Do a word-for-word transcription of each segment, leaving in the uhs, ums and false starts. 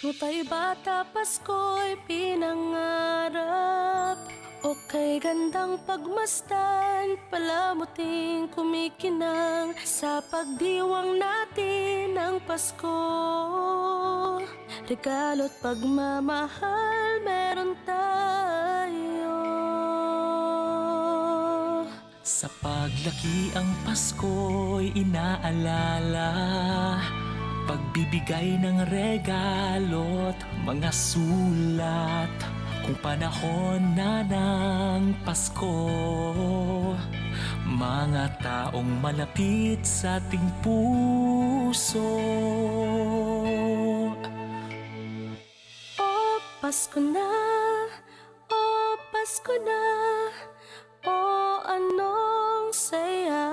Nutay bata, Pasko'y pinangarap. O kay gandang pagmasdan, palamuting kumikinang. Sa pagdiwang natin ng Pasko, regalo't pagmamahal meron tayo. Sa paglaki ang Pasko'y inaalala, pagbibigay ng regalo't mga sulat. Kung panahon na ng Pasko, mga taong malapit sa ating puso. O Pasko na, o Pasko na, o anong saya.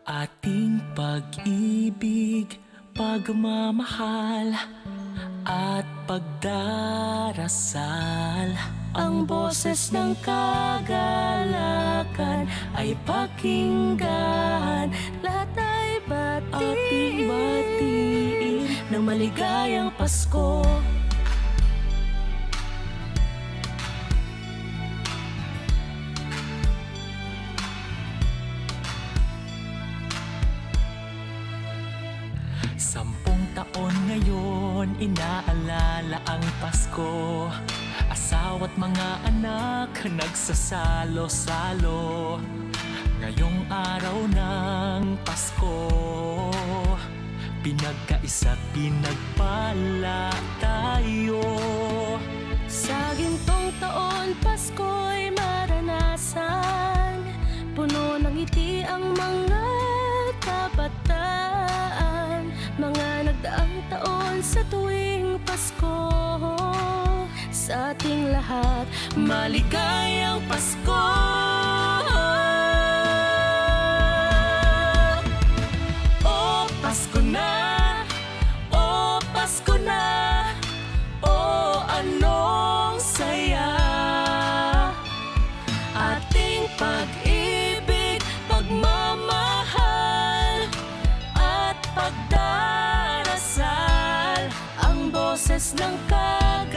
Ating pag-ibig, pagmamahal, at pagdarasal. Ang boses ng kagalakan ay pakinggan. Lahat ay batiin. Ating batiin ng maligayang Pasko. Sampung taon ngayon, inaalala ang Pasko. Asawa't mga anak nagsasalo-salo. Ngayong araw ng Pasko, pinagkaisa't pinagpala tayo. Sa gintong taon, Pasko'y maranasan. Puno ng ngiti ang mga kabataan. Mga nagdaang taon, sa tuwing Pasko, sa ating lahat, maligayang Pasko. O Pasko na, o Pasko na, o anong saya. Ating pag-ibig, pagmamahal, at pagdarasal. Ang boses ng kagalakan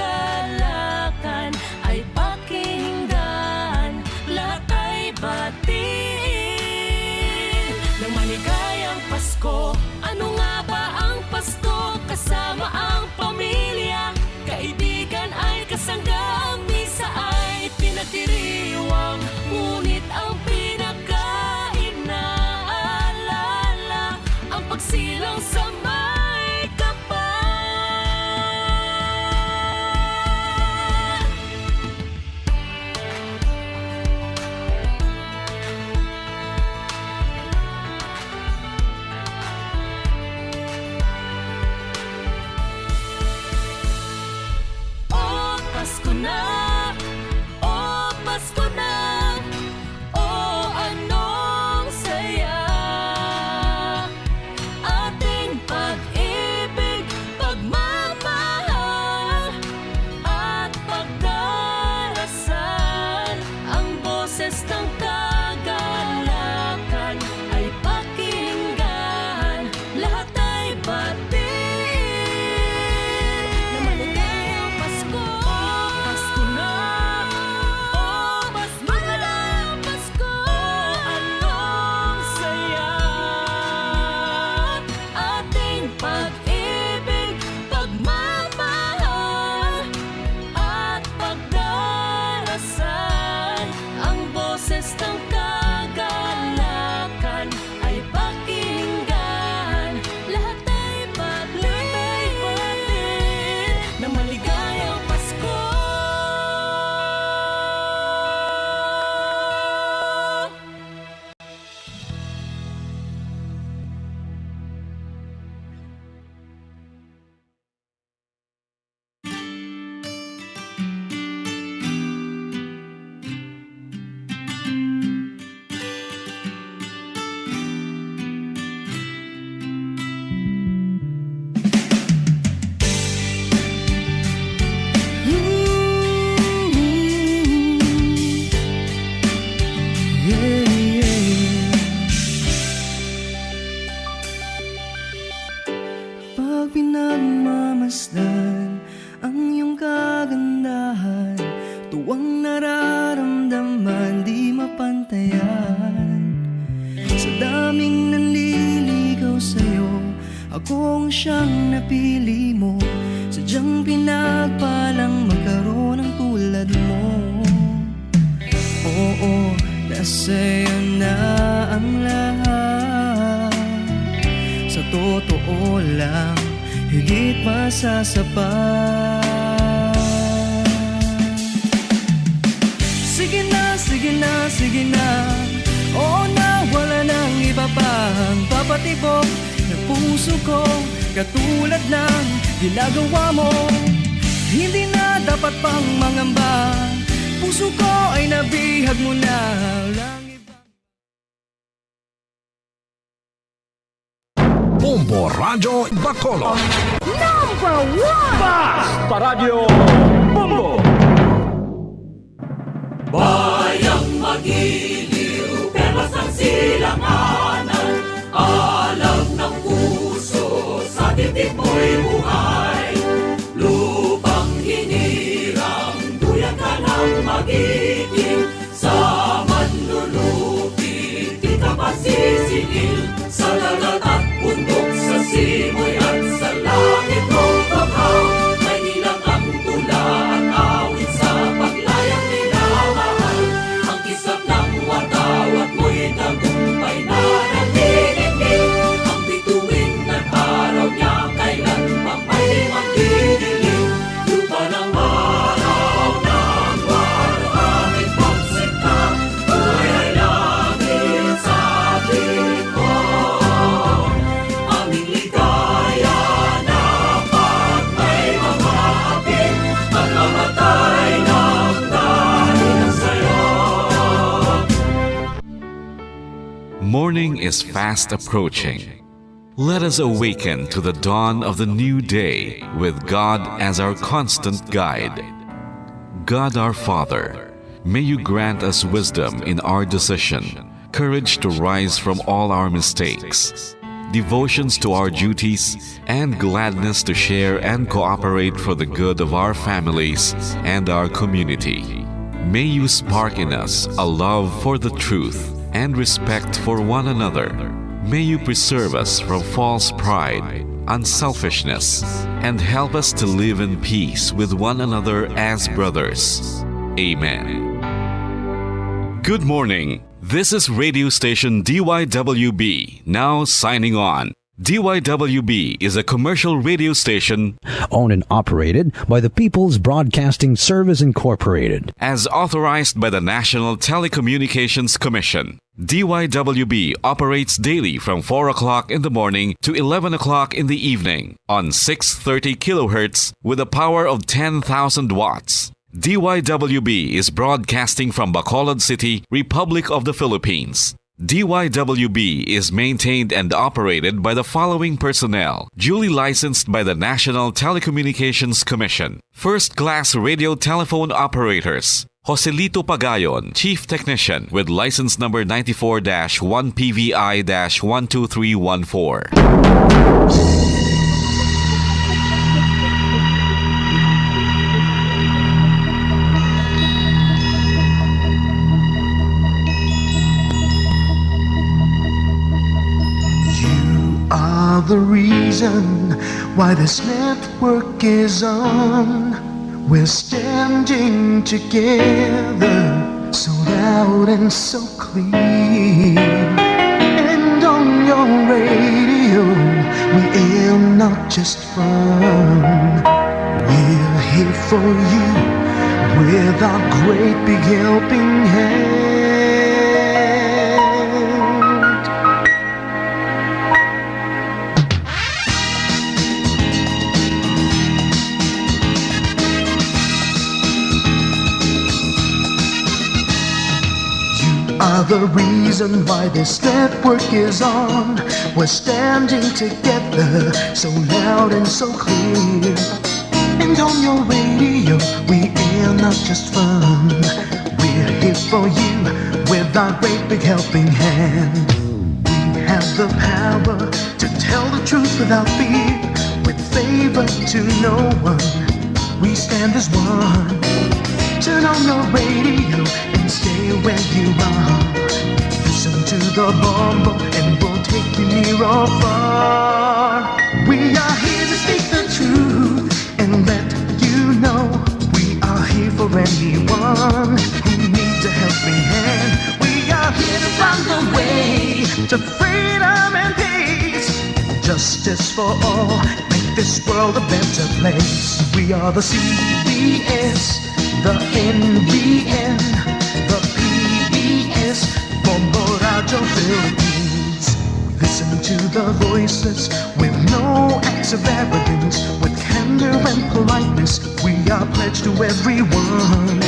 ay pakinggan, lahat ay batiin ng maligayang Pasko. Ano nga ba ang Pasko? Kasama ang pamilya, kaibigan ay kasangga, ang misa ay pinagdiriwang. Ngunit ang pinakainaalala, ang pagsilang sa may kapal. Daming nanliligaw sa'yo, ako ang siyang napili mo. Sadyang pinagpalang magkaroon ng tulad mo. Oo, nasa'yo na ang lahat. Sa totoo lang, higit masasapat. Sige na, sige na, sige na. Oo na, wala nang iba pang papatibok ng puso ko. Katulad ng ginagawa mo, hindi na dapat pang mangamba. Puso ko ay nabihag mo na lang. Bombo Radyo Bacolod. Number one! Basta Radyo Bombo! Bayang magiliw, perlas ang silanganan. Alam ng puso, sa dibdib mo'y buhay. Lupang hinirang, duyan ka ng magiting. Sa manlulupi, di ka pagsisingil. Sa dagat at bundok, sa simoy at sa langit mong banghaw. May ilang ang tula at awit sa paglayang minamahal. Ang kislap ng watawat mo'y tagumpay na nagdidikit. Ang bituin ng araw niya, kailan pang may magdidilim. Lupa ng araw ng walo, aming pagsinta, buhay ay langit sa ating ko. Aming ligaya na pag may mamapit, at mamatay ng dahil sa'yo. Morning is fast approaching. Let us awaken to the dawn of the new day with God as our constant guide. God our Father, may you grant us wisdom in our decision, courage to rise from all our mistakes, devotions to our duties, and gladness to share and cooperate for the good of our families and our community. May you spark in us a love for the truth and respect for one another. May you preserve us from false pride, unselfishness, and help us to live in peace with one another as brothers. Amen. Good morning. This is radio station D Y W B, now signing on. D Y W B is a commercial radio station owned and operated by the People's Broadcasting Service Incorporated. As authorized by the National Telecommunications Commission. D Y W B operates daily from four o'clock in the morning to eleven o'clock in the evening on six thirty kilohertz with a power of ten thousand watts. D Y W B is broadcasting from Bacolod City, Republic of the Philippines. D Y W B is maintained and operated by the following personnel, duly licensed by the National Telecommunications Commission. First-class radio telephone operators, Joselito Pagayon, Chief Technician, with license number ninety-four dash one P V I dash one two three one four. You are the reason why this network is on. We're standing together, so loud and so clear. And on your radio, we aim not just fun. We're here for you with our great big helping hand. You are the reason why this network is on. We're standing together, so loud and so clear. And on your radio, we air not just fun. We're here for you with our great big helping hand. We have the power to tell the truth without fear, with favor to no one. We stand as one. Turn on your radio and stay where you are. Listen to the Bombo or far. We are here to speak the truth and let you know we are here for anyone who needs a helping hand. We are here to find the way to freedom and peace. Justice for all, make this world a better place. We are the C B S, the N B N, the P B S, Bombo Radyo Philippines. Listen to the voices with no acts of arrogance, with candor and politeness. We are pledged to everyone.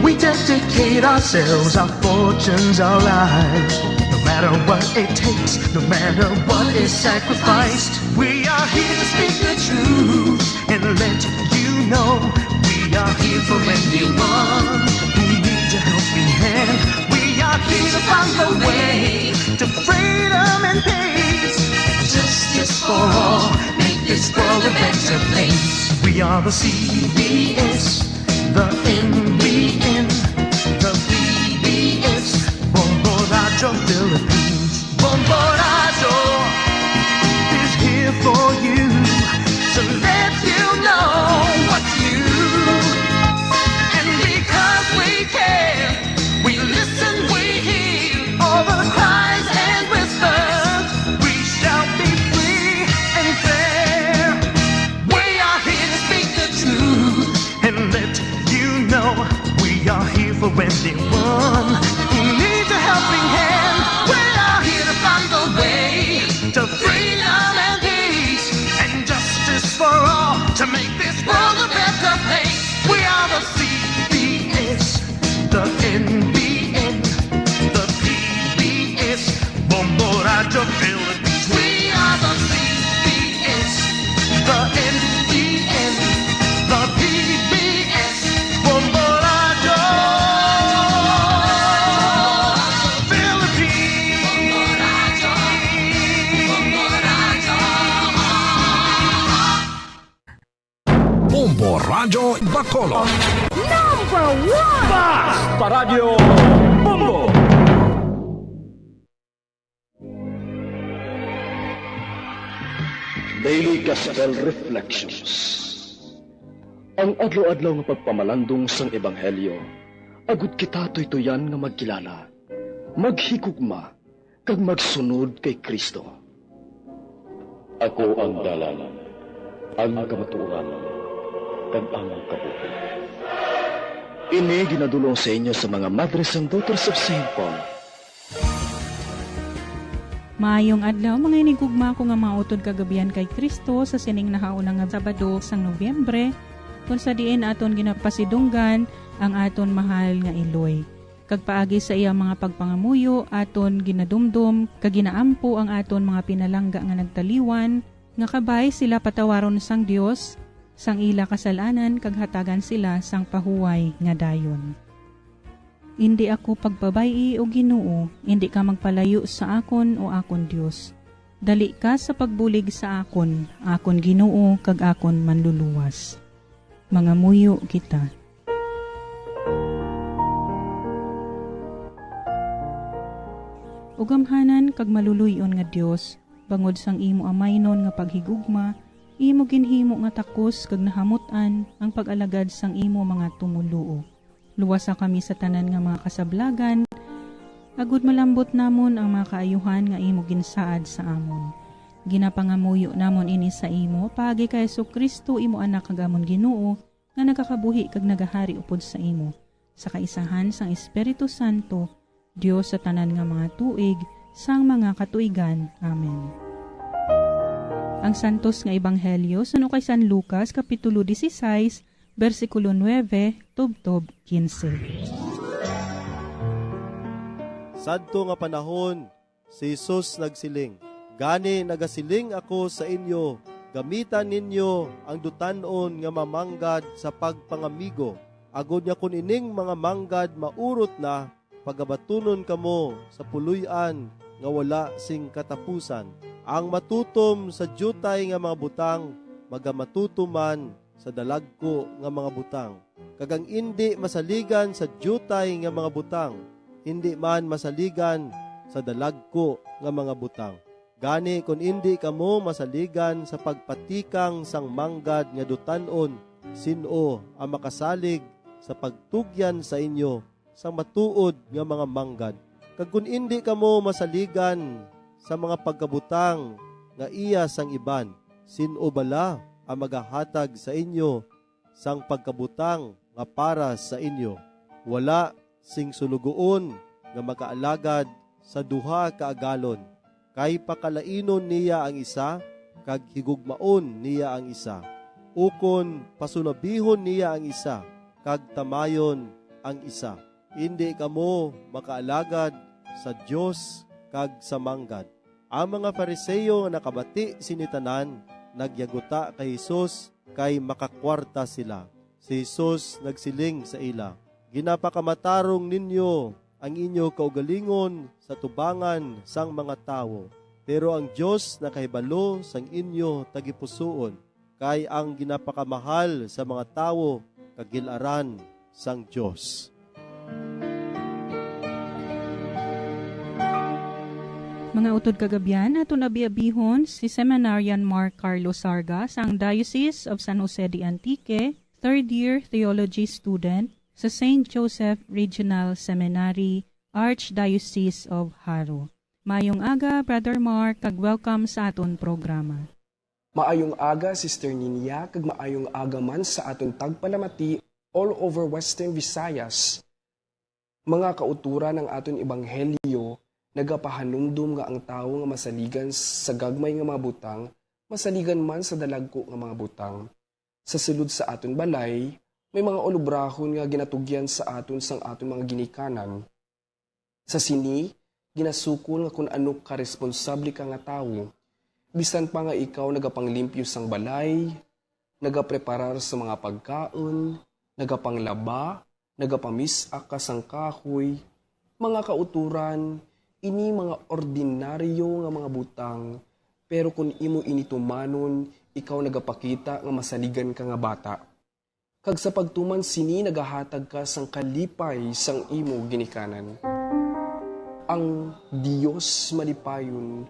We dedicate ourselves, our fortunes, our lives. No matter what it takes, no matter what is sacrificed, we are here to speak the truth and let you know we are here for anyone who needs a helping hand. We are here to find the way to freedom and peace and justice for all. Make this world a better place. We are the C B S, the N B N, the P B S, Bombo Radyo Philippines. Bombo Radyo is here for you to let you know what's new. And because we care, we listen, we hear all the cries and whispers. We shall be free and fair. We are here to speak the truth and let you know we are here for anyone who needs a helping hand. We are here to find the way to freedom and peace and justice for all, to make this world a better place. We are the C B S, the N B N, the P B S, Bombo Radyo Philippines. We are the C B S, the N B N, the P B S, Bombo Radyo Philippines. Bombo Radyo Bacolod. Number one! Basta Radyo Bombo! Daily Gospel Reflections. Ang adlaw-adlaw nga pagpamalandong sang Ebanghelyo, agud kita tuytoyan nga magkilala, maghigugma, kag magsunod kay Cristo. Ako ang dalan, ang kamatuoran, kag ang kabuhi. Ini ginadul-ong sa inyo sa mga Madres and Daughters of Saint Paul. Maayong adlaw, mga hinigugma ko nga mga utod kag abyan kay Cristo, sa sining nahauna nga Sabado sang Nobyembre, kon sa diin aton ginapasidunggan ang aton mahal nga Iloy, kag paagi sa iya mga pagpangamuyo aton ginadumdom kag ginaampo ang aton mga pinalangga nga nagtaliwan, nga kabay sila patawaron sang Dios sang ila kasal-anan kag hatagan sila sang pahuway nga dayon. Indi ako pagpabay-i, O Ginoo, indi ka magpalayo sa akon, O akon Dios. Dali ka sa pagbulig sa akon, akon Ginoo kag akon Manluluwas. Mangamuyo kita. O gamhanan kag maluloy-on nga Dios, bangod sang imo amaynon nga paghigugma, imo ginhimo nga takos kag nahamut-an ang pag-alagad sang imo mga tumoluo. Luwasa kami sa tanan nga mga kasablagan, agud malambot namon ang mga kaayuhan nga imo ginsaad sa amon. Ginapangamuyo namon ini sa imo paagi kay Jesu-Cristo, imo Anak kag amon Ginoo, nga nagakabuhi kag nagahari upod sa imo, sa kaisahan sang Espiritu Santo, Dios sa tanan nga mga tuig, sang mga katuigan. Amen. Ang Santos nga Ebanghelyo suno kay San Lucas, Kapitulo dieciséis, bersikulo nuebe tubtob quince. Sadto nga panahon, si Jesus nagsiling, "Gani nagasiling ako sa inyo, gamita ninyo ang dutan-on nga mamanggad sa pagpangamigo, agod nga kon ining mga manggad maurot na, pagabatunon kamo sa puloy-an nga wala sing katapusan. Ang matutom sa diutay nga mga butang magamatutom man sa dalagku nga mga butang, kag ang indi masaligan sa diutay nga mga butang indi man masaligan sa dalagku nga mga butang." Gani, kon indi kamo masaligan sa pagpatikang sang manggad nga dutan-on, sin-o ang makasalig sa pagtugyan sa inyo sang matuod nga mga manggad? Kag kon indi kamo masaligan sa mga pagkabutang nga iya sang iban, sin-o bala ang magahatag sa inyo sang pagkabutang nga para sa inyo? Wala sing sulugoon nga magaalagad sa duha ka agalon, kay pakalainon niya ang isa kag higugmaon niya ang isa, ukon pasulabihon niya ang isa kag tamayon ang isa. Indi kamo makaalagad sa Dios kag sa manggad. Ang mga Fariseo nga nakabati sini tanan nagyaguta kay Jesus kay makakwarta sila. Si Jesus nagsiling sa ila, "Ginapakamatarong ninyo ang inyo kaugalingon sa tubangan sang mga tawo, pero ang Dios nakahibalo sang inyo tagipusoon, kay ang ginapakamahal sa mga tawo kagil-aran sang Dios." Mga utod kag abyan, aton abi-abihon si Seminarian Mark Carlos Sarga sang Diocese of San Jose de Antique, third year theology student sa Saint Joseph Regional Seminary, Archdiocese of Jaro. Mayong aga, Brother Mark, kag welcome sa aton programa. Maayong aga, Sister Ninia, kag maayong aga man sa aton tagpalamati all over Western Visayas. Mga kauturan, ang aton ebanghelyo nagapahanumdom nga ang tawo nga masaligan sa gagmay nga mga butang, masaligan man sa dalagku nga mga butang. Sa sulod sa aton balay, may mga ulobrahon nga ginatugyan sa aton sang aton mga ginikanan. Sa sini, ginasukol nga kon ano ka responsable ka nga tawo. Bisan pa nga ikaw nagapanglimpyo sang balay, nagapreparar sa mga pagkaon, nagapanglaba, nagapamis-ak ka sang kahoy, mga kauturan, ini mga ordinaryo nga mga butang, pero kon imo ini tumanon, ikaw nagapakita nga masaligan ka nga bata. Kag sa pagtuman sini nagahatag ka sang kalipay sang imo ginikanan. Ang Dios malipayon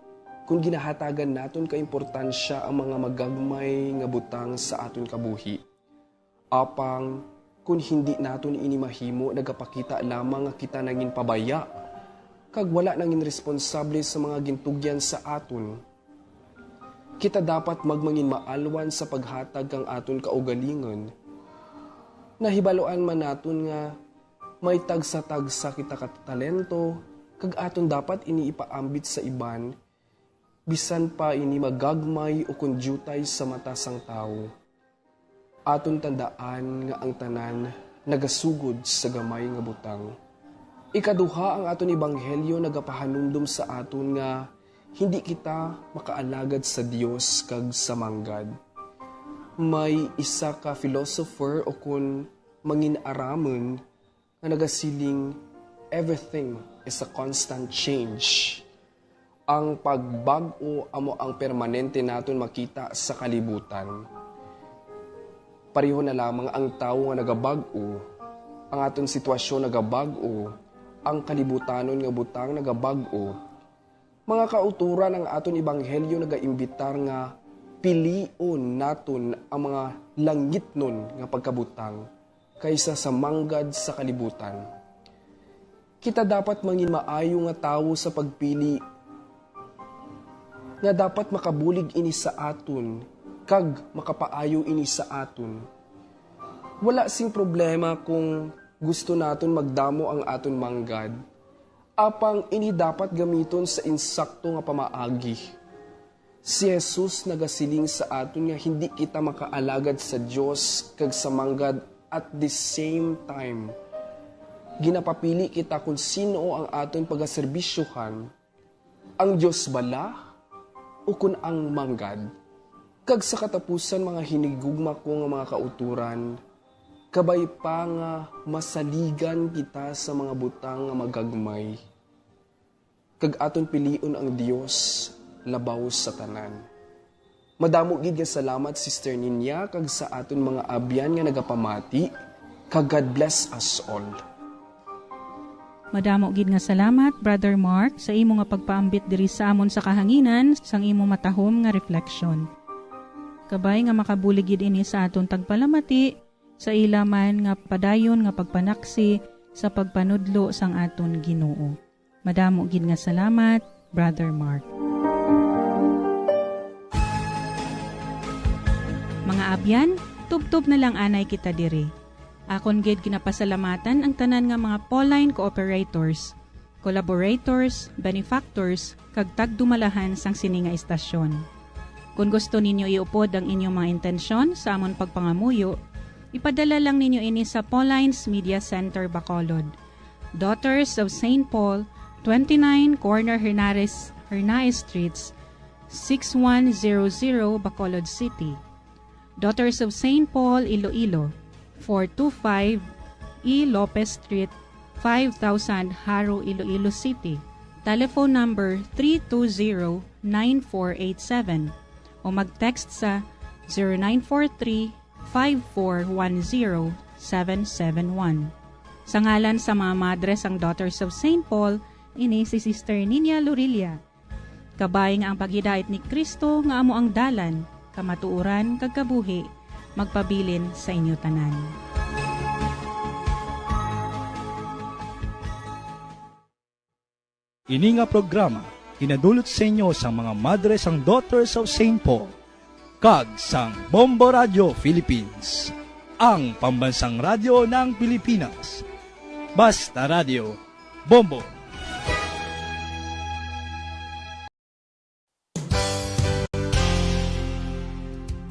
kon ginahatagan naton ka importansya ang mga magagmay nga butang sa aton kabuhi. Apang kon hindi naton ini mahimo, nagapakita lamang nga kita nangin pabaya kag wala nangin responsable sa mga gintugyan sa aton. Kita dapat magmangin maalwan sa paghatag kang aton kaugalingon. Nahibaluan man naton nga may tagsa-tagsa kita ka talento, kag aton dapat ini ipaambit sa iban, bisan pa ini magagmay ukon diutay sa mata sang tawo. Aton tandaan nga ang tanan nagasugod sa gamay nga butang. Ikaduha, ang aton ebanghelyo nagapahanumdom sa aton nga hindi kita makaalagad sa Dios kag sa manggad. May isa ka philosopher ukon mangin-aramon nga nagasiling, "Everything is a constant change." Ang pagbag-o amo ang permanente naton makita sa kalibutan. Pareho na lamang ang tawo nga nagabag-o, ang aton sitwasyon nagabag-o, ang kalibutanon nga butang nagabag-o. Mga kauturan, ang aton ebanghelyo nagaimbitar nga pilion naton ang mga langitnon nga pagkabutang kaysa sa manggad sa kalibutan. Kita dapat mangin maayo nga tawo sa pagpili nga dapat makabulig ini sa aton kag makapaayo ini sa aton. Wala sing problema kung gusto naton magdamo ang aton manggad, apang ini dapat gamiton sa insakto nga pamaagi. Si Jesus nagasiling sa aton nga hindi kita makaalagad sa Dios kag sa manggad at the same time. Ginapapili kita kon sin-o ang aton pagaserbisyohan, ang Dios bala ukon ang manggad. Kag sa katapusan, mga hinigugma ko nga mga kauturan, kabay pa nga masaligan kita sa mga butang nga magagmay, kag aton pilion ang Dios labaw sa tanan. Madamo gid nga salamat, Sister Ninya, kag sa aton mga abyan nga nagapamati, kag God bless us all. Madamo gid nga salamat, Brother Mark, sa imo nga pagpaambit diri sa amon sa kahanginan sang imo matahom nga refleksyon. Kabay nga makabulig gid ini sa aton tagpalamati, sa ila man nga padayon nga pagpanaksi sa pagpanudlo sang aton Ginoo. Madamo gid nga salamat, Brother Mark. Mga abyan, tubtob na lang anay kita diri. Akon gid ginapasalamatan ang tanan nga mga Pauline cooperators, collaborators, benefactors, kag tagdumalahan sang sini nga istasyon. Kon gusto ninyo iupod ang inyong mga intensyon sa amon pagpangamuyo, ipadala lang ninyo ini sa Pauline's Media Center, Bacolod, Daughters of Saint Paul, twenty-nine Corner Hernares, Hernaez Streets, six one zero zero, Bacolod City. Daughters of Saint Paul, Iloilo, four two five E Lopez Street, five thousand, Jaro, Iloilo City. Telephone number three two zero, nine four eight seven o mag-text sa zero nine four three, five four one zero, seven seven one. Sa ngalan sa mga madre sang Daughters of Saint Paul, ini si Sister Ninia Lorilla. Kabay nga ang paghidait ni Cristo nga amo ang dalan, kamatuoran, kag kabuhi, magpabilin sa inyo tanan. Ini nga programa ginadulot sa inyo sang mga madre sang Daughters of Saint Paul kag sang Bombo Radio Philippines, ang pambansang radyo ng Pilipinas. Basta Radio, Bombo.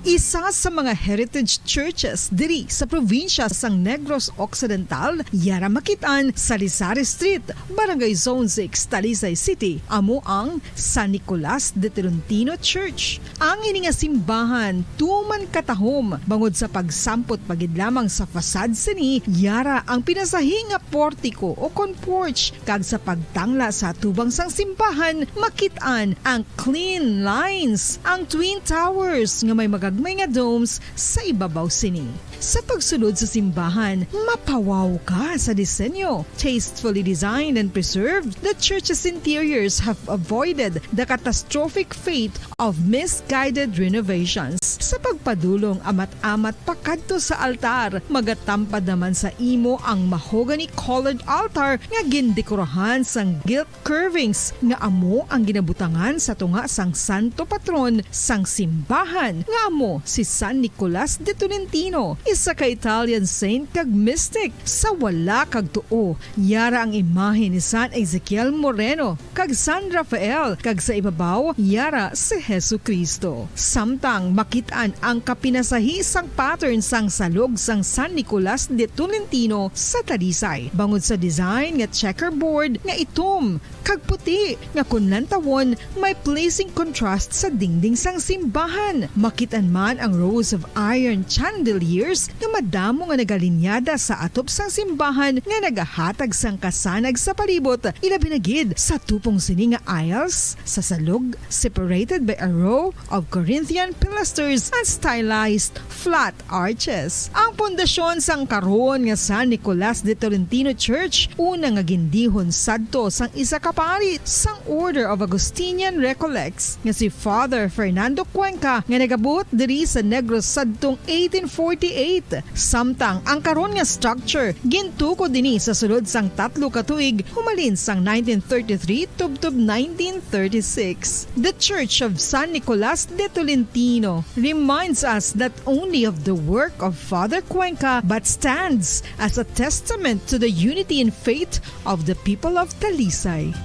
Isa sa mga heritage churches diri sa probinsya sang Negros Occidental, yara makit-an sa Rizal Street, Barangay Zone six, Talisay City, amo ang San Nicolas de Tolentino Church. Ang ini nga simbahan tuman katahom bangod sa pagsampot pa gid lamang sa facade sini, yara ang pinasahi nga portico o kon porch, kag sa pagtangla sa atubang sang simbahan, makit-an ang clean lines, ang twin towers nga may magagmay nga domes sa ibabaw sini. Sa pagsulod sa simbahan, mapawaw ka sa disenyo. Tastefully designed and preserved, the church's interiors have avoided the catastrophic fate of misguided renovations. Sa pagpadulong amat-amat pakadto sa altar, magatampad naman sa imo ang mahogany-colored altar nga gindekorahan sang gilt curvings nga amo ang ginabutangan sa tunga sang santo patron sang simbahan, nga amo si San Nicolas de Tolentino, isa ka Italian saint kag mystic. Sa wala kag tuo, yara ang imahe ni San Ezekiel Moreno kag San Rafael, kag sa ibabaw, yara si Jesu-Cristo. Samtang makit-an ang kapinasahi sang pattern sang salog sang San Nicolas de Tolentino sa Talisay, bangod sa design nga checkerboard nga itom kag puti nga kon lantawon may pleasing contrast sa dingding sang simbahan. Makit-an man ang rows of iron chandeliers nga madamo nga nagalinyada sa atop sang simbahan nga nagahatag sang kasanag sa palibot, ilabi na gid sa tupong sini nga aisles sa salog, separated by a row of Corinthian pilasters and stylized flat arches. Ang pundasyon sang karon nga San Nicolas de Tolentino Church, una nga gindihon sadto sang isa ka pari sang Order of Augustinian Recollects nga si Father Fernando Cuenca, nga nagabuot diri sa Negros sadtong eighteen forty-eight. Samtang ang karon nga structure gintukod ini sa sulod sang tatlo ka tuig, humalin sang nineteen thirty-three tubtob nineteen thirty-six. The Church of San Nicolas de Tolentino reminds us not only of the work of Father Cuenca but stands as a testament to the unity in faith of the people of Talisay.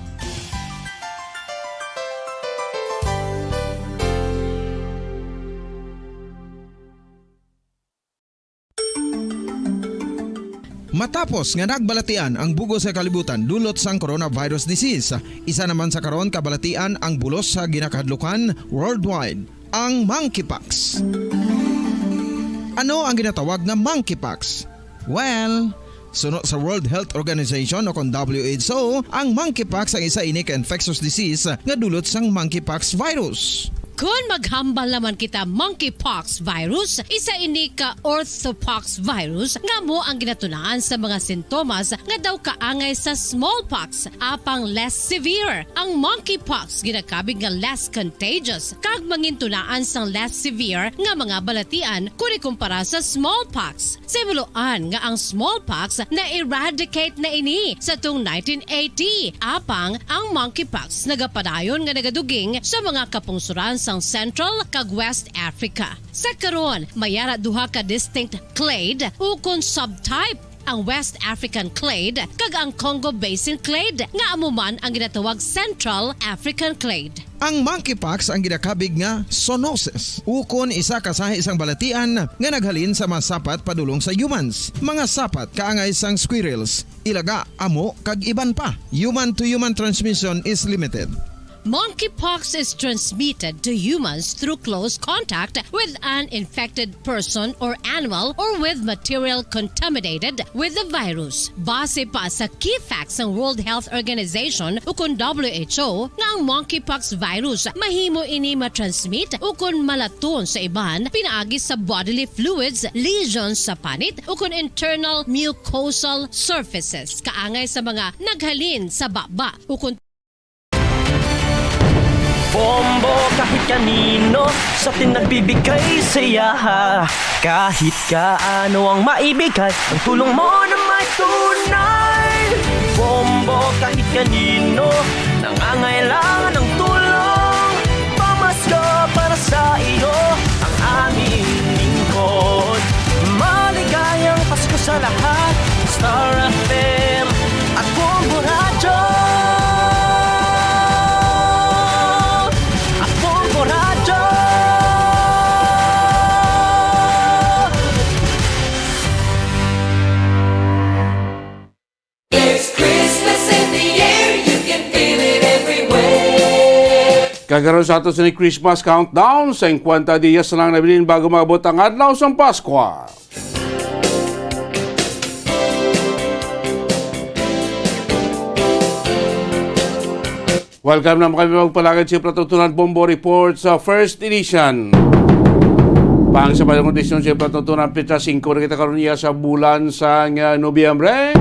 Matapos nga nagbalatian ang bug-os nga kalibutan dulot sang coronavirus disease, isa naman sa karon kabalatian ang bulos sa ginakahadlukan worldwide, ang monkeypox. Ano ang ginatawag nga monkeypox? Well, suno sa World Health Organization o kon W H O, ang monkeypox ang isa ini ka infectious disease nga dulot sang monkeypox virus. Kon maghambal naman kita monkeypox virus, isa ini ka orthopox virus nga amo ang ginatunaan sa mga sintomas nga daw kaangay sa smallpox, apang less severe. Ang monkeypox ginakabig nga less contagious kag mangintunaan sang less severe nga mga balatian kon ikumpara sa smallpox. Sa himuloan nga ang smallpox na-eradicate na ini sa tung nineteen eighty, apang ang monkeypox nagapadayon nga nagaduging sa mga kapungsuran sang Central kag West Africa. Sa karon, may ara duha ka distinct clade ukon subtype, ang West African clade kag ang Congo Basin clade, nga amo man ang ginatawag Central African clade. Ang monkeypox ang ginakabig nga zoonosis, ukon isa ka sahi sang balatian nga naghalin sa mga sapat padulong sa humans, mga sapat kaangay sang squirrels, ilaga, amo, kag iban pa. Human to human transmission is limited. Monkeypox is transmitted to humans through close contact with an infected person or animal or with material contaminated with the virus. Base pa sa key facts sang World Health Organization ukon W H O, nga ang monkeypox virus mahimo ini matransmit ukon malaton sa iban pinaagi sa bodily fluids, lesions sa panit, ukon internal mucosal surfaces kaangay sa mga naghalin sa baba ukon Bombo kahit kanino sa atin nagbibigay saya. Kahit kaano ang maibigay, ang tulong mo na may tunay. Bombo kahit kanino nangangailangan ng tulong. Pamasko para sa iyo ang aming lingkod. Maligayang Pasko sa lahat. Star F M at Bombo Radyo. At Bombo Radyo. There's Christmas in the air, you can feel it everywhere. Kag karon sa ato sini Christmas countdown, singkwenta dias na lang nabilin bago maabot ang adlaw sang Pasko. Welcome naman kami magpalagad sa Patutunan Bombo Report sa first edition. Pang Sabado kondisyon sa Patutunan, petsa singko na kita karon iya sa bulan sang, ah, Nobyembre.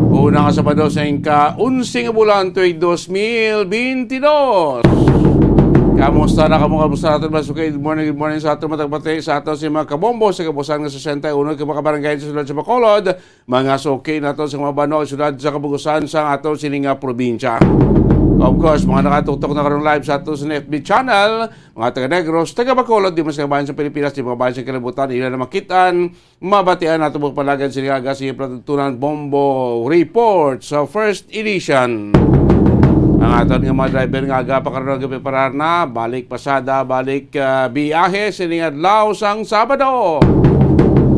Una nga Sabado sa inka-onse nga bulan tuig dos mil bintidós. Kamusta na kamo? Kamusta naton? Mas okay. Good morning, good morning sa aton matagpati, sa aton si mga kabombo sa kabusan nga sesenta y uno ka mga barangay sa siyudad sa Bacolod, mga suki nato sa mga banwa ug syudad sa kabugusan sa ato sini nga probinsya. Of course, mga nakatuktok na karon live sa ato sa F B channel, mga taga Negros, taga Bacolod, di man sa kabayan sa Pilipinas, di mga bayan sa kalibutan, ila na makitaan, mabatian nato mo palagan sini nga aga sa Patutunan Bombo Report sa first edition. Ang aton nga mga driver nga aga pa karon nagapreparar na, balik pasada, balik, ah, biyahe sini nga adlaw sang Sabado.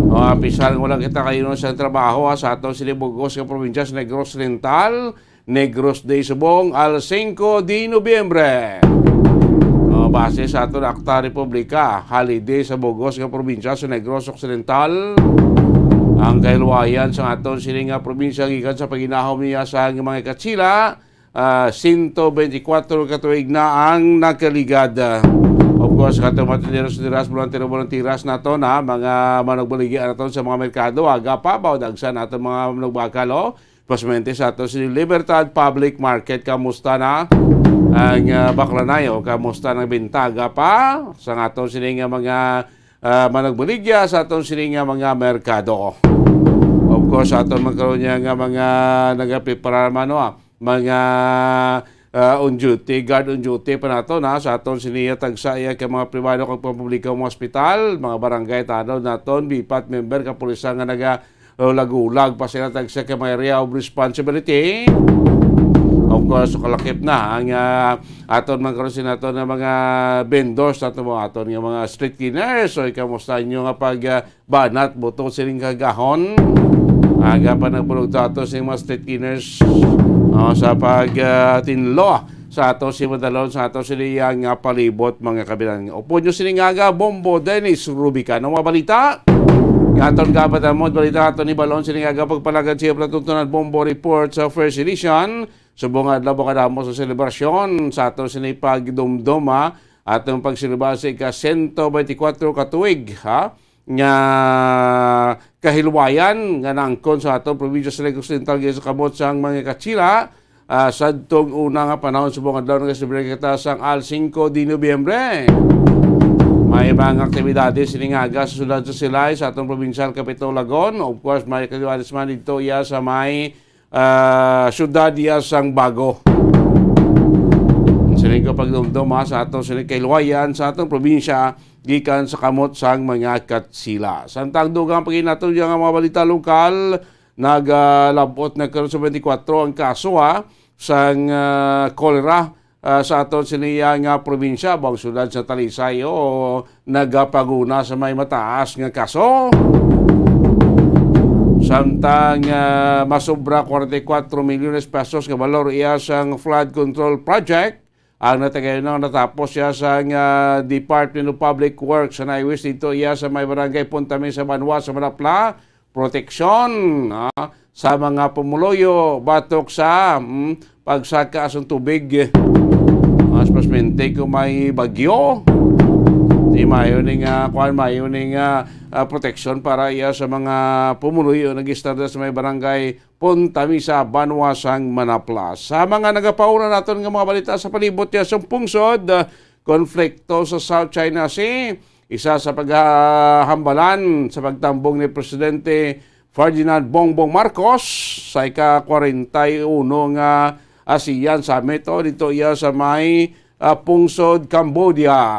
O, apisal nga wala kita kayo sa trabaho, ha, sa aton sini bugos nga probinsya sa Negros Oriental, Negros Day subong, al singko de Nobyembre. O, base sa aton Akta Republika, holiday sa bugos nga probinsya sa Negros Occidental. Ang kahilwayan sa aton sini nga probinsya gikan sa paginahom niya sa mga Katsila, ah, sento beintikwatro ka tuig na ang nakaligad. Of course, kato mga tinderos, tinderas, volunteero, volunteeras nato na mga managbaligya nato sa mga merkado, aga pa, baw dagsa nato mga manugbakal, oh. Especialmente sa ato si Libertad Public Market, kamusta na ang, ah, baklanayo? Kamusta ang bintaga pa sa ato sini nga mga, ah, managbaligya sa ato sini nga mga merkado? Of course, ato man karon niya nga mga nagaprepara man, no, ah, mga, ah, on duty, guard on duty pa nato na sa aton sini tagsa iya ka mga pribado kag pampubliko nga mga ospital, mga barangay, tanod naton, bipat member, kapulisan nga naga, o lagulag pa sila tagsa ka mga area of responsibility. Of course, kalakip na ang, ah, aton man karon sini naton nga mga vendors nato mo, aton nga mga street cleaners. So, kamusta inyo nga pag, ah, banat buto sining kagahon. Aga pa nagbulog to ato sing mga street cleaners, oh, sa pag, ah, tinlo sa ato si madalon sa ato sini nga palibot, mga kabilang. Upo nyo sining aga, Bombo Dennis Rubica. Ano mga balita? Nga aton gabatan mo, balita ato ni Balon sining aga, pagpalagad siya patutunan Bombo Report sa first edition. Subong adlaw mo kadamo sa selebrasyon sa ato sini pagdumdom, ha. atong pagselebrar sa ika sento beintikwatro ka tuig, ha, nga kahilwayan nga naangkon sa aton probinsya sa Negros Occidental gikan sa kamot sang mga Katsila, ah, sadtong una nga panahon subong adlaw nga selebrasyon kita sang Al Cinco de Noviembre. May mga aktibidades sining aga sa siyudad sa Silay sa aton probinsyal capital Lagon. Of course, may aktibidades man dito iya sa may, ah, siyudad iya sang Bago. Sining ko pagdumdum, ha, sa aton sining kahilwayan sa aton probinsya gikan sa kamot sang mga Katsila. Samtang dugang pa gid nato nga mga balita lokal, nagalab-ot na karon sa twenty-four ang kaso, ha, sang, ah, kolera, ah, sa aton siniya nga probinsya, ang siyudad sa Talisay, o nagapaguna sa may mataas nga kaso. Samtang, ah, masobra forty-four milyones pesos nga balor iya sang flood control project ang natagayon nga natapos siya sa, ah, Department of Public Works sa Naiwis dito iya sa may barangay Punta Mesa Banwa sa Manapla, proteksyon, ah, sa mga pumuluyo batok sa, mm, pagsaka sang tubig. Mas pasmente kung may bagyo, di mayo ni nga, kuan, mayo ni nga, ah, proteksyon para iya sa mga pumuluyo nag-istorya sa may barangay Punta Mesa, Banwa sang Manapla. Sa mga nagapauna naton nga mga balita sa palibot niya sang pungsod, ah, konflikto sa South China Sea, isa sa paghambalan sa pagtambong ni Presidente Ferdinand Bongbong Marcos sa ika kwarenta y uno nga ASEAN Summit, o, dito iya sa may, ah, pungsod Cambodia.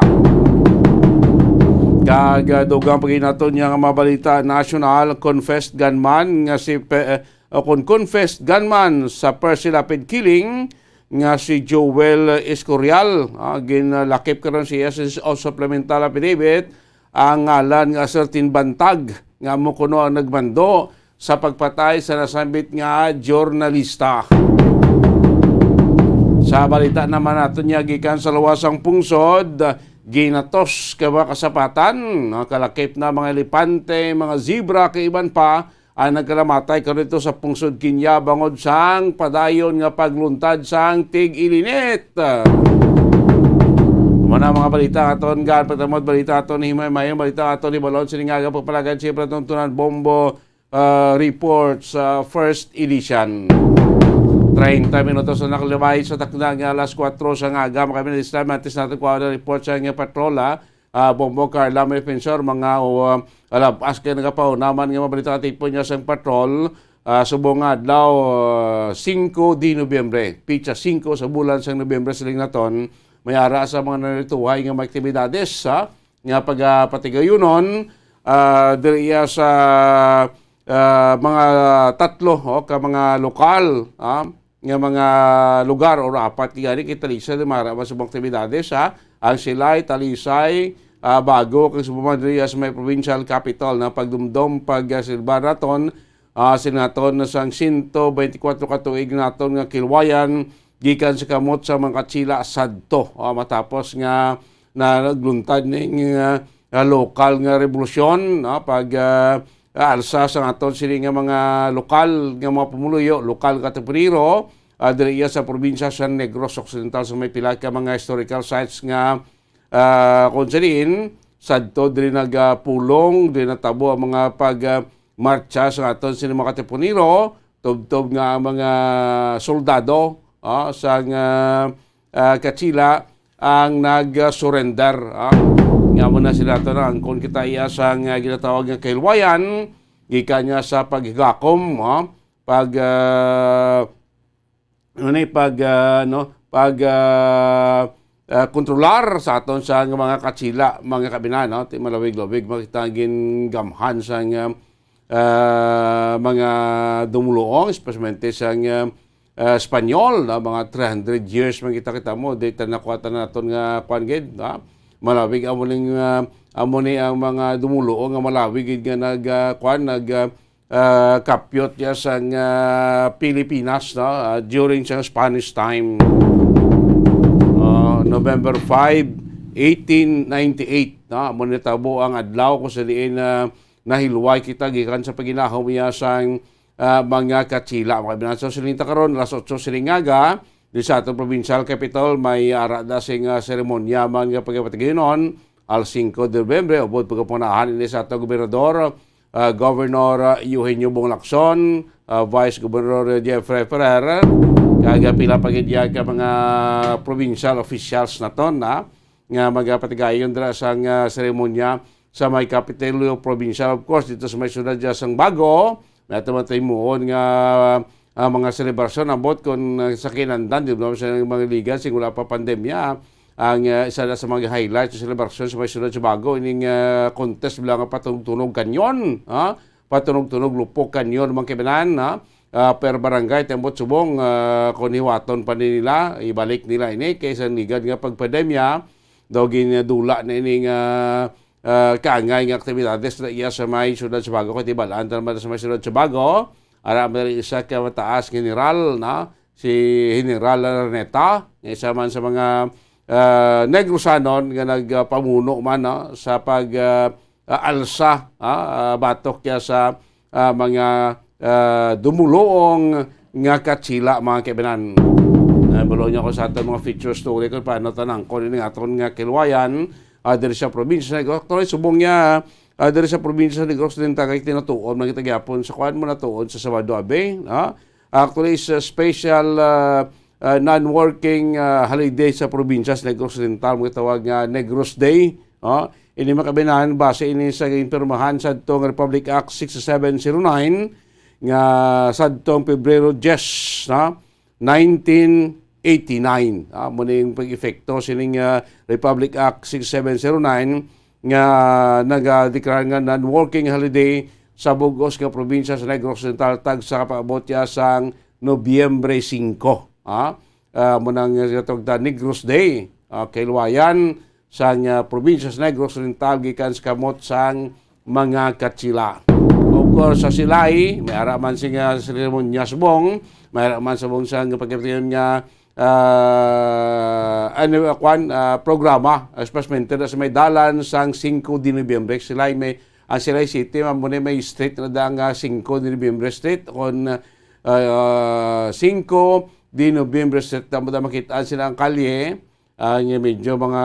Kag, ah, dugang pa gid naton niya nga mga balita nasyonal, confessed gunman nga si Pe-, eh, o kon confessed gunman sa Percy Lapid killing nga si Joel Escorial, ah, ginlakip karon sa S S O supplemental affidavit ang ngalan nga Sertin Bantag nga amo kuno ang nagmando sa pagpatay sa nasambit nga journalista. Sa balita naman nato niya gikan sa luwas sang pungsod, ginatos ka mga kasapatan, no? Kalakip na mga elepante, mga zebra, kay iban pa ang nagkalamatay karon dito sa pungsod Kinya bangod sang padayon nga pagluntad sang tig-ilinit. Amo na mga balita aton, gaan pagtamod balita aton, himay-mayon balita aton, ibalon sining aga pagpalagad, siyempre, atong tunan bombo, ah, report sa first edition. Treinta minutos na nakalabay sa takna nga alas kuwatro sa aga. Makami na this time, antes natin kuha na report sa nga patrol, ah. Ah, Bombo, Carla, may pensar, mga, uh, alabas kay nagapaunaman nga mabalita tipon niya sang patrol, ah, subong nga adlaw, ah, singko de Nobyembre, pitsa singko sa bulan sang Nobyembre, siling naton, may ara sa mga narituhay nga mga aktibidades, ha, nga pagapatigayunon, ah, diri iya sa, ah, mga tatlo, o, ka mga lokal, ha, nga mga lugar, or apat gani, kay Talisay, mara man sa mga aktibidades, ha? Ang Silay, Talisay, ah, Bago, kag sa Bumadrias, may provincial capital na pagdumdom, pag, ah, silbar naton, ah, sinaton na sang sento beintikwatro ka tuig naton nga kilwayan gikan sa kamot sa mga Katsila sadto, ah, matapos nga na nagluntad ning, ah, ah, lokal nga rebolusyon, no? Pag, ah, alsa sa aton sini nga mga lokal nga mga pumuluyo, lokal nga katipunero, ah, diri iya sa probinsya sa Negros Occidental, sa may pila ka mga historical sites nga, ah, kung sa diin, sadto diri nagapulong, diri natabo ang mga pag, ah, marcha sa aton sini mga katipunero, tubtob nga ang mga soldado, ah, sa nga, ah, Katsila ang nag-surrender, ah. Nga mo na sila to na, ang kon kita iya sa nga ginatawag nga kahilwayan, gikan niya sa paghigakom, ah, pag, ah, ano ni, pag, ah, no, pag, ah, ah, kontrolar sa aton sa nga mga Katsila, mga kabinan, no? Ti malawig-lawig, makita gingamhan sa nga, ah, mga dumuluong, especially sa nga, ah, Espanyol, no? Mga three hundred years man kita, kita mo, di ta nakuha ta naton nga kuan gid, no? Malawig amo ning, ah, amo ni ang mga dumuluong nga malawig gid nga nag, ah, kuan, nag, ah, ah, kapyot ya sang, ah, Pilipinas, no? Ah, during sa Spanish time. Ah, November five, eighteen ninety-eight, no? Amo ni tabo ang adlaw kung sa diin, ah, nahilway kita gikan sa paginahom niya sang, ah, mga Katsila. Mga binasa, siling ta karon, alas otso sining aga, Di sa aton provincial capital, may ara da sing, ah, seremonya man nga pagkapatiginon, al singko de Nobyembre, ubod pagkapangunahan ini sa aton gobernador, ah, Governor, ah, Eugenio Bong Lacson, ah, Vice Governor Jeffrey Ferrer, kag, ah, pila pa gid ya ka mga provincial officials naton, ha, nga magapatigayon dira sang, ah, seremonya sa may Kapitolyo Provincial. Of course, dito sa may siyudad dyan sang Bago, may ato man tayo muon nga, ah, mga selebrasyon, ambot kung, ah, sa kinandan, di ba, sa mga liga, sing wala pa pandemya, ang, ah, isa na sa mga highlights sa selebrasyon sa may siyudad sa Bago, ining, ah, contest bilang nga patunog-tunog kanyon, ha? Patunog-tunog lupok kanyon, mga kibanan, ha? Ah, per barangay, tembot subong, ah, kung hiwaton pa ni nila, ibalik nila ini, kay sa ligad nga pagpandemya, daw ginadula na ini nga, ah, kaangay nga aktibidades na iya sa may siyudad sa Bago, kay tibalaan ta naman sa may siyudad sa Bago, ara man rin isa ka mataas general, na si General Araneta, nga isa man sa mga, ah, Negrosanon nga nagpamuno man, no, sa pag, ah, ah, alsa, ah, ah, batok kaya sa, ah, mga, ah, dumuluong nga katsila, mga kaibanan. Ah, bulo niyo ako sa aton mga feature story kung paano tanang ko ning aton nga kilwayan, ah, diri sa probinsya. Actually, subong niya, ah, diri sa probinsya ni Negros Occidental, kay tinutuon man kita gyapon sa kuan mo natuon sa Sabado, abi, ha? Actually, is a special, ah, ah, non-working, ah, holiday sa probinsya sa Negros Occidental, mga tawag nga Negros Day. Oh, ini, mga kaibanan, base ini sa ginpirmahan sa atong Republic Act six seven zero nine nga sa atong Pebrero diyes, no? Nineteen eighty-nine. Ah, mo na yung pag-epekto sining, ah, Republic Act six seven zero nine nga nagadeklara nga non-working holiday sa bug-os nga probinsya sa Negros Occidental tag sa kapaabot ya sang Nobyembre singko. Ah, ah, mo nang ginatawag ta Negros Day. Ah, kailwayan sang, ah, probinsya sa Negros Occidental gikan sa kamot sang mga katsila. Of course, sa Silay, may ara man sing, ah, seremonya subong, may ara man subong sang pagkatiyon nga, ah, ano, ah, kwan, ah, programa, especially na sa may dalan sang singko de Nobyembre. Silay may, ang Silay City, man, muna may street na da nga singko de Nobyembre Street, kon, ah, singko de Nobyembre Street, na mo da makita sila ang kalye, ah, nga medyo mga,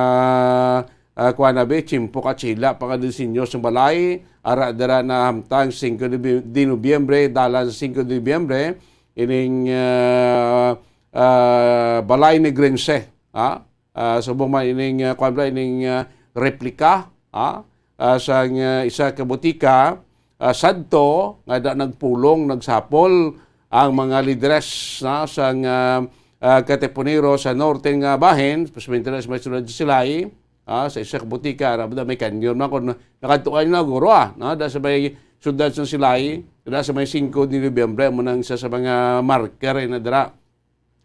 ah, kuwan na, be, tiyempo katsila pa nga disenyo sa balay, ara dira na hamtang singko de Bi-, de Nobyembre, dalan sa singko de Nobyembre, ining, ah, ah, balay ni Grense, ha? Ah, subong man ining, ah, kuwan ba, ining, ah, replika, ha? Ah, sang, ah, isa ka butika, ah, sadto nga da nagpulong, nagsapol ang mga lideres, na, sang, ah, ah, Katipunero sa norte nga bahin, especially sa may siyudad sa Silay, ah, sa isa ka butika, ara ba da may kanyon man, kung nakadtuan na guro, ah, na, da sa may siyudad sa Silay, da sa may singko de Nobyembre, mo nang isa sa mga marker, eh, na dira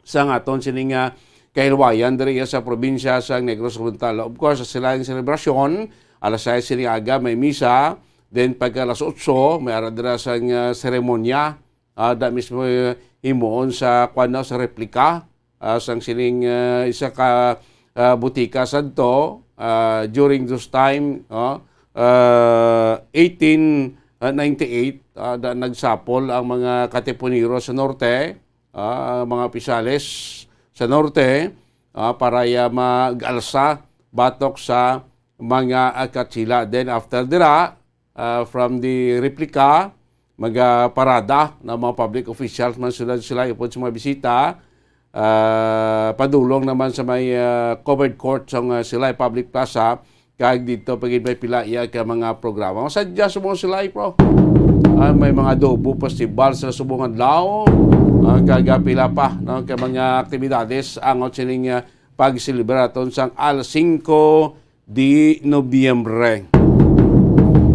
sa aton sining, ah, kahilwayan diri sa probinsya sa Negros Occidental. Of course, sila ang selebrasyon, alas sais sining aga may misa, then pagka alas otso, may ara dira sang, ah, seremonya, ah, da mismo, eh, himuon sa, kuwan na, sa replika, ah, sang sining, ah, isa ka, ah, butika sadto, ah, during those time, oh, ah, eighteen ninety-eight, ah, da nagsapol ang mga Katipunero sa norte, ah, mga opisyales sa norte, ah, para ya mag-alsa batok sa mga, ah, katsila. Then after dira, ah, from the replika, magaparada na mga public officials man sila, sila upod sa mga bisita, ah, padulong naman sa may, ah, covered court sa, ah, Silay Public Plaza, kag dito pa gid may pila iya ka mga programa. Masadya sa mga Silay, pro. Ah, may mga adobo festival sa subong adlaw. Ah, kag, ah, pila pa, no, ka mga aktibidades ang sining, ah, pagselebra aton sang al singko de Nobyembre.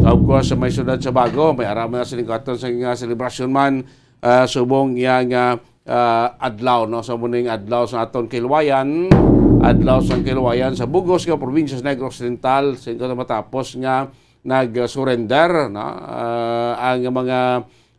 Of course, sa may siyudad sa Bago, may ara man na sining aton sa nga selebrasyon man, ah, subong iya nga, ah, adlaw, no? So, muning adlaw sa aton kilwayan, adlaw sa kilwayan sa bugos nga probinsya sa Negros Occidental, sa matapos nga nag-surrender, no? Ah, ang mga,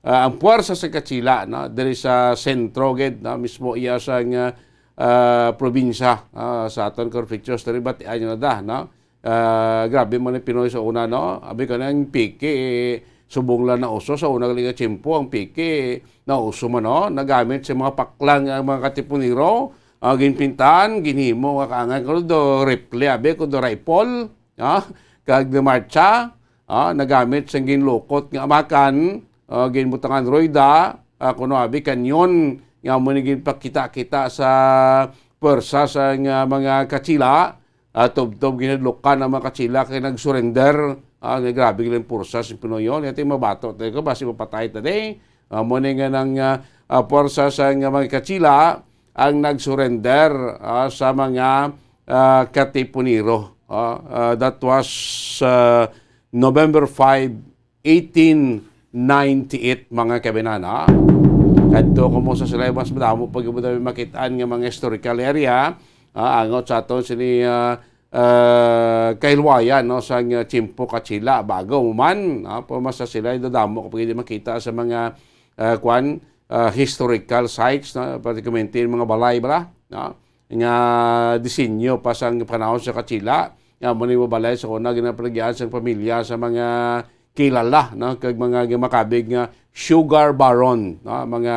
ah, ang puwersa sa Kachila, no? Diri sa sentro gid, no? Mismo iya sa nga, ah, probinsya, ah, sa aton Corpus Christi, diri batian nyo na da, no? Ah, grabe man ang Pinoy sa una, no? Abi ka na ang piki, eh, subong lang na uso. Sa una gali nga tiyempo, ang piki, eh, na uso man, no? Nagamit sa mga paklang ang mga Katipunero, ah, ginpintahan, ginhimo nga kaangay kuno do rifle, abi, kuno do rifle, ah, kag demarcha, ah, nagamit sang ginlukot nga amakan, ah, ginbutangan rueda, ah, kuno abi kanyon, nga amo ni ginpakita-kita sa pwersa sang, ah, mga Katsila, ah, tubtob ginhadlukan ang mga Katsila kay nag-surrender. Ah, nga grabe gid ang pwersa sa Pinoy yon. Ito yung mabato tayo ko, basi mapatay ta di. Ah, mo ni nga nang, ah, ah, pwersa sa nga mga Katsila ang nag-surrender, ah, sa mga, ah, Katipunero. Ah, ah, that was, ah, November five, eighteen ninety-eight, mga kabinana. Kadto ko mo sa sila mas madamo pag mo makit-an nga mga historical area, ah, angot sa aton sini, ah, ah, kahilwayan, no, sa nga Chimpo Kachila, bago man, ah, pa mas sa sila dadamo ko pwede makita sa mga, ah, kwan, ah, historical sites, no, particularmente yung mga balay bala, no, nga disenyo pa sang panahon sa Kachila, nga mo ni balay sa una ginapalagyan sang pamilya sa mga kilala, no, kag mga makabig nga sugar baron, no, mga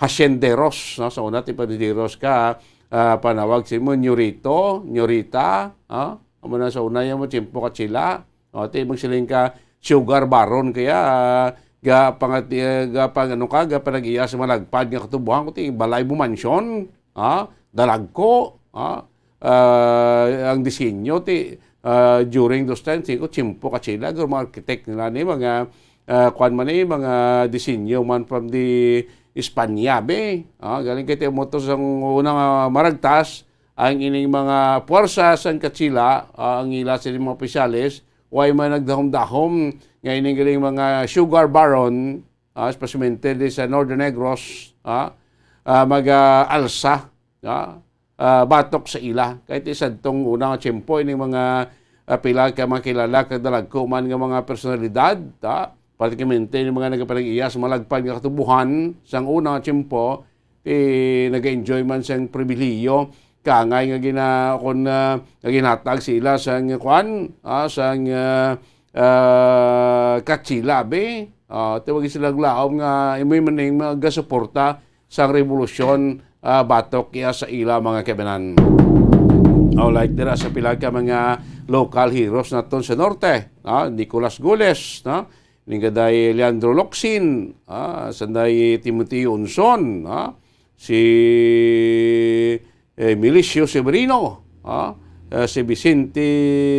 hasyenderos, no, sa una ti padideros ka, ah, panawag si mo nyorito, nyorita, ah, amo na sa una yung mo tiyempo Kachila, o ti magsiling ka sugar baron kaya, ah, ga pangat-, ah, ga pang-, ano ka, ga panag-iya sa malagpad nga katubuhan ko ti balay mo mansyon, ah, dalagko, ah, ah, ang disenyo ti, ah, during those times, ko tiyempo Kachila, guro mga architect nila ni mga, ah, kwan man ni, mga disenyo man from the Espanya, be. Ah, galing kay ti motor sang unang, ah, maragtas, ang ining mga puwersa sang Kachila, ah, ang ila sila mga opisyales, way man nagdahom-dahom nga ining galing mga sugar baron, ah, especially di sa Northern Negros, ah, ah, mag, ah, alsa, ah, ah, batok sa ila. Kahit isa tong una nga tiyempo, ining mga, ah, pila ka mga kilala kag dalagko man nga mga personalidad, ah, particularmente yung mga nagapalagiyas, malagpad nga katubuhan sang una nga tiyempo, eh, nag-enjoy man sang pribilehiyo, kangay nga gina-, kun, ah, nga ginhatag sa ila sang kuan, ah, sang, ah, ah, Kachila, be. Ah, tawag sila laom nga imoy maning magasuporta sang rebolusyon, ah, batok iya sa ila mga kabanan. Oh, like dira sa pila ka mga local heroes naton sa norte, ah, Nicolas Gules, no? Ning kaday Leandro Locsin, ah, sanday Timothy Unson, ah, si, eh, Milicio Severino, ah, eh, si Vicente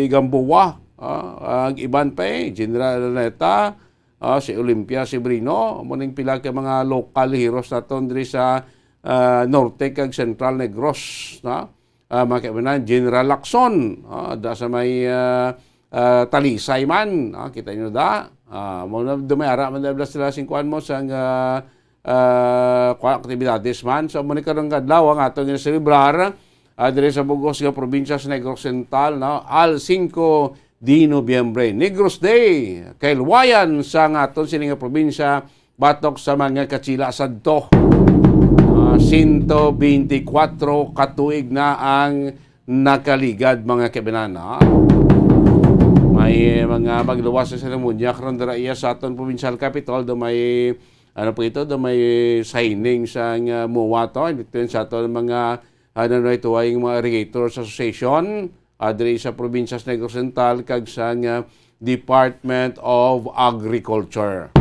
Gamboa, ah, ang iban pa, eh, General Araneta, ah, si Olympia Severino, amo ning pila ka mga local heroes naton diri sa, ah, Norte kag Central Negros, no? Ah, mga kaibanan, General Lacson, ah, da sa may, ah, ah, Talisay man, ah, kita nyo da. Ah, mo na, dumay ara man da sila sing kuan mo sang, ah, ah, kuan aktibidades man. So, mo ni karong adlaw ang atong ginaselebrar, ah, diri sa bugos nga probinsya sa Negros Occidental, no? Al cinco de Nobyembre, Negros Day, kailwayan sa nga aton sini nga probinsya, batok sa mga Kachila sadto. Ah, sento beintikwatro ka tuig na ang nakaligad, mga kabanan, ha? May mga magluwas sa seremonya karon dira iya sa aton provincial capital, do may, ano po ito, do may signing sa, ah, MOA to, in between sa aton mga, ano na ito, ay mga Irrigators Association, ah, diri sa probinsya sa Negros Oriental kag sa, ah, Department of Agriculture.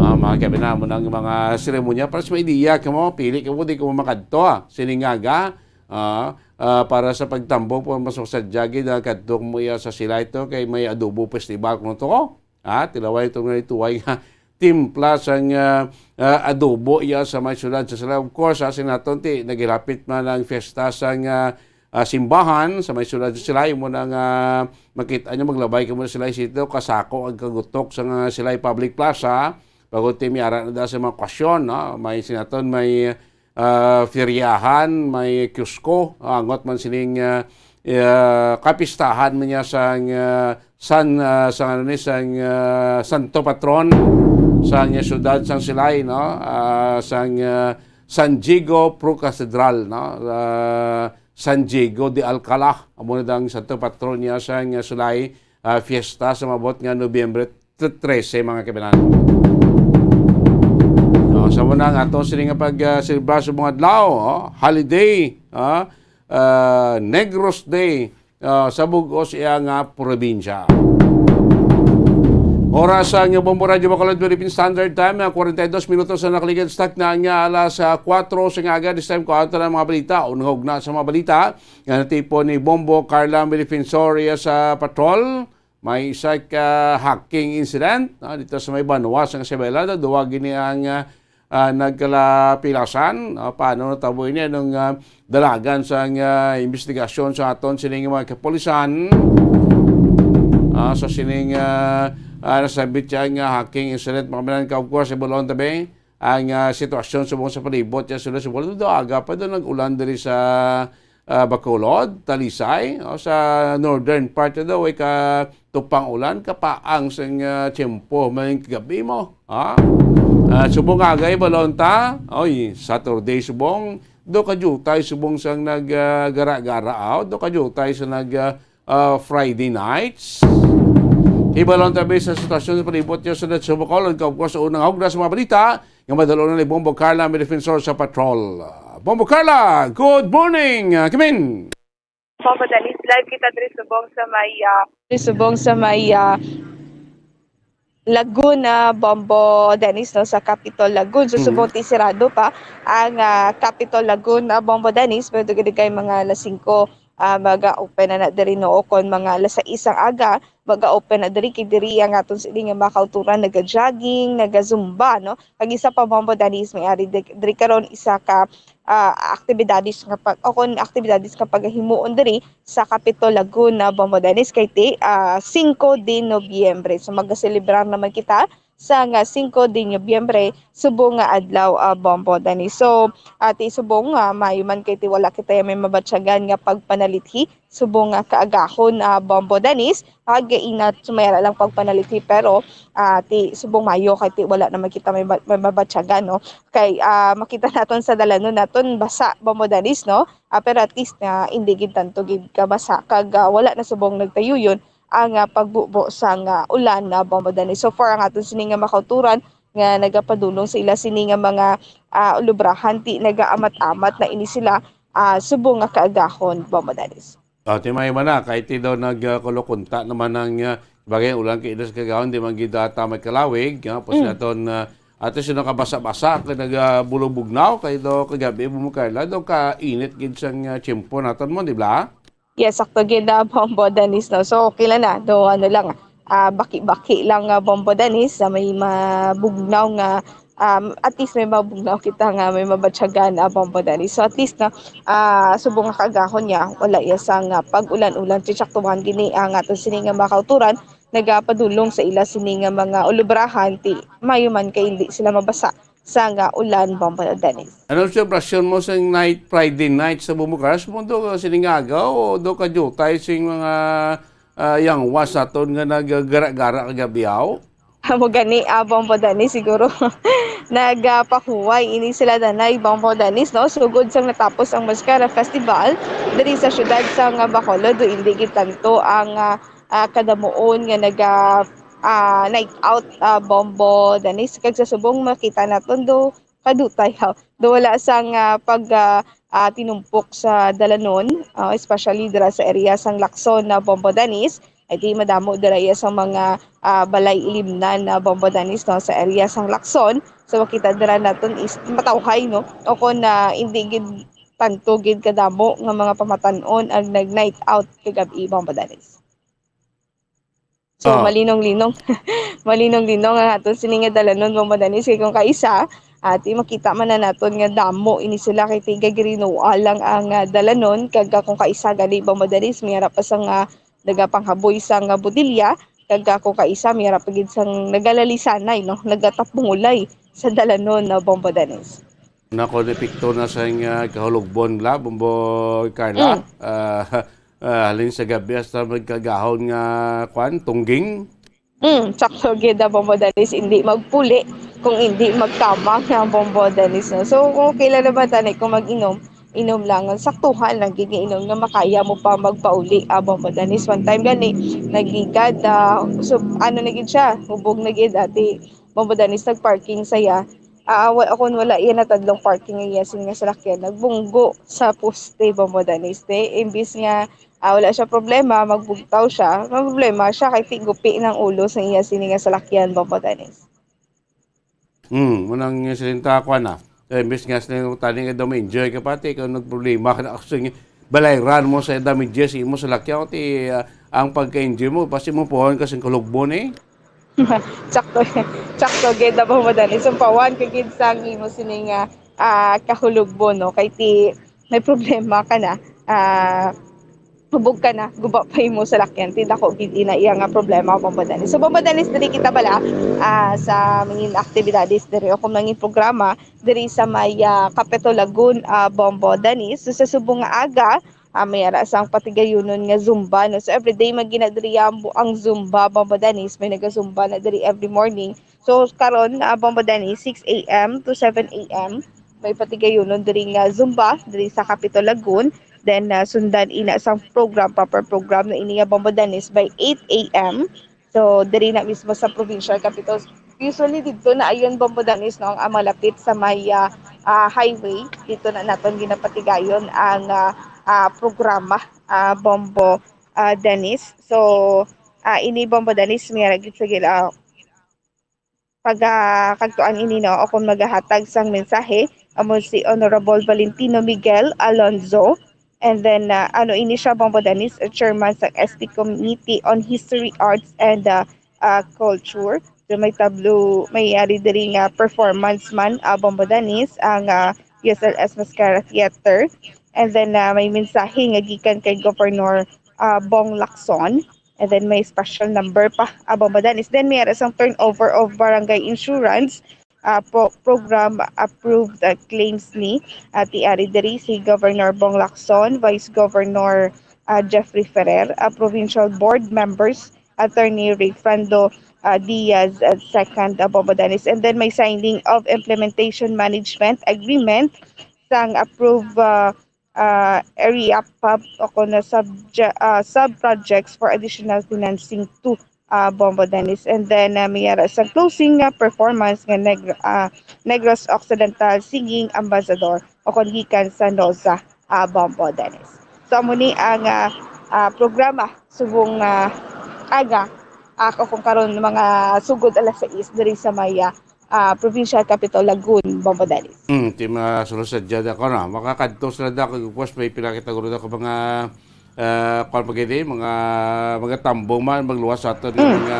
Ah, mga kabanan, mo nang mga seremonya, para sa may ideya ka mo, pili ka mo, di ka mo makadto, ah. Siningaga, ah, ah, para sa pagtambong, po mas masadyagi na kadto mo iya sa sila ito, kay may adobo festival, kung to, ah, tilaway ito nga ituway nga timpla sang, ah, ah, adobo iya sa may syudad sa sila. Of course, ah, sinaton ti, nagilapit man ang fiesta sang, ah, ah, simbahan sa may syudad sa Silay. Mo na nga makita nyo, maglabay ka mo na Silay City, kasako ang kagutok sa nga Silay Public Plaza. Bago ti may ara na da sa mga okasyon, no? May sinaton, may, ah, feriahan, may kiosko, ah, angot man sining, ah, ah, kapistahan man niya sang, ah, San, ah, sang ano ni, sang, ah, Santo Patron sang, ah, syudad sang Silay, no? Ah, sang, ah, San Diego Pro Cathedral, no? Ah, San Diego de Alcala, amo na ang Santo Patron niya sang, ah, Silay, ah, fiesta sa maabot nga Nobyembre t-, trese, mga kabanan. No, sa Una nga ato sini nga pag, ah, selebrar sa mga adlaw, oh, holiday, ah, ah, Negros Day, ah, sa bug-os iya nga probinsya. Oras sa nga Bombo Radyo Bacolod, Philippine Standard Time, ah, forty-two minutos na nakaligid sa takna nga alas, ah, kuwatro sa nga aga. This time, kuha ta ng mga balita o nangugna sa mga balita nga natipon ni Bombo Carla Melifensor iya sa patrol. May isa ka hacking incident, ah, dito sa may Banwa sa Isabela. Duwa gini ang, ah, ah, nagkalapilasan. Ah, paano natabo ini? Anong, ah, dalagan sang, ah, investigasyon sa aton sining mga kapulisan? Ah, sa sining, ah, ah, nasabit siya nga hacking incident, mga kababayan, ka, of course, ibalon tabi ang, ah, sitwasyon subong sa palibot niya, sila sa Bohol. Do aga pa do nag-ulan diri sa, ah, Bacolod, Talisay, o sa northern part daw, ay ka tupang ulan, kapaang sang, ah, tiyempo, maling kagabi mo, ha? Ah, subong aga, ibalon ta, oy, Saturday subong, do ka jutay subong sang nag, ah, gara-gara, aw, do ka jutay sa nag, ah, ah, Friday nights. Ibalon tabi sa sitwasyon sa palibot niya sa Bacolod, ka, of course, sa unang hugna sa mga balita, nga madalo na ni Bombo Carla, may defensor sa patrol. Bombo Carla, good morning, ah, Kimin. Bombo Dennis, live kita diri subong sa may, ah, diri subong sa may, ah, Lagoon, ah, Bombo Dennis, no, sa Capitol Lagoon. So, Mm. subong ti sirado pa ang, ah, Capitol Lagoon, ah, Bombo Dennis, pero dugay-dugay mga alas singko, ah, mag-open na na diri, no, o kon mga alas sais ang aga, mag-open na diri, kay diri ang aton sini nga mga kauturan naga-jogging, naga-zumba, no? Kag isa pa, Bombo Dennis, may ari di-, diri karon isa ka, ah, aktibidades nga pag-, o kon aktibidades nga pagahimuon diri sa Capitol Laguna, Bombo Dennis, kay ti, ah, singko de Nobyembre. So, magaselebrar naman kita sa nga singko de Nobyembre, subong nga adlaw, ah, Bombo Dennis. So, ah, ti subong, ah, maayo man kay ti wala kita may mabatyagan nga pagpanalithi subong nga kaagahon, ah, Bombo Dennis. Kag ina, sumaya lang pagpanalithi, pero, ah, ti subong maayo kay ti wala naman kita may ba-, may mabatyagan, no? Kay, ah, makita naton sa dalanon naton basa, Bombo Dennis, no? Ah, pero at least nga hindi gid tanto gid kabasa kag, ah, wala na subong nagtuyuyon ang, ah, pagbubo sang, ah, ulan na, Bombo Dennis. So far, ang aton sini nga mga kauturan nga nagapadulong sa ila sini nga mga, ah, ulubrahan, ti nagaamat-amat na ini sila, ah, subong nga kaagahon, Bombo Dennis. Ah, ti may man na, kay ti daw nag, ah, kulukunta naman ang, ah, bagay ulan kay idas kagahon, di man gid ata may kalawig, ah, pos Mm. naton, ah, ato sino kabasa-basa, kay nagabulubugnaw, kay daw kagabi mo, Carla, daw kainit gid sang, ah, tiyempo naton mo, di ba? Yes, sakto gid, ah, Bombo Dennis, no? So, okay lang na. Do, ano lang, ah, baki-baki lang, ah, Bombo Dennis, sa may mabugnaw nga, um, at least may mabugnaw kita nga may mabatyagan, ah, Bombo Dennis. So, at least na, ah, subong nga kaagahon niya, wala iya sang, ah, pag-ulan-ulan. Ti saktuhan gini ang aton sini nga mga kauturan, nagapadulong sa ila sini nga mga ulubrahan, ti maayo man kay hindi sila mabasa sa nga ulan, Bombo Dennis. Ano ang selebrasyon mo sa night, Friday night sa Bombo Carla? Sa mundo, sining aga, o do ka jutay sing mga, ah, yangwas naton nga nagagara-gara kagabi, aw? Amo gani, ah, Bombo Dennis, siguro nagapahuway ini sila danay, Bombo Dennis, no? Sugod sang natapos ang Mascara Festival diri sa siyudad sang Bacolod, do hindi gid tanto ang, ah, ah, kadamuon nga naga, ah, night out, ah, Bombo Dennis. Kag sa subong makita naton do kadutay, ha. Do wala sang, ah, pag, ah, ah, tinumpok sa dalanon, ah, especially dira sa area sang Lacson na, Bombo Dennis. Ay di madamo dira iya sa mga, ah, balay ilimnan na, Bombo Dennis, no, sa area sang Lacson. So makita dira naton is matawhay, no? O kon, ah, hindi gid tanto gid kadamo nga mga pamatan-on ang nag-night out kagab-i, Bombo Dennis. So, Ah. malinong-linong. Malinong-linong ang aton sini nga dalanon, Bombo Dennis, kay kung kaisa, ati makita man na naton nga damo ini sila kay tiga Grinoa lang ang, ah, dalanon, kag, ah, kung kaisa gani, Bombo Dennis, may ara pa sang, ah, nagapanghaboy sang, ah, botelya, kag, ah, kung kaisa may ara pa gid sang nagalalisanay, no, nagatapungulay sa dalanon na, Bombo Dennis. Nako, epekto na sa nga kahulugbon la, Bombo Carla. Mm. Ah, ah, halin sa gabi hasta magkagahon nga, kwan, tungging. Mm, sakto gid, ah, Bombo Dennis, hindi magpuli kung hindi magtama nga, Bombo Dennis, no? So, kung okay lang naman tani kung mag-inom, inom lang. Saktuhan lang gid nga inom nga makaya mo pa magpauli, ah, Bombo Dennis. One time gani, nagligad, ah, so, ano na gid siya, hubog na gid, ati, Bombo Dennis, nag-parking saya. Ah, wa-, kung wala iya natadlong parking nga iya sini nga salakyan, nagbunggo sa poste, Bombo Danis, te. Imbis nga, ah, wala siya problema, magbugtaw siya, maproblema siya kay tigupi ng ulo sa iya sini nga salakyan, Bombo Danis. Hmm, mo nang silinta ko na. Eh, imbis nga sila tani nga daw ma-enjoy ka pati kung nagproblema ka na ako sa inyo. Balayran mo sa damages imo sa lakyaw ti ah, ang pagka-enjoy mo, pasi mo puhon ka sa kalugbo ni. Sakto, sakto, geda, Bombo Danis. Sumpawan ka gid sang imo sini nga ah, kahulugbo, no? Kay ti may problema ka na, ah, hubog ka na, guba pa imo salakyan. Ti dako gid ina iya nga problema, Bombo Danis. So, Bombo Danis, diri kita bala ah, sa mga aktibidades diri o kung mga programa diri sa may ah, Capitol Lagoon, ah, Bombo Danis. So, sa subong nga aga, ah, may ara sang patigayunon nga Zumba, no? So, everyday magina diri ang bu-, ang Zumba, Bombo Danis. May naga-Zumba na diri every morning. So, karon, ah, Bombo Danis, six a m to seven a m, may patigayunon diri nga Zumba diri sa Capitol Lagoon. Then, ah, sundan ina sang program, proper program na ini nga, Bombo Danis, by eight a m. So, diri na mismo sa provincial capitol. Usually, dito na ayon, Bombo Danis, no, ang malapit sa may ah, ah, highway. Dito na naton ginapatigayon ang ah, ah, programa, ah, Bombo ah, Danis. So, ah, ini, Bombo Danis, may ra gid sa gila pagakagtuan ini, no, o kung magahatag sang mensahe, amo si Honorable Valentino Miguel Alonzo. And then, ah, ano ini siya, Bombo Danis, ah, chairman sa S T Committee on History, Arts, and ah, ah, Culture. So, may tablo, may ari diri nga performance man, ah, Bombo Danis, ang ah, U S L S Mascara Theater. And then, ah, may mensahe nga gikan kay Governor ah, Bong Lacson. And then may special number pa, ah, Bombo Danis. Then may ara sang turnover of barangay insurance, ah, pro- program approved, ah, claims ni, ah, ti ari diri si Governor Bong Lacson, Vice Governor ah, Jeffrey Ferrer, ah, provincial board members, Attorney Rayfrando ah, Diaz, ah, second, ah, Bombo Danis. And then may signing of implementation management agreement sang approve ah, ah, area pub o kon na subje- ah, sub-projects for additional financing to ah, Bombo Danis. And then ah, may ara sa closing nga performance nga Negro, ah, Negros Occidental Singing Ambassador o kon gikan sa NOZA, ah, Bombo Danis. So amo ni ang ah, ah, programa subong ah, aga, ah, o kon karon mga sugod alas sais diri sa may ah, ah, Provincial Capital Lagoon, Bombo Danis. Hmm, ti masulod sa dyan ako na. Makakadto sila da kag upos may pinakita guro na ko mga ah, kwan pa gini, mga mga tambong man magluwas sa aton nga mga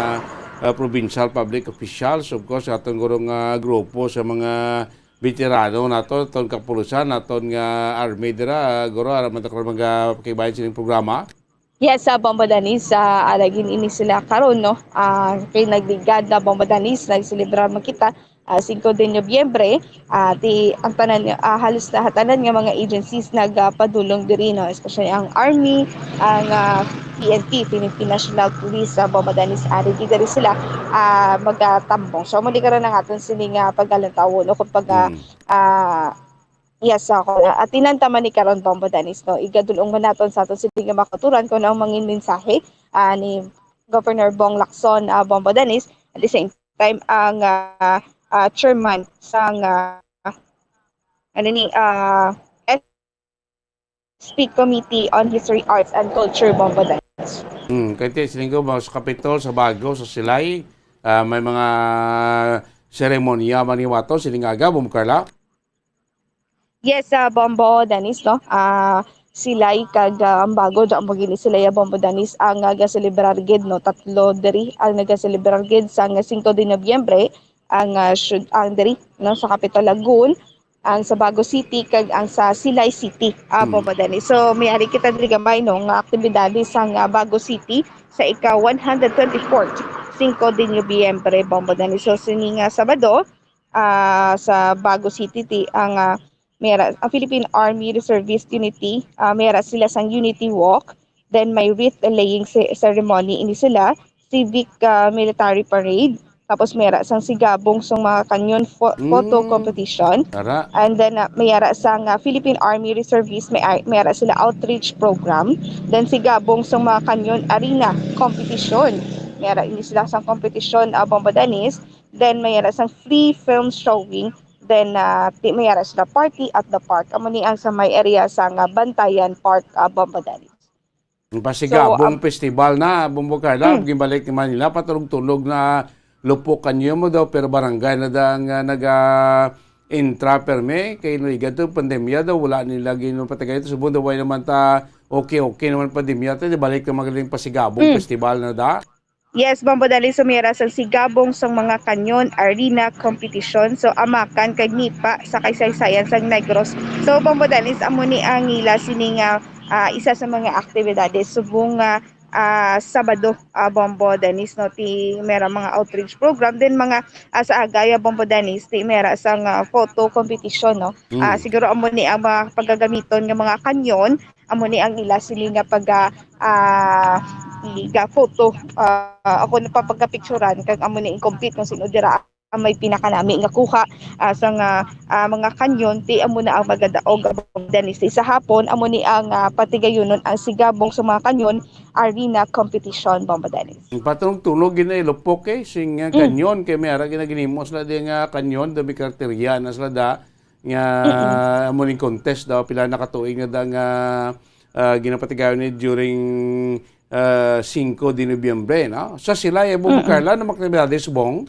ah, provincial public officials, of course, sa aton guro nga grupo sa mga veterano nato, aton kapulisan, aton nga army dira, ah, guro, ara man ta karon mga pakigbayan sining programa. Yes, sa Bombo Danis, sa alagin ini sila karon, no? Ah, kay nagligad na, Bombo Danis, nagselebrar man kita ah, singko de Nobyembre, ah, ti ang tanan nga, ah, halos lahat tanan nga mga agencies nagapadulong diri, no, especially ang Army, ang ah, P N P, Philippine National Police, sa Bombo Danis, ari gid diri sila ah, magatambong. So amo ni karon ang aton sini nga pagalantawon o kung pag ah, Mm. ah, Yes, ako. Atinan ta man ni karon, Bombo Danis, no? Igadulong man naton sa aton sini nga makaturan kung ang mangin mensahe ah, ni Governor Bong Lacson, ah, Bombo Danis, at the same time ang ah, ah, chairman sang ah, ano ni ah, S P Committee on History, Arts, and Culture, Bombo Danis. Hmm, kay ti sining ba sa Kapitol, sa Bago, sa Silay, ah, may mga seremonya man hiwaton sining aga, Bombo Carla? Yes, ah, Bombo Danis, no? Ah, Silay kag ah, Ambago, dyan mo gini sila ya Bombo Danis ang ah, gaselebrar gid, no? Tatlo diri ang nagaselebrar gid sa nga singko de Nobyembre ang ah, syud- ang diri, no, sa Capital Lagoon, ang sa Bago City kag ang sa Silay City, ah, Bombo Danis. So may ari kita diri gamay, no, nga aktibidades sa nga Bago City sa ika one hundred twenty-fourth singko de Nobyembre, Bombo Danis. So sini nga Sabado, ah, sa Bago City ti ang ah, may ara, ang Philippine Army Reservist Unity, ah, may ara sila sang Unity Walk, then may wreath laying ce- ceremony ini sila, civic ah, military parade, tapos may ara sang Sigabong sang mga kanyon fo- photo Mm. competition, Ara. And then ah, may ara sang ah, Philippine Army Reservist, may, ar- may ara sila outreach program, then Sigabong sang mga kanyon arena competition. May ara ini sila sang competition, ah, Bombo Danis, then may ara sang free film showing Then, ah, ti may ara sila party at the park. Amo ni ang sa may area sa nga Bantayan Park, ah, Bombo Dennis. Ang Pasigabong So, ab- Festival na, Bombo Carla, Hmm. ginbalik ni Manila, patulog-tulog na Lupok Kanyon mo daw, pero barangay na da nga naga-intra perme, kay no igad to, pandemya daw, wala nila ginapatigayon. Subong daw, wala naman ta, okay, okay naman pandemya, ta, di balik na magaling Pasigabong Hmm. Festival na da. Yes, Bombo Dennis, sumira sang Sigabong sang mga kanyon, arena, competition. So, amakan kag nipa sa kaysaysayan sang Negros. So, Bombo Dennis, amo ni ang ila sini nga, ah, isa sa mga aktibidades. Subong nga, ah, Sabado, ah, Bombo Dennis, no, ti mera mga outreach program. Then, mga, ah, sa agaya, Bombo Dennis, ti mera sang, ah, photo competition, no. Mm. Ah, siguro amo ni ang mga pagagamiton nga mga kanyon, amo ni ang ila sini nga pag, ah, ah, iga photo, ah, ako na papagapicturan kag amo ni ang compete kung sino dira ang may pinakanami nga kuha, ah, sa nga, ah, mga kanyon, ti amo na ang magadaog, Bombo Dennis. Sa hapon, amo ni ang, ah, patigayunon ang Sigabong sa mga kanyon, arena competition, Bombo Dennis. Patulog-tulog gina ilupok, eh, sing, ah, Mm. kanyon, kay may ara ginaginimo sila di nga kanyon, daw may karakterya na sila da, nga Mm-mm. amo ning contest daw, pila na katuig na da nga, ah, ginapatigayon ni during, ah, singko de Nobyembre, no? Sa sila, eh, Bombo Mm-mm. Carla, na mga aktibidades, Bong?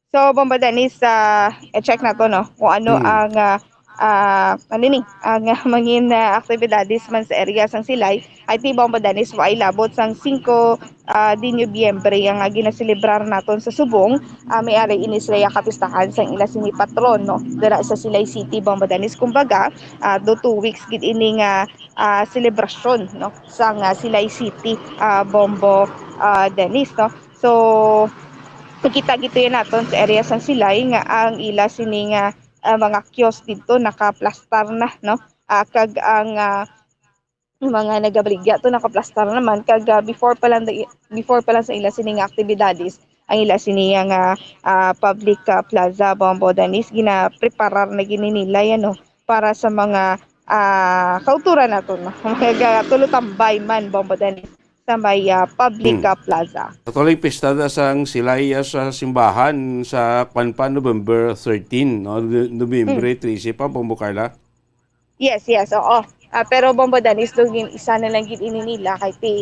So, Bombo Dennis, ah, i-check nato, no, kung ano Mm. ang, ah, ah, ano ni, ang, ah, mangin, ah, aktibidades man sa area sang Silay. I think, Bombo Dennis, wa ay labot sang singko, ah, de Nobyembre ang, ah, ginaselebrar naton sa subong. Ah, may ari ini sila ya kapistahan sang ila sini patron, no, dira sa Silay City, Bombo Dennis. Kumbaga, ah, do two weeks gid ini nga, ah, selebrasyon, no, sang, ah, Silay City, ah, Bombo, ah, Dennis, no. So, nakita gito yan naton sa area sang Silay nga ang ila sini nga, ah, mga kiosk dito nakaplastar na, no. Ah, kag ang, ah, mga nagabaligya to nakaplastar naman kag, ah, before pa lang da-, before pa lang sa ila sini nga aktibidades, ang ila sini nga, ah, public, ah, plaza, Bombo Dennis, ginapreparar na gini nila yan, no, para sa mga, ah, kauturan nato, no, mga tulutambay man, Bombo Dennis, sa may, ah, public, Hmm. ah, plaza. Actually, pista na sang Silay, ah, sa simbahan sa kwan pa, November thirteen, no? November Hmm. trese pa, Bombo Carla. Yes, yes, oo. Ah, pero Bombo Dennis, do gin-, isa na lang gid ini nila kay ti,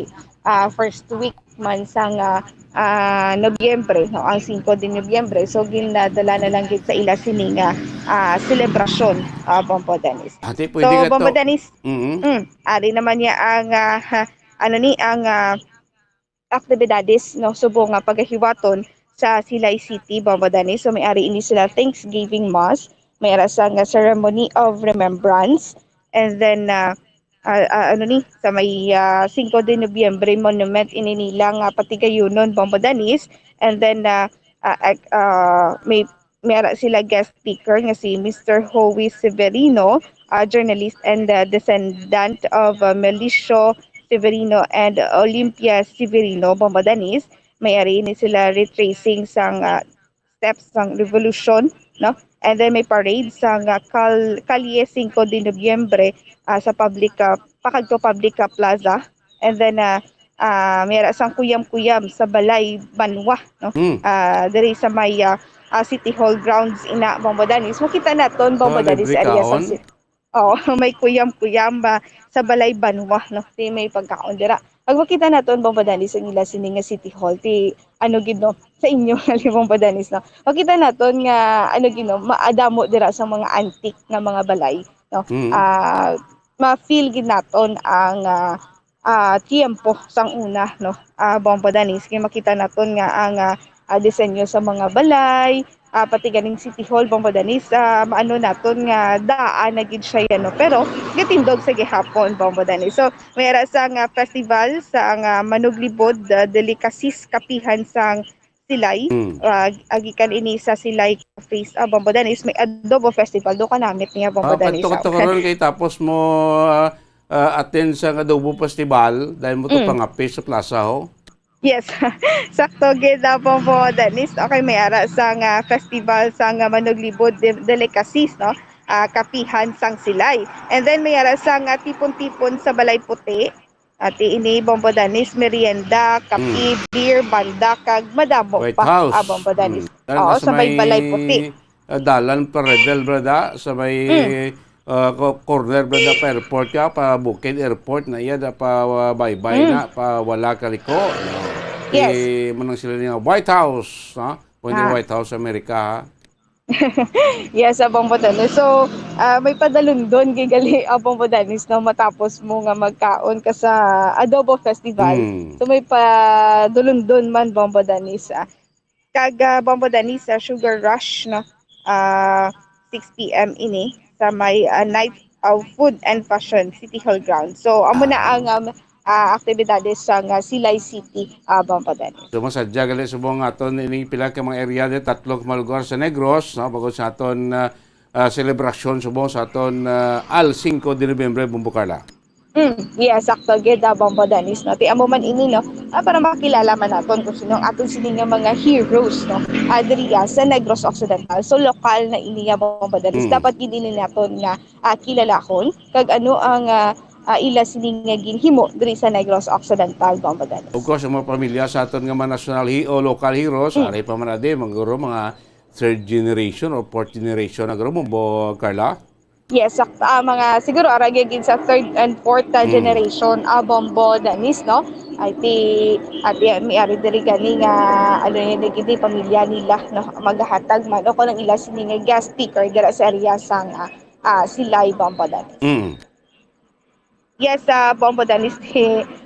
ah, first week man sang, ah, ah, Nobyembre, no, ang singko de Nobyembre. So, ginadala na lang gid sa ila sini nga, ah, selebrasyon, ah, Bombo Dennis. Ate, So, pwede ka Bombo to? Dennis, Mm. mm, ari naman niya ang, ah, ha, ano ni, ang, ah, aktibidades, no, subong nga pagahiwaton sa Silay City, Bombo Dennis. So, may ari ini sila Thanksgiving Mass, may ara sa nga Ceremony of Remembrance, and then, ah, ah, ah, ano ni, sa may, ah, singko de Nobyembre Monument ini nila nga patigayunon, Bombo Dennis, and then, ah, ah, ah, ah, may may ara sila guest speaker nga si Mister Howie Severino, ah, journalist and, ah, descendant of, ah, Melicio Severino and Olympia Severino, Bombo Dennis. May ari ni sila retracing sang, ah, steps sang revolution, no? And then may parade sang, ah, Kal-, Kalye Cinco de Noviembre, ah, sa public, ah, pakadto public, ah, plaza. And then, ah, ah, may ara sang kuyam-kuyam sa Balay Banwa, no? Hmm. Ah, diri sa may, ah, ah, City Hall grounds ina, Bombo Dennis. Makita naton, Bombo Ah, Dennis, libre sa area sa kaon? Ci-, oo, may kuyam-kuyam ba sa Balay Banwa, no? Di may pagkaon dira. Pag makita naton, Bombo Dennis, ang ila sini nga City Hall, ti ano gid, no? Sa inyo, Bombo Dennis, no? Makita naton nga, ano gid, no? Maadamo dira sa mga antique nga mga balay, no? Mm. Ah, ma-feel gid naton ang, ah, ah, tiyempo sang una, no? Ah, Bombo Dennis, kay makita naton nga ang, ah, ah, disenyo sa mga balay, ah, pati ganing City Hall, Bombo Dennis, ah, maano naton nga daan na gid siya yan, no? Pero gatindog sa gihapon, Bombo Dennis. So, may ara sa nga festival sa nga Manuglibod, ah, Delicacies, Kapihan sang Silay. Mm. Ah, agikan ini sa Silay Cafe, ah, Bombo Dennis, may Adobo Festival. Do ka namit niya, Bombo Ah, Dennis, kadto, ah. Kadto karon kay tapos mo, ah, ah, attend sa Adobo Festival, dahil mo to Mm. pangape sa plaza, ho? Yes. Sakto gid na, Bombo Dennis. Okay, may ara sa nga festival sa nga Manuglibod de-, Delicacies, no? Ah, Kapihan sang Silay. And then may ara sa nga tipon-tipon sa Balay Puti. Ati ini, Bombo Dennis, merienda, kape, Mm. beer, banda, kag madamo White pa. House. Ah, Bombo Dennis. Mm. Dahil Oo, nasa sa may may Balay Puti. ah, dalan pa Redel, brada, sa may, Mm. ah, co-, corner, brada, pa airport ka, pa Bukid Airport na iya, da pa, ah, baybay Mm. na, pa wala ka liko. No? Yes. Eh, manang sila niya White House, ha? Kung hindi Ah. White House, Amerika, ha? Yes, Abang Bodanis. So, ah, may padalundon gigali, Abang Bodanis, no, matapos mo nga magkaon ka sa Adobo Festival. Mm. So, may padulundon man, Bang Bodanis, ah. Kag, ah, Bang Bodanis, sa Sugar Rush, no, ah, six p m ini sa may, ah, Night of Food and Fashion, City Hall ground. So, amo na Ah. ang, um, ah, aktibidades sa nga Silay City, ah, Bang Bodanis. So, masadya gali subong aton ining pila ka mga area di, tatlo ka mga lugar sa Negros, no? Bangod sa aton, ah, ah, selebrasyon subong sa aton, ah, Al Cinco de Noviembre, Bumbo Carla. Mm, yes, sakto gid, ah, Bang Bodanis, no? Ti amo man ini, no? Ah, para makilala man naton kung sino ang aton sini nga mga heroes, no? Ah, diri, ah, sa Negros Occidental. So, lokal na ini, ah, Bang Bodanis. Mm. Dapat gid ini naton nga, ah, kilalahon kag ano ang, ah, ah, ila sini nga ginhimo diri sa Negros Occidental, Bang Bodanis. Of course, ang mga pamilya sa aton nga mga national he-, o local heroes, Mm. ari pa man adi, mga guro, mga third generation or fourth generation na guro, Bumbo Carla? Yes, sakto. Ah, mga, siguro, ara gyud sa third and fourth, ah, Mm. generation, ah, Bumbo Danis, no? Ay, ti, ati, may ari diri gani nga, ano yun, gid, pamilya nila, no? Maghatag man, o kung ang ila sini nga guest speaker dira sa area sang, ah, ah, Silay, Bumbo Danis. Mm. Yes, ah, Bumbo Danis,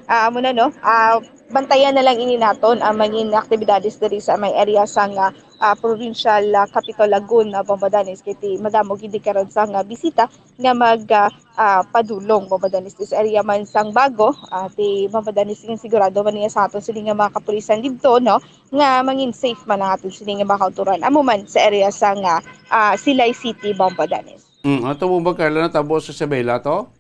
ah, amo na, no? Ah, bantayan na lang ini naton ang mangin aktibidades diri sa may area sang, ah, ah, provincial, ah, Capitol Lagoon, ah, Bumbo Danis, kay ti madamo gid karon sang, ah, bisita nga mag, ah, ah, padulong, Bumbo Danis, sa area man sang Bago, ah, ti Bumbo Danis, sigurado man niya sa aton sini nga mga kapulisan didto, no, nga mangin safe man ang aton sini nga mga kauturan. Amo man sa area sang, ah, ah, Silay City, Bumbo Danis. Mm, ato mo ba, Carla, natabo sa Isabela to?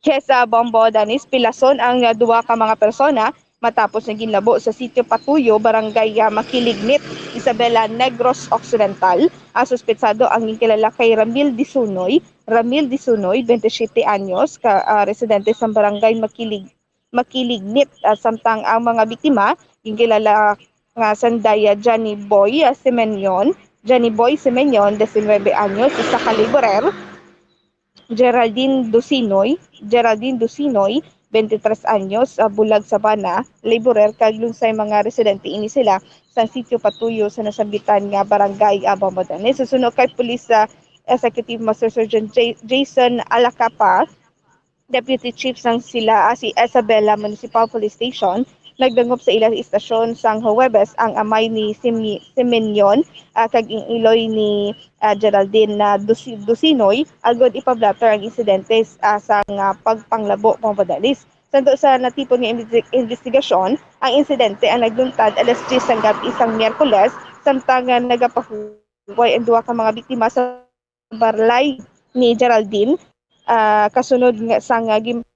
Yes, ah, Bumbo Danis, pilason ang, ah, duha ka mga persona matapos nga ginlabo sa Sitio Patuyo, Barangay, ah, Makilignit, Isabela, Negros Occidental. Ang suspetsado ang ginkilala kay Ramil Disunoy. Ramil Disunoy, twenty-seven anyos, ka, ah, residente sa Barangay Makilig-, Makilignit, ah, samtang ang mga biktima ginkilala nga sanday, ah, Johnny Boy, ah, Semenion, Johnny Boy Semenion, diecinuebe anyos, isa ka laborer. Geraldine Dusinoy, Geraldine Dusinoy, twenty-three anyos, ah, Bulag Sabana, laborer kag lunsay mga residente ini sila sang Sitio Patuyo sa nasambitan nga barangay, ah, Bambodanes. Susuno kay Police, ah, Executive Master Sergeant J-, Jason Alacapa, Deputy Chief sang sila, ah, si Isabela Municipal Police Station, nagdangop sa ila istasyon sang Huwebes ang amay ni Simi-, Simeon, ah, kag ang iloy ni, ah, Geraldine na Dusi-, Dusinoy agod ipablatter ang insidente, ah, sang, ah, pagpanglabo, Bambodanes. Santo sa natipon nga imbesti-, investigasyon, ang insidente ang nagluntad alas diyes sang gab-i sang Miyerkules, samtang, ah, nagapahuway ang duha ka mga biktima sa balay ni Geraldine, ah, kasunod nga, sang, ah, gim-,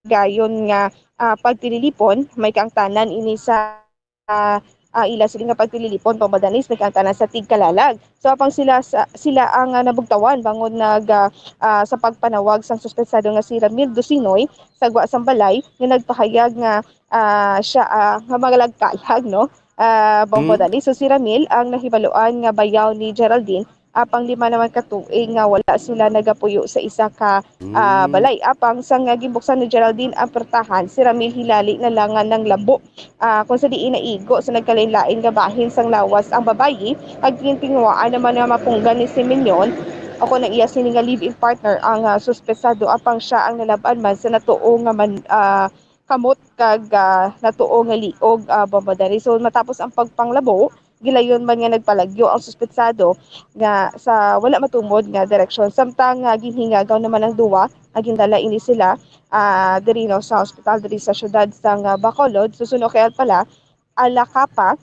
gayon nga, ah, pagtililipon, may kaangtanan ini sa, ah, ah, ila sila nga pagtililipon, Bambodanes, may kaangtanan sa tigkalalag. So, apang sila sa, sila ang, ah, nabugtawan bangod nag, ah, ah, sa pagpanawag sang suspetsado nga si Ramil Dusinoy sa gwa sang balay nga nagpahayag nga, ah, siya, ah, nga magalagkalag, no? Ah, Bambodanes. Mm. So, si Ramil ang nahibaluan nga bayaw ni Geraldine apang lima naman ka tuig nga wala sila nagapuyo sa isa ka, ah, Mm. balay. Apang sang, ah, ginbuksan ni Geraldine ang pertahan, si Ramil hilali na lang nga nanglabo, ah, kung sa diin naigo sa nagkalain-lain nga bahin sang lawas ang babayi, kag gintinguhaan naman nga mapunggan ni Simeon o kung ang iya sini nga live-in partner ang, ah, suspetsado, apang siya ang nalab-an man sa natuo nga man-, ah, kamot kag, ah, natuo nga liog, ah, Bambodanes. So, matapos ang pagpanglabo, gilayon man nga nagpalagyo ang suspetsado nga sa wala matumod nga direksyon. Samtang, ah, ginhingagaw naman ang duwa, nga gindala ini sila, ah, diri, no, sa ospital diri sa siyudad sang, ah, Bacolod. Susuno kay Alpala, Alacapa,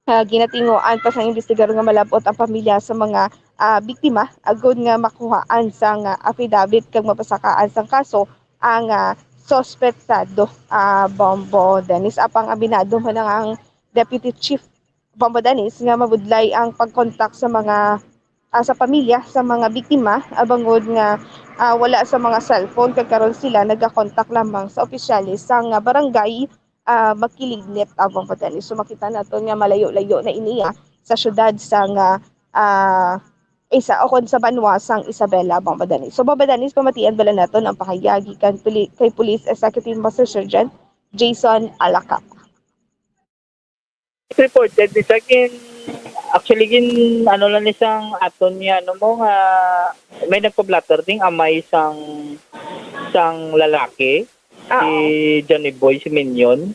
ah, ginatinguan pa sang investigador nga malab-ot ang pamilya sa mga, ah, biktima agod nga makuhaan sang, ah, affidavit kag mapasakaan sang kaso ang, ah, suspetsado, ah, Bambodanes. Apang aminado man ang Deputy Chief Bambodanes nga mabudlay ang pagkontak sa mga, ah, sa pamilya sa mga biktima, ah, bangod nga, ah, wala sa mga cellphone kag karon sila nagakontak lamang sa opisyales sang, ah, barangay, ah, Makilignit, ah, Bambodanes. So, makita naton nga malayo-layo na ini, ah, sa siyudad sang, ah, ah, isa, o kon sa banwa sang Isabela, Bombo Dennis. So, Bombo Dennis, pamatian bala naton ang pahayag gikan puli-, kay Police Executive Master Sergeant Jason Alaca. Reported ni sa gin, actually, gin, ano lang ni sang aton niya, ano mo, nga may nagpa-blotter ding amay sang, sang lalaki, si Oo. Johnny Boy, si Minion.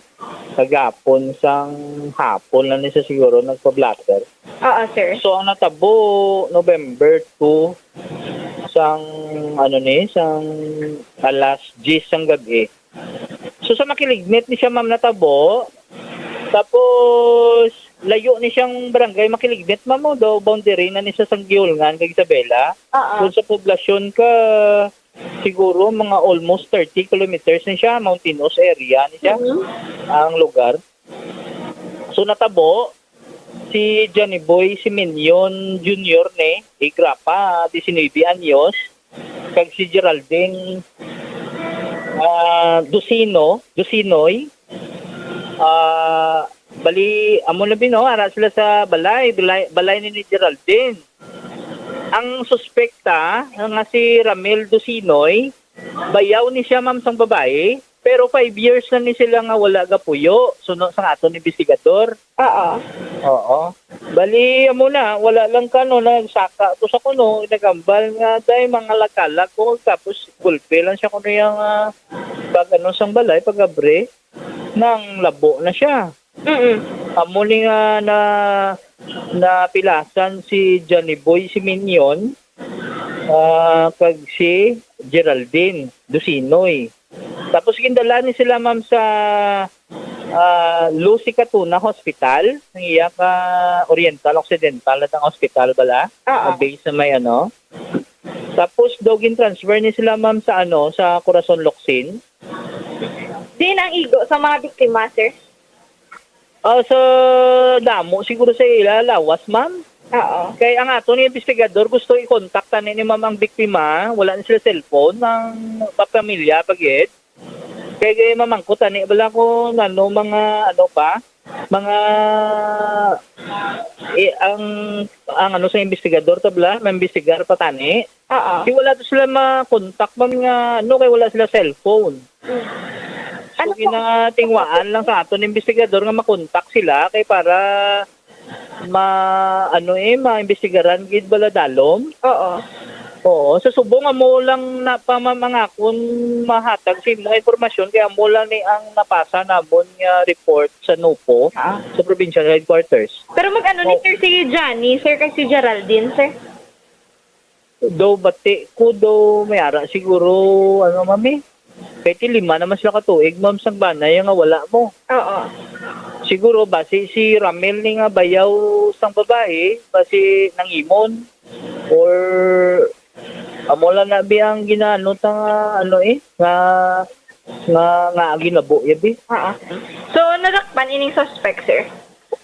Kagapon sang hapon lang ni sa siguro nagpa-blotter. Oo, sir. So, ang natabo, November two, sang, ano ni, sang alas diyes sang gabi. So, sa Makilignit ni siya, ma'am, natabo. Tapos, layo ni siyang barangay Makilignit, ma'am, oh, daw boundary na ni siya sang Gihulngan kag Isabela. Oo. Doon sa poblasyon ka, siguro mga almost thirty kilometers ni siya, mountainous area ni siya, Mhm. ang lugar. So, natabo, si Johnny Boy, si Minion Junior ni, Igrapa, diecinueve anyos, kag si Geraldine, ah, Dusino, Dusinoy, ah, bali, amo na bino, ara sila sa balay, balay, balay ni, ni Geraldine. Ang suspekta nga si Ramel Dusinoy, bayaw ni siya, ma'am, sang babayi, pero five years na ni sila nga wala gapuyo, suno sang aton investigador. Oo. Oo. Bali, amo na, wala lang ka, no, nagsaka to sa kuno, nagambal nga, day, mga lagkalag ko, tapos gulpe lang siya kuno yung, ah, pag ano sang balay, pag abre, nang labo na siya. Mm-mm. Amo ni nga na napilasan si Johnny Boy, si Minion, ah, kag si Geraldine Dusinoy. Tapos gindala ni sila, ma'am, sa, ah, Lucy Catuna Hospital, ang iya ka Oriental Occidental na ang hospital bala, Oo. Ang base sa may ano. Tapos daw gin-transfer ni sila, ma'am, sa ano, sa Corazon Locsin. Diin ang igo sa mga biktima, sir? Ah, sa damo siguro sa ila lawas, ma'am. Oo. Kay ang aton nga investigador gusto i-contact tani ni ma'am ang biktima, wala na sila cellphone, ang pamilya pa gid. Kay, kay mamangkot tani bala kung ano mga ano pa, mga eh, ang ang ano sa investigador ta bala, maimbestigar pa tani. Oo. Di wala to sila ma-contact, ma'am, nga ano, kay wala sila cellphone. So, Ano po? ginatingwaan lang sa aton investigador nga makontak sila kay para ma ano eh, maimbestigaran gid bala dalom. Oo. Oo, sa subong amo lang na pa, ma'am, ang akon mahatag sa imo nga impormasyon kay amo lang ni ang napasa namon nga report sa NOPO, Ah. sa provincial headquarters. Pero mag-ano ni sir si Johnny, sir, kag si Geraldine, sir? Daw bati ko daw may ara siguro, ano, ma'am, eh. Kay ti lima naman sila ka tuig, ma'am, sang banay nga wala mo. Oo. Siguro basi si Ramel ni nga bayaw sang babayi, basi nangimon or amo lang na bi ang ginaano ta nga ano eh, nga nga nga ginabo ya bi. Oo. So, nadakpan ining suspect, sir?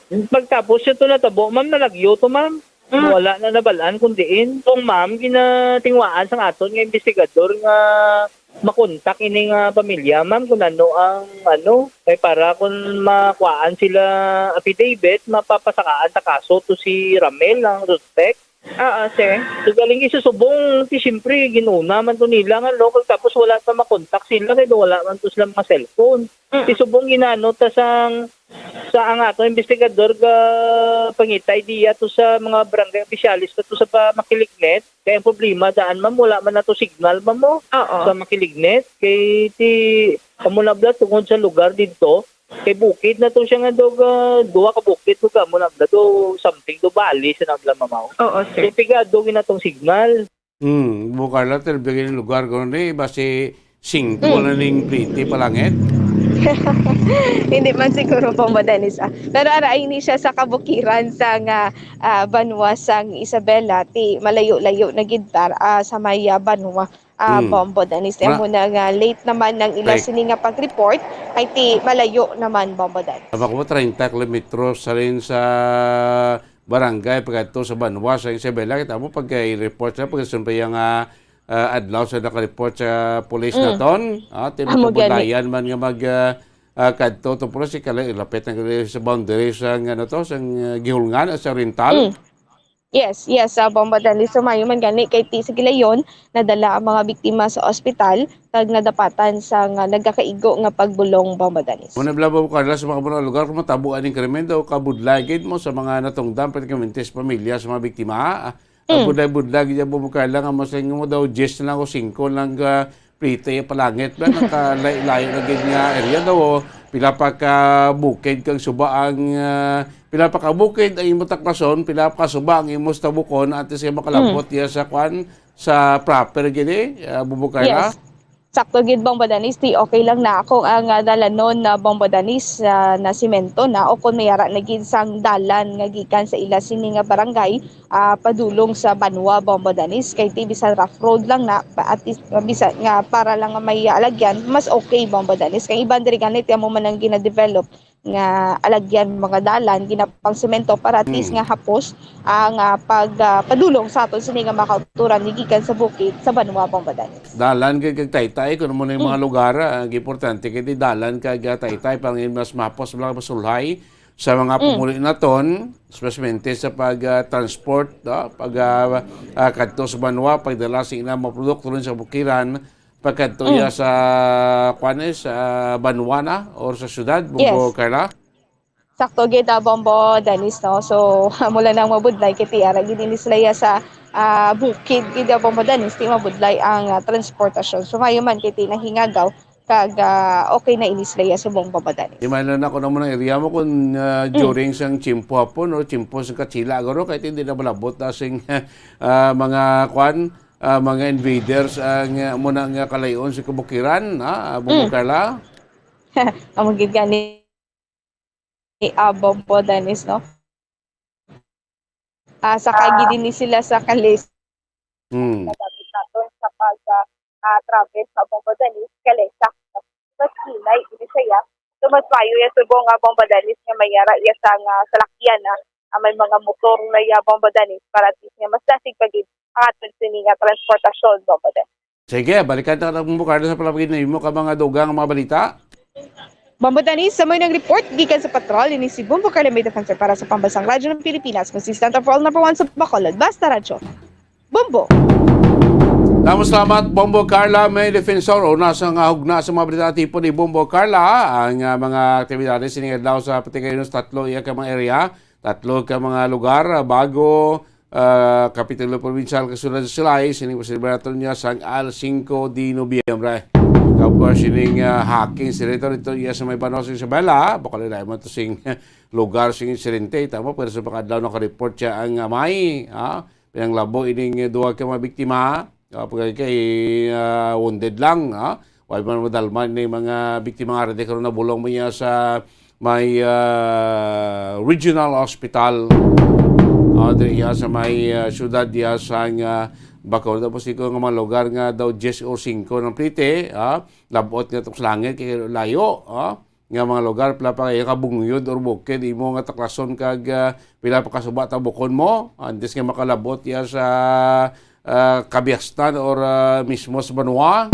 Pagtapos ito natabo, ma'am, nalagyo to, ma'am. Mm. Wala na nabalaan kung diin. Kung, ma'am, ginatingwaan sang aton nga investigador nga makontak ini nga pamilya, ma'am, kung ano ang ano, kay para kung makuhaan sila affidavit, mapapasakaan sa kaso to si Ramel ang suspect. Oo, sir. So, galing isusubong, ti siyempre, ginuna man to nila nga, no? Kag tapos wala pa makontak sila, kay wala man to sila mga cellphone. Mm. Ti subong ginano ta sang sa ang ato investigador ga pangita idea to sa mga barangay opisyalis to sa pa Makilignet. Kay ang problema daan, ma'am, wala man nato signal, ma'am, mo. Oo. Sa Makilignet, kay ti amo na bala tungod sa lugar dito, kay bukid na to siya nga dog ah, duha ka bukid to, amo na bala do something do bali sa nabla, ma'am. Oo, Kay sir. pigado ginatong signal. Hmm, bukar lang tayo bigyan ng lugar ko ni basi singko na ning pliti palangit. Hindi man siguro, Bombo Dennis, ah. Pero ara ini siya sa kabukiran sa nga ah, banwa sang Isabela, ti malayo-layo na gid ta, ah, sa may ah, banwa, ah, Hmm. Bombo Dennis. Ti Ma- amo na nga late naman ang ila Right. sini nga pag-report, kay ti malayo naman, Bombo Dennis. Tama ko, treinta kilometros sa rin sa barangay pagkadto sa banwa sa Isabela. Kita mo pag report sa pag sumpay nga ah, adlaw sa naka-report sa police Mm. naton. Ah, ti Amo gani. Makabudayan man nga mag ah, ah, kadto to, pero si Kalay, lapit na kali sa boundary sa, ano to, sa ah, Gihulngan, sa Oriental. Mm. Yes, yes, ah, Bombo Dennis. So, maayo man gani kay ti sa gilayon, nadala ang mga biktima sa ospital kag nadapatan sa nga nagakaigo nga pagbulong, Bombo Dennis. Muna bala, Bombo Carla, sa mga, mga lugar kung matabo aning krimen daw, kabudlay gid mo sa mga natungdan, pratikamente sa pamilya sa mga biktima. Ah, Mm. kabudlay-budlay gid mo, Bombo Carla, nga mas mo daw diyes na lang o singko lang ka plite palangit ba, nakalayo-layo na gid nga area daw, oh. Pila pa ka bukid kang suba ang, ah, pila pa ka bukid ang imo taklason, pila pa ka suba ang imo tabukon, antes nga makalabot Mm. iya sa kwan, sa proper gid, eh, ah, Bombo Carla? Yes. Sakto gid, Bombo Dennis, ti okay lang na ako ang, ah, dalanon na Bombo Dennis, ah, na semento na o kung may ara na gid sang dalan nga gikan sa ila sini nga barangay, ah, padulong sa banwa, Bombo Dennis, kay ti bisan rough road lang na, pa-, at least, ah, bisan nga para lang nga may alagyan, mas okay, Bombo Dennis. Kay iban diri gani, ti amo man ang gina-develop nga alagyan, mga dalan, ginapang semento para at least Mm. nga hapos ang, ah, pag, ah, padulong sa aton sini nga mga kautoran nga gikan sa bukid sa banwa, Bombo Dennis. Dalan kag, kag taytay, kung mo na yung mga Mm. lugar, ah, ang importante kay di dalan kag, ah, taytay, para mas mahapos, mas masulhay sa mga Mm. pumuli naton, especially sa pag, ah, transport, no? Pag, ah, ah, kadto sa banwa, pagdala sa ilang mga produkto rin sa bukiran, pagkadto Mm. iya sa, kwan, eh, sa banwa na or sa syudad, Bombo Yes. Carla? Sakto gid, ah, Bombo Dennis, no? So, mula nang mabudlay kay ti ara gid ini sila iya sa, ah, bukid gid, ah, Bombo Dennis, ti mabudlay ang, ah, transportasyon. So, maayo man kay ti nahingagaw kag, ah, okay na ini sila iya subong, Bombo Dennis. Di man lang ako naman ang area mo kung, ah, Mm. during sang tiyempo hapon o tiyempo sang katsila, guro, kay ti hindi na malabot na sing, ah, mga kwan, ah, mga invaders, ah, nga, muna nga kalayon sa kabukiran, ah, Bombo Mm. Carla? Amo gid gani, ah, Bombo Dennis, no? Ah, sa kagid ni sila sa kalis. Hmm. Nagamit naton sa pag, ah, ah, travel sa Bombo Dennis, kalesa. Mas hinay ini siya. So, mas maayo ya subong nga Bombo Dennis nga may ara iya sa nga salakyan, ah, ah, may mga motor na ya Bombo Dennis para at least nga mas dasig pa gid ang aton sini nga transportasyon, Bombo Dennis. Sige, balikan ta ka, Bombo Carla, sa palapagid na imo ka mga dugang nga mga balita. Bombo Dennis, sa may nag-report gikan sa patrol, ini si Bombo Carla, may defensor para sa Pambansang Radyo ng Pilipinas, consistent of all number one sa Bacolod. Basta Radyo. Bombo! Damo salamat, Bombo Carla, may defensor. Una sa nga hugna sa mga balita tipo ni Bombo Carla, ang, ah, mga aktibidades sining adlaw sa Patigayon sa tatlo iya ka mga area, tatlo ka mga lugar, ah, Bago, ah, Kapitulo Probinsyal, kasulod sa Silay, sining pasilibra naton niya sang Al Cinco de Noviembre. Kapwa sining, ah, hacking si Rito, dito iya sa may Banos, Isabela, baka nila mo to sing lugar sing insidente. Tama, pero sa pagkadlaw nakareport siya ang amay, ah, pinanglabo ining duha ka mga biktima. Ah, pag kay, ah, wounded lang, ah. Wala man madalman ni mga biktima nga rede karon nabulong mo niya sa may, ah, regional hospital. Ah, diri iya sa may, ah, syudad iya sa nga Bacolod. Tapos ikaw nga mga lugar nga daw diyes o singko ng plite, ah, labot nga tukos langit kay layo, ah, nga mga lugar, pila pa kayo kabungyod or bukid, imo nga taklason kag, ah, pila pa kasuba tabukon mo, antes nga makalabot iya sa, ah, kabiastan or, ah, mismo sa banwa,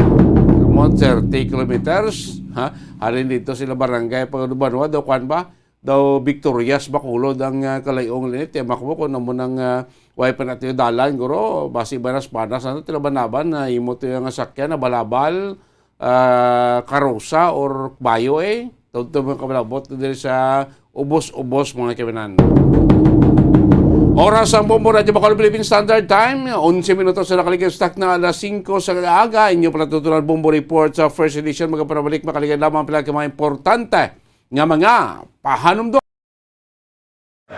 mo thirty kilometers, ha? Halin dito sila barangay pag banwa, daw kwan ba? Daw Victorias Bacolod ang, ah, kalayong linit. Tiyamak mo kung namo nang, ah, way pa natin dalan, guro, basi ba nas panas, ano, tila banaban na imo to yung sakyan na balabal, ah, karusa or bayo, eh. Tawag to mga kabalabot diri sa ubos-ubos, mga kaibigan. Oras ang Bombo Radyo Bacolod Philippine Standard Time, onse minutos sa nakaligid sa takna alas singko sa aga. Inyo pala tutunan Bombo Report sa first edition. Magkapanabalik, makaligid lamang pala ka mga importante nga mga pahanumdom.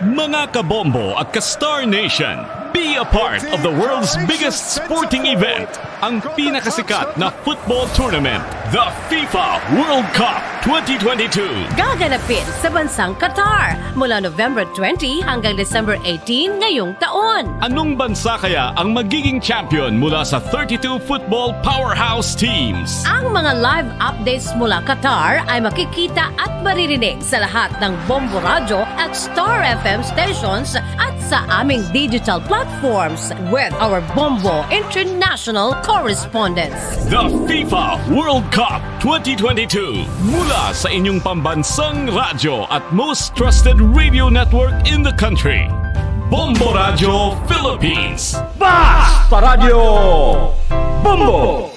Mga kabombo at ka-Star Nation, be a part of the world's biggest sporting event, ang pinakasikat na football tournament, the FIFA World Cup twenty twenty-two. Gaganapin sa bansang Qatar mula November twenty hanggang December eighteen ngayong taon. Anong bansa kaya ang magiging champion mula sa thirty-two football powerhouse teams? Ang mga live updates mula Qatar ay makikita at maririnig sa lahat ng Bombo Radyo at Star F M stations at sa aming digital platforms with our Bombo International correspondents. The FIFA World Cup twenty twenty-two, mula sa inyong pambansang radyo at most trusted radio network in the country. Bombo Radio Philippines. Basta Radio Bombo!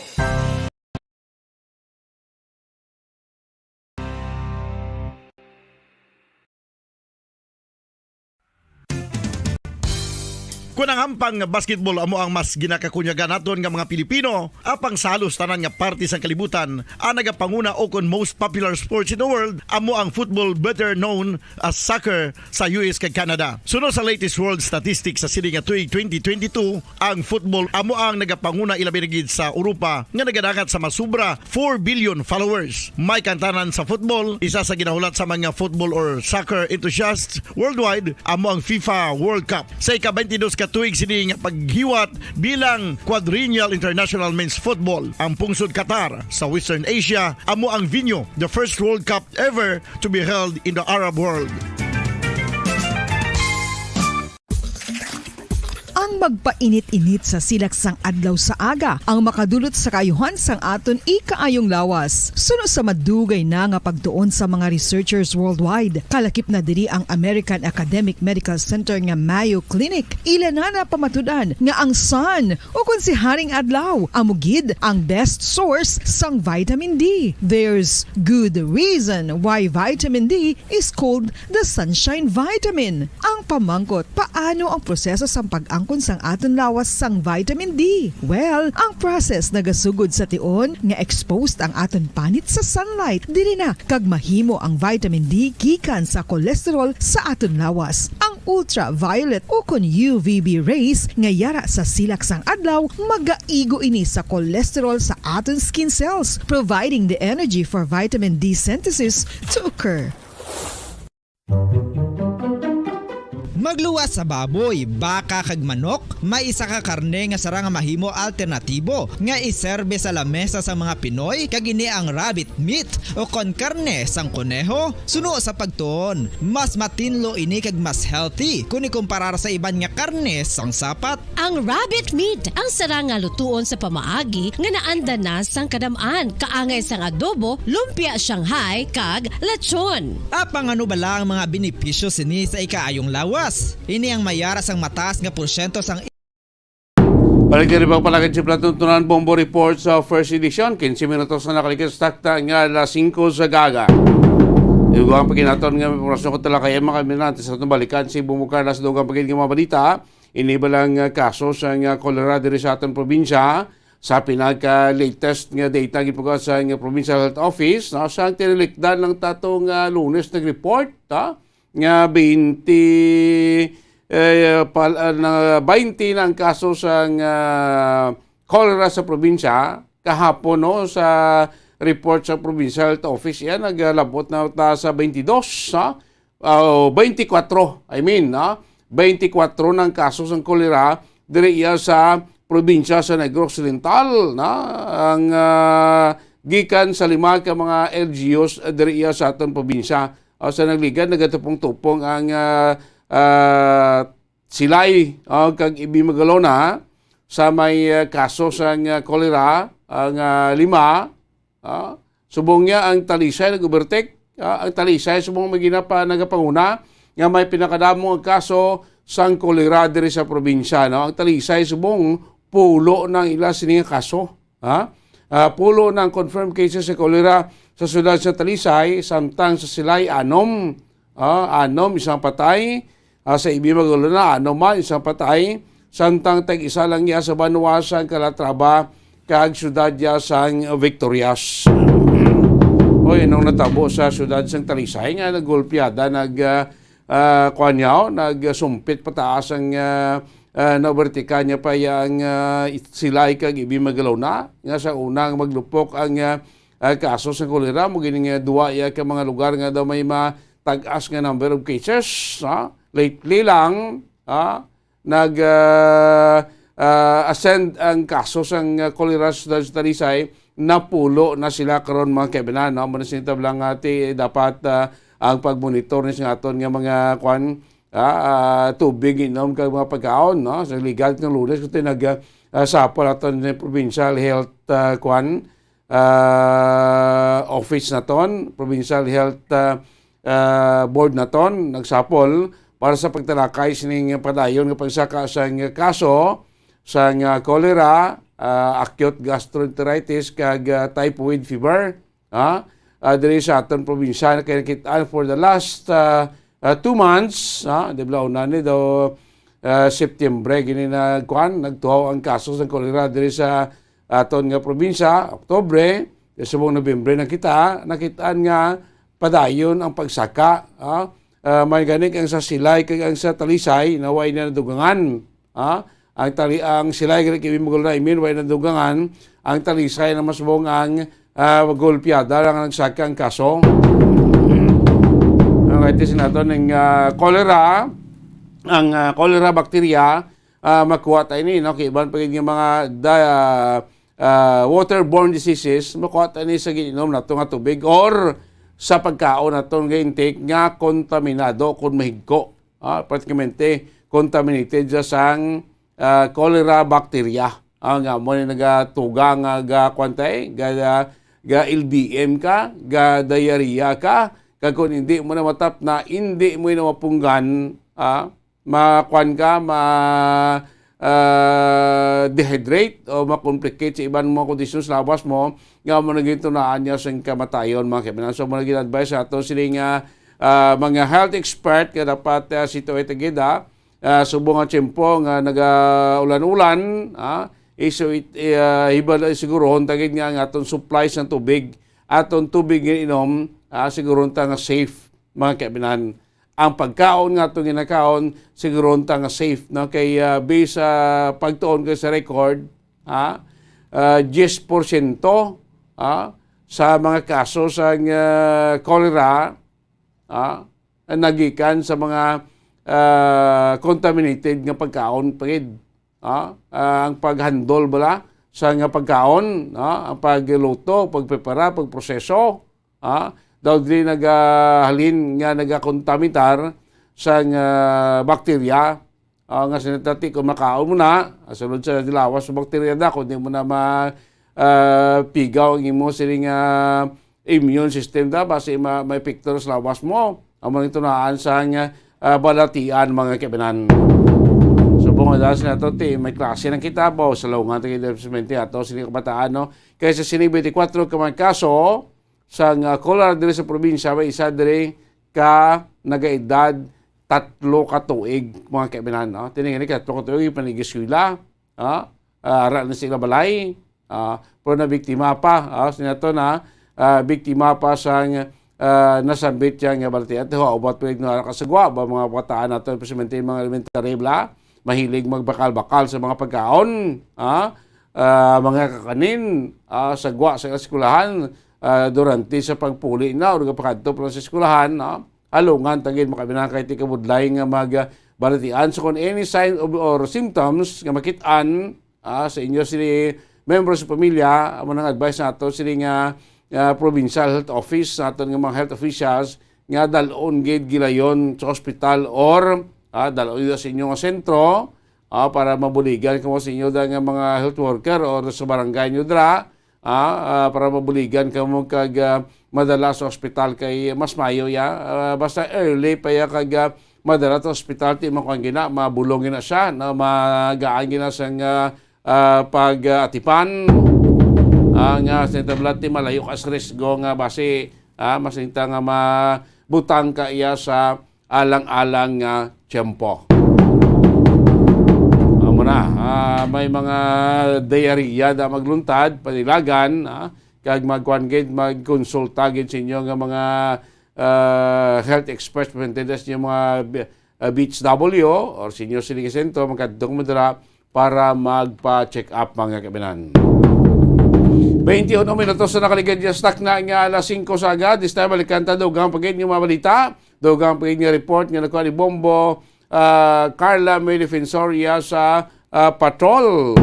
Kun ang hampang nga basketball amo ang mas ginakakunyagan naton nga mga Pilipino, apang sa halos tanan nga parte sang kalibutan, ang nagapanguna o kon most popular sports in the world amo ang football, better known as soccer, sa U S kag Canada. Suno sa latest world statistics sa sini nga tuig twenty twenty-two, ang football amo ang nagapanguna, ilabi na gid sa Europa nga nagadangat sa masubra four billion followers. May kantanan sa football, isa sa ginahulat sa mga football or soccer enthusiasts worldwide amo ang FIFA World Cup. Sa ika-twenty-dos ka tuig sini nga paghiwat bilang quadrennial international men's football, ang pungsod Qatar sa Western Asia amo ang venue, the first World Cup ever to be held in the Arab world. Ang magpainit-init sa silak sang adlaw sa aga ang makadulot sa kaayuhan sang aton ikaayong lawas. Suno sa madugay na nga pagtuon sa mga researchers worldwide, kalakip na diri ang American Academic Medical Center nga Mayo Clinic. Ila na napamatud-an nga ang sun, o kon si Haring Adlaw, amo gid ang best source sang vitamin D. There's good reason why vitamin D is called the sunshine vitamin. Ang pamangkot, paano ang proseso sang pag-angkon sang aton lawas sang vitamin D? Well, ang process nagasugod sa tion nga exposed ang aton panit sa sunlight diri na kag mahimo ang vitamin D gikan sa cholesterol sa aton lawas. Ang ultraviolet o kon U V B rays nga yara sa silak sang adlaw magaigo ini sa cholesterol sa aton skin cells, providing the energy for vitamin D synthesis to occur. Magluwas sa baboy, baka kag manok, may isa ka karne nga sara nga mahimo alternatibo nga iserbe sa lamesa sang mga Pinoy, kag ini ang rabbit meat o kon karne sang koneho. Suno sa pagtuon, mas matinlo ini kag mas healthy kon ikumparar sa iban nga karne sang sapat. Ang rabbit meat ang sara nga lutuon sa pamaagi nga naanda na sang kadam-an, kaangay sang adobo, lumpia Shanghai, kag lechon. Apang ano bala ang mga benepisyo sini sa ikaayong lawas? Ini ang may yara sang mataas nga porsyento sang Balik diri pagpalakad sa Platon Tunan Bombo Report sa first edition. Quince minutos na nakalikas takta nga alas singko sa gaga. Igo ang pagkinaton nga may impormasyon ko talakayan, mga kaminante, sa atong balikan si Bombo Carlos, dugang pagkid nga mga balita. Ini bala nga kaso sang kolera diri sa aton probinsya? Sa pinaka-latest nga data gipukas sa nga Provincial Health Office, no, sa tinilikdan lang tato nga Lunes nag-report, ha, nga twenty, eh, pal-, ah, na twenty na ang kaso sang cholera sa probinsya. Kahapon, no, sa report sa Provincial Health Office, yan, naglabot na ta sa twenty-dos, ha? Ah, twenty-four, I mean, no? Twenty-four na ang kaso sang kolera diri iya sa probinsya sa Negros Oriental, no? Ang, ah, gikan sa lima ka mga L G Us diri iya sa aton probinsya. Ah, sa nagligad, nagatupong-tupong ang, ah, ah, Silay, ah, kag Ibi Magalona sa may, ah, kaso sang, ah, kolera, ang, ah, lima. Ah, subong niya ang Talisay nag-overtake. Ah, ang Talisay subong may ginapa nagapanguna nga may pinakadamo nga kaso sang kolera diri sa probinsya, no? Ang Talisay subong pulo na ang ila sini nga kaso. Ha? Ah, pulo na ang confirmed cases sa kolera sa siyudad sa Talisay, samtang sa Silay, anom. Ah, anom, isang patay. Ah, sa Ibi Magalona, anom man, isang patay. Samtang tag-isa lang iya sa banwa sang Calatrava kag siyudad iya sang Victorias. Oy, anong natabo sa siyudad sang Talisay nga nagulpiada, nag, ah, ah, kuwan niya, oh, nagsumpit pataas ang, ah, ah, nabertika niya pa iya ang, ah, Silay kag Ibi Magalona, nga sa unang maglupok ang, ah, ah, kaso sa kolera, mo gini nga duwa iya ka mga lugar nga daw may matag-as nga number of cases, ha? Lately lang, ha? Nag, ah, ah, ascend ang kaso sang, ah, kolera sa Talisay, napulo na sila karon, mga kaibanan, no? Amo na sini tablang, ah, ti-, dapat, ah, ang pagmonitor ni sa aton nga mga, kwan, ah, ah, tubig, inom, kag mga pagkaon, no? Sa legal ng Lunes, kundi nag, ah, ah, sapol aton sa provincial health, ah, kwan, ah, office naton, provincial health, ah, ah, board naton, nagsapol para sa pagtalakay sining padayon nga pagsaka sang kaso sang, ah, cholera, ah, acute gastroenteritis kag, ah, typhoid fever, ha? Ah, diri sa aton probinsya, kay nakit-an for the last, ah, ah, two months, ha? Di ba, una ni daw, ah, September, gini na, kuan, nagtuhaw ang kaso sa cholera diri sa aton nga probinsya, Oktubre, subong Nobyembre na kita, nakit-an nga padayon ang pagsaka, ha? Ah, may gani kang sa Silay kag ang sa Talisay na way na nadugangan, ha? Ang Tali-, ang Silay gani kay Bimugol na imin, way na nadugangan. Ang Talisay na masubong ang, ah, golpeada lang ang nagsaka ang kaso. Ang itis nato ning, ah, cholera, ang, ah, cholera bacteria, ah, makuha tayo ni, no? Kay iban pa gid nga mga da-, ah, waterborne diseases, makuha tayo ni sa gininom nato nga tubig or sa pagkaon nato nga intake nga kontaminado kung mahigko. Ah, pratikamente contaminated siya sang, ah, cholera bacteria. Ah, nga mo ni nagatuga nga ga, kuwan tayo, ga, ga L B M ka, ga diarrhea ka, kag kung hindi mo na matap na, hindi mo na mapunggan, ah, makuan ka, ma, ah, dehydrate o ma-complicate sa iban mga kondisyon sa lawas mo, nga mo naging tunaan niya sa kamatayon, mga kaibigan. So, mo naging advice sa ato sini nga, ah, mga health expert nga dapat, ah, sito ay tagid, ah, ah, subong nga tiyempo nga nagaulan-ulan, ah, iso it-, ah, hibal-, sigurohon tagid nga ang aton supply sa tubig, aton tubig nga inom, ah, sigurohon ta nga safe, mga kaibigan. Ang pagkaon nga atong ginakaon, sigurohon ta nga safe, no? Kay, ah, based sa pagtuon ko sa record, ha, ah, diyes porsyento, ha, sa mga kaso sa, ah, cholera, ah, nagikan sa mga, ah, contaminated nga pagkaon, pagid. Ah, ah, ang paghandol bala sa nga pagkaon, ah, ang pagluto, pagprepara, pagproseso, ah, daw dili nagahalin nga nagakontamitar sang, ah, bakterya, ah, nga sinatati kung makaon mo na, ah, sulod sa lawas sa bakterya da, kung di mo na ma-, ah, pigaw ang imo sining, ah, immune system da, basi ma-, maepekto sa lawas mo. Amo ang tunaan sang, ah, balatian, mga kaibigan. Subong nga dahil sa nato, ti, may klase ng kita, ba, sa laungan, ti, development ato, sini kabataan, no? Kaysa sini twenty-four ka mga kaso, sang, ah, cholera diri sa probinsya, may isa diri ka nagaedad tatlo ka tuig, mga kaibigan, no? Tiningani ka tatlo ka tuig, panigis-eskwela, ah, ah, ara na sila balay, ah, pero nabiktima pa, ah, sinato na, ah, biktima pa sang, ah, nasambit siya nga balatian. Tiho, ubat pa igno ara kasagwa, ba mga kabataan nato, especially mga elementary bala, mahilig magbakal-bakal sa mga pagkaon, ah, ah, mga kakanin, ah, sagwa sa eskwelahan, ah, durante sa pagpuli na o nagapakadto pa lang sa eskwelahan, ah, alungan tagid makabinang kay tikabudlay nga mag, ah, balatian. So, kung any sign of, or symptoms nga makit-an, ah, sa inyo sini membro sa pamilya, amo nang advice nato sini nga, ah, provincial health office, sa aton nga mga health officials, nga dalon gid gilayon sa ospital or, ah, dalon sa inyo nga sentro, ah, para mabuligan kamo sa inyo da nga mga health worker or sa barangay nyo dira, ah, ah, para mabuligan kamo kag, ah, madala sa ospital kay mas mayo ya. Ah, basta early pa ya kag, ah, madala sa ospital, ti makuan gina, mabulong gina siya, no? Magaan gina sang, ah, ah, pag, ah, atipan, ah, nga sa tabla ti malayo ka sa risgo nga basi, ah, masinta nga mabutang ka iya sa alang-alang nga tiyempo. Amo na, ah, may mga diarrhea da magluntad, panilagan, ah, kag magkuan gid, magkonsulta gid sa inyo nga mga, ah, health experts, maintindihan sa inyo mga bi-, ah, B H W or sa inyo sini nga sentro, magkadto mo dira para magpa-check up, mga kaibigan. Twenty-one minutos na nakaligad niya sa takna nga alas singko sa aga. This time, balikan ta dugang pa gid nga mga balita. Dugang pa gid nga report nga nakuha ni Bombo, ah, Carla May Defensoria sa, ah, patrol.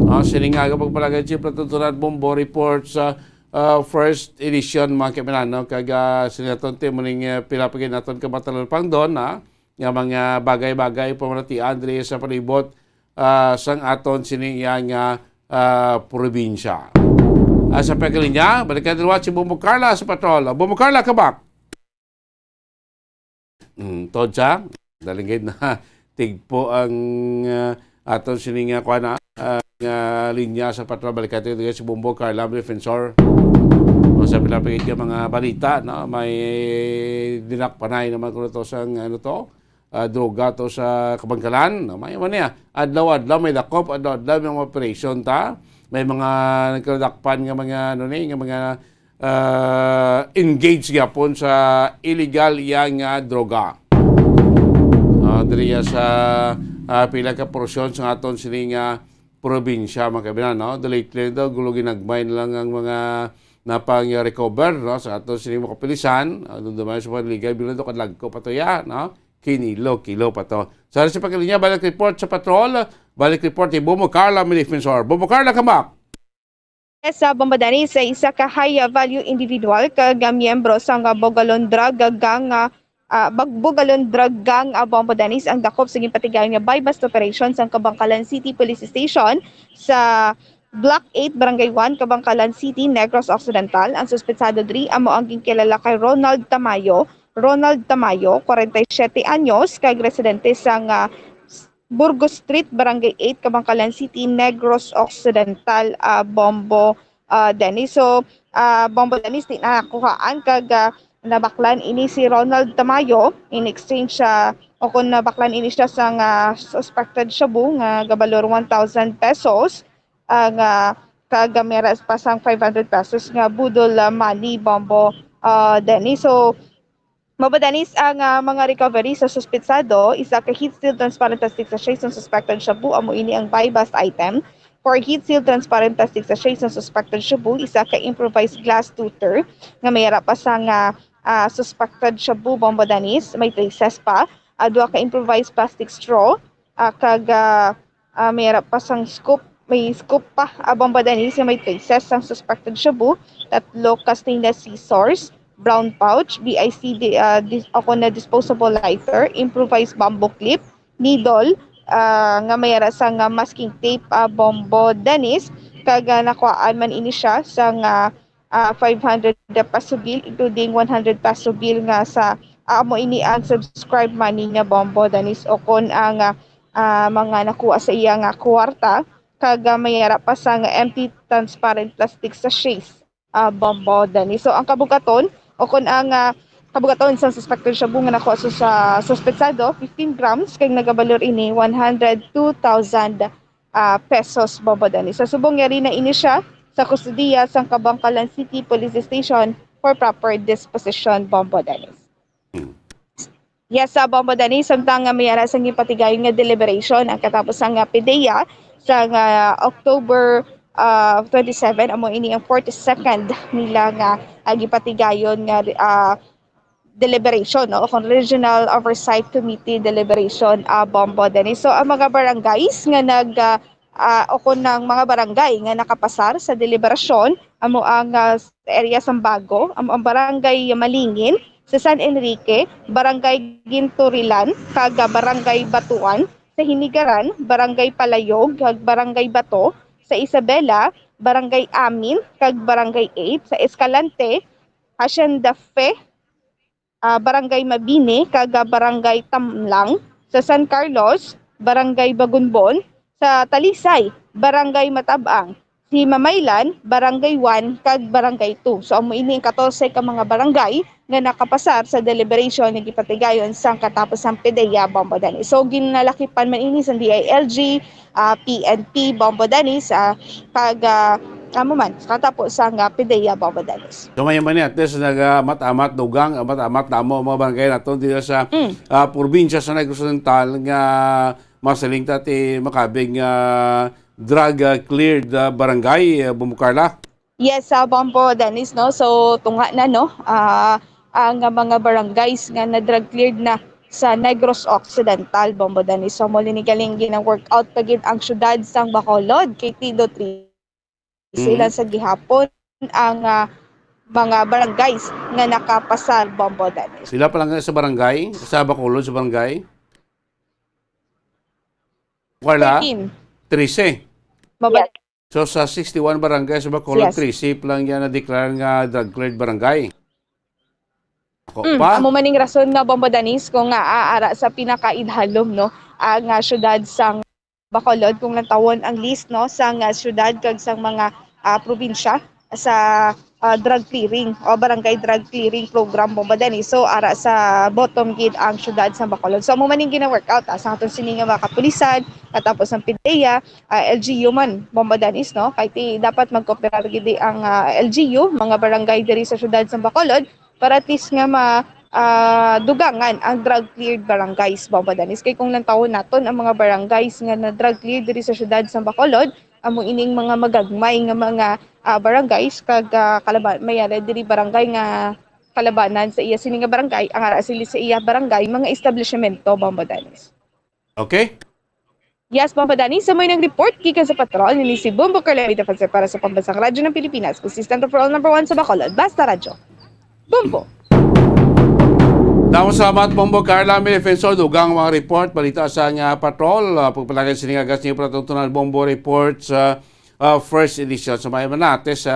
Ah, sining aga pagpalagay si Platutunan Bombo report sa, ah, first edition, mga kaibigan, no? Kag, ah, sinaton ti muning, ah, pila pa gid naton ka Batalon Pangdon, ha? Nga mga bagay-bagay pamalatian diri sa palibot, ah, sang aton sini iya nga, ah, probinsya. Ah, sa pagkalinya, balikan natin si Bombo Carla sa patrol. Bombo Carla, kabak! Mm, tod sa, dalinggid na tigpo ang, ah, aton sini nga kuan, ah, ah, nga linya sa patrol. Balikan ta si Bombo Carla, defensor. O, sa pila pa gid nga mga balita, no? May dinakpanay naman kuno to sang, ano to, ah, droga to sa Kabangkalan. No? May man niya, adlaw-adlaw may dakop, adlaw-adlaw may mga operation ta. May mga nagkadakpan nga mga, ano ni, nga mga ah, engage gyapon sa illegal iya nga droga. Ah, diri sa, ah, pila ka porsyon sa aton sini nga probinsya, mga kaibigan, no? The lately daw, gulo ginagmay na lang ang mga napang-recover, no? Sa aton sini mga kapulisan, ah, dumdumay sa pagligay, bilang daw kadlagko pa to ya, no? Kinilo-kilo pa to. Sa sa pagkalinya, balik report sa patrol, balik report ni Bomo Carla Milifensor. Bomo Carla, come back! Sa Bombo Dennis, sa isa ka high value individual kag miyembro sang Bogalon Drug Gang, ah, ah, Bag-, Bogalon Drug Gang, ah, Bombo Dennis, ang dakop sa ginpatigayon nga buy-bust operation sang Kabangkalan City Police Station sa Block eight, Barangay one, Kabangkalan City, Negros Occidental. Ang suspetsado diri amo ang ginkilala kay Ronald Tamayo. Ronald Tamayo, kwarenta y siyete anyos, kag residente sang, ah, Burgos Street, Barangay eight, Kabangkalan City, Negros Occidental, ah, Bombo, ah, Dennis. So, ah, Bombo Dennis, di nakuhaan kag, ah, nabaklan ini si Ronald Tamayo in exchange siya, o kung nabaklan ini siya sang, ah, suspected shabu nga gabalor one thousand pesos, ah, nga kag meras pa sang five hundred pesos nga budol, ah, money, Bombo, ah, Dennis. So, Mabadanis ang, ah, mga recovery sa suspetsado, isa ka heat-sealed transparent plastic sachet sang suspected shabu, amo ini ang buy-bust item. For heat-sealed transparent plastic sachet sang suspected shabu, isa ka improvised glass toother nga may ara pa sang, ah, ah, suspected shabu, Bombo Dennis, may traces pa, ah, duha ka improvised plastic straw, ah, kag, ah, ah, may ara pa sang scoop, may scoop pa, ah, Bombo Dennis, nga may traces sang suspected shabu, tatlo ka stainless scissors, brown pouch, B I C, di-, ah, dis-, ako na disposable lighter, improvised bamboo clip, needle, ah, nga may ara sang, ah, masking tape, ah, Bombo Dennis, kag, ah, nakuhaan man ini siya sang, ah, ah, five hundred peso bill, including one hundred peso bill nga sa, ah, amo ini ang subscribe money nga Bombo Dennis, o kon ang, ah, ah, mga nakuha sa iya nga kuwarta, kag, ah, may ara pa sang empty transparent plastic sachets, ah, Bombo Dennis. So, ang kabugaton, o kon ang, ah, kabugaton sa suspected shabu nga nakuha sa, sa suspetsado, fifteen grams, kag nagabalor ini one hundred two thousand, ah, pesos, Bombo Dennis. Sa subong, yari na ini siya sa kustodiya sang Kabangkalan City Police Station for proper disposition, Bombo Dennis. Yes, sa Bombo Dennis, samtang nga may ara sang ginpatigayon nga deliberation ang katapusang nga PDEA sa nga October, ah, twenty-seven, amo ini ang forty-second nila nga, ah, gipatigayon nga, ah, deliberation, no? O kung Regional Oversight Committee deliberation, ah, Bombo Dennis. So, ang mga barangays nga nag, ah, ah, o kung ang mga barangay nga nakapasar sa deliberasyon, amo ang, ah, sa area sang Bago, amo ang Barangay Malingin, sa San Enrique, Barangay Ginturilan, kag, ah, Barangay Batuan, sa Hinigaran, Barangay Palayog, kag Barangay Bato, sa Isabela, Barangay Amin, kag Barangay eight, sa Escalante, Hacienda Fe, ah, Barangay Mabini, kag, ah, Barangay Tamlang, sa San Carlos, Barangay Bagunbon, sa Talisay, Barangay Matabang, si Mamaylan, Barangay one, kag Barangay two. So, amo ini ang katorse ka mga barangay nga nakapasar sa deliberation nga gipatigayon sang katapusang PDEA, Bombo Dennis. So, ginalakipan man ini sang D I L G, ah, P N P, Bombo Dennis, ah, kag, ah, amo man, sa katapusang, ah, PDEA, Bombo Dennis. So, may man ni, at least, nag-amat-amat, dugang, amat-amat, damo ang mga barangay naton dito sa, Mm. ah, probinsya sa Negros Oriental nga masiling ta ti makabig nga drug, ah, cleared, ah, barangay, ah, Bombo Carla? Yes, sa Bombo Dennis, no? So, tunga na, no? Ah, ang mga barangays nga na-drug cleared na sa Negros Occidental, Bombo Dennis. So, muli ni galing gina-workout pa gid ang syudad sang Bacolod, kay Tido three. Mm. Sila sa gihapon ang, ah, mga barangays nga nakapasar, Bombo Dennis. Sila pa lang sa barangay, sa Bacolod sa barangay? Wala? Thirteen. Trece. Mabal- Yes. So, sa sixty-one barangay sa Bacolod, Yes. trece pa lang yan na-declare nga drug-cleared barangay. O, Mm, pa? Amo man ning rason nga, Bombo Danis, kung nga aara sa pinakaidhalom, no, ang, ah, syudad sang Bacolod, kung lantawon ang list, no, sang, ah, syudad kag sang mga, ah, probinsya sa, ah, drug clearing o barangay drug clearing program, Bombo Danis. So, ara sa bottom gid ang syudad sang Bacolod. So, amo man ning gina-workout, ah, sa aton sini nga mga kapulisan, katapos ang PDEA, ah, L G U man, Bombo Danis, no? Kay ti dapat magkooperar gid ang, ah, L G U, mga barangay diri sa syudad sang Bacolod, para at least nga ma-, ah, dugangan ang drug cleared barangays, Bombo Danis. Kay kung lantawon naton ang mga barangays nga na drug cleared diri sa syudad sa Bacolod, amo ining mga magagmay nga mga, ah, barangays kag, ah, kalaba-, may ara diri barangay nga kalabanan sa iya sini nga barangay, ang ara sili sa iya barangay, mga establishmento, Bombo Danis. Okay? Yes, Bombo Danis, sa may nang report gikan sa patrol, ini si Bombo Carlo Defensor para sa Pambansang Radyo ng Pilipinas, consistent overall number one sa Bacolod. Basta Radyo. Bombo! Damo salamat, Bombo Carla. May defensor, dugang mga report, balita sa nga patrol. Uh, pagpalagay sini nga gas niyo para tuntunan, Bombo Report sa, uh, first edition. Sa may manate sa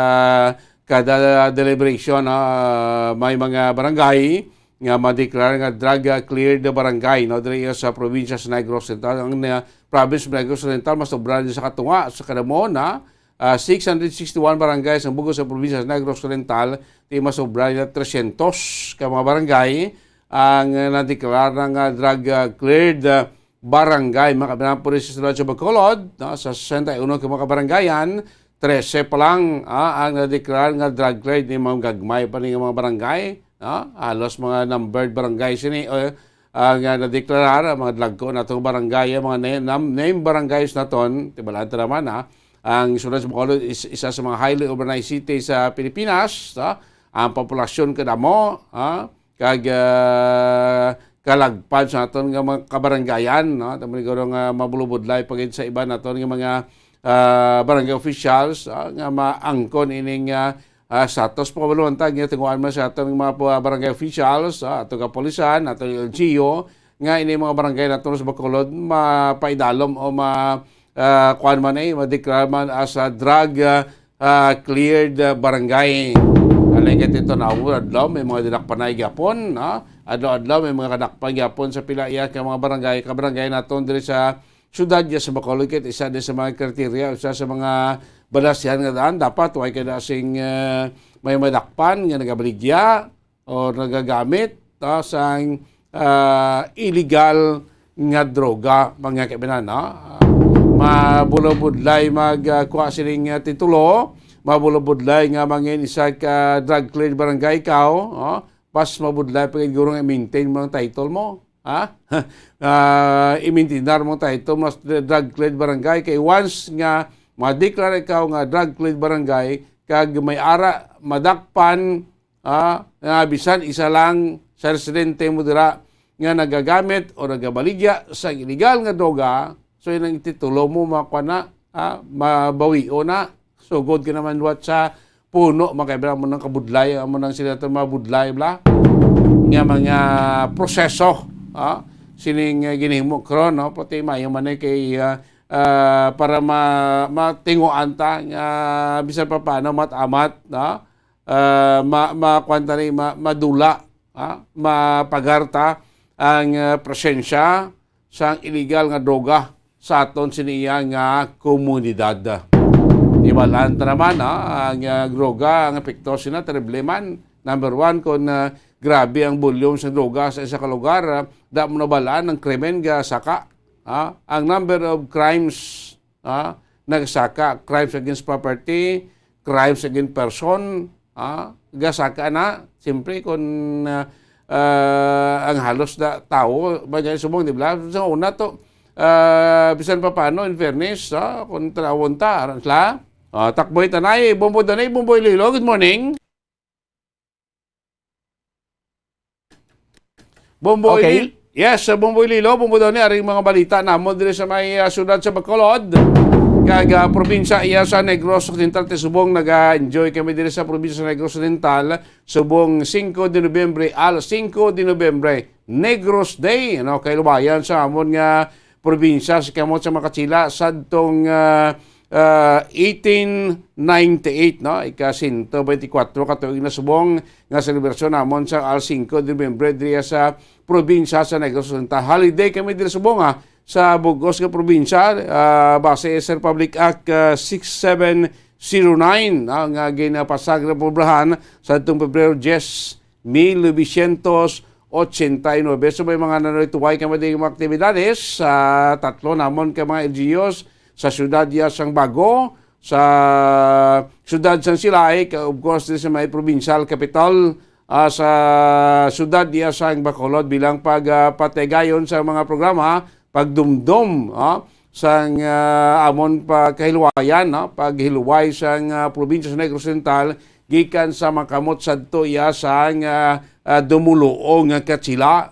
kada deliberation, uh, may mga barangay nga madeklara nga drug, uh, cleared na barangay, no, diri sa probinsya sa Negros Occidental. Ang, uh, province of Negros Occidental, mas sobra din sa katunga, sa kadamo na, ah, six hundred sixty-one barangays ang bug-os sa probinsya sa Negros Occidental, ti mas sobra nila tresyentos ka mga barangay ang, ah, nadeklara nga drug, ah, cleared, ah, barangay. Mga kabayan, puri sa Estado sa Bacolod, no, sa sesenta y uno ka mga kabarangayan, trese pa lang, ah, ang nadeklara nga drug cleared. Ni mga gagmay pa ni nga mga barangay, no? Halos mga numbered barangay sini, eh, ang, ah, nadeklarar, ang mga dagko natong barangay, ang mga na-, nam-, name barangays naton, tibalaan ta naman, ha? Ang Sudad sa Bacolod is isa sa mga highly urbanized city sa Pilipinas, ha? Ang populasyon kadamo, ha? Kag, ah, kalagpad sa aton nga mga kabarangayan, no? Tamo ni guro nga mabulubudlay pa gid sa iban naton nga mga, ah, barangay officials, ah, nga maangkon ining, ah, ah, status. Pakabaluan ta, ginatinguhaan man sa aton mga pa-, barangay officials, ah, ato kapulisan, ato L G U, nga ini mga barangay naton sa Bacolod, mapaidalom o ma-, ah, kuwan man, eh, madeklara man as a drug, ah, ah, cleared, ah, barangay. Alay ka tito na adlaw, may mga dinakpanay gyapon, no? Adlaw-adlaw, may mga kadakpan gyapon sa pila iya ka mga barangay, kabarangay naton diri sa siyudad niya sa Bacolod, kay isa din sa mga kriteriya, isa sa mga balasihan nga daan, dapat way ka na sing, eh, may madakpan nga nagabaligya o nagagamit, ah, sang, ah, illegal nga droga, mga kaibigan, no? Ah, mabulabudlay mag, ah, kuha sining, ah, titulo, mabulabudlay nga mangin isa ka drug cleared barangay ikaw, no? Mas mabudlay pa gid guro nga i-maintain mo ang title mo. Ha? Ah, i-maintain mo ang title mo as drug cleared barangay. Kay once nga madeklara ikaw nga drug cleared barangay, kag may ara madakpan, ah, nga bisan isa lang sa residente mo dira nga nagagamit o nagabaligya sa illegal nga droga, so yun ang titulo mo, makuha na, ah, mabawion na. Sugod ka naman liwat sa puno, mga kaibigan, amo nang kabudlay, amo nang sila itong mga budlay, bla, nga mga proseso, ah, sining, ah, ginhimo karon, no? Pati mayo man eh kay, ah, ah, para ma-, matinguan ta nga bisan pa paano mat-amat, no? Ah, ma-, makuan ta ni, ma-, madula, ah, mapagarta ang, ah, presensya sang iligal nga droga sa aton siniya nga komunidad. Ibalaan ta naman, ha, ang, ah, droga, ang epekto sina, terrible man. Number one, kung, ah, grabe ang volume sa droga sa isa ka lugar, ah, da mo nabalaan ang krimen ga saka. Ha? Ang number of crimes, ha, nagsaka, crimes against property, crimes against person, ah, gasaka na. Siyempre, kung, ah, ah, ang halos na tawo, ba niya subong, di ba? Sa una to, ah, bisan pa paano, in fairness, ah, kung tanawon ta, aran sila. Ah, Takboy Tanay, Bombo Danay, Bomboy Lilo, good morning. Bomboy Okay. Lil-, yes, uh, Bomboy Lilo, Bombo Donny, aring mga balita namon diri sa may, uh, siyudad sa Bacolod. Kag, uh, probinsya iya sa Negros Occidental, ti subong naga-enjoy kami diri sa probinsya sa Negros Occidental, subong singko de Nobyembre, al singko de Nobyembre, Negros Day, ano, kay lubayan sa amon nga probinsya, sa kamot sa Makachila, sadtong, uh, ah, eighteen ninety-eight, no? Ika sento beintikwatro ka tuig na subong nga selebrasyon namon sa Al Cinco de Noviembre diri sa probinsya sa Negros Oriental. Holiday kami diri subong, ah, sa bug-os nga probinsya, ah, base sa Republic Act, ah, six seven zero nine, ah, nga ginapasag na pobrahan sa atong Pebrero diyes, mil novecientos ochenta y nuebe. So, may mga nanuytuway kami ding mga aktibidades sa tatlo namon ka mga L G Us sa siyudad ya sang Bago, sa siyudad sang Silay, ka, of course, di sa may provincial capital, ah, sa siyudad ya sang Bacolod bilang pag, ah, patigayon sa mga programa, pagdumdom, ah, sang, ah, amon pagkahilwayan, no? Paghiluway sang, ah, probinsya sa Negros Oriental gikan sa makamot sadto iya sang, ah, ah, dumuluo nga katsila.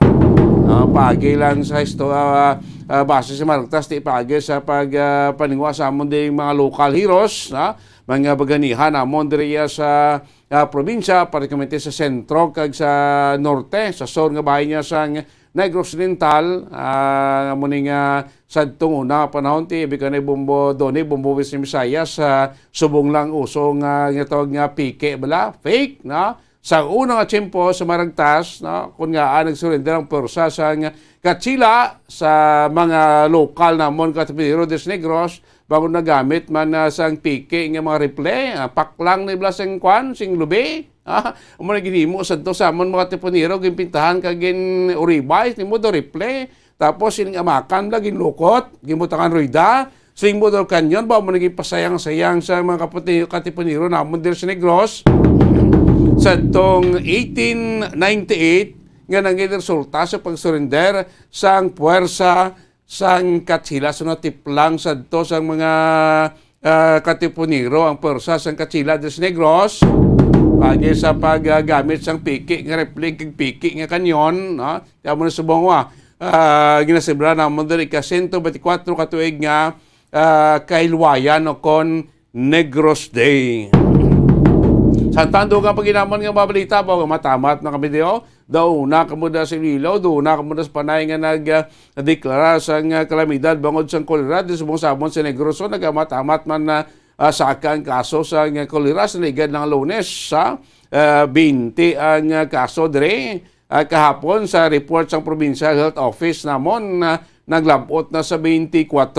Ah, paagi lang sa histo-, ah, ah, base sa Maragtas, ti paagi sa pag, ah, paningwa sa amon ding mga local heroes, ah, mga baganihan namon diri iya sa, ah, probinsya, partikularmente sa sentro kag sa norte, sa sur nga bahin niya sang Negros Oriental, ah, amo ni nga sadtong una nga panahon, ti, abi ka ni Bombo, Doni, Bombo West ni Visayas, ah, subong lang uso nga ginatawag nga peke bala, fake, no? Sa una nga tiyempo sa Maragtas, no, kun nga, ah, nagsurrender ang pwersa sang katsila sa mga lokal namon ka Katipunero de Negros, bangod nagamit man, ah, sang peke nga mga rifle, ah, paklang ni bala sing kwan, sing lubi, ah, amo na ginhimo sadto sa amon mga Katipunero, ginpintahan kag gin-uribay, nimo daw rifle. Tapos, sining amakan bala, ginlukot, ginbutangan ruyda, sining motor canyon, ba mo naging pasayang-sayang sa mga kaputi-, Katipunero namon diri sa Negros. Sadtong eighteen ninety-eight, nga nangin resulta sa pag-surrender sang puwersa sang katsila sa natiplang sadto sang mga, ah, Katipunero ang puwersa sang katsila diri sa Negros, paagi sa paggamit sang peke nga rifle kag peke nga kanyon, no? Kaya mo na subong, ah, ah, ginaselebra namon diri ka sento beintikwatro ka tuig nga, ah, kahilwayan o kon Negros Day. Sa tando nga paginamon nga mga balita, ba, matamat na kami diyo. Daw na kamo na sa Iloilo, daw na kamo na sa Panay nga nag, ah, deklara sang, ah, kalamidad bangod sang kolera di subong sa amon sa Negros. So, nagamamat-amat man na, ah, saka ang kaso sang, ah, kolera sa ligad ng Lunes, sa, ah, twenty ang, ah, kaso dire. Ah, kahapon sa report sang Provincial Health Office namon, ah, naglabot na sa twenty-four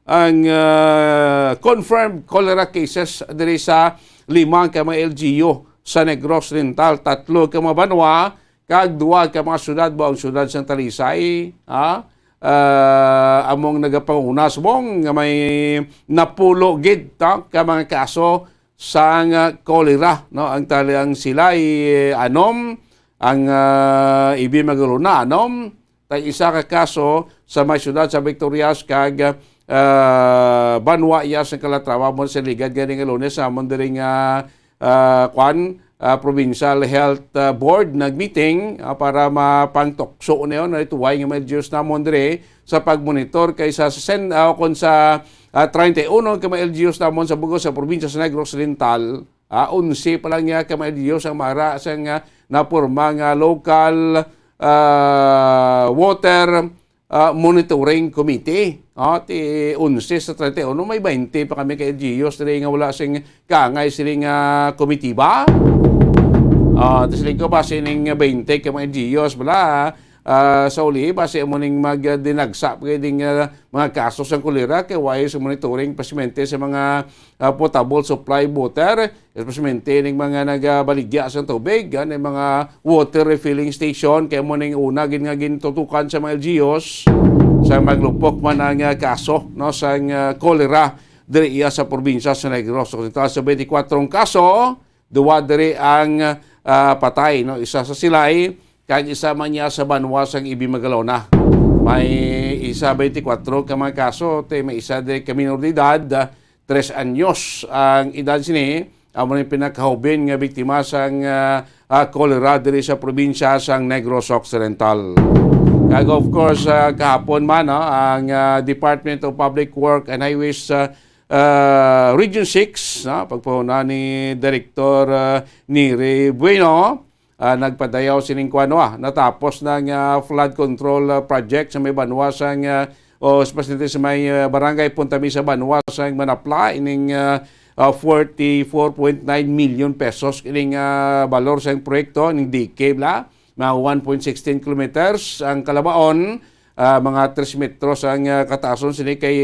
ang, ah, confirmed cholera cases diri sa lima ka mga L G U sa Negros Oriental, tatlo ka mga banwa, kag duha ka mga syudad, buang syudad sang Talisay, ha? Ah, among nagapanguna subong nga may napulo gid, ta, ka mga kaso sang, ah, cholera, no? Ang tali ang Silay, eh, anom, ang, ah, Ibi Magalona, anom, tay isa ka kaso sa may siyudad sa Victorias kag, ah, banwa iya sa Calatrava mo sa ligad gani nga Lunes sa amon diri nga, ah, kwan, ah, Provincial Health, ah, Board nag-meeting, ah, para mapangtukso niyo na ituway nga mga L G Us namon diri sa pagmonitor kay sa sesen-, ah, kon sa, ah, treinta y uno ka mga L G Us namon sa bug-os sa probinsya sa Negros Oriental, ah, onse pa lang niya ka mga L G Us ang mara sa nga naporma nga local, ah, water, ah, monitoring committee. Ah, ti onse sa treinta y uno, may twenty pa kami ka L G Us diri nga wala sing kaangay sini nga komitiba. Ah, ti siling ko ba sining twenty ka mga L G Us bala, ah, sa uli, basi amo ning magdinagsa pa gid ding, ah, mga kaso sang kolera kay wala sa monitoring pasyente sa mga, ah, potable supply water, especially ning mga nagabaligya sa tubig, ah, ning mga water refilling station, kay amo ning una gid nga gintutukan sa mga L G Us sa maglupok man ang, ah, kaso, no, sang, ah, kolera diri iya sa probinsya sa Negros Occidental. Sa twenty-four kaso, duwa diri ang, ah, patay, no? Isa sa Silay, kag isa man niya sa banwa sang Ibi Magalona. May isa twenty-four ka mga kaso, te, may isa diri ka minor de edad, ah, tres anyos ang edad sini. Amo ni pinakahubin nga biktima sang, ah, ah, kolera diri sa probinsya sang Negros Occidental. Kag of course, ah, kahapon man, no, ang, ah, Department of Public Work and Highways, ah, ah, Region six, no, pagpahuna ni Director, ah, Neri Bueno, ah, nagpadayaw sining kuan, ah, natapos na nga flood control, ah, project sa may banwa sang, ah, o especially sa may, ah, barangay Punta Mesa, banwa sa Manapla, ining, ah, ah, forty-four point nine million pesos ining, ah, balor sa proyekto, ining dike bala, mga one point sixteen kilometers ang kalabaon, ah, mga tres metros ang, ah, kataason sini kay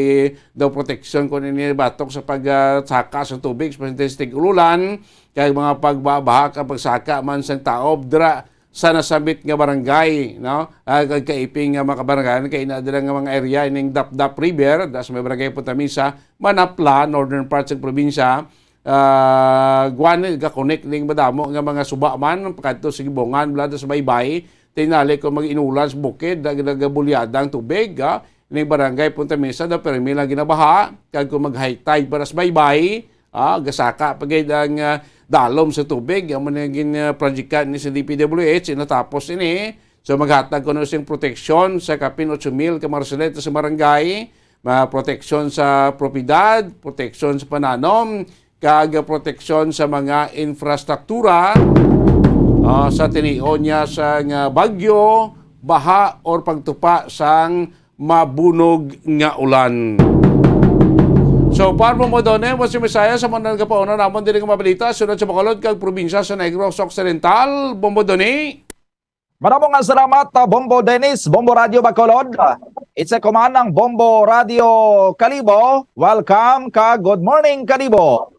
daw proteksyon kung ini batok sa pag, ah, saka sa tubig, especially sa tig-ulan, kay mga pagbabaha, kag pagsaka man sang taob dira sa nasambit nga barangay, no? Ah, kag kaiping nga mga kabarangay, kay ina dira nga mga area ining Dapdap River, das may barangay Punta Mesa, Manapla, northern part sa probinsya, ah, guwan, ga-connect ning madamo nga mga suba man, pakadto sa Gibongan, bala sa Baybay, tinali kung mag-inulan sa bukid, nag-, nagabulyada ang tubig, ah, ning barangay Punta Mesa, daw permi lang ginabaha, kag kung mag-high tide para sa Baybay, ah, gasaka pa gid ang, ah, dalom sa tubig. Amo na gin, ah, projectan ni sa D P W H, natapos ini. So, maghatag kuno sing proteksyon sa kapin ocho mil ka mga residente sa barangay, mga proteksyon sa propiedad, proteksyon sa pananom, kag proteksyon sa mga infrastruktura, ah, sa tinion niya sang bagyo, baha, or pagtupa sang mabunog nga ulan. So, para mo mo doon, eh, mo si Messiah sa mga nagapauna namon diri nga mabalita, sunod sa Bacolod kag probinsya sa Negros Occidental, Bombo Doni. Maramong nga salamat, uh, Bombo Dennis, Bombo Radio Bacolod. It's a command ng Bombo Radio Kalibo. Welcome ka. Good morning, Kalibo.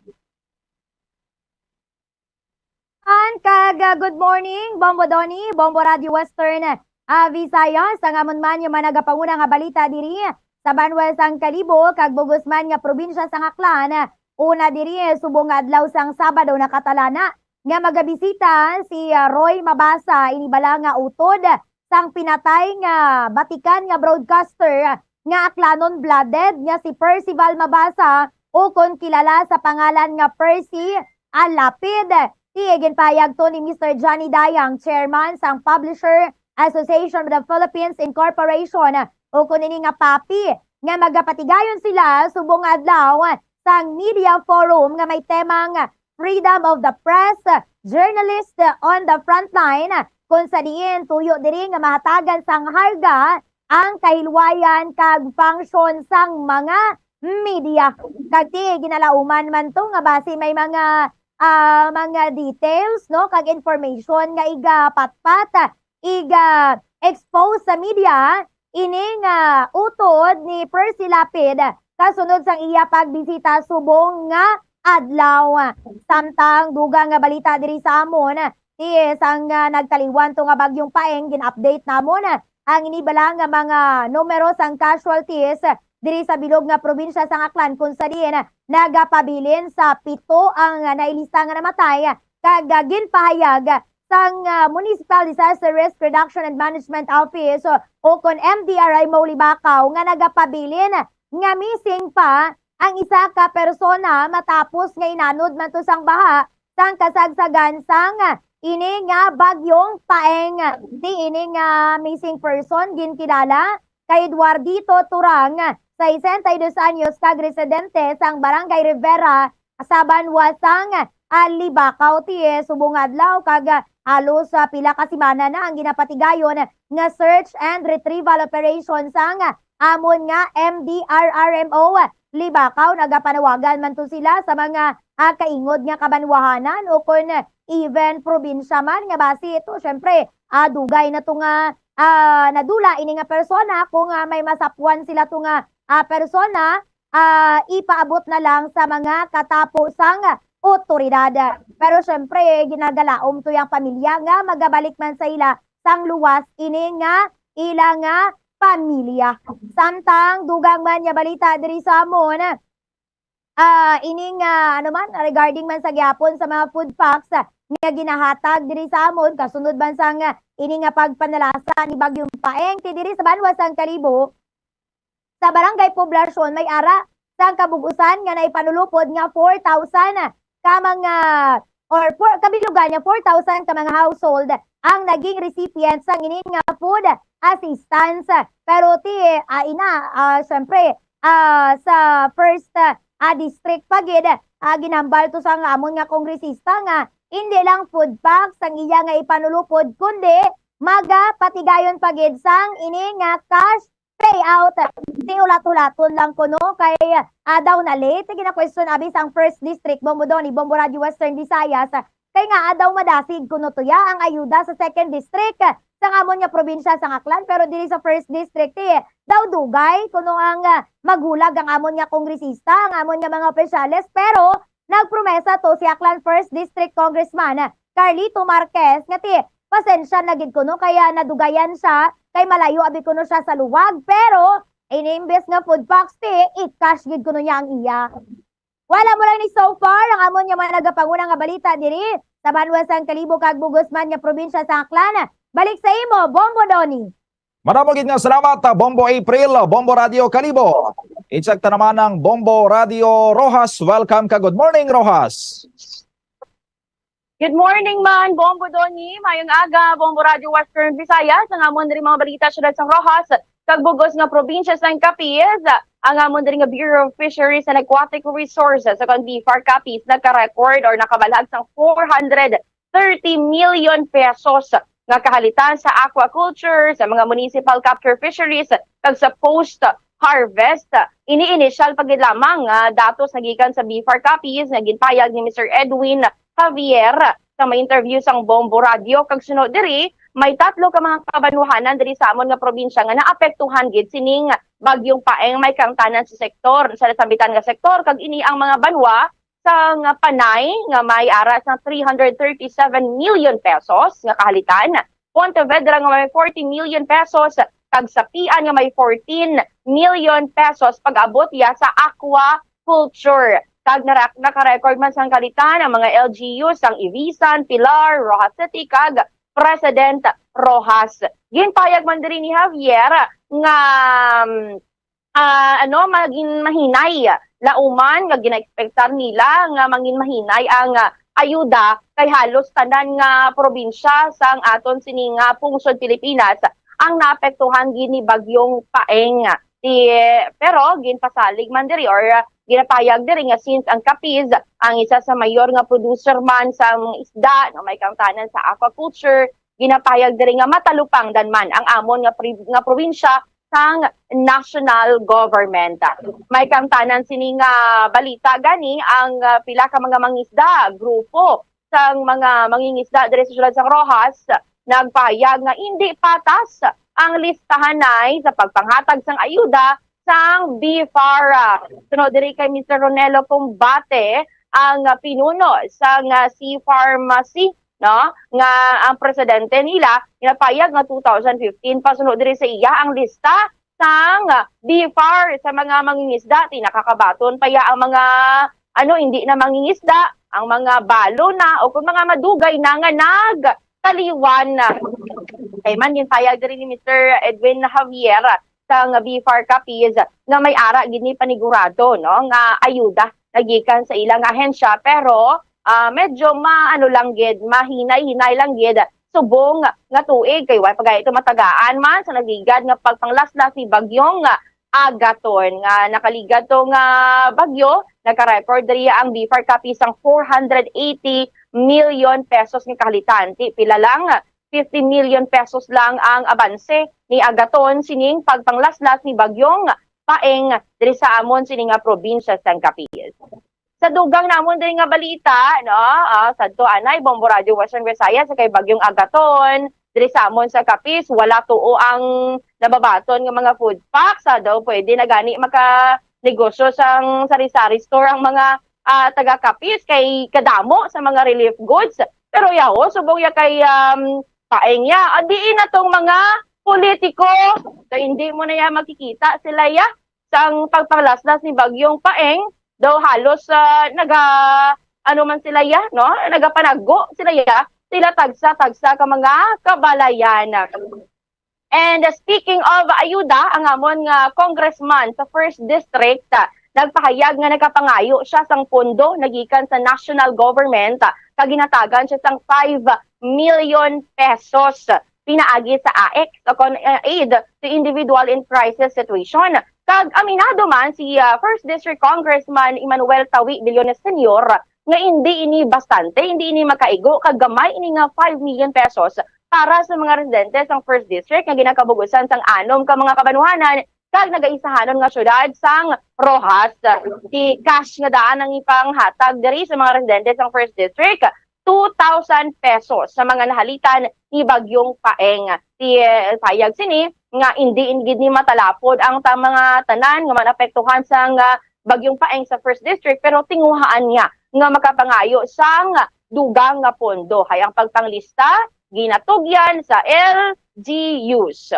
An kag, uh, good morning, Bombo Doni, Bombo Radio Western, uh, Visayas, ang amon man yung managapanguna nga balita diri sa banwa sang Kalibo kag bugos man nga probinsya sang Aklan. Una diri, subong nga adlaw sang Sabado nakatalana nga magabisita si, ah, Roy Mabasa, ini bala nga utod sang pinatay nga batikan nga broadcaster nga Aklanon blooded nga si Percival Mabasa, o kon kilala sa pangalan nga Percy, ah, Lapid. Ti ginpahayag to ni Mister Johnny Dayang, chairman sang Publisher Association of the Philippines Incorporation, o kon ini nga papi, nga magapatigayon sila subong nga adlaw sang media forum nga may temang Freedom of the Press, Journalist on the Frontline, kung sa diin tuyo diri nga mahatagan sang halga ang kahilwayan kag function sang mga media. Kag ti ginalauman man to nga basi may mga, ah, mga details, no, kag information nga igapatpat, iga-expose sa media, ini nga utod ni Percy Lapid kasunod sang iya pagbisita subong nga adlaw. Samtang dugang nga balita diri sa amon, ti sang, ah, nagtaliwan to nga bagyong Paeng, gin-update namon ang ini bala nga mga numero sang casualties diri sa bilog nga probinsya sang Aklan, kung sa diin nagapabilin sa pito ang nailista nga namatay, kag, ah, ginpahayag sang, ah, Municipal Disaster Risk Reduction and Management Office, o kon M D R M O Libacao, nga nagapabilin nga missing pa ang isa ka persona matapos nga inanod man to sang baha sang kasagsagan sang ini nga bagyong Paeng. Ti ini nga missing person ginkilala kay Eduardito Turang, sesenta y dos anyos, kag residente sang Barangay Rivera, sa banwa sang, ah, Libacao. Ti subong nga adlaw kag, ah, halos, ah, pila ka semana na ang ginapatigayon nga search and retrieval operation sang amon nga M D R R M O Libacao. Nagapanawagan man to sila sa mga, ah, kaingod nga kabanwahanan o kon even probinsya man nga basi ito, syempre, ah, dugay na to nga, ah, nadula ini nga persona. Kung, ah, may masapwan sila to nga, ah, persona, ah, ipaabot na lang sa mga katapo sang otoridad. Pero syempre, ginagalaom to yang pamilya nga magabalik man sa ila sang luwas ini nga ila nga pamilya. Samtang dugang man nga balita diri sa amon, ah, ini nga, ano man, regarding man sa gihapon sa mga food packs, ah, nga ginahatag diri sa amon, kasunod man sang, ah, ini nga pagpanalasa ni Bagyong Paeng, ti diri sa banwa sang Kalibo, sa Barangay Poblacion, may ara sang kabug-usan nga naipanulupod nga four thousand ka mga, or four, kabilugan nga four thousand ka mga household ang naging recipient sang ini nga food assistance. Pero ti, ah, ina, ah, syempre, ah, sa first, ah, district pa gid, ah, ginhambal to sang amon nga kongresista nga indi lang food packs ang iya nga ipanulupod, kundi magapatigayon pa gid sang ini nga cash payout. Di ulat-ulaton lang kuno kay, ah, daw na late. Gina-question abi sang first district, Bombo Donny, Bombo Radio Western Visayas. Kay nga, ah, daw madasig kuno tuya ang ayuda sa second district sang amon nga probinsya sang Aklan, pero diri sa first district, eh, daw dugay kuno ang, ah, maghulag ang amon nga kongresista, ang amon nga mga opisyales, pero nagpromesa to si Aklan first District Congressman Carlito Marquez nga ti pasensya na gid kuno kaya nadugayan siya kay malayo abi kuno siya sa luwag, pero inimbes nga food packs ti i-cash gid kuno niya ang iya. Wala mo lang ni so far ang amon nga mga nagapanguna nga balita diri sa banwa sang Kalibo kag Bugos man nga probinsya sa Aklan. Balik sa imo, Bombo Donny. Madamo gid nga salamat, ah, Bombo April, Bombo Radio Kalibo. Insakto naman ang Bombo Radio Rojas. Welcome ka. Good morning, Rojas. Good morning man, Bombo Donny. Mayong aga, Bombo Radio Western Visayas. Ang amon diri mga balita, siyudad sang Rojas, kag bugos nga probinsya sang Capiz. Ang amon diri nga Bureau of Fisheries and Aquatic Resources, o kon BFAR Capiz, nagka-record or nakabalhag sang four hundred thirty million pesos nga kahalitan sa aquaculture, sa mga municipal capture fisheries, kag sa post-harvest. Ini inisyal pa gid lamang nga datos nga gikan sa BFAR Capiz nga ginpayag ni Mister Edwin Javier sa may interview sang Bombo Radio, kag suno diri, may tatlo ka mga kabanwahanan diri sa amon nga probinsya nga naapektuhan gid sining Bagyong Paeng, may kaangtanan sa sektor, sa nasambitan nga sektor, kag ini ang mga banwa sang Panay nga may ara sang three hundred thirty-seven million pesos nga kahalitan, Pontevedra nga may forty million pesos, kag Sapian nga may fourteen million pesos pag-abot ya sa aquaculture. Kag nara-, naka-record man sang kahalitan ang mga L G U sang Ivisan, Pilar, Roxas City, kag President Roxas. Ginpayag man diri ni Javier nga, um, ah, ano, magin mahinay. Lauman nga ginaekspektar nila nga mangin mahinay ang, ah, ayuda kay halos tanan nga probinsya sang aton sini nga pungsod Pilipinas ang naapektuhan gid ni Bagyong Paeng. Di, pero ginpasalig man diri or, ah, ginapayag diri nga since ang Capiz ang isa sa mayor nga producer man sa mga isda, no, may kaangtanan sa aquaculture, ginapayag diri nga matalupangdan man ang amon nga pri-, nga probinsya sang national government. May kaangtanan sini nga balita gani ang, ah, pila ka mga mangisda, grupo sang mga mangingisda diri sa siyudad sang Roxas nagpahayag nga indi patas ang listahanay sa pagpanghatag sang ayuda sang BFAR. Suno diri kay Mister Ronelo Combate, ang, ah, pinuno sang, ah, Sea Pharmacy, no, nga ang presidente nila ginapayag nga two thousand fifteen pa suno diri sa iya ang lista sang, ah, BFAR sa mga mangingisda. Ti nakakabaton pa ya ang mga, ano, hindi na mangingisda, ang mga balo na o kung mga madugay na nga nagtaliwan na. Kay man ginpayag diri ni Mister Edwin Javier sang BFAR Capiz nga may ara gid ni panigurado, no, nga ayuda nagikan sa ilang ahensya, pero, ah, medyo maano lang gid, mahinay-hinay lang gid subong nga tuig kay way pa gani ito matagaan man sa nagligad nga pagpanglaslas ni Bagyong Agaton. Nga nakaligad to nga bagyo, nagka-record diri ang BFAR Capiz sang four hundred eighty million pesos nga kahalitan. Ti pila lang, fifty million pesos lang ang abanse ni Agaton sining pagpanglaslas ni Bagyong Paeng diri sa amon sini nga probinsya sang Capiz. Sa dugang namon diri nga balita, no, ah, sadto anay, Bombo Radio Western Visayas, sa kay Bagyong Agaton, diri sa amon sa Capiz, wala tuo ang nababaton nga mga food packs, ah, daw pwede na gani maka negosyo sang sari-sari store ang mga, ah, taga Capiz kay kadamo sa mga relief goods. Pero yaho, subong ya kay, um, Paeng ya. Ah, diin na tong mga politiko. So, hindi mo na ya makikita sila ya. Sang pagpanglaslas ni Bagyong Paeng, daw halos, ah, naga, ano man sila ya, no? Nagapanaggo sila ya. Sila tagsa-tagsa ka mga kabalayan. And speaking of ayuda, ang amon nga congressman sa First District, ah, nagpahayag nga nagapangayo siya sang pondo nagikan sa national government, ah, kag ginhatagan siya sang five million pesos pinaagi sa AICS o kon, ah, Aid to Individual in Crisis Situation. Kag aminado man si, ah, First District Congressman Emmanuel Tawi Billones Senior nga indi ini bastante, indi ini makaigo, kag gamay ini nga five million pesos para sa mga residente sang First District nga ginakabugusan sang anom ka mga kabanwahanan kag nagaisahanon nga syudad sang Roxas. Ti cash nga daan ang ipanghatag diri sa mga residente sang First District, two thousand pesos sa mga nahalitan ni Bagyong Paeng. Ti, eh, payag sini nga indi gid ni matalapod ang ta-, mga tanan nga maapektuhan sang, ah, Bagyong Paeng sa First District, pero tinguhaan niya nga makapangayo sang dugang nga pondo. Hay ang pagpanglista ginatugyan sa L G Us.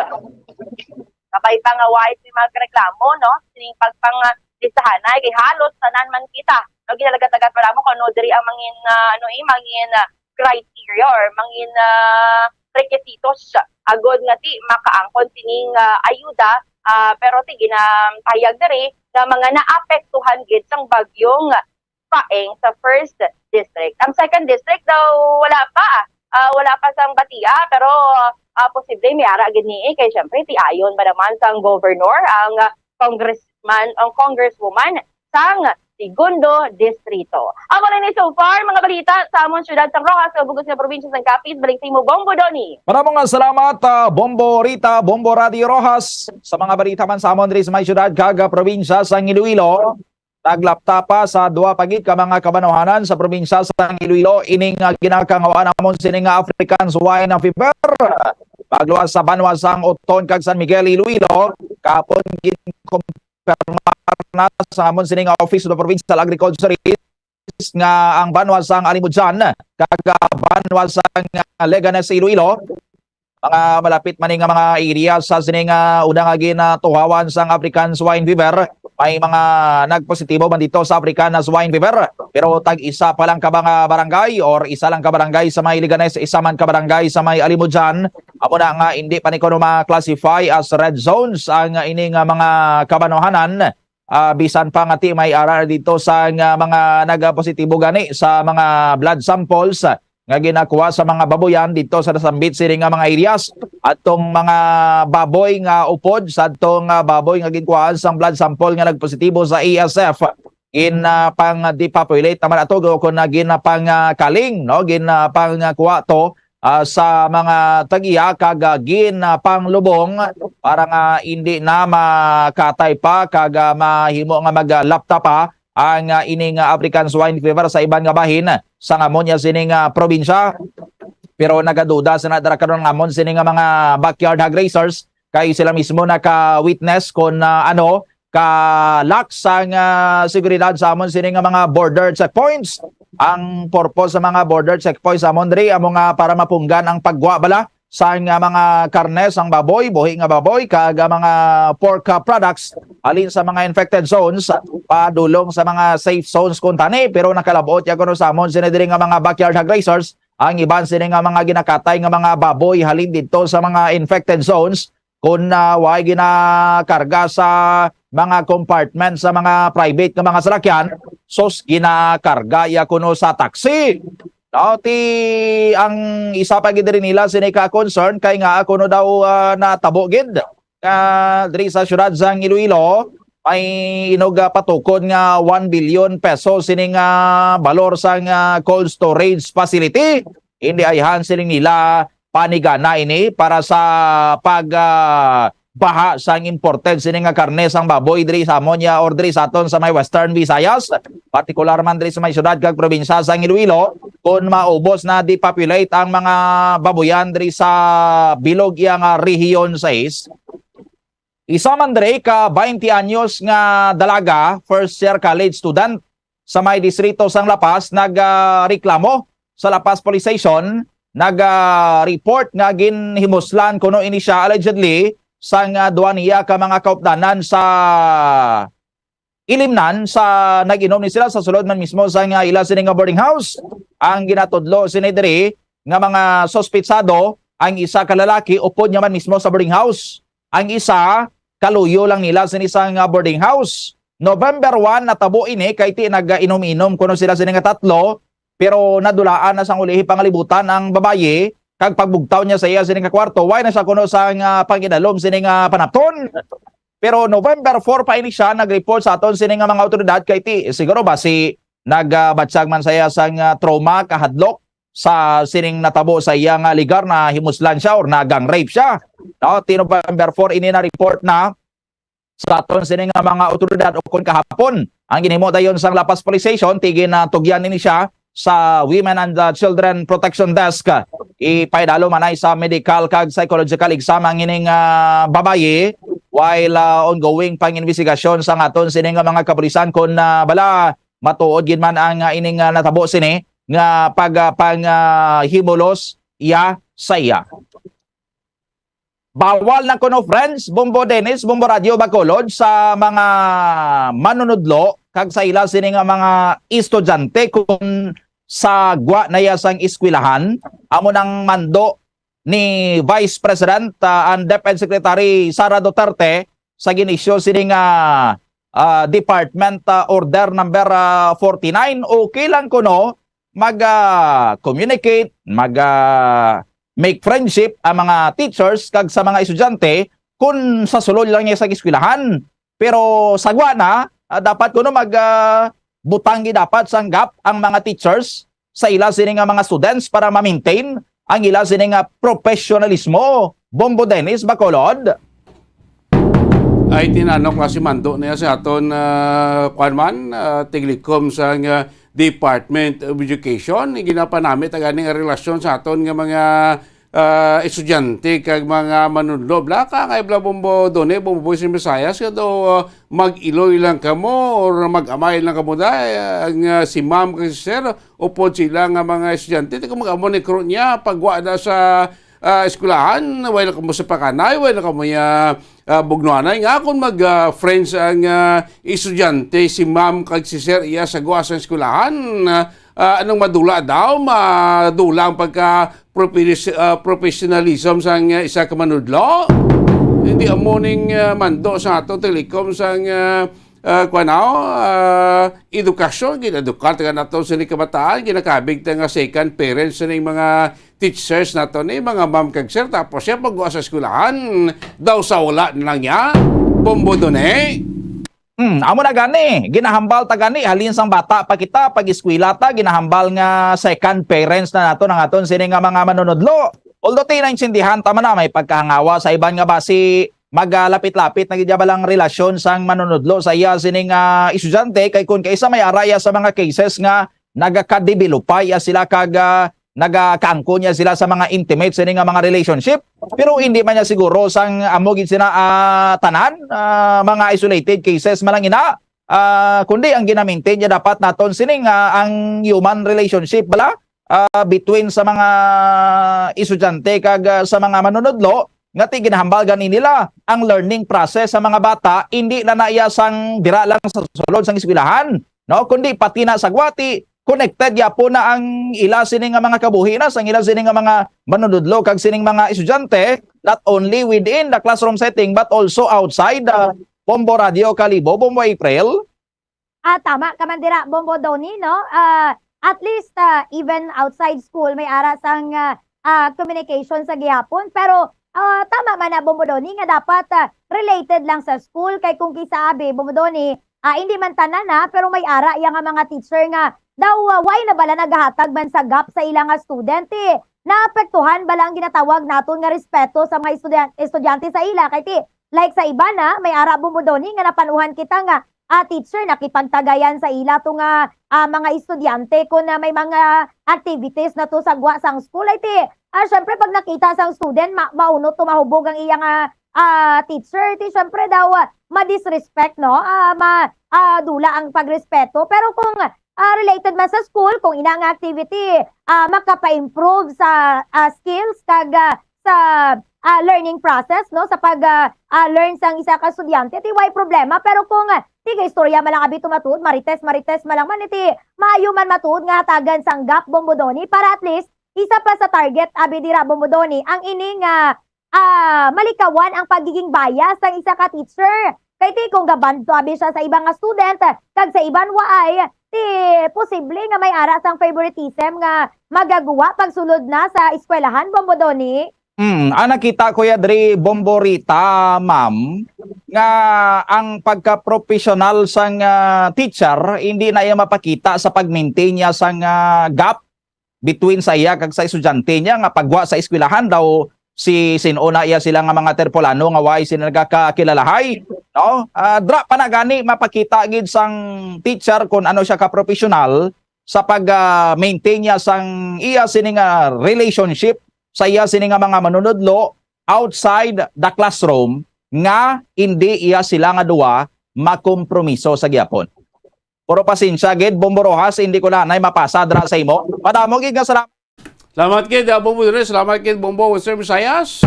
Kabay pa nga wala ni magreklamo, no? Sining pagpanglistahanay kay halos tanan man kita. No, ginalagad-lagad pa namo kung ano diri ang mangin, ah, ano, eh, mangin, ah, criteria or mangin, ah, requisitos agod nga ti makaangkon sining, ah, ayuda, ah, pero ti ginapahayag diri nga mga naapektuhan gid sang bagyong Paeng sa First District. Ang Second District daw wala pa, ah, wala pa sang batia, pero, ah, posible may ara gid ni, eh, kay syempre ti ayon ba naman sang governor ang, ah, congressman, ang congresswoman sang Segundo Distrito. Amo na ni so far, mga balita sa amon siyudad sang Roxas, sa bug-os nga probinsya sang Capiz. Balik sa imo, Bombo Donny. Maramong nga salamat, ah, Bombo Rita, Bombo Radio Roxas. Sa mga balita man sa amon diri sa may siyudad kag, ah, probinsya sang Iloilo, naglapta pa sa dua pa gid ka mga kabanwahanan sa probinsya sang Iloilo ining, ah, ginakangawaan namon sini nga African Swine Fever. Pagluwas sa banwa sang Oton kag San Miguel, Iloilo, kapon ginkumpirmar na sa amon sini nga Office of the Provincial Agriculturist nga ang banwa sang Alimodijan kag, ah, banwa sang, ah, Leganes, Iloilo, mga malapit man ni nga mga area sa sini nga una nga ginatuhawan sang African Swine Fever, may mga nagpositibo man dito sa African Swine Fever. Pero tag-isa pa lang ka mga barangay or isa lang ka barangay sa may Leganes, isa man ka barangay sa may Alimodijan, amo na nga hindi pa ni kuno ma-classify as red zones ang ini nga mga kabanwahanan. Ah, bisan pa nga ti may ara dito sa nga mga nagapositibo gani sa mga blood samples, ah, nga ginakuha sa mga baboyan dito sa nasambit sini nga mga areas. Atong mga baboy nga upod sa atong, ah, baboy nga ginkuhaan sang blood sample nga nagpositibo sa A S F, gin, ah, pang depopulate naman ato o kung na gin, ah, pang, ah, kaling, no? Gin, ah, pang, ah, kuha to, ah, sa mga tag-iya kag, ah, gin, ah, panglubong para nga indi na makatay pa kag, ah, mahimo nga maglapta pa ang, ah, ining, ah, African Swine Fever sa iban nga bahin sa ngamon niya sining, ah, probinsya. Pero nagaduda sila dira karon ngamon sini nga mga backyard hog raisers kay sila mismo naka-witness kon, ah, ano, ka-lax sang, ah, seguridad sa amon sini nga mga border checkpoints. Ang purpose sa mga border checkpoints sa amon diri amo nga para mapunggan ang paggwa bala sang, ah, mga karne sang baboy, buhi nga baboy, kag, ah, mga pork, ah, products halin sa mga infected zones padulong sa mga safe zones kuntani. Pero nakalabot ya kuno sa amon sini diri nga mga backyard hog raisers ang iban sini nga mga ginakatay nga mga baboy halin didto sa mga infected zones. Kung, ah, way ginakarga sa mga compartment sa mga private nga mga salakyan, sus, ginakarga ya kuno sa taxi. No, ti ang isa pa gid diri nila sini ka concern kay nga kuno daw, ah, natabo gid nga diri sa siyudad sang Iloilo may inog, ah, patukod nga one billion pesos sini nga balor sang, ah, cold storage facility. Hindi ayhan siling nila panigana ini para sa pag, ah, baha sang imported sini nga karne sang baboy diri sa amon ya or diri sa aton sa may Western Visayas, partikular man diri sa may siyudad kag probinsya sang Iloilo, kun maubos na depopulate ang mga baboyan diri sa bilog iya nga Rehiyon sais. Isa man diri ka twenty anyos nga dalaga, first year college student, sa may distrito sang La Paz nag, ah, reklamo sa La Paz Police Station, nag, ah, report nga ginhimuslan kuno ini siya allegedly sang, ah, duha niya ka mga kaupdanan sa Ilimnan sa nag-inom ni sila sa sulod man mismo sang, ah, ila sini nga boarding house. Ang ginatudlo sini diri nga mga suspitsado, ang isa ka lalaki upod niya man mismo sa boarding house. Ang isa kaluyo lang nila sini sang, ah, boarding house. November one natabo ini kay ti nag-inom-inom kuno sila sini nga tatlo, pero nadulaan na sang ulihi pangalibutan ang babayi kag pagbugtaw niya sa iya sini nga kwarto, way na siya kuno sang, ah, pag-inalom sini nga panapton. Pero November four pa ini siya nag-report sa aton sini nga mga awtoridad kay ti siguro basi nagabatyag man sa iya sang, ah, trauma, kahadlok sa sining natabo sa iya nga ligar, na himuslan siya or na gang rape siya. No, ti November four ini na report na sa aton sini nga mga awtoridad, o kon kahapon ang ginhimo dayon sang La Paz Police Station, tigin na tugyan nini siya sa Women and, uh, Children Protection Desk. Ipaidalo man ay sa medical kag psychological exam ang ining, ah, babayi, while, ah, ongoing pang investigasyon sa aton sini nga mga kapulisan kon, ah, bala matuod gid man ang, ah, ining, ah, natabo sini nga pag, ah, pang, ah, himulos iya sa iya. Bawal na kuno, friends, Bombo Dennis, Bombo Radio Bacolod, sa mga manunudlo kag sa ila sini nga mga estudyante kung sa gwa na iya sang eskwelahan. Amo nang mando ni Vice President, ah, and DepEd Secretary Sara Duterte sa gin-issue sini nga, ah, Department, ah, Order number, ah, forty-nine. Okay lang kuno mag, ah, communicate, mag, ah, make friendship ang mga teachers kag sa mga estudyante kun sa sulod lang niya sa eskwelahan. Pero sa gwa na, ah, dapat kuno mag, ah, butang gid dapat sang gap ang mga teachers sa ila sini nga mga students para ma-maintain ang ila sini nga professionalismo. Bombo Dennis Bacolod. Ay, tinanok na si Mando niya sa aton, ah, kwan man, ah, tiglikom sa nga Department of Education. Ginapanamit ang ganing relasyon sa aton nga mga, ah, estudyante kag mga manunlo. Bla ka nga ibla Bombo Doni, Bombo Boy sa Visayas, nga daw, ah, mag-iloy lang kamo or mag-amay lang kamo dahil ang, ah, si ma'am kag si sir, upod sila nga mga estudyante. Di ko mag-amo ni Kro niya, pagwa na sa, ah, eskwelahan, way na kamo sa pakanay, way na kamo ya, ah, bugnuanay. Nga kung mag, ah, friends ang, ah, estudyante, si ma'am kag si sir iya sa guwa sa eskwelahan, ah, ah, anong madula daw? Madula ang pagka profes-, ah, professionalism sang, ah, isa ka manudlo? Hindi amo ning, ah, mando sa ato Telecom sang, ah, ah, kuwan, ah, edukasyon, gin-edukar ta nato sini kabataan, ginakabig ta nga second parents sining mga teachers nato ni mga ma'am kag sir, tapos siya pag sa eskwelahan, daw sa wala na lang niya, bombo done. Hmm, amo na gani, ginahambal ta gani halin sang bata pa kita, pag eskwela ta, ginahambal nga second parents na nato ang aton sini nga mga manunudlo. Although tinaintindihan ta man na may pagkahangawa sa iban nga basi magalapit-lapit na gid ya balang relasyon sang manunudlo sa iya sining, ah, estudyante, kay kun kaisa may ara iya sa mga cases nga nagakadevelopa iya sila kag, ah, nagakaangkon iya sila sa mga intimate sini nga mga relationship. Pero hindi man niya siguro sang amo gid sina, ah, tanan, ah, mga isolated cases man lang ina, ah, kundi ang ginamaintain niya dapat naton sining, ah, ang human relationship bala, ah, between sa mga estudyante kag, ah, sa mga manunudlo, nga ti ginahambal gani nila ang learning process sa mga bata, hindi na na iya sang dira lang sa sulod sang eskwelahan, no, kundi pati na sa gwati, connected gyapon na ang ila sini nga mga kabuhi na sang ila sini nga mga manunudlo kag sining mga estudyante, not only within the classroom setting but also outside the Bombo Radio Kalibo, Bombo April. Ah, tama ka man dira, Bombo Donny, no? Ah, at least, ah, even outside school, may ara sang, ah, ah, communication sa gihapon. Pero, ah, tama man na, Bombo Donny, nga dapat, ah, related lang sa school. Kay kung kisa abi, Bombo Donny, ah, hindi man tanan, ha, pero may ara iya nga mga teacher nga daw, ah, why na bala nagahatag man sa gap sa ila nga student, eh? Naapektuhan bala ang ginatawag naton nga respeto sa mga estudyante, estudyante sa ila? Kay ti, like sa iba na, may ara, Bombo Donny, nga napanuhan kita nga ah, teacher, nakipagtagayan sa ila to nga, ah, mga estudyante kon, ah, may mga activities na to sa gwa sang school. Ay ti, ah, syempre, pag nakita sang student, ma maunot to, mahubog ang iya nga, ah, teacher. Ti syempre daw, ah, ma-disrespect, no? Ah, ma ah, dula ang pagrespeto. Pero kung, ah, related man sa school, kung ina nga activity, ah, makapa-improve sa, ah, skills kag, ah, sa, ah, learning process, no, sa pag, ah, ah, learn sang isa ka estudyante, ti way problema. Pero kung, ah, tiga istorya man lang abi to matuod, marites, marites man lang man, ti maayo man matuod nga hatagan sang gap, Bombo Donny, para at least isa pa sa target abi dira, Bombo Donny, ang ining, ah, ah, malikawan ang pagiging bias sang isa ka teacher. Kay ti kung gaban to abi siya sa iba nga student kag sa iban waay, ti posible nga may ara sang favoritism nga magagwa pagsulod na sa eskwelahan, Bombo Donny. Hmm, ang nakita ko ya diri, Bombo Rita, ma'am, nga ang pagka-professional sang, ah, teacher hindi na iya mapakita sa pag-maintain niya sang, ah, gap between sa iya kag sa estudyante niya nga pagwa sa eskwelahan daw si sin-o na iya sila nga mga terpolano nga way sila nagakakilalahay. no? Ah, dra pa na gani mapakita gid sang teacher kung ano siya ka professional sa pag, ah, maintain niya sang iya sini nga relationship sa iya sini nga mga manunodlo outside the classroom, nga hindi iya sila nga duwa makompromiso sa gihapon. Pero pasensya gid, Bombo Rojas, hindi ko na anay mapasa dra sa imo. Madamo gid nga salamat. Salamat gid, ah, Bombo Dres. Salamat gid, Bombo, Western Visayas.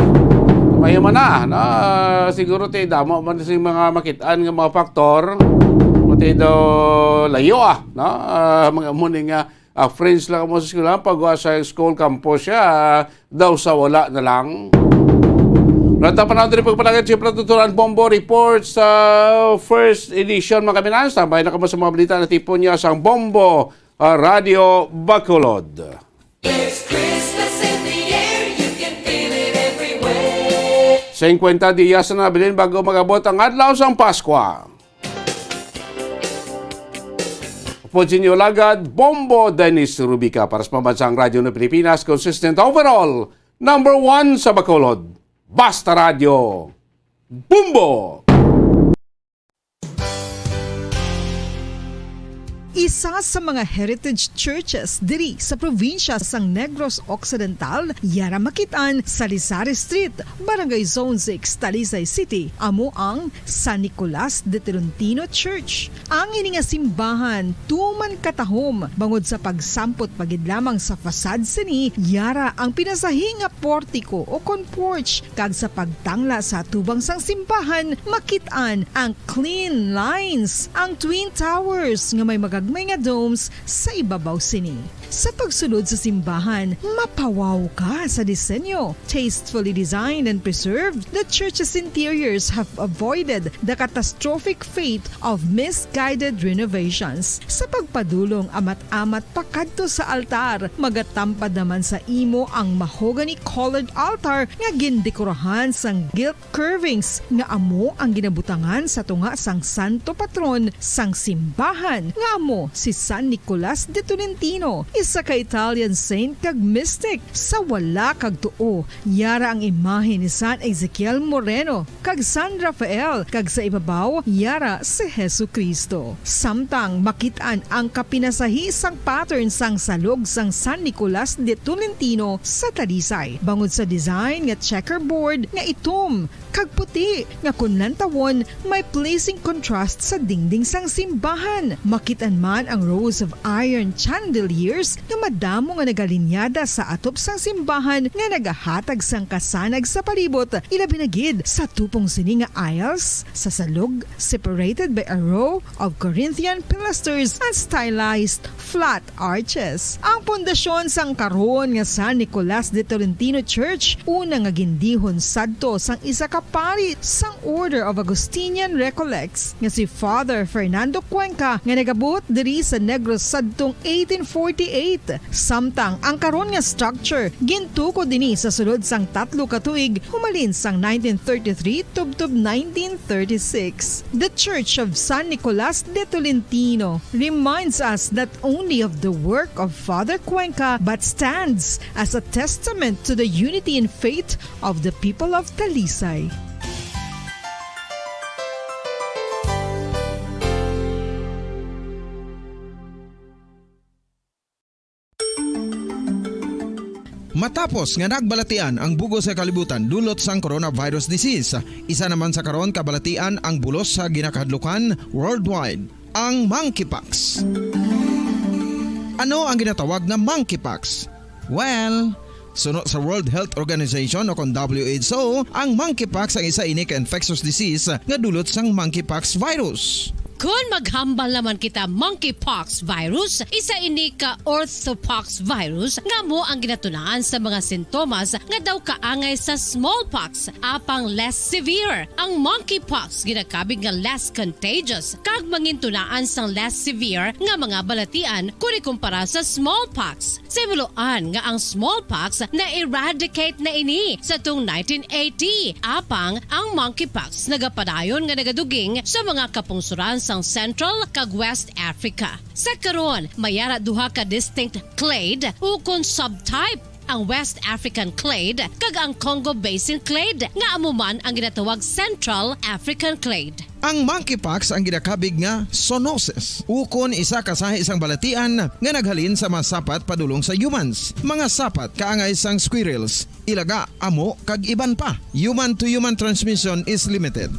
Mayo man na, na siguro ti damo man sing mga makit-an nga mga faktor. Pati daw layo, ah, no? Ah, mga muning, ah, ah, friends lang mo sa eskwela, pag sa school campus siya, ah, daw sa wala na lang. Rata pa na diri pagpalagay, siyempre, tutulan Bombo Report sa first edition, mga kaminans. Tambay na kamo sa mga balita na tipon niya sang Bombo, ah, Radio Bacolod. There's Christmas in the air, you can feel it everywhere. Singkwenta diyas na nabilin bago mag-abot ang adlaw sang Paskwa. Upod sa inyo lagad, Bombo Dennis Rubica para sa Pambansang Radyo ng Pilipinas, consistent overall, number one sa Bacolod. Basta Radyo, Bombo! Isa sa mga heritage churches diri sa probinsya sang Negros Occidental, yara makit-an sa Lisari Street, Barangay Zone six, Talisay City, amo ang San Nicolas de Tolentino Church. Ang ini nga simbahan tuman katahom bangod sa pagsampot pa gid lamang sa facade sini, yara ang pinasahi nga portiko o kon porch, kag sa pagtangla sa atubang sang simbahan, makit-an ang clean lines, ang twin towers nga may magagmay nga domes sa ibabaw sini. Sa pagsulod sa simbahan, mapawaw ka sa disenyo. Tastefully designed and preserved, the church's interiors have avoided the catastrophic fate of misguided renovations. Sa pagpadulong amat-amat pakadto sa altar, magatampad naman sa imo ang mahogany-colored altar nga gindekorahan sang gilt curvings nga amo ang ginabutangan sa tunga sang santo patron sang simbahan, nga amo si San Nicolas de Tolentino, isa ka Italian saint kag mystic. Sa wala kag tuo, yara ang imahe ni San Ezekiel Moreno kag San Rafael, kag sa ibabaw, yara si Jesu-Cristo. Samtang makit-an ang kapinasahi sang pattern sang salog sang San Nicolas de Tolentino sa Talisay, bangod sa design nga checkerboard nga itom kag puti, nga kon lantawon, may pleasing contrast sa dingding sang simbahan. Makit-an man ang rows of iron chandeliers nga madamo nga nagalinyada sa atop sang simbahan nga nagahatag sang kasanag sa palibot, ilabi na gid sa tupong sini nga aisles sa salog, separated by a row of Corinthian pilasters and stylized flat arches. Ang pundasyon sang karon nga San Nicolas de Tolentino Church, una nga gindihon sadto sang isa ka pari sang Order of Augustinian Recollects nga si Father Fernando Cuenca, nga nagabuot diri sa Negros sadtong eighteen forty-eight. Samtang ang karon nga structure gintukod ini sa sulod sang tatlo ka tuig, humalin sang nineteen thirty-three tubtob nineteen thirty-six. The Church of San Nicolas de Tolentino reminds us not only of the work of Father Cuenca, but stands as a testament to the unity in faith of the people of Talisay. Matapos nga nagbalatian ang bug-os nga kalibutan dulot sang coronavirus disease, isa naman sa karon kabalatian ang bulos sa ginakahadlukan worldwide, ang monkeypox. Ano ang ginatawag nga monkeypox? Well, suno sa World Health Organization o kon W H O, ang monkeypox ang isa ini ka infectious disease nga dulot sang monkeypox virus. Kon maghambal naman kita monkeypox virus, isa ini ka orthopox virus nga amo ang ginatunaan sa mga sintomas nga daw kaangay sa smallpox, apang less severe. Ang monkeypox ginakabig nga less contagious kag mangintunaan sang less severe nga mga balatian kon ikumpara sa smallpox. Sa himuloan nga ang smallpox na-eradicate na ini sa tung nineteen eighty, apang ang monkeypox nagapadayon nga nagaduging sa mga kapungsoran sang Central kag West Africa. Sa karon, may ara duha ka distinct clade ukon subtype, ang West African clade kag ang Congo Basin clade, nga amo man ang ginatawag Central African clade. Ang monkeypox ang ginakabig nga zoonosis, ukon isa ka sahi sang balatian nga naghalin sa mga sapat padulong sa humans. Mga sapat kaangay sang squirrels, ilaga, amo, kag iban pa. Human to human transmission is limited.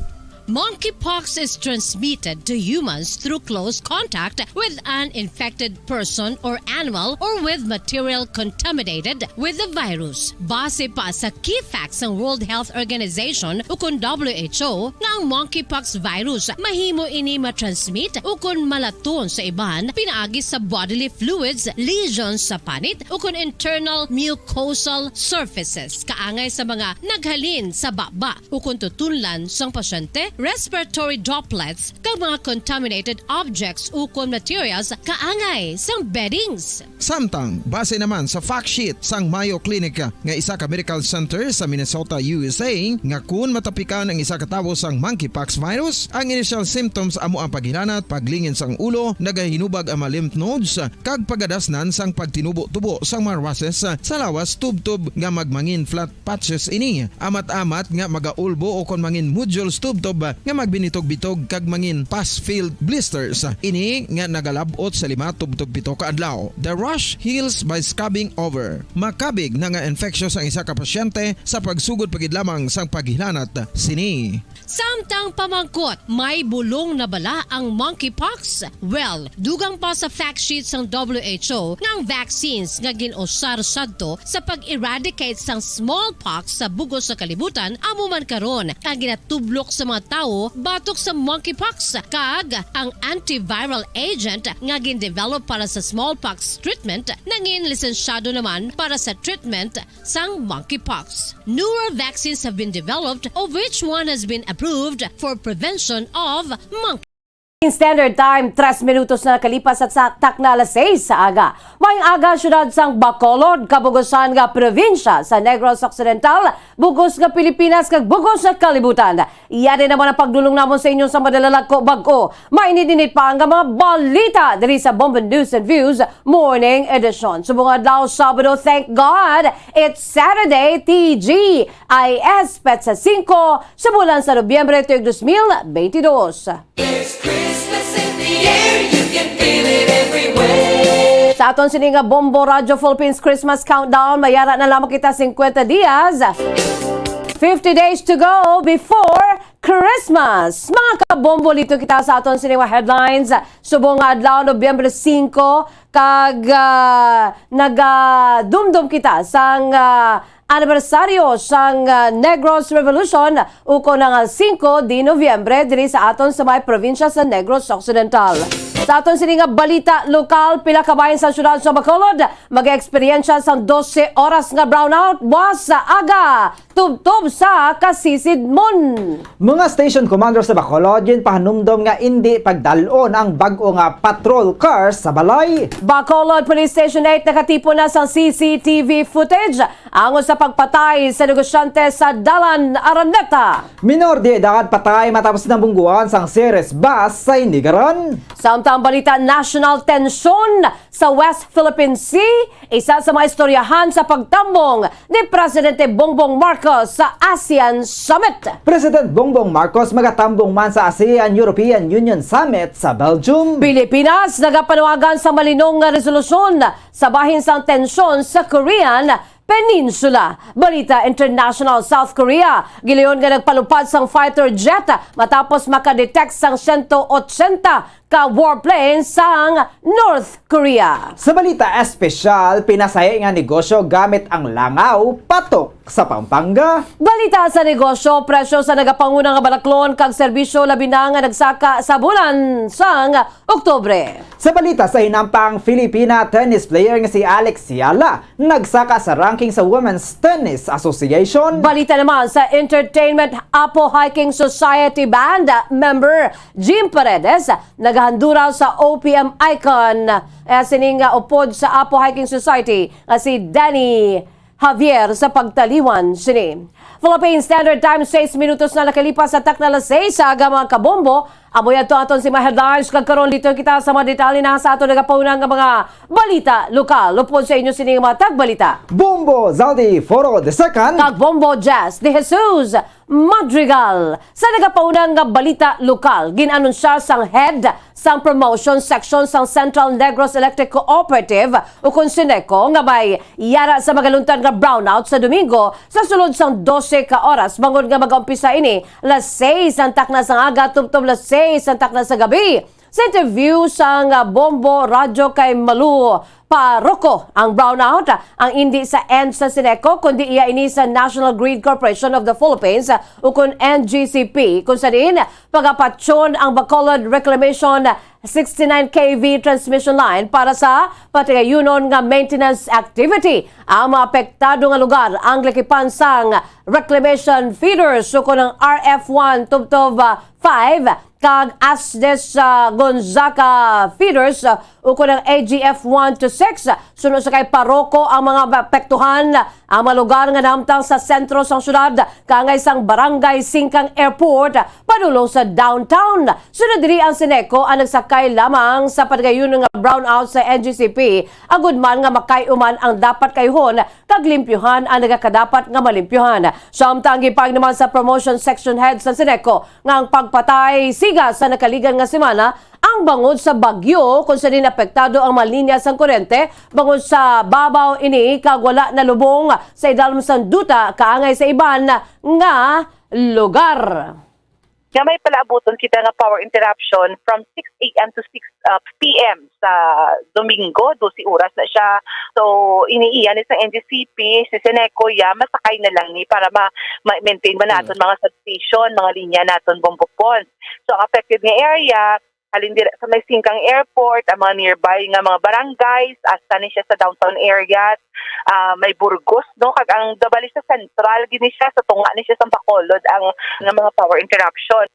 Monkeypox is transmitted to humans through close contact with an infected person or animal or with material contaminated with the virus. Base pa sa key facts sang World Health Organization ukon W H O nga ang monkeypox virus mahimo ini matransmit ukon malaton sa iban pinaagi sa bodily fluids, lesions sa panit ukon internal mucosal surfaces kaangay sa mga naghalin sa baba ukon tutunlan sang pasyente, respiratory droplets, kag mga contaminated objects ukon materials kaangay sang beddings. Samtang, base naman sa fact sheet sang Mayo Clinic nga isa ka medical center sa Minnesota, U S A, nga kun matapikan ang isa ka tawo sang monkeypox virus, ang initial symptoms amo ang paghilanat, paglingin sang ulo, nagahinubag ang mga lymph nodes, kag pagadasnan sang pagtinubo-tubo sang mga rushes sa lawas tubtob nga magmangin flat patches ini. Amat-amat nga magaulbo o kon mangin nodules tubtob nga magbinitog-bitog kag mangin pus-filled blisters. Ini nga nagalab-ot sa lima tubtob pito ka adlaw. The rash heals by scabbing over. Makabig na nga infectious ang isa ka pasyente sa pagsugod pa gid lamang sang paghilanat sini. Samtang pamangkot, may bulong na bala ang monkeypox? Well, dugang pa sa fact sheet sang W H O nga ang vaccines nga gin-usar sadto sa pag-eradicate sang smallpox sa bug-os nga kalibutan amo man karon ang ginatublok sa mga tawo batok sa monkeypox, kag ang antiviral agent nga gin-develop para sa smallpox treatment nangin lisensyado naman para sa treatment sang monkeypox. Newer vaccines have been developed, of which one has been approved for prevention of monkey. In Standard Time, tres minutos na nakalipas sa sa takna alas seis sa aga. Maayong aga, siyudad sang Bacolod, kabugusan nga probinsya sa Negros Occidental, bugos nga Pilipinas, kag bugos nga kalibutan. Yari naman ang pagdulong namon sa inyo sa madalalag ko bag-o. Mainit-init pa ang mga balita diri sa Bombo News and Views Morning Edition. Subong adlaw, Sabado, thank God, it's Saturday, T G I S, petsa singko sa bulan sa Nobyembre, tuig dos mil beintidos. There's Christmas in the air, you can feel it everywhere. Sa aton sini nga Bombo Radyo Philippines Christmas Countdown, mayara na lamang kita singkwenta dias. Fifty days to go before Christmas. Mga kabombo, lito kita sa aton sini nga headlines. Subong nga adlaw, Nobyembre singko, kag, ah, nagadumdom kita sang, ah, anibersaryo sang, ah, Negros Revolution, ukon ang singko de Nobyembre diri sa aton sa may probinsya sa Negros Occidental. Sa aton sini nga balita lokal, pila ka bahin sa siyudad sa Bacolod mag-eksperyensya sang dose oras nga brownout buwas sa aga, tubtob sa kasisidmon. Mga station commander sa Bacolod ginpahanumdom nga indi pagdal-on ang bag-o nga patrol car sa balay. Bacolod Police Station eight nakatipon na sang C C T V footage angot sa pagpatay sa negosyante sa Dalan Araneta. Minor de edad patay matapos nabungguan sang Ceres bus sa Inigaran. Samtang balita national, tensyon sa West Philippine Sea, isa sa mga istoryahan sa pagtambong ni Presidente Bongbong Marcos sa ASEAN Summit. President Bongbong Marcos magatambong man sa ASEAN European Union Summit sa Belgium. Pilipinas nagapanuwagan sa malinong nga resolusyon sa bahin sang tensyon sa Korean Peninsula. Balita international, South Korea gilayon nga nagpalupad sang fighter jet matapos makadetect sang sento otsenta ka warplane sang North Korea. Sa balita espesyal, pinasahi nga negosyo gamit ang langaw patok sa Pampanga. Balita sa negosyo, presyo sa nagapanguna nga balaklon kag serbisyo labi na nga nagsaka sa bulan sang Oktubre. Sa balita sa hinampang, Filipina tennis player nga si Alex Yala nagsaka sa ranking sa Women's Tennis Association. Balita naman sa entertainment, Apo Hiking Society Band member Jim Paredes nagahandura sa O P M icon, eh, sining, ah, upod sa Apo Hiking Society nga si Danny Javier sa pagtaliwan sini. Philippine Standard Time, sais minutos na nakalipas sa takna alas sais sa aga, mga kabombo. Amo yadto aton si mga headlines, kag karon dito kita sa mga detalye na sa aton nagapauna nga mga balita lokal. Upod sa inyo sini nga mga tagbalita, Bombo Zaldi Foro the second. Kag Bombo Jazz de Jesus Madrigal. Sa nagapauna nga balita lokal, gin-anunsya sang head sang promotion section sang Central Negros Electric Cooperative, ukon Ceneco, nga may yara sa magaluntad nga brownout sa Domingo sa sulod sang dose ka oras, bangod nga magaumpisa ini alas sais ang takna sang aga tubtob alas sais ang takna sa gabi. Sa interview sang Bombo Radyo kay Malu Parroco, ang brownout ang indi sa ENG sa Ceneco, kundi iya ini sa National Grid Corporation of the Philippines, ukon N G C P, kung sa diin pagapatyon ang Bacolod Reclamation sixty-nine K V transmission line para sa patagayunon nga maintenance activity. Ang mga apektado nga lugar ang lakipan sang reclamation feeders, ukon ang R F one tubtob, ah, five, kag ASDES, ah, Gonzaga feeders, ah, ukon ang A G F one to six. Suno sa kay Parroco, ang mga apektuhan ang mga lugar nga nahamtang sa sentro sang syudad, kaangay sang Barangay Singkang Airport, padulong sa downtown. Sunod diri ang Ceneco ang nagsakay lamang sa patagayunon nga brownout sa N G C P, agud man nga makay-o man ang dapat kayuhon kag limpyuhan ang nagakadapat nga malimpyuhan. Samtang gipahayag naman sa promotion section head sa Ceneco nga ang pagpatay siga sa nakaligad nga semana ang bangod sa bagyo, kung sa diin apektado ang mga linya sang kuryente bangod sa babaw ini kag wala nalubong sa idalom sang duta kaangay sa iban nga lugar. Nga may palaabuton kita nga power interruption from six a m to six, uh, p m sa Domingo, dose oras na siya. So, ini iya ni sang N G C P, si Ceneco, ya, masakay na lang ni para ma-, ma-maintain man naton mga substation, mga linya naton, Bombo Pons. So, ang affected nga area, halin dira sa may Singkang Airport, ang mga nearby nga mga barangays, hasta ni siya sa downtown areas, ah, may Burgos, no? Kag ang dabali sa sentral, gini siya, sa tunga ni siya sa Bacolod, ang, nga mga power interruption.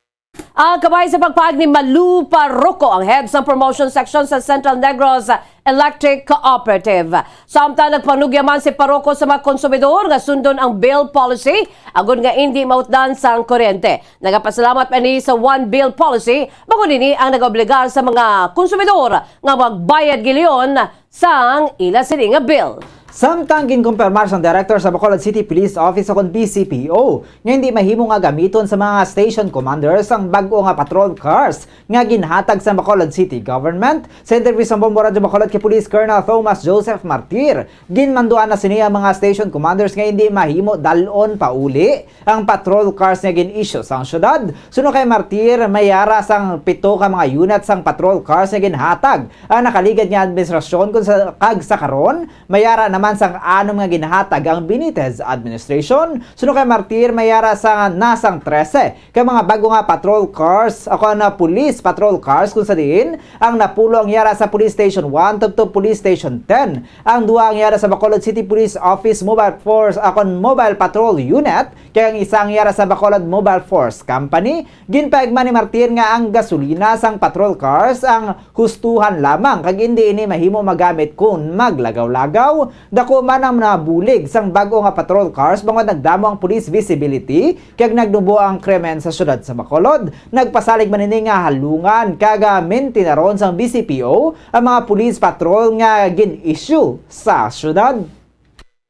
Ah, kabay sa pagpahayag ni Malu Parroco, ang head sa promotion section sa Central Negros Electric Cooperative. Samtang nagpanugya man si Parroco sa mga konsumidor nga sundon ang bill policy, agud nga indi mautdan sang kuryente. Nagapasalamat pa ini sa One Bill Policy, bangod ini ang nagaobligar sa mga konsumidor nga magbayad gilyuyon sang ila sini nga bill. Samtang ginkumpirmar sang Director sa Bacolod City Police Office, ukon B C P O, nga hindi mahimo nga gamiton sa mga station commanders ang bag-o nga patrol cars nga ginhatag sa Bacolod City Government. Sa interview sa Bombo Radyo Bacolod kay Police Colonel Thomas Joseph Martir, ginmanduan na sini ang mga station commanders nga hindi mahimo dal-on pauli ang patrol cars nga gin-issue sang syudad. Suno kay Martir, may ara sang pito ka mga unit sang patrol cars nga ginhatag ang nakaligad nga administrasyon, kun sa, kag sa karon, may ara naman sang anom nga ginhatag ang Benitez administration. Suno kay Martir, may ara sa nasang trese ka mga bago nga patrol cars, ako na police patrol cars, kung sa diin ang napulo ang yara sa Police Station one tubtob Police Station ten. Ang duha ang yara sa Bacolod City Police Office Mobile Force, akon Mobile Patrol Unit, kag ang isa ang yara sa Bacolod Mobile Force Company. Ginpahayag man ni Martir nga ang gasolina sang patrol cars ang hustuhan lamang kag indi ini mahimo magamit kon maglagaw-lagaw. Dako man ang nabulig sang bag-o nga patrol cars bangod nagdamo ang police visibility kag nagnubo ang krimen sa syudad sa Bacolod. Nagpasalig man ini nga halungan kag, ah, mintinar-on sang B C P O ang mga police patrol nga gin-issue sa syudad.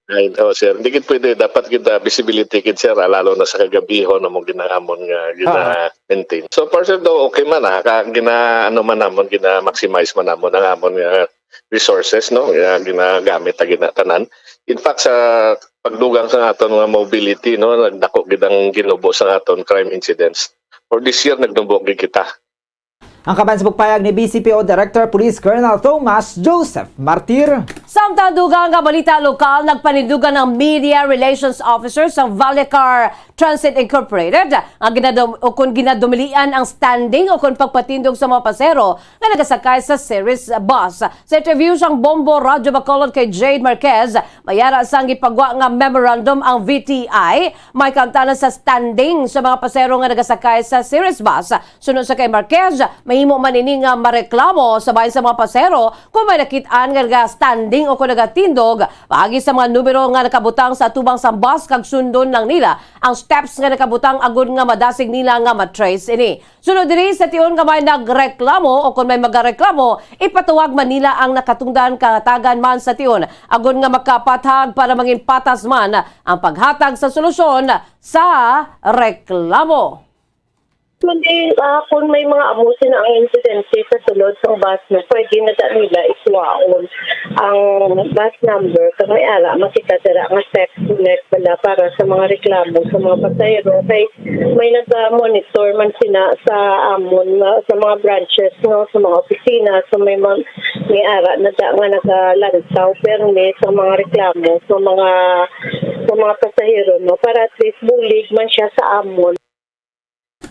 Ay, oh, sir, hindi gid pwede. Dapat gid, ah, visibility gid, sir, ah, lalo na sa kagabihon, amo ginaamon nga gina-maintain. So far, sir, daw okay man, ah, ka, gina, ano man namon, gina-maximize man namon ang amon nga resources, no, nga ginagamit na ginatanan. In fact, sa pagdugang sa aton nga mobility, no, nagdako gid ang ginubo sa aton crime incidents. For this year, nagnubo gid kita. Ang kaban sa pagpayag ni B C P O Director Police Colonel Thomas Joseph Martir. Samtang dugang nga balita lokal, nagpanindugan ang Media Relations Officer sa Vallecar Transit Incorporated ang ginadum-, o kung ginadumilian ang standing o kung pagpatindog sa mga pasero nga nagasakay sa Ceres bus. Sa interview sang Bombo Radyo Bacolod kay Jade Marquez, may ara sang gipagwa nga memorandum ang V T I, may kaangtanan sa standing sa mga pasero nga nagasakay sa Ceres bus. Suno sa kay Marquez, mahimo man ini nga mareklamo sa bahin sa mga pasero kung may nakit-an nga naga-standing o kon nagatindog paagi sa mga numero nga nakabutang sa atubang sang bus kag sundon lang nila ang steps nga nakabutang agod nga madasig nila nga ma-trace ini. Sunod diri, sa tion nga may nagreklamo o kon may magareklamo, ipatawag man nila ang nakatungdan kahatagan man sa tion agod nga makapathag para mangin patas man ang paghatag sa solusyon sa reklamo. Kundi, ah, kung may mga amo sina ang insidente sa sulod sang bus, no, pwede na da nila ikuhaon ang bus number kag may ara makita dira nga step connect bala para sa mga reklamo sa mga pasahero. Kay may nag-monitor man sina sa amon nga, sa mga branches, no, sa mga opisina, so may mga may ara na da nga nagalantaw permi sa mga reklamo sa mga sa mga pasahero, no, para at least bulig man siya sa amon.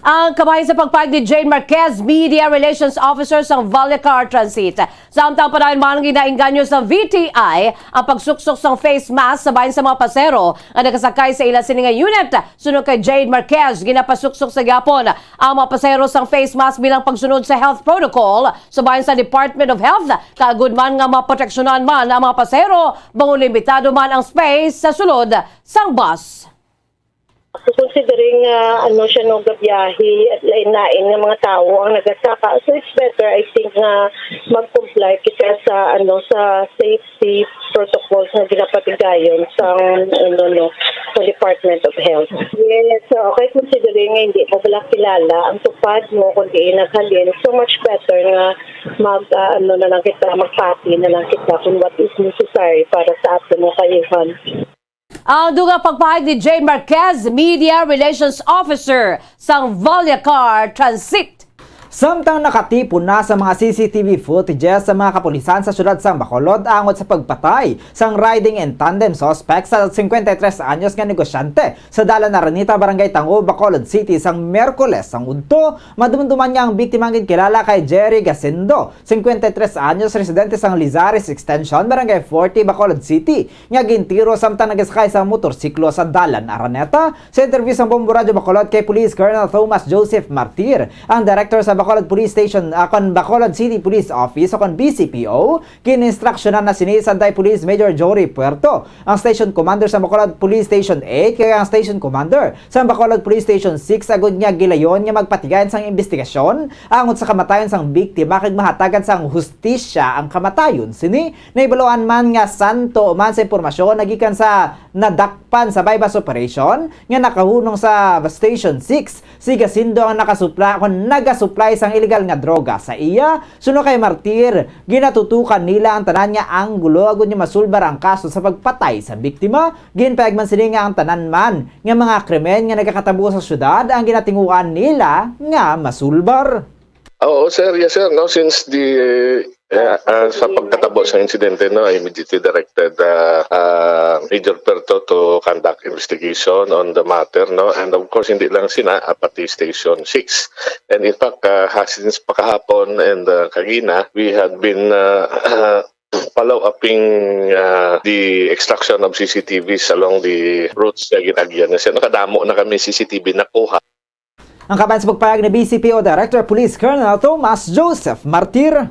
Ang kabahin sa pagpahayag ni Jane Marquez, Media Relations Officer sang Vallecar Transit. Samtang padayon man ginaengganyo sa V T I ang pagsuksok sang face mask sa bahin sa mga pasero nga nagasakay sa ila sini nga unit. Suno kay Jade Marquez, ginapasuksok sa gyapon ang mga pasero sang face mask bilang pagsunod sa health protocol sa bahin sa Department of Health, kaagod man nga maproteksyonan man ang mga pasero bangod limitado man ang space sa sulod sang bus. Considering nga, ano siya, no, gabiyahe at lain-lain nga mga tawo ang nagasaka, so it's better, I think, nga mag-comply kita sa, ano, sa safety protocols nga ginapatigayon sa, ano, no, sa Department of Health. Yes, so, okay, considering nga hindi mo pala kilala ang tupad mo kung diin naghalin, so much better nga mag, ah, ano na lang kita, magpati na lang kita kung what is necessary para sa aton nga kayuhan. Ang dugang pagpahayag ni Jane Marquez, Media Relations Officer sang Vallecar Transit. Samtang nakatipon na sa mga C C T V footages sa mga kapulisan sa siyudad sang Bacolod angot sa pagpatay sang riding in tandem suspect sa singkwenta y tres anyos nga negosyante sa Dalan Araneta, Barangay Tango, Bacolod City, sang Miyerkules sang udto, madumduman nga ang biktima ang ginkilala kay Jerry Gasindo, singkwenta y tres anyos, residente sang Lizares Extension, Barangay forty, Bacolod City, nga gintiro samtang nagasakay sa motorsiklo sa Dalan Araneta. Sa interview sang Bombo Radyo Bacolod kay Police Colonel Thomas Joseph Martir, ang director sa Bacolod Police Station, ah, kon Bacolod City Police Office o kon B C P O, gininstruksyonan na sini sang Anti-Police Major Jory Puerto, ang station commander sa Bacolod Police Station eight, kag ang station commander sa Bacolod Police Station six, agud nga gilayon nga magpatigayon sang imbestigasyon angot sa kamatayon sang biktima kag mahatagan sang hustisya ang kamatayon sini. Nahibaluan man nga santo man sa impormasyon nagikan sa nadakpan sa buy-bust operation nga nakahunong sa Station six, si Gasindo ang nakasupla kon nagasuplay sang iligal nga droga sa iya. Suno kay Martir, ginatutukan nila ang tanan nga anggulo agud nga masulbar ang kaso sa pagpatay sa biktima. Ginpahayag man sini nga ang tanan man nga mga krimen nga nagakatabo sa syudad ang ginatinguhan nila nga masulbar. Oo, sir. Yes, sir. No, since the, eh, ah, sa pagkatabo sa insidente, no, I immediately directed, ah, ah, Major Puerto to conduct investigation on the matter, no, and of course, hindi lang sina, ah, pati Station six. And in fact, ah, ha-, since pakahapon and, ah, kagina, we had been, ah, follow upping, ah, the extraction of C C T Vs along the routes nga gin-agyan na siya. Nakadamo na kami C C T V nakuha. Ang kabahin sa pagpahayag ni B C P O Director Police Colonel Thomas Joseph Martir.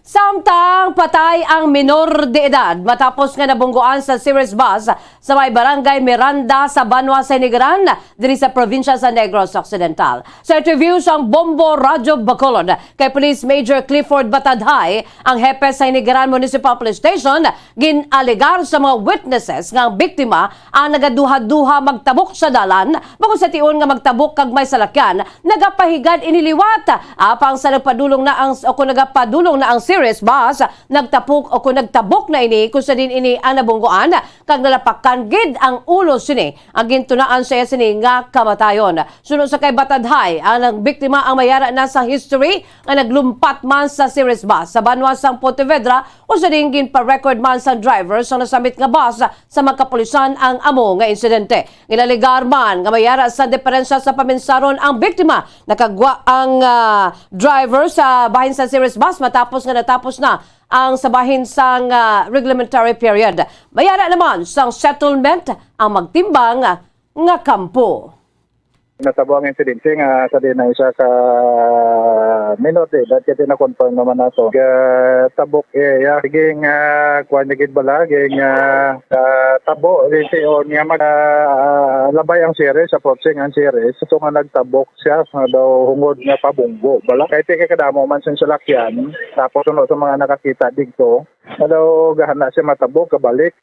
Samtang patay ang minor de edad matapos nga nabunggoan sa Ceres bus sa may Barangay Miranda sa banwa sa Inigaran, diri sa probinsya sa Negros Occidental. Sa interview sang Bombo Radyo Bacolod kay Police Major Clifford Batadhay, ang hepe sa Inigaran Municipal Police Station, gin-alegar sa mga witnesses nga ang biktima ang nagaduha-duha magtabok sa dalan, bangod sa tion nga magtabok kag may salakyan nagapahigad ini liwat. Apang sa nagpadulong na ang, o kung nagapadulong na ang Ceres bus, nagtapok o kung nagtabok na ini kung sa diin ini ang nabunggoan, kag nalapakan gid ang ulo sini. Ang gintunaan sa iya sini nga kamatayon. Suno sa kay Batadhay, ang biktima ang may ara na sa history nga naglumpat man sa Ceres bus sa banwa sang Pontevedra, usa ding ginpa-record man sang driver sang nasambit nga bus sa mga kapulisan ang amo nga insidente. Ginalegar man nga may ara sa diferensya sa paminsaron ang biktima. Nakagwa ang, ah, driver sa bahin sa Ceres bus matapos nga natapos na ang sa bahin sang, ah, reglementary period. May ara naman sang settlement ang magtimbang nga kampo. Natabo ang insidente nga sa diin na isa ka Minor de edad, kaya na-confirm naman nato. Ga Tabok area, gin, ah, kuwan na gid bala, gin, ah, ah, tabo, di si on nga mag, ah, labay ang series, approaching ang series. Ito nga nagtabok siya, nga daw hungod nga pabunggo bala. Kay tika kadamo man sing salakyan, tapos uno sa mga nakakita dito, nga daw gahana siya matabok, kabalik.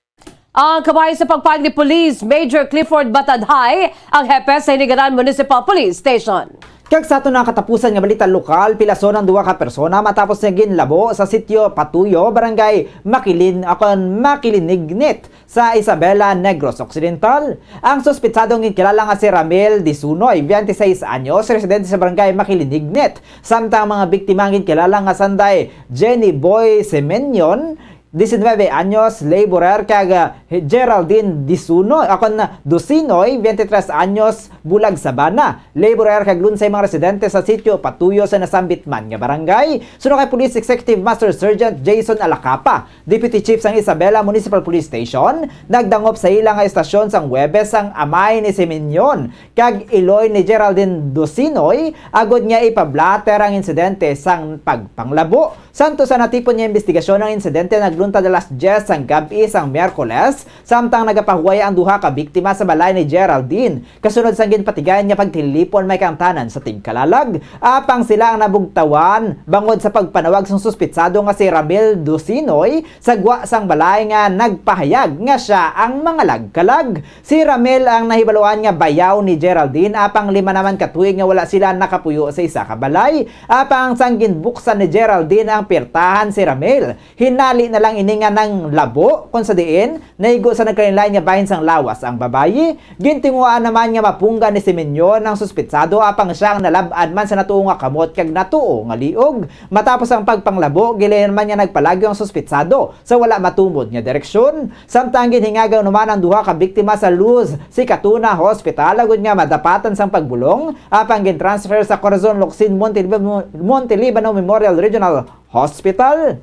Ang kabahin sa pagpahayag ni Police Major Clifford Batadhay, ang hepe sa Hinigaran Municipal Police Station. Kag sa aton na katapusan nga balita lokal, pilason ang duha ka persona matapos nga ginlabo sa sitio Patuyo, Barangay Makilin-, akon, Makilinignit sa Isabela, Negros Occidental. Ang suspitsadong ginkilala nga si Ramil Disunoy, twenty-six anyos, residente sa Barangay Makilinignit, samtang ang mga biktima ang ginkilala nga sanday Jenny Boy Semenion, diecinueve anyos, laborer, kag, ah, Geraldine Disuno, akon, Dusinoy, twenty-tres anyos, Bulag Sabana, laborer kag lunsay mga residente sa sitio Patuyo sa nasambit man nga barangay. Suno kay Police Executive Master Sergeant Jason Alacapa, Deputy Chief sang Isabela Municipal Police Station, nagdangop sa ila nga estasyon sang Huwebes ang amay ni Simeon kag iloy ni Geraldine Dusinoy agod nga ipablatter ang insidente sang pagpanglabo. Santos sa natipon nga imbestigasyon ang insidente, nagluntad alas diyes sang gab-i sang Miyerkules, samtang nagapahuway ang duha ka biktima sa balay ni Geraldine. Kasunod sang ginpatigayon nga pagtilipon, may kaangtanan sa tigkalalag. Apang sila ang nabugtawan bangod sa pagpanawag sang suspitsado nga si Ramil Dusinoy sa gwa sang balay nga nagpahayag nga sia ang mangalagkalag. Si Ramil ang nahibaluan nga bayaw ni Geraldine, apang lima naman ka tuig nga wala sila nakapuyo sa isa ka balay. Apang sang ginbuksan ni Geraldine ang pirtahan si Ramil, hinali na lang ini nga nanglabo, kung sa diin naigo sa nagkalainlain nga bahin sang lawas ang babayi. Gintinguhaan naman nga mapunggan ni Simeon ang suspitsado, apang sia ang nalab-an man sa natuo nga kamot kag natuo nga liog. Matapos ang pagpanglabo, gilayon man nga nagpalagyo ang suspitsado sa wala matumod nga direksyon. Samtang ginhingagaw naman ang duha ka biktima sa Luz Sikatuna Hospital agud nga madapatan sang pagbulong, apang gin-transfer sa Corazon Locsin Montelibano, Montelibano Memorial Regional Hospital.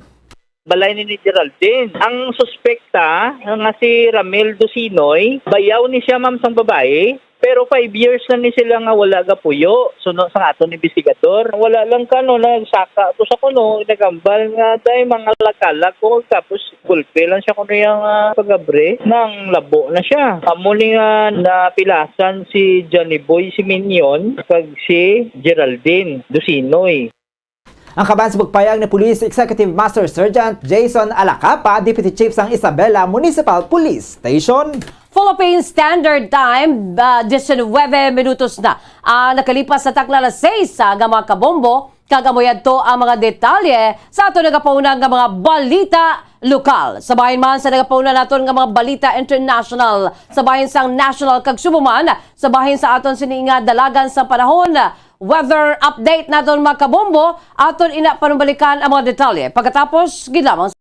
Balay ni, ni Geraldine. Ang suspekta nga si Ramil Dusinoy, bayaw ni siya, ma'am, sang babayi. Pero five years na ni sila nga wala gapuyo, suno sang aton investigador. Wala lang kano nagsaka to sa kuno, nagambal nga day mga lagkalag ko, tapos gulpe lang siya kuno yang, ah, pagabre, nanglabo na siya. Amo ni nga napilasan si Johnny Boy Simeon kag si Geraldine Dusinoy. Ang kaban sa pagpayag ni Police Executive Master Sergeant Jason Alacapa, Deputy Chief sang Isabela Municipal Police Station. Philippine Standard Time, ah, diecinuebe minutos na ang nakalipas sa takna alas seis, ah, nga mga kabombo, kag amo yadto ang mga detalye sa aton nagapauna nga mga balita lokal. Sa bahin man sa nagapauna naton nga mga balita international, sa bahin sang national kag subong man sa bahin sa aton sini nga dalagan sa panahon. Weather update naton, mga kabombo. Aton ina panumbalikan ang mga detalye pagkatapos gid lamang.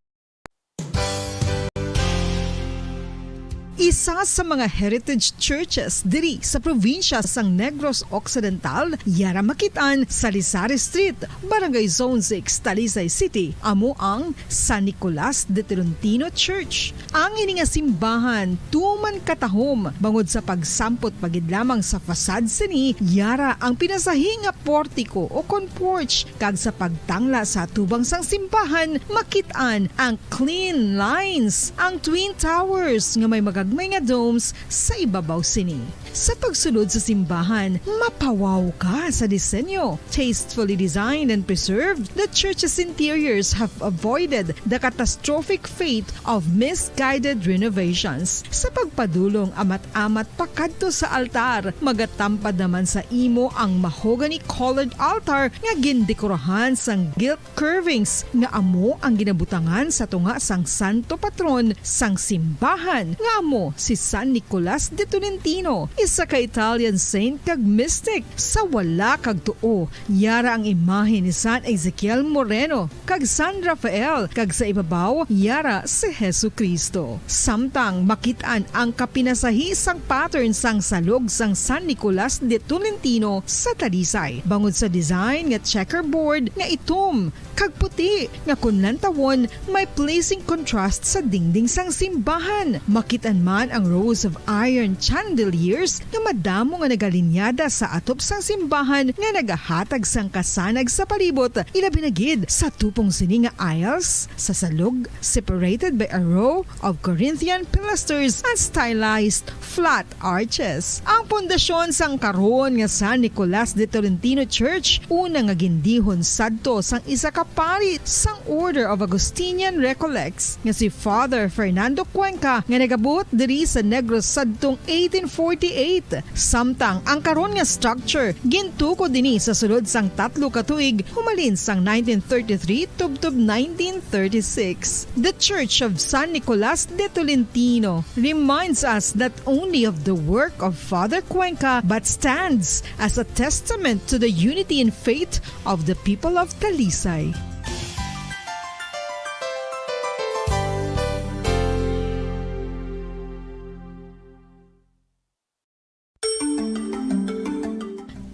Isa sa mga heritage churches diri sa probinsya sang Negros Occidental, yara makit-an sa Lizares Street, Barangay Zone six, Talisay City, amo ang San Nicolas de Tolentino Church. Ang ini nga simbahan tuman katahom bangod sa pagsampot pa gid lamang sa facade sini, yara ang pinasahi nga portiko o kon porch, kag sa pagtangla sa atubang sang simbahan, makit-an ang clean lines, ang twin towers nga may magagmay nga domes sa ibabaw sini. Sa pagsulod sa simbahan, mapawaw ka sa disenyo. Tastefully designed and preserved, the church's interiors have avoided the catastrophic fate of misguided renovations. Sa pagpadulong amat-amat pakadto sa altar, magatampad naman sa imo ang mahogany-colored altar nga gindekorahan sang gilt curvings nga amo ang ginabutangan sa tunga sang santo patron sang simbahan, nga amo si San Nicolas de Tolentino, isa ka Italian saint kag mystic. Sa wala kag tuo, yara ang imahe ni San Ezekiel Moreno kag San Rafael, kag sa ibabaw, yara si Jesu-Cristo. Samtang makit-an ang kapinasahi sang pattern sang salog sang San Nicolas de Tolentino sa Talisay, bangod sa design nga checkerboard nga itom kag puti nga kon lantawon may pleasing contrast sa dingding sang simbahan. Makit-an man ang rows of iron chandeliers nga madamo nga nagalinyada sa atop sang simbahan nga nagahatag sang kasanag sa palibot, ilabi na gid sa tupong sini nga aisles sa salog, separated by a row of Corinthian pilasters and stylized flat arches. Ang pundasyon sang karon nga San Nicolas de Tolentino Church, una nga gindihon sadto sang isa ka pari sang Order of Augustinian Recollects nga si Father Fernando Cuenca, nga nagabuot diri sa Negros sadtong eighteen forty-eight. Samtang ang karon nga structure gintukod ini sa sulod sang tatlo ka tuig, humalin sang nineteen thirty-three tubtob nineteen thirty-six. The Church of San Nicolas de Tolentino reminds us not only of the work of Father Cuenca, but stands as a testament to the unity in faith of the people of Talisay.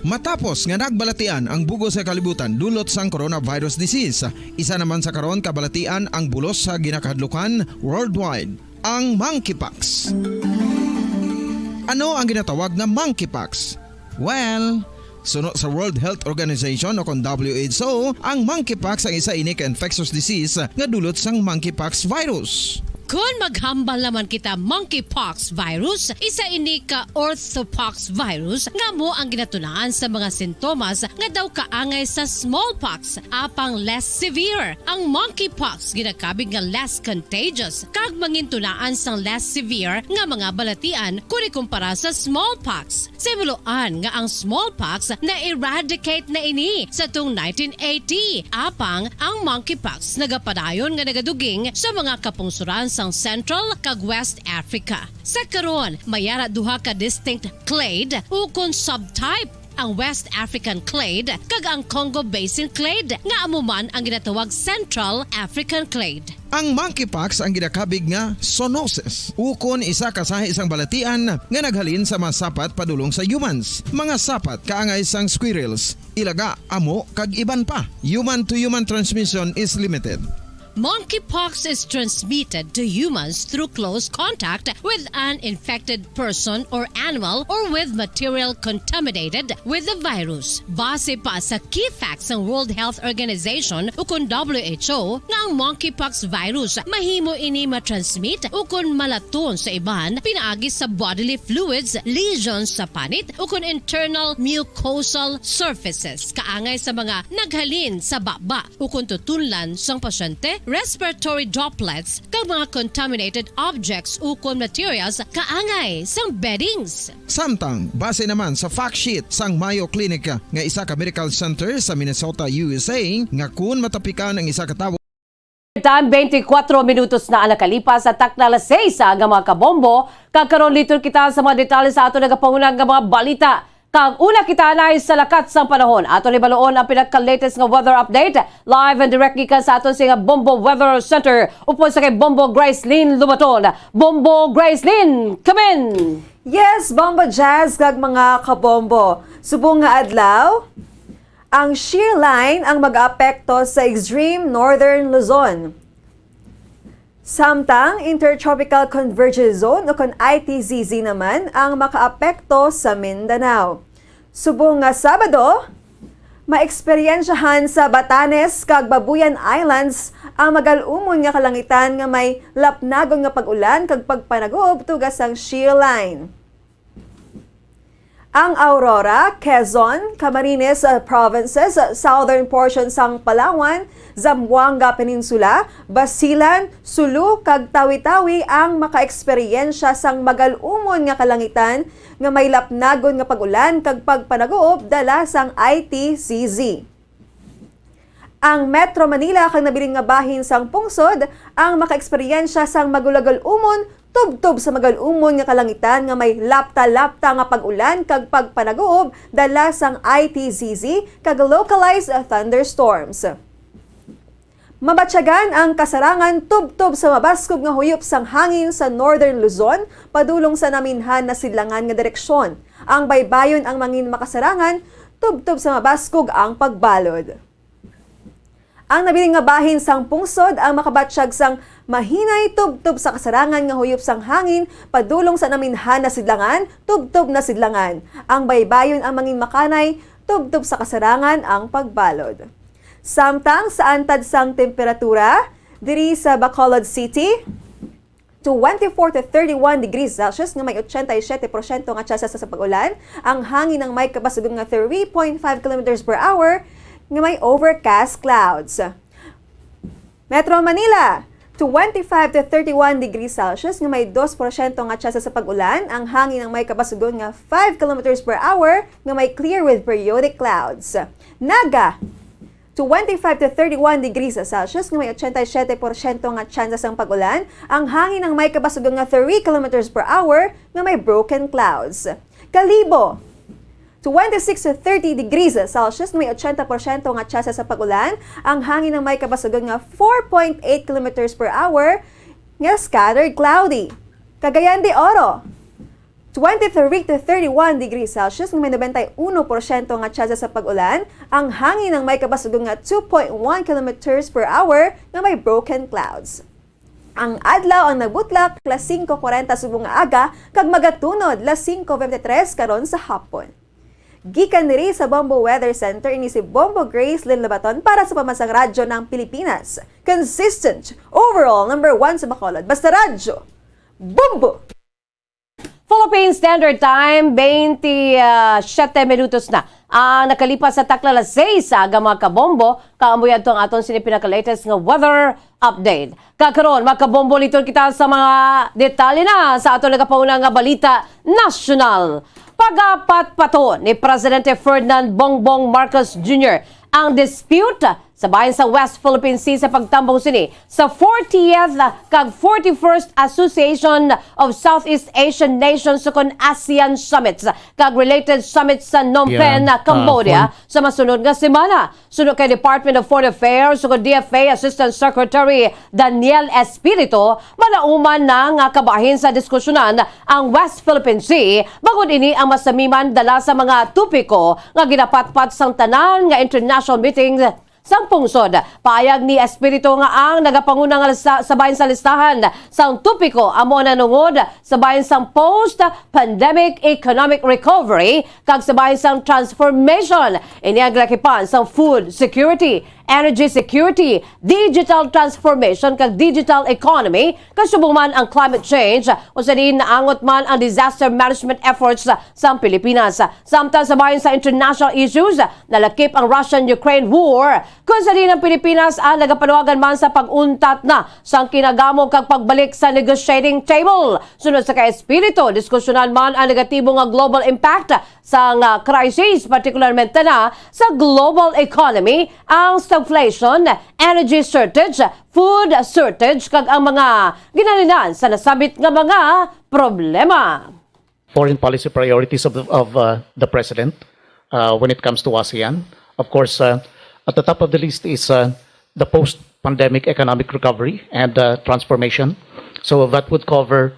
Matapos nga nagbalatian ang bug-os nga kalibutan dulot sang coronavirus disease, isa naman sa karon kabalatian ang bulos sa ginakahadlukan worldwide, ang monkeypox. Ano ang ginatawag nga monkeypox? Well, suno sa World Health Organization o kon W H O, ang monkeypox ang isa ini ka infectious disease nga dulot sang monkeypox virus. Kon maghambal naman kita monkeypox virus, isa ini ka orthopox virus nga amo ang ginatunaan sa mga sintomas nga daw kaangay sa smallpox, apang less severe. Ang monkeypox ginakabig nga less contagious kag mangintunaan sang less severe nga mga balatian kon ikumpara sa smallpox. Sa himuloan nga ang smallpox na-eradicate na ini sa tong nineteen eighty, apang ang monkeypox nagapadayon nga nagaduging sa mga kapungsoran sang Central kag West Africa. Sa karon, may ara duha ka distinct clade ukon subtype, ang West African clade kag ang Congo Basin clade, nga amo man ang ginatawag Central African clade. Ang monkeypox ang ginakabig nga zoonosis, ukon isa ka sahi sang balatian nga naghalin sa mga sapat padulong sa humans, mga sapat kaangay sang squirrels, ilaga, amo, kag iban pa. Human-to-human transmission is limited. Monkeypox is transmitted to humans through close contact with an infected person or animal or with material contaminated with the virus. Base pa sa key facts sang World Health Organization ukon W H O, nga ang monkeypox virus mahimo ini matransmit ukon malaton sa iban pinaagi sa bodily fluids, lesions sa panit, ukon internal mucosal surfaces, kaangay sa mga naghalin sa baba ukon tutunlan sang pasyente, respiratory droplets, kag mga contaminated objects ukon materials kaangay sang beddings. Samtang, base naman sa fact sheet sang Mayo Clinic nga isa ka medical center sa Minnesota, U S A, nga kun matapikan ang isa ka tawo, Time, twenty-four minutos na ang nakalipas sa takna alas seis sa aga, mga kabombo. Kag karon, liton kita sa mga detalye sa aton nagapahunag nga mga balita. Kag una kita anay sa lakat sang panahon. Aton hibaluon ang pinaka-latest nga weather update. Live and direct gikan sa aton sa Bombo Weather Center. Upod sa kay Bombo Gracelyn Lumaton. Bombo Gracelyn, come in! Yes, Bombo Jazz kag mga kabombo. Subong nga adlaw, ang shear line ang mag-aapekto sa extreme northern Luzon. Samtang Intertropical Convergence Zone o kon I T Z Z naman ang makaapekto sa Mindanao. Subong nga Sabado, maeksperiensyahan sa Batanes kag Babuyan Islands ang magal-umon nga kalangitan nga may lapnagon nga pag-ulan kag pagpanagob tuga sang shear line. Ang Aurora, Quezon, Camarines, uh, provinces, uh, southern portion sang Palawan, Zamboanga Peninsula, Basilan, Sulu, kag Tawi-Tawi ang makaeksperyensya sang magal-umon nga kalangitan nga may lapnagon nga pag-ulan kag pagpanaguob dala sang I T C Z. Ang Metro Manila kag nabilin nga bahin sang pungsod ang makaeksperyensya sang magulagal-umon tubtob sa magal-umon nga kalangitan nga may lapta-lapta nga pag-ulan kag pagpanaguob dala sang I T Z Z kag localized thunderstorms. Mabatyagan ang kasarangan tubtob sa mabaskog nga huyop sang hangin sa Northern Luzon padulong sa naminhan nasidlangan nga direksyon. Ang baybayon ang mangin makasarangan tubtob sa mabaskog ang pagbalod. Ang nabilin nga bahin sang pungsod ang makabatyag sang mahinay tubtob sa kasarangan nga huyop sang hangin padulong sa naminhan na sidlangan, tubtob na sidlangan. Ang baybayon ang mangin makanay, tubtob sa kasarangan ang pagbalod. Samtang sa antad sang temperatura, diri sa Bacolod City, twenty-four to thirty-one degrees Celsius nga may eighty-seven porsyento nga tsansa sa pag-ulan, ang hangin ang may kabasugon nga three point five kilometers per hour nga may overcast clouds. Metro Manila, twenty-five to thirty-one degrees Celsius nga may two porsyento nga tsansa sa pag-ulan, ang hangin ang may kabasugon nga five kilometers per hour nga may clear with periodic clouds. Naga, twenty-five to thirty-one degrees Celsius nga may eighty-seven porsyento nga tsansa sang pag-ulan, ang hangin ang may kabasugon nga three kilometers per hour nga may broken clouds. Kalibo, twenty-six to thirty degrees Celsius nga may eighty porsyento nga tsansa sa pag-ulan, ang hangin ang may kabasugon nga four point eight kilometers per hour nga scattered cloudy. Cagayan de Oro, twenty-three to thirty-one degrees Celsius nga may nobenta y uno porsyento nga tsansa sa pag-ulan, ang hangin ang may kabasugon nga two point one kilometers per hour nga may broken clouds. Ang adlaw ang nagbutlak las singko kwarenta subong nga aga kag magatunod las singko bente tres karon sa hapon. Gikan diri sa Bombo Weather Center, ini si Bombo Grace Lynn Labaton para sa Pambansang Radyo ng Pilipinas. Consistent, overall number one sa Bacolod. Basta Radyo, Bombo! Philippine Standard Time, twenty-seven minutos na ang nakalipas sa takna las seis sa aga, mga kabombo. Kag amo yadto ang aton sini pinaka-latest nga weather update. Kag karon, mga kabombo, liton kita sa mga detalye na sa aton nagapauna nga balita nasyonal. Pagapatpaton ni Presidente Ferdinand Bongbong Marcos Junior ang dispute sa bahin sa West Philippine Sea sa pagtambong sini sa fortieth kag forty-first Association of Southeast Asian Nations ukon ASEAN Summits kag related summits sa Phnom Penh, Yeah, ah, Cambodia, for sa masunod nga semana. Suno kay Department of Foreign Affairs ukon D F A Assistant Secretary Daniel Espiritu, malauman na nga kabahin sa diskusyonan ang West Philippine Sea, bangod ini ang masamiman dala sa mga topiko nga ginapatpat sang tanan nga international meeting sang pungsod. Pahayag ni Espiritu nga ang nagapanguna nga sa, sa bahin sa listahan sang topiko amo nanungod sa bahin sang post-pandemic economic recovery kag sa bahin sang transformation. Ini ang ginakipan sang food security, energy security, digital transformation kag digital economy, kag subong man ang climate change, kung sa diin naangot man ang disaster management efforts sang Pilipinas. Samtang sa bahin sa international issues, nalakip ang Russian-Ukraine war, kung sa diin ang Pilipinas ang nagapanuwagan man sa pag-untat na sang kinagamo kag pagbalik sa negotiating table. Sunod sa kay Espiritu, diskusyonan man ang negatibo nga global impact sang, ah, crisis, partikularmente na sa global economy, ang stagflation, energy shortage, food shortage, kag ang mga ginhalinan sa nasambit nga mga problema. Foreign policy priorities of the, of, uh, the president, uh, when it comes to ASEAN. Of course, uh, at the top of the list is, uh, the post-pandemic economic recovery and, uh, transformation. So that would cover,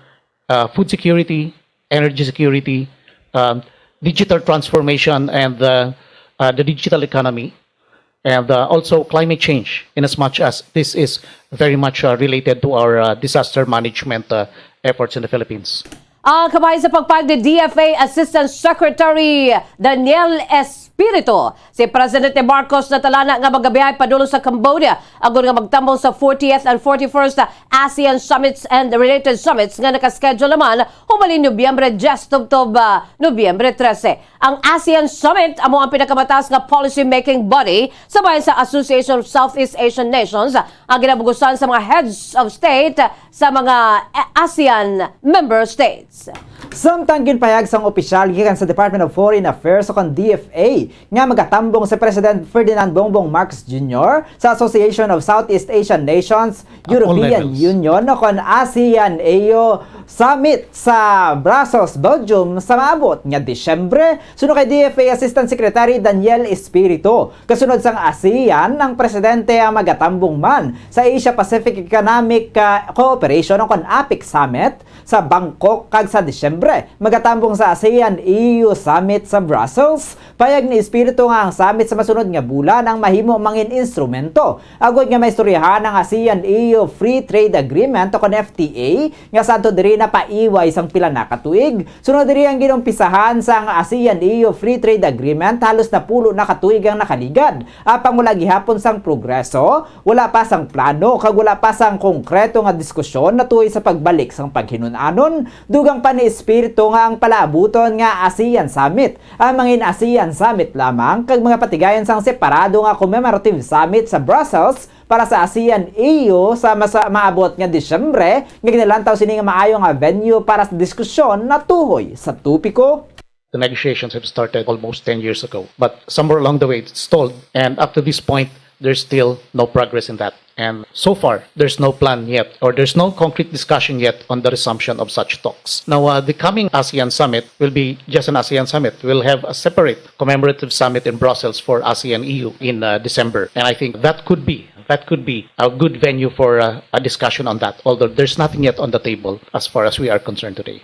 uh, food security, energy security, um, digital transformation, and, uh, uh, the digital economy, and, uh, also climate change, in as much as this is very much, uh, related to our, uh, disaster management, uh, efforts in the Philippines. Ang kabahin sa pagpahayag ni D F A Assistant Secretary Daniel Espiritu, si Presidente Marcos natalana nga magabiyahe padulong sa Cambodia agod nga magtambong sa fortieth and forty-first ASEAN Summits and related summits nga nakaschedule naman humalin Nobyembre diyes tubtob, ah, Nobyembre trese. Ang ASEAN Summit amo ang pinakamataas nga policy-making body sa bahin sa Association of Southeast Asian Nations, ang ginabugusan sa mga heads of state sa mga, eh, ASEAN member states. Samtang ginpahayag sang opisyal gikan sa Department of Foreign Affairs o kon D F A nga magatambong si President Ferdinand Bongbong Marcos Junior sa Association of Southeast Asian Nations, At all European levels. Union o kon ASEAN A U Summit sa Brussels, Belgium sa maabot nga Disyembre. Suno kay D F A Assistant Secretary Daniel Espiritu, kasunod sang ASEAN, ang presidente ang magatambong man sa Asia-Pacific Economic, ah, Cooperation o kon APEC Summit sa Bangkok, kag sa Disyembre magatambong sa ASEAN E U Summit sa Brussels. Payag ni Espiritu nga ang summit sa masunod nga bulan ang mahimo mangin instrumento agod nga maistoryahan ang ASEAN E U Free Trade Agreement o kon F T A, nga santo diri napaiway sang pila na ka tuig. Sunod diri ang ginumpisahan sang ASEAN E U Free Trade Agreement, halos napulo na ka tuig ang nakaligad. Apang wala gihapon sang progreso, wala pa sang plano, kag wala pa sang konkreto nga diskusyon natuhoy sa pagbalik sang paghinun-anon. Dugang pa ni Espiritu nga ang palaabuton nga ASEAN Summit, ang mangin ASEAN Summit lamang, kag mga patigayon sang separado nga commemorative summit sa Brussels para sa ASEAN E U sa masa-, maabot nga Disyembre, nga ginalantaw sini nga maayo nga venue para sa diskusyon natuhoy sa topiko. The negotiations have started almost ten years ago, but somewhere along the way, it stalled, and up to this point, there's still no progress in that. And so far, there's no plan yet, or there's no concrete discussion yet on the resumption of such talks. Now, uh, the coming ASEAN summit will be just an ASEAN summit. We'll have a separate commemorative summit in Brussels for ASEAN E U in, uh, December. And I think that could be, that could be a good venue for, uh, a discussion on that, although there's nothing yet on the table as far as we are concerned today.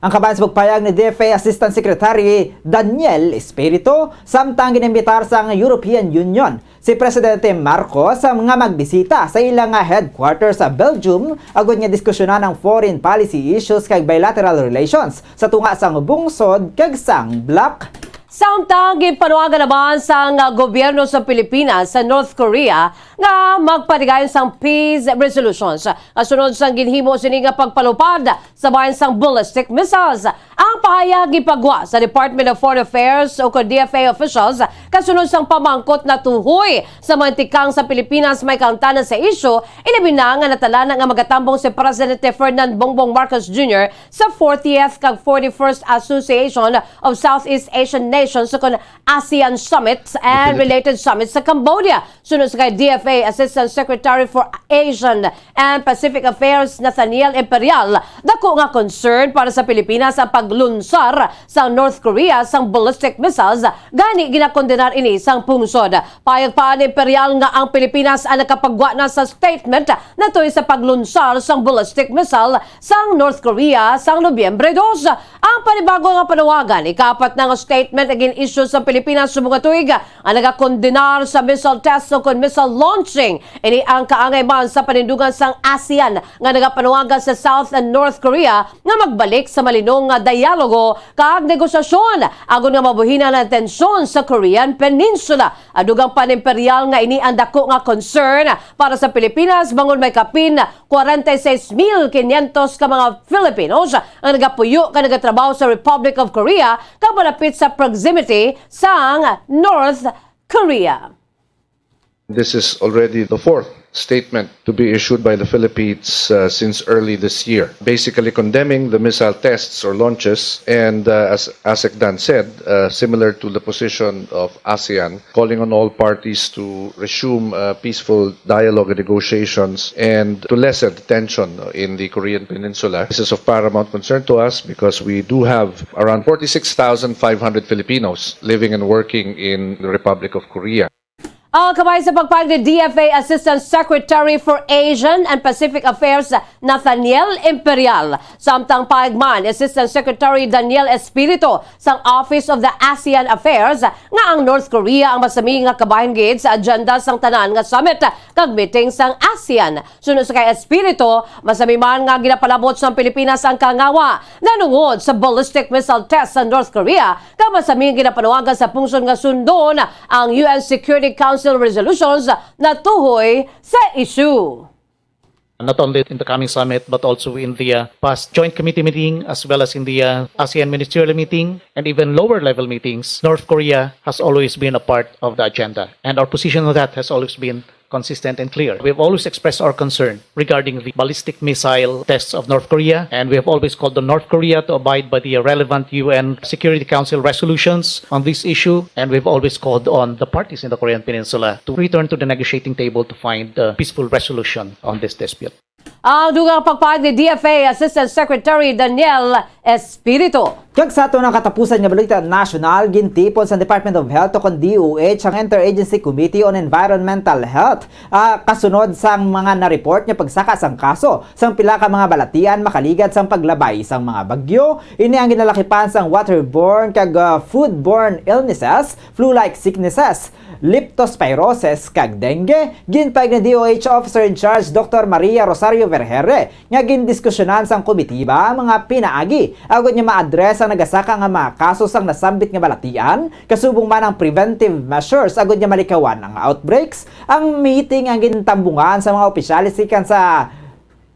Ang kabahin sa pagpayag ni D F A Assistant Secretary Daniel Espiritu, samtang ginimbitar sang European Union si Presidente Marcos nga magbisita sa ila nga headquarters sa Belgium agud nga diskusyonan ang foreign policy issues kag bilateral relations sa tunga sang bungsod kag sang bloc. Samtang ginpanuwagan naman sang gobyerno sa Pilipinas sa North Korea nga magpatigayon sang peace resolutions kasunod sang ginhimo sini nga pagpalupad sa bahin sang ballistic missiles. Ang pahayag gipagwa sa Department of Foreign Affairs o kon D F A officials kasunod sang pamangkot natuhoy sa mga tikang sa Pilipinas may kaangtanan sa isyu, ilabi na nga natala na nga magatambong si Presidente Ferdinand Bongbong Marcos Junior sa fortieth kag forty-first Association of Southeast Asian Nations o kon ASEAN Summits and related summits sa Cambodia. Suno sa kay D F A Assistant Secretary for Asian and Pacific Affairs Nathaniel Imperial, dako nga concern para sa Pilipinas ang paglunsar sa North Korea sang ballistic missiles, gani ginakondenar ini sang pungsod. Payag pa ni Imperial nga ang Pilipinas ang nakapagwa na sa statement natuy sa paglunsar sang ballistic missile sang North Korea sang Nobyembre dos. Ang panibago nga panawagan, ikaapat na nga statement nga gin-issue sa Pilipinas subong nga tuig, ang nagakondenar sa missile test o kon missile launching. Ini ang kaangay man sa panindugan sang ASEAN nga nagapanuwagan sa South and North Korea nga magbalik sa malinong nga dialogo kag negosasyon agod nga mabuhinan ang tensyon sa Korean Peninsula. Ang dugang pa ni Imperial nga ini ang dako nga concern para sa Pilipinas bangod may kapin kwarenta y seis mil quinientos ka mga Filipinos ang nagapuyo kag nagatrabaho sa Republic of Korea kag malapit sa proximity sang North Korea. This is already the fourth statement to be issued by the Philippines, uh, since early this year, basically condemning the missile tests or launches and, uh, as ASECDAN said, uh, similar to the position of ASEAN, calling on all parties to resume, uh, peaceful dialogue and negotiations and to lessen the tension in the Korean Peninsula. This is of paramount concern to us because we do have around forty-six thousand five hundred Filipinos living and working in the Republic of Korea. Ang kabahin sa pagpayag ni D F A Assistant Secretary for Asian and Pacific Affairs, Nathaniel Imperial. Samtang payag man ni Assistant Secretary Daniel Espiritu sang Office of the ASEAN Affairs nga ang North Korea ang masami nga kabahin gid sa agenda sang tanan nga summit kag meeting sang ASEAN. Suno sa kay Espiritu, masami man nga ginapalabot sang Pilipinas ang kangawa nanungod sa ballistic missile test sa North Korea, kag masami nga ginapanawagan sa pungsod nga sundon ang U N Security Council resolutions natuhoy sa issue. Not only in the coming summit, but also in the, uh, past joint committee meeting, as well as in the, uh, ASEAN ministerial meeting, and even lower level meetings, North Korea has always been a part of the agenda. And our position on that has always been consistent and clear. We have always expressed our concern regarding the ballistic missile tests of North Korea, and we have always called on North Korea to abide by the relevant U N Security Council resolutions on this issue, and we've always called on the parties in the Korean Peninsula to return to the negotiating table to find a peaceful resolution on this dispute. Ang dugang pagpahayag ni D F A Assistant Secretary Daniel Espiritu. Kag sa aton ang katapusan nga balita nasyonal, gintipon sa Department of Health o kon D O H ang Interagency Committee on Environmental Health, ah, kasunod sang mga na-report nga pagsaka sang kaso sang pila ka mga balatian makaligat sang paglabay sang mga bagyo. Ini ang ginalakipan sang waterborne kag, ah, foodborne illnesses, flu-like sicknesses, leptospirosis kag dengue. Ginpahayag ni D O H Officer in Charge Doctor Maria Rosario Vergere nga gindiskusyonan sang komitiba ang mga pinaagi agud nga ma-address ang nagasaka nga mga kaso sang nasambit nga balatian, kasubong man ang preventive measures agud nga malikawan ang outbreaks. Ang meeting ang gintambungan sa mga opisyales gikan sa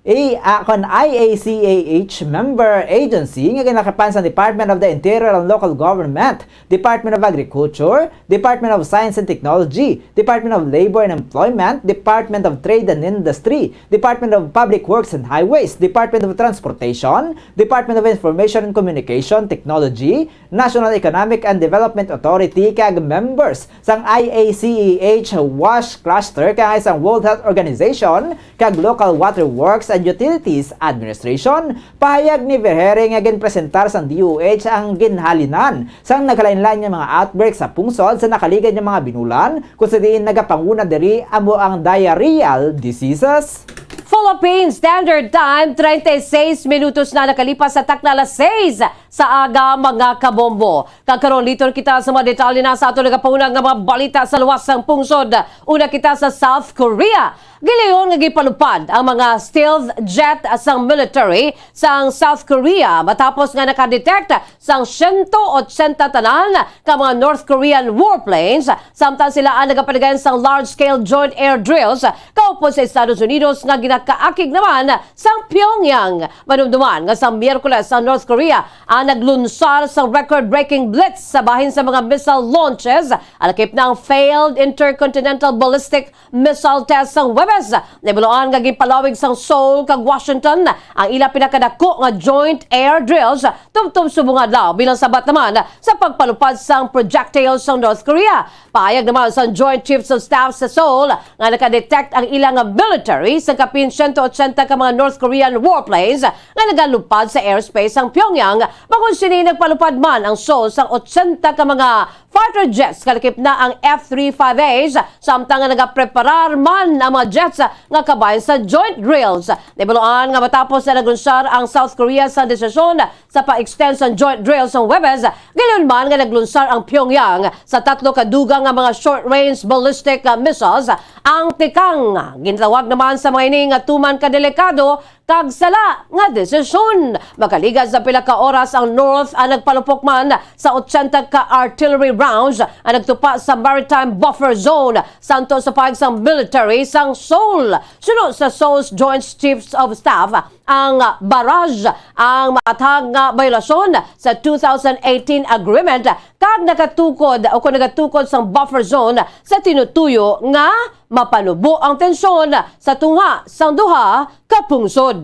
A, ah, kon I A C A H member agency nga ginalakipan sa Department of the Interior and Local Government, Department of Agriculture, Department of Science and Technology, Department of Labor and Employment, Department of Trade and Industry, Department of Public Works and Highways, Department of Transportation, Department of Information and Communication Technology, National Economic and Development Authority, kag members sang I A C A H WASH Cluster kag sang World Health Organization kag Local Water Works and Utilities Administration. Pahayag ni Vergere nga ginpresentar sang D O H ang ginhalinan sang nagkalainlain nga mga outbreak sa pungsod sa nakaligad nga mga binulan, kung sa diin nagapanguna diri amo ang diarrheal diseases. Philippine Standard Time, treinta y seis minutos na nakalipas sa takna alas seis sa aga, mga kabombo. Kag karon, liton kita sa mga detalye na sa aton nagapauna nga mga balita sa luwas sang pungsod. Una kita sa South Korea. Gilayon nga gipalupad ang mga stealth jet sang military sang South Korea matapos nga nakadetect sang siyento otsenta tanan ka mga North Korean warplanes, samtang sila ang nagapadagan sang large-scale joint air drills kaupod sa Estados Unidos nga ginakaakig naman sang Pyongyang. Madumduman nga sa Miyerkules ang North Korea ang naglunsar sa record-breaking blitz sa bahin sa mga missile launches, ang lakip na ang failed intercontinental ballistic missile test sang Huwebes. Nahibaluan nga ginpalawig sang Seoul kag Washington ang ila pinakadako nga joint air drills tubtob subong adlaw bilang sabat naman sa pagpalupad sang projectiles sang North Korea. Pahayag naman sang Joint Chiefs of Staff sa Seoul nga nakadetect ang ila nga military sa kapin siyento otsenta ka mga North Korean warplanes nga nagalupad sa airspace sang Pyongyang, bangod sini nagpalupad man ang Seoul sang otsenta ka mga fighter jets, kalakip na ang F three five As, samtang nga nagapreparar man ang mga jets nga kabahin sa joint drills. Nahibaluan nga matapos na naglunsar ang South Korea sa desisyon sa pa-extend sang joint drills sang Huwebes, gilayon man nga naglunsar ang Pyongyang sa tatlo ka dugang nga mga short-range ballistic, ah, missiles. Ang tikang ginatawag naman sa mga ini nga tuman ka delikado kag sala nga desisyon. Makaligas sa pila ka oras, ang North ang nagpalupok man sa otsenta ka artillery rounds ang nagtupa sa maritime buffer zone, santo sa pahayag sang military sang Seoul. Suno sa Seoul's Joint Chiefs of Staff, ang barrage ang maathag nga biolasyon sa two thousand eighteen agreement kag nakatukod o kon nagatukod sang buffer zone sa tinutuyo nga mapanubo ang tensyon sa tunga sang duha ka pungsod.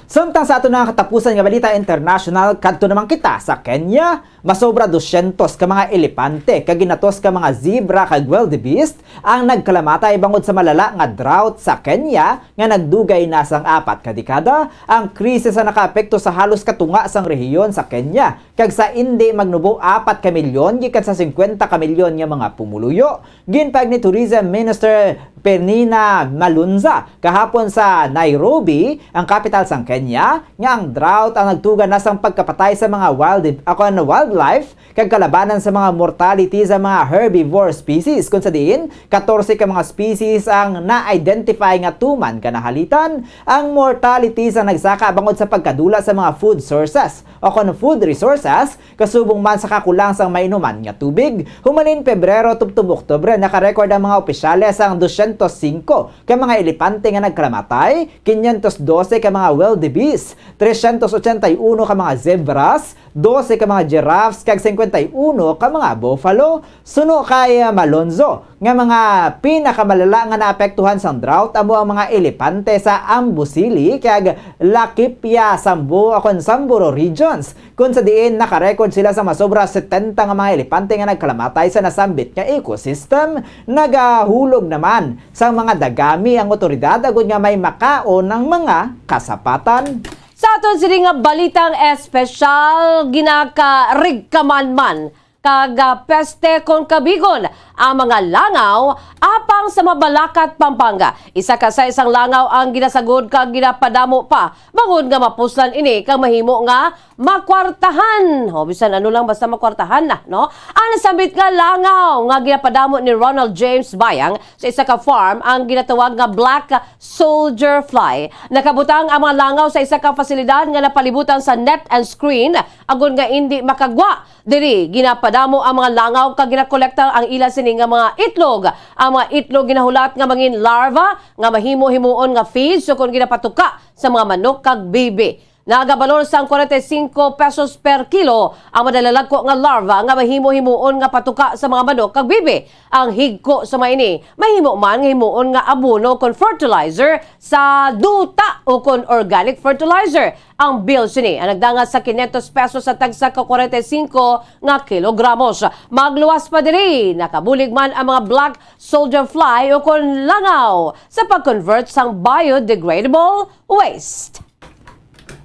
Samtang sa aton nga katapusan nga balita international, kadto naman kita sa Kenya. Masobra dosyentos ka mga elepante kag ginatos ka mga zebra kag wildebeest ang nagkalamatay bangod sa malala nga drought sa Kenya nga nagdugay na sang apat ka dekada. Ang krisis ang nakaapekto sa halos katunga sang rehiyon sa Kenya, kag sa indi magnubo apat ka milyon gikan sa singkwenta ka milyon nga mga pumuluyo. Ginpahayag ni Tourism Minister Penina Malunza kahapon sa Nairobi, ang kapital sang Kenya, nga ang drought ang nagtuga na sang pagkapatay sa mga wild, ako, wildlife, kag kalabanan sa mga mortality sa mga herbivore species, kung sa diin katorse ka mga species ang na-identify nga tuman ka nahalitan. Ang mortality sa nagsaka bangod sa pagkadula sa mga food sources o kon food resources, kasubong man sa kakulang sang mainuman nga tubig. Humalin Pebrero tubtob Oktubre, nakarecord ang mga opisyales sang dosyentos singko ka mga elepante nga nagkalamatay, quinientos doce ka mga wildebeest, trescientos ochenta y uno ka mga zebras, doce ka mga giraffes, kag cincuenta y uno ka mga buffalo. Suno kay, ah, Malonzo, nga mga pinakamalala nga naapektuhan sang drought amo ang mga elepante sa Amboseli kag Laikipia, Sambo, o kon Samburu regions, kung sa diin nakarecord sila sa masobra setenta nga mga elepante nga nagkalamatay sa nasambit nga ecosystem. Nagahulog naman Sang mga dagami ang otoridad agud nga may makaon ang mga kasapatan. Sa aton sini nga balitang espesyal, ginakarigkaman man kag, ah, peste kon kabigon ang mga langaw apang sa Mabalacat, Pampanga. Isa ka sa isang langaw ang ginasagod kag ginapadamo pa bangod nga mapuslan ini kag mahimo nga makwartahan. O, bisan ano lang, basta makwartahan na, no? Ang nasambit nga langaw nga ginapadamo ni Ronald James Bayang sa isa ka farm ang ginatawag nga black soldier fly. Nakabutang ang mga langaw sa isa ka pasilidad nga napalibutan sa net and screen, agod nga indi makagwa. Diri, ginapadamo ang mga langaw kag ginakolekta ang ila sini nga mga itlog. Ang mga itlog ginahulat nga mangin larva nga mahimo-himuon nga feeds ukon ginapatuka sa mga manok kag bibi. Nagabalor sang forty-five pesos per kilo ang madalalagko nga larva nga mahimo-himuon nga patuka sa mga manok kag bibi. Ang higko sa mga ini mahimo man nga himuon nga abono kon fertilizer sa duta ukon organic fertilizer. Ang bill sini ang nagdangat sa quinientos pesos sa tagsa ka forty-five nga kilogramos. Magluwas pa diri, nakabulig man ang mga black soldier fly ukon langaw sa pag-convert sang biodegradable waste.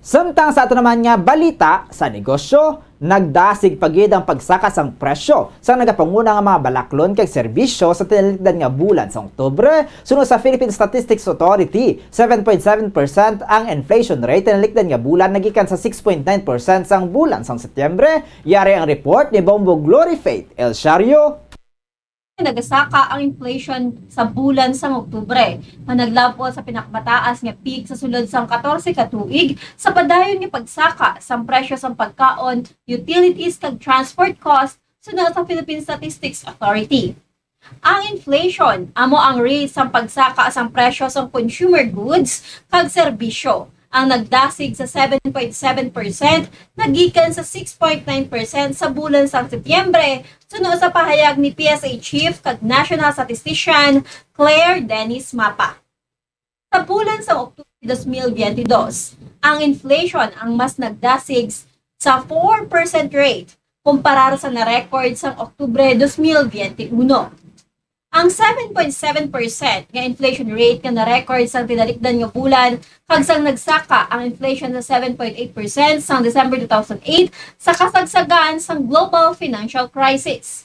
Samtang sa ato naman nga balita sa negosyo, nagdasig pa gid ang pagsaka sang presyo sa nagapanguna nga mga balaklon kag serbisyo sa tinalikdan nga bulan sa Oktubre. Suno sa Philippine Statistics Authority, seven point seven percent ang inflation rate tinalikdan nga bulan, nagikan sa six point nine percent sang bulan sang Setyembre. Yari ang report ni Bombo Glory Faith El Shario. Nagasaka ang inflation sa bulan sang Oktubre, nga naglab-ot sa pinakamataas nga peak sa sulod sang katorse ka tuig sa padayon nga pagsaka sang presyo sang pagkaon, utilities, kag transport cost, suno sa Philippine Statistics Authority. Ang inflation amo ang rate sang pagsaka sang presyo sang consumer goods kag serbisyo, ang nagdasig sa seven point seven percent nagikan sa six point nine percent sa bulan sang Setyembre, suno sa pahayag ni P S A Chief kag National Statistician Claire Dennis Mapa. Sa bulan sang Oktubre dos mil biyente dos, ang inflation ang mas nagdasig sa four percent rate kumparar sa na-record sang Oktubre dos mil biyente uno. Ang seven point seven percent nga inflation rate nga na-record sang tinalikdan nga bulan kag sang nagsaka ang inflation sa seven point eight percent sang December two thousand eight sa kasagsagan sang global financial crisis.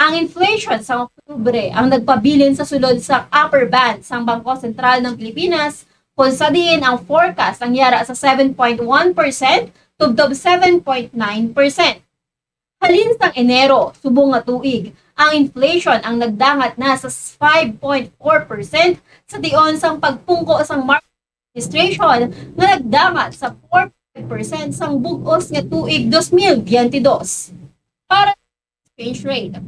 Ang inflation sang Oktubre ang nagpabilin sa sulod sang upper band sang Bangko Sentral ng Pilipinas, kung sa diin ang forecast ang yara sa seven point one percent tubtob seven point nine percent. Halin sang Enero subong nga tuig, ang inflation ang nagdangat na sa five point four percent sa tion sang pagpungko sang Marcos administration nga nagdangat sa four percent sang bug-os nga tuig dos mil biyente dos. Para sa exchange rate,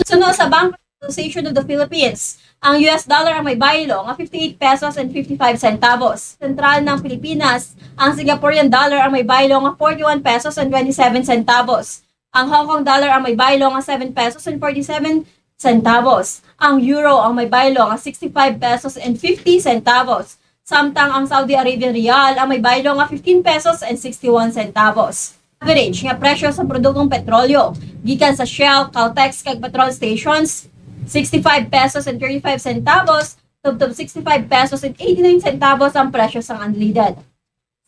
suno sa Bank Association of the Philippines, ang U S dollar ang may baylo nga fifty-eight pesos and fifty-five centavos. Sentral ng Pilipinas, ang Singaporean dollar ang may baylo nga forty-one pesos and twenty-seven centavos. Ang Hong Kong dollar ang may baylo nga seven pesos and forty-seven centavos. Ang euro ang may baylo nga sixty-five pesos and fifty centavos. Samtang ang Saudi Arabian riyal ang may baylo nga fifteen pesos and sixty-one centavos. Average nga presyo sa produktong petrolyo gikan sa Shell, Caltex, kag petrol stations, sixty-five pesos and thirty-five centavos, tubtob sixty-five pesos and eighty-nine centavos ang presyo sang unleaded,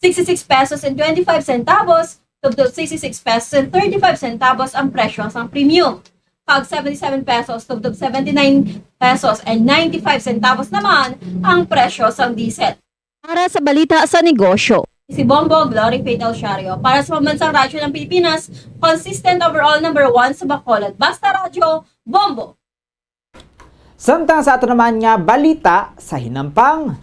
sixty-six pesos and twenty-five centavos tubtob sixty-six pesos and thirty-five centavos ang presyo sang premium, kag seventy-seven pesos tubtob seventy-nine pesos and ninety-five centavos naman ang presyo sang diesel. Para sa balita sa negosyo, si Bombo Glory Faith Alciario para sa Pambansang Radyo ng Pilipinas, consistent overall number one sa Bacolod. Basta Radyo, Bombo! Samtang sa ato naman nga balita sa hinampang,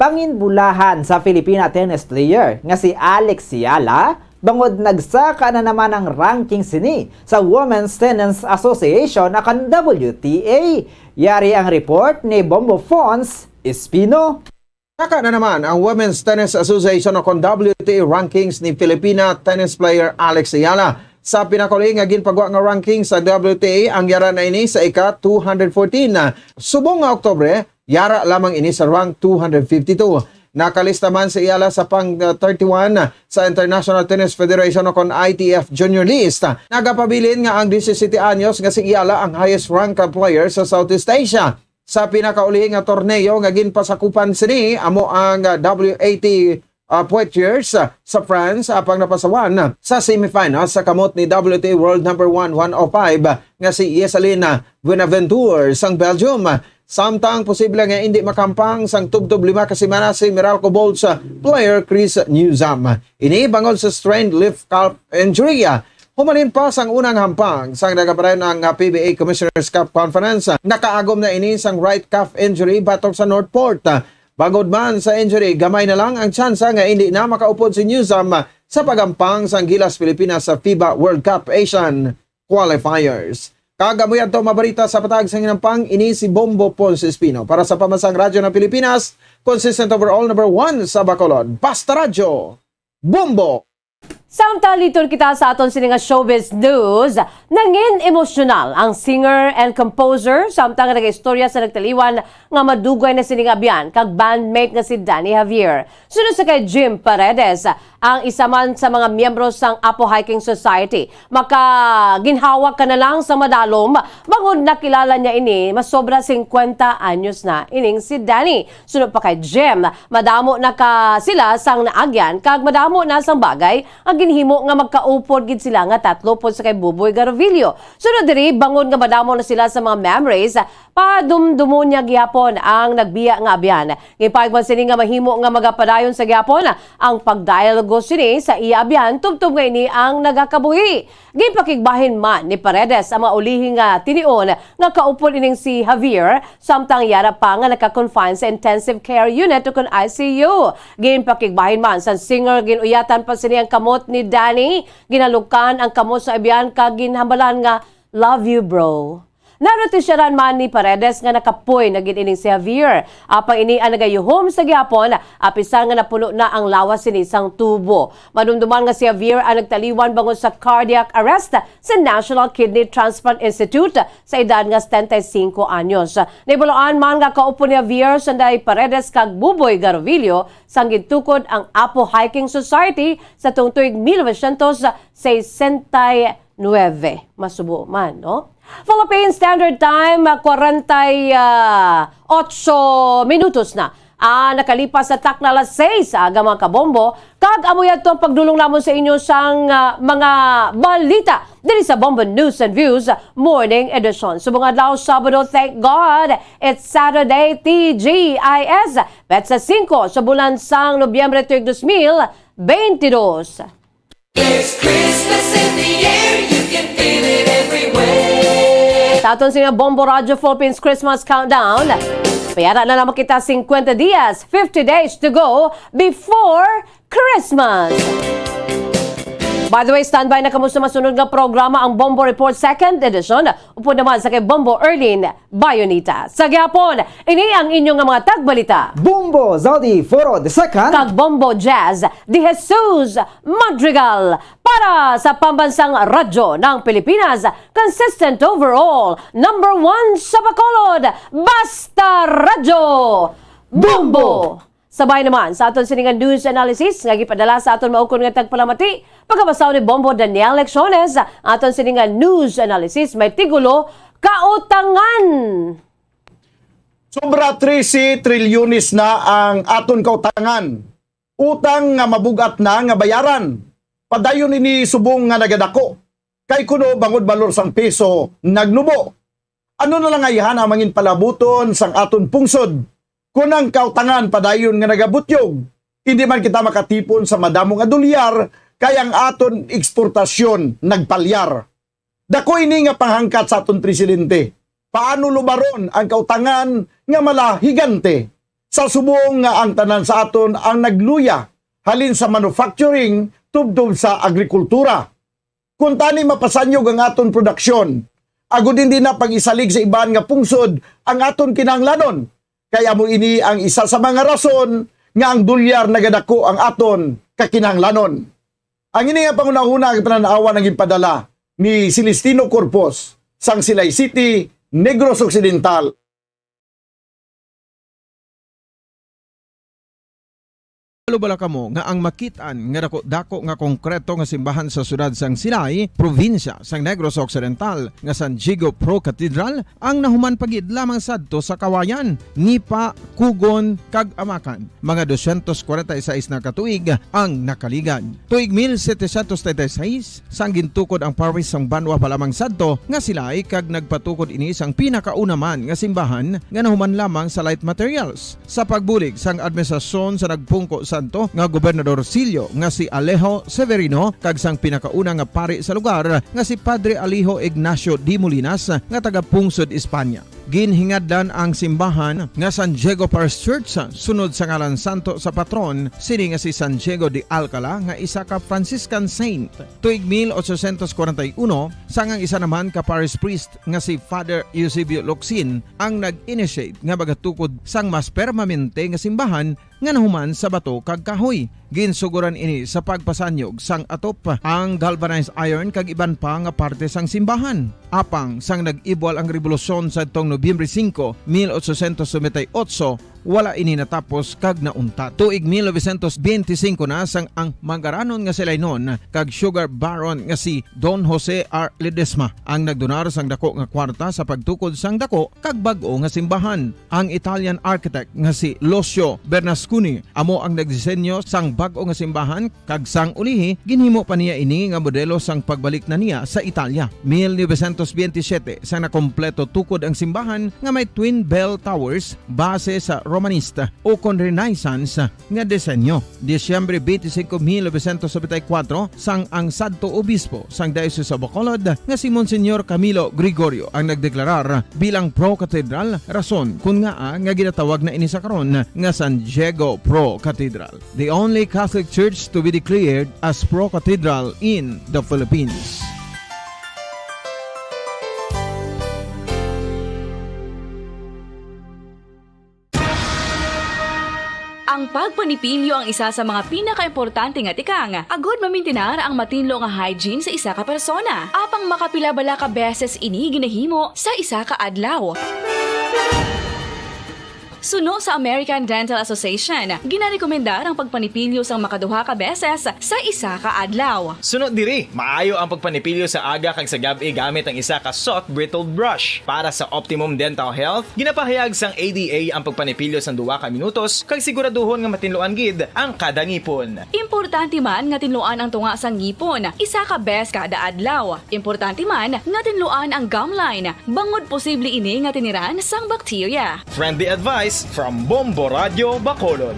panginbulahan sa Filipina tennis player nga si Alex Eala bangod nagsaka na naman ang ranking sini sa Women's Tennis Association akan W T A. Yari ang report ni Bombo Fons Espino. Saka na naman ang Women's Tennis Association o kon W T A rankings ni Filipina tennis player Alex Eala. Sa pinakuli nga ginpagwa nga ranking sa W T A, ang yara na ini sa ika two hundred fourteen. Subong nga Oktubre, yara lamang ini sa rank two hundred fifty-two. Nakalista man si Eala sa pang thirty-one sa International Tennis Federation o kon I T F Junior List. Nagapabilin nga ang disisiyete anyos nga si Eala ang highest ranked player sa Southeast Asia. sa pinakaulihi nga torneo nga ginpasakupan sini, amo ang, ah, W A T, ah, Poitiers, ah, sa France, apang napasawan sa semifinals sa kamot ni W T World Number One, one oh five, ah, nga si Yesalin, ah, Buenaventure sang Belgium. Samtang posible nga indi makahampang sang tubtob lima ka semana si Meralco Bolt's, ah, player Chris Newsome. Ini bangod sa strained left calf injury, ah, humalin pa sang unang hampang sang nagapadayon ang, ah, P B A Commissioners' Cup Conference. Nakaagom na ini sang right calf injury batok sa Northport. Bangod man sa injury, gamay na lang ang tsansa nga indi na makaupod si Newsome sa paghampang sang Gilas Pilipinas sa FIBA World Cup Asian Qualifiers. Kag amoy adto mabarita sa patag sa hinampang, ini si Bombo Ponce Espino para sa Pambansang Radyo ng Pilipinas, consistent overall number one sa Bacolod. Basta Radyo, Bombo! Samtang liton kita sa aton sini nga showbiz news, nangin emosyonal ang singer and composer samtang nag-istorya sa nagtaliwan nga madugay na sini nga abyan kag bandmate nga si Danny Javier. Suno sa kay Jim Paredes, ang isa man sa mga miyembro sang Apo Hiking Society, makaginhawak ka na lang sa madalom bangod nakilala niya ini masobra singkwenta anyos na ining si Danny. Suno pa kay Jim, madamo na ka sila sang naagyan kag madamo na sang bagay ang ginhimo nga magkaupod gid sila nga tatlo pod sa kay Buboy Garovillo. Sunod diri, bangod nga madamo na sila sa mga memories, padumdumon niya gihapon ang nagbiya nga abyan. Ginpahayag man sini nga mahimo nga magapadayon sa gihapon ang pagdialogo sini sa iya abyan tubtob nga ini ang nagakabuhi. Ginpakigbahin man ni Paredes ang mga ulihi nga tinion nga kaupod ining si Javier, samtang yara pa nga naka-confine sa intensive care unit ukon I C U. Ginpakigbahin man sang singer, gin-uyatan pa sini ang kamot ni Danny, ginalukan ang kamot sa abyan kag ginhambalan nga, "Love you, bro." Narutisyaran man ni Paredes nga nakapoy na gid ining si Javier. Apang ini ang nagayuhom sa gihapon, apisan nga napuno na ang lawas sini sang tubo. Madumduman nga si Javier ang nagtaliwan bangod sa cardiac arrest sa National Kidney Transplant Institute sa edad nga setenta y cinco anyos. Nahibaluan man nga kaupod ni Javier sanday Paredes kag Buboy Garovillo sang gintukod ang Apo Hiking Society sa tuong tuig mil novecientos sesenta y nuebe. Masubo man, no? Philippine Standard Time, ah, kwarenta y otso minutos na. Ah, nakalipas sa takna alas sais sa aga, mga kabombo, kag amo yadto ang pagdulong namon sa inyo sang, ah, mga balita diri sa Bombo News and Views Morning Edition. Subong adlaw, Sabado, thank God, it's Saturday, T G I S, petsa singko sa bulan sang Nobyembre, tuig dos mil beintidos. There's Christmas in the air, you can feel it everywhere. Sa aton sini nga Bombo Radyo Philippines Christmas Countdown, payara na lamang kita, singkwenta dias, fifty days to go before Christmas. By the way, standby na kamo sa masunod nga programa, ang Bombo Report Second Edition, upod naman sa kay Bombo Erlin Bayonita. Sa gihapon, ini ang inyo nga mga tagbalita, Bombo Zodi Foro the Second kag Bombo Jazz De Jesus Madrigal para sa Pambansang Radyo ng Pilipinas, consistent overall, number one sa Bacolod, Basta Radyo, Bombo! Sabay naman sa aton sini nga news analysis nga gipadala sa aton maukon nga tagpalamati, pagkabasa ni Bombo Daniel Lecciones, aton sini nga news analysis may tigulo, Kautangan. Sobra trese trilyones na ang aton kautangan. Utang nga mabug-at na nga bayaran. Padayon ini subong nga nagadako. Kay kuno bangod balor sang piso nagnubo. Ano na lang ayhan ang mangin palabuton sang aton pungsod? Kon ang kautangan padayon nga nagabutyog, hindi man kita makatipon sa madamo nga dolyar, kay ang aton eksportasyon nagpalyar. Dako ini nga panghangkat sa aton presidente. Paano lubaron ang kautangan nga mala higante? Sa subong nga ang tanan sa aton ang nagluya halin sa manufacturing tubtob sa agrikultura. Kuntani mapasanyog ang aton produksyon, agud hindi na pag-isalig sa iban nga pungsod ang aton kinahanglanon, kay amo ini ang isa sa mga rason nga ang dolyar nagadako ang aton kakinahanglanon. Ang ini nga panghunahuna nga panan-awan ang ginpadala ni Celestino Corpus sang Silay City, Negros Occidental. Kabalo bala kamo nga ang makit-an nga dako-dako nga konkreto nga simbahan sa siyudad sang Silay, probinsya sang Negros Occidental, nga San Diego Pro Cathedral, ang nahuman pa gid lamang sadto sa kawayan, nipa, kugon, kag amakan? Mga dosyentos kwarenta y seis na ka tuig ang nakaligad. Tuig mil setecientos treinta y seis, sang gintukod ang parish sang banwa pa lamang sadto nga Silay, kag nagpatukod ini sang pinakauna man nga simbahan nga nahuman lamang sa light materials. Sa pagbulig sang administrasyon sa nagpungko sadto nga Gobernador Silio nga si Alejo Severino kag sang pinakauna nga pari sa lugar nga si Padre Alejo Ignacio de Molinas nga taga Pungsod, Espanya. Ginhingadlan ang simbahan nga San Diego Parish Church sunod sa ngalan santo sa patron sini nga si San Diego de Alcala nga isa ka Franciscan saint. Tuig mil ochocientos kwarenta y uno, sang ang isa naman ka parish priest nga si Father Eusebio Locsin ang nag-initiate nga magatukod sang mas permanente nga simbahan nga nahuman sa bato kag kahoy. Ginsuguran ini sa pagpasanyog sang atop, ang galvanized iron kag iban pa nga parte sang simbahan. Apang sang nag-ibwal ang rebolusyon sadtong Nobyembre singko, mil ochocientos noventa y ocho, wala ini natapos kag nauntat. Tuig mil novecientos benti singko na sang ang mangaranon nga si Lainon kag sugar baron nga si Don Jose R. Ledesma ang nagdonar sang dako nga kwarta sa pagtukod sang dako kag bag-o nga simbahan. Ang Italian architect nga si Lucio Bernasconi amo ang nagdisenyo sang bag-o nga simbahan, kag sang ulihi ginhimo pa niya ini nga modelo sang pagbalik na niya sa Italia. Mil novecientos benti siyete, sang nakompleto tukod ang simbahan nga may twin bell towers base sa Romanista ukon Renaissance nga disenyo. Disyembre twenty-five, mil novecientos noventa y cuatro, sang ang sadto obispo sang Diocese of Bacolod nga si Monsignor Camilo Gregorio ang nagdeklarar bilang Pro Cathedral, rason kon ngaa nga ginatawag na ini sa karon nga San Diego Pro Cathedral, the only Catholic Church to be declared as Pro Cathedral in the Philippines. Ang pagpanipilyo ang isa sa mga pinakaimportante nga tikang agod mamintinar ang matinlo nga hygiene sa isa ka persona. Apang makapila bala ka beses ini ginahimo sa isa ka adlaw? Suno sa American Dental Association, ginarekomendar ang pagpanipilyo sang makaduha ka beses sa isa ka adlaw. Suno diri, maayo ang pagpanipilyo sa aga kag sa gab-i gamit ang isa ka soft bristled brush. Para sa optimum dental health, ginapahayag sang A D A ang pagpanipilyo sang duha ka minutos kag siguraduhon nga matinluan gid ang kada ngipon. Importante man nga tinluan ang tunga sang ngipon isa ka bes kada adlaw. Importante man nga tinluan ang gum line, bangod posible ini nga tiniran sang bakterya. Friendly advice from Bombo Radio Bacolod.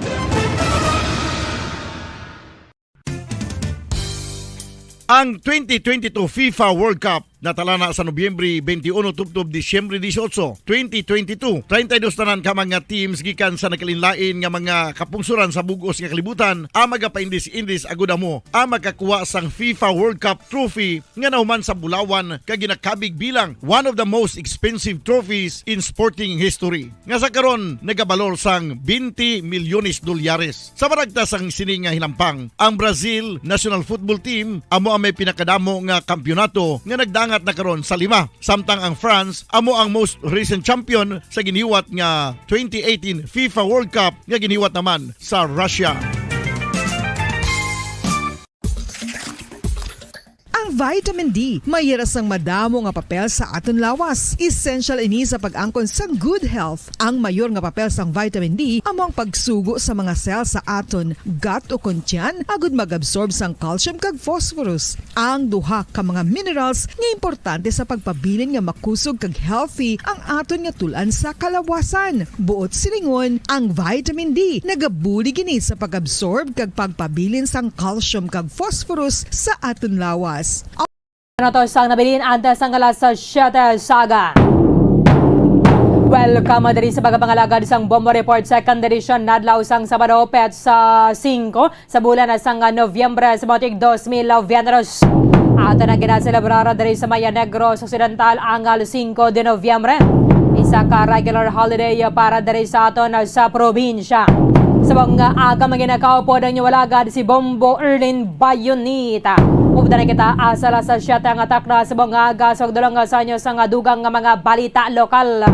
Ang twenty twenty-two FIFA World Cup natalana sa Nobyembre twenty-one tubtob Disyembre dieciocho, twenty twenty-two. Treinta y dos tanan ka mga teams gikan sa nagkalainlain nga mga kapungsoran sa bug-os nga kalibutan ang magapaindis-indis agud amo ang makakuha sang FIFA World Cup trophy nga nahuman sa bulawan kag ginakabig bilang one of the most expensive trophies in sporting history, nga sa karon nagabalor sang twenty milyones dolyares. Sa maragta sang sini nga hinampang, ang Brazil national football team amo ang may pinakadamo nga kampiyonato nga nagdangat na karon sa lima, samtang ang France amo ang most recent champion sa ginhiwat nga twenty eighteen FIFA World Cup nga ginhiwat naman sa Russia. Ang vitamin D may hira sang madamo nga papel sa aton lawas. Essential ini sa pag-angkon sang good health. Ang mayor nga papel sang vitamin D amo ang pagsugo sa mga cell sa aton gut ukon tiyan agud mag-absorb sang calcium kag phosphorus, ang duha ka mga minerals nga importante sa pagpabilin nga makusog kag healthy ang aton nga tul-an sa kalawasan. Buot silingon, ang vitamin D nagabulig ini sa pag-absorb kag pagpabilin sang calcium kag phosphorus sa aton lawas. Ano to sang nabilin antes sang alas siyete sa aga? Welcome diri sa pagpangalagad sang Bombo Report, second edition, nadlaw sang Sabado, petsa singko sa bulan sang Nobyembre sa maong tuig dos mil veintitrés. Ato na ginaselebrar diri sa Maya Negros Occidental ang Cinco de Noviembre, isa ka regular holiday para diri sa aton sa probinsya. Sa mga aga, mga nakaupo ang inyong alagad, si Bombo Erlin Bayonita. Updan na kita, asa alas siyete ang takna sa mga aga, sa pagdulong sa inyo sa nga dugang nga mga balita lokal.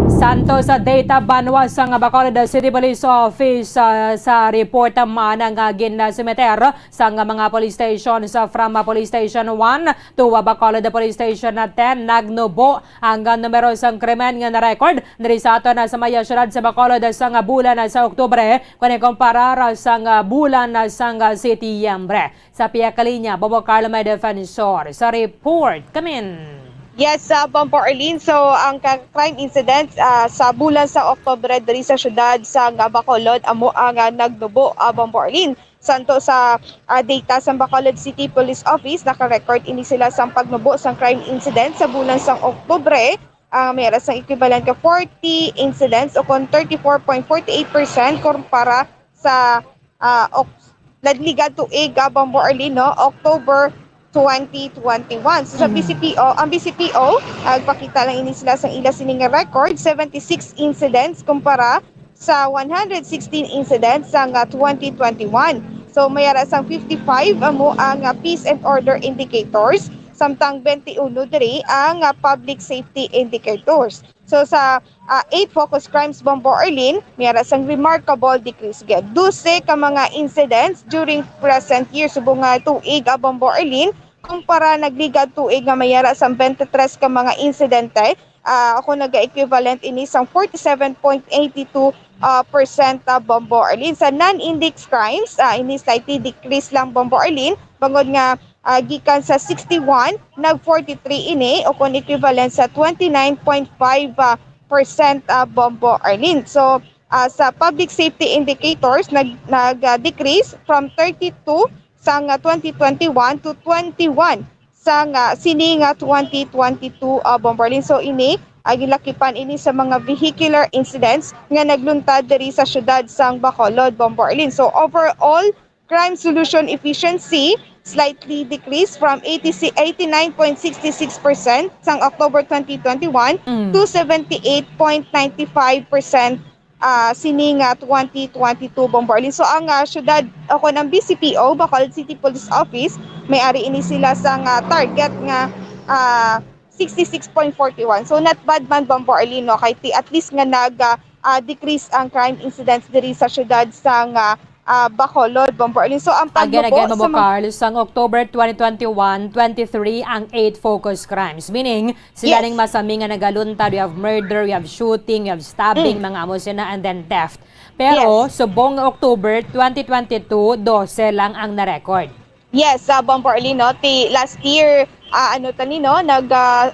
Sa Anto sa data banwa sang Bacolod City Police Office, ah, sa report man nga ginasumiter sang mga police stations, ah, from, ah, Police Station one to, ah, Bacolod Police Station ten, nagnubo ang, ah, numero sang krimen nga na-record diri sa aton, ah, sa may, ah, siyudad sa Bacolod, ah, sang, ah, bulan, ah, sa Oktubre, kon ikumparar, ah, sang, ah, bulan, ah, sang, ah, Setyembre. Sa pihak kalinya, Bobo Carlo may defensor. Sa report, kamin. Yes, uh, Bombo Arlene. So, ang ka-, crime incidents, ah, sa bulan sa Oktubre diri sa siyudad sa nga Bacolod amo ang, ah, nagnubo, ah, Bombo Arlene. Santo sa, ah, data sa Bacolod City Police Office, naka-record ini sila sang pagnubo sang crime incident sa bulan sang Oktubre. Ah, may ara sang equivalent ka forty incidents o kon thirty-four point forty-eight percent kumpara sa, ah, ok-, nadligan tuig, ah, Bombo Arlene, no? October twenty twenty-one. So, sa Mm. B C P O, ang B C P O, ah, nagpakita lang ini sila sa ila sini nga record, seventy-six incidents kumpara sa one hundred sixteen incidents sa nga twenty twenty-one. So, may ara sang fifty-five amo ang, ah, peace and order indicators, samtang twenty-one diri ang, ah, public safety indicators. So, sa, ah, eight focus crimes, Bombo Arlene, may ara sang remarkable decrease gid. Dose ka mga incidents during present year, subong nga tuig, ah, Bombo Arlene, kumpara nagligad tuig nga may ara sang twenty-three ka mga insidente, ah, ako naga-equivalent ini sang forty-seven point eight two, ah, percent, ah, Bombo Arlene. Sa non-index crimes, ah, ini slightly decrease lang, Bombo Arlene, bangod nga, ah, gikan sa sixty-one, nag forty-three ini, o kon equivalent sa twenty-nine point five, ah, percent, ah, Bombo Arlene. So, ah, sa public safety indicators, nag-, nag, ah, decrease from thirty-two sang, ah, twenty twenty-one to twenty-one sang, ah, sini nga twenty twenty-two, ah, Bombo Arlene. So, ini, ah, gilakipan ini sa mga vehicular incidents nga nagluntad diri sa siyudad sang Bacolod, Bombo Arlene. So, overall, crime solution efficiency slightly decreased from eighty, eighty-nine point six six percent sang October twenty twenty-one Mm. to seventy-eight point nine five percent, ah, sini nga twenty twenty-two, Bombo Arlene. So, ang, ah, syudad, o kon ang B C P O, Bacolod City Police Office, may ari ini sila sa nga target nga, ah, sixty-six point forty-one. So, not bad man, Bombo Arlene, no? Kay ti-, at least nga nag, ah, ah, decrease ang crime incidents diri sa syudad sang, ah, ah, Bacolod, Bombo Arlene. So, ang Again, pagnubo again, sa Mamo mga Carl, sang October twenty twenty-one, twenty-three ang eight focus crimes. Meaning, sila Yes. ning masami nga nagaluntad. We have murder, we have shooting, we have stabbing, Mm. mga amo sina, and then theft. Pero, Yes. subong nga October twenty twenty-two, dose lang ang na-record. Yes, sa Bombo Arlene, no? Ti last year, ah, ano tani, no? Nag, ah,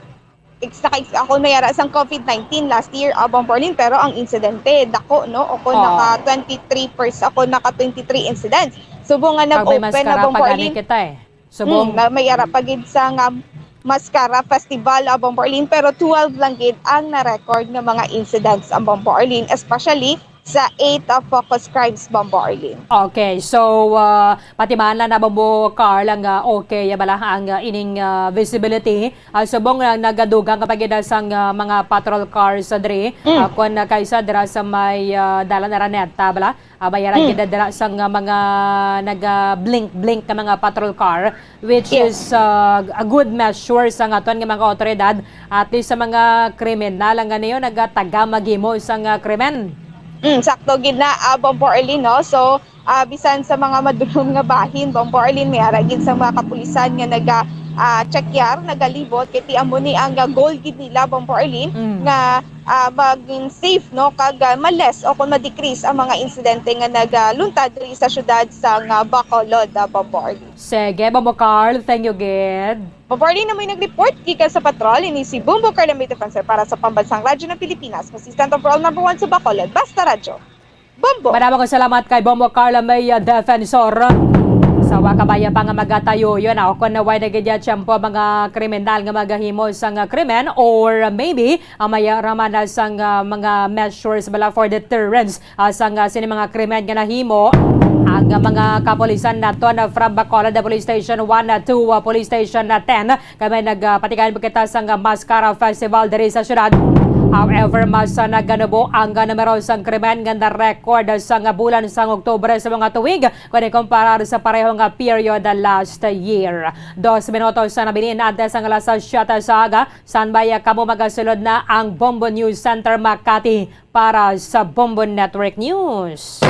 ex-, naka-ex-, ako may ara sang COVID nineteen last year, ah, Bombo Arlene, pero ang insidente, dako, no? Ako Oo. naka twenty-three pers-, ako naka twenty-three incidents. Subong nga Pag may nag-open na, maskara Bombo pa gani Arlene. kita eh. Subong. Hmm, na may ara pa gid sa nga Mascara Festival, ah, Bombo Arlene, pero twelve lang gid ang na-record nga mga incidents ang Bombo Arlene, especially sa eight, ah, focus crimes, Bombo Arlene. Okay, so, ah, pati man lang na, Bombo Carl, ang, ah, okay, ah, bala ang, ah, ining, ah, visibility. Ah, subong nga nagadugang ka pa gid sang, ah, mga patrol cars, ah, diri. Mm. Ah, kon, ah, kaysa dira sa may, ah, Dalan Araneta, bala. Ah, may ara Mm. gid dira sang, ah, mga naga-blink-blink ka mga patrol car, which Yes. is, ah, a good measure sa aton nga mga awtoridad, at least sa mga kriminal ang ganiyo nagataga maghimo sang, ah, krimen. Mm, sakto gid na, ah, Bombo Arlene, no? So, ah, bisan sa mga madulom nga bahin, Bombo Arlene, may ara gid sa mga kapulisan nga naga, ah, check yar, nagalibot, kay ti amo ni ang, ah, goal gid nila, Bombo Arlene, Mm. nga, ah, maging safe, no, kag, ah, ma-less o kung ma-decrease ang mga insidente nga nagalunta diri sa syudad sa nga Bacolod, ah, Bombo Arlene. Sige, Bombo Carl, thank you gid. Bombo Arlene, amoy nag-report gikan sa patrol, ini si Bombo Carl, ang may defensor para sa Pambansang Radyo ng Pilipinas, consistent overall number one sa Bacolod, Basta Radyo. Bombo. Madamo kong salamat kay Bombo Carla May, uh, Defensor. Sa wa kabaya pa nga magatayo yun, ah, kung naway na gid ya tiyempo mga kriminal nga magahimo sang, uh, krimen, or maybe, ah, may raman na sang, uh, mga measures bala for deterrence, ah, sang, uh, sini mga krimen nga nahimo. Ang, uh, mga kapulisan naton, uh, from Bacolod Police Station one, uh, to, uh, Police Station, uh, ten, kay may nag, uh, patigayon po kita sang, uh, Mascara Festival diri sa syudad. However, mas naganubo ang numero sang krimen nga na-record sa nga bulan sang Oktubre sa mga tuig, kon ikumparar sa pareho nga period last year. Dos minutos na nabilin antes ang alas siyete sa aga, standby kamo, magasulod na ang Bombo News Center Makati para sa Bombo Network News.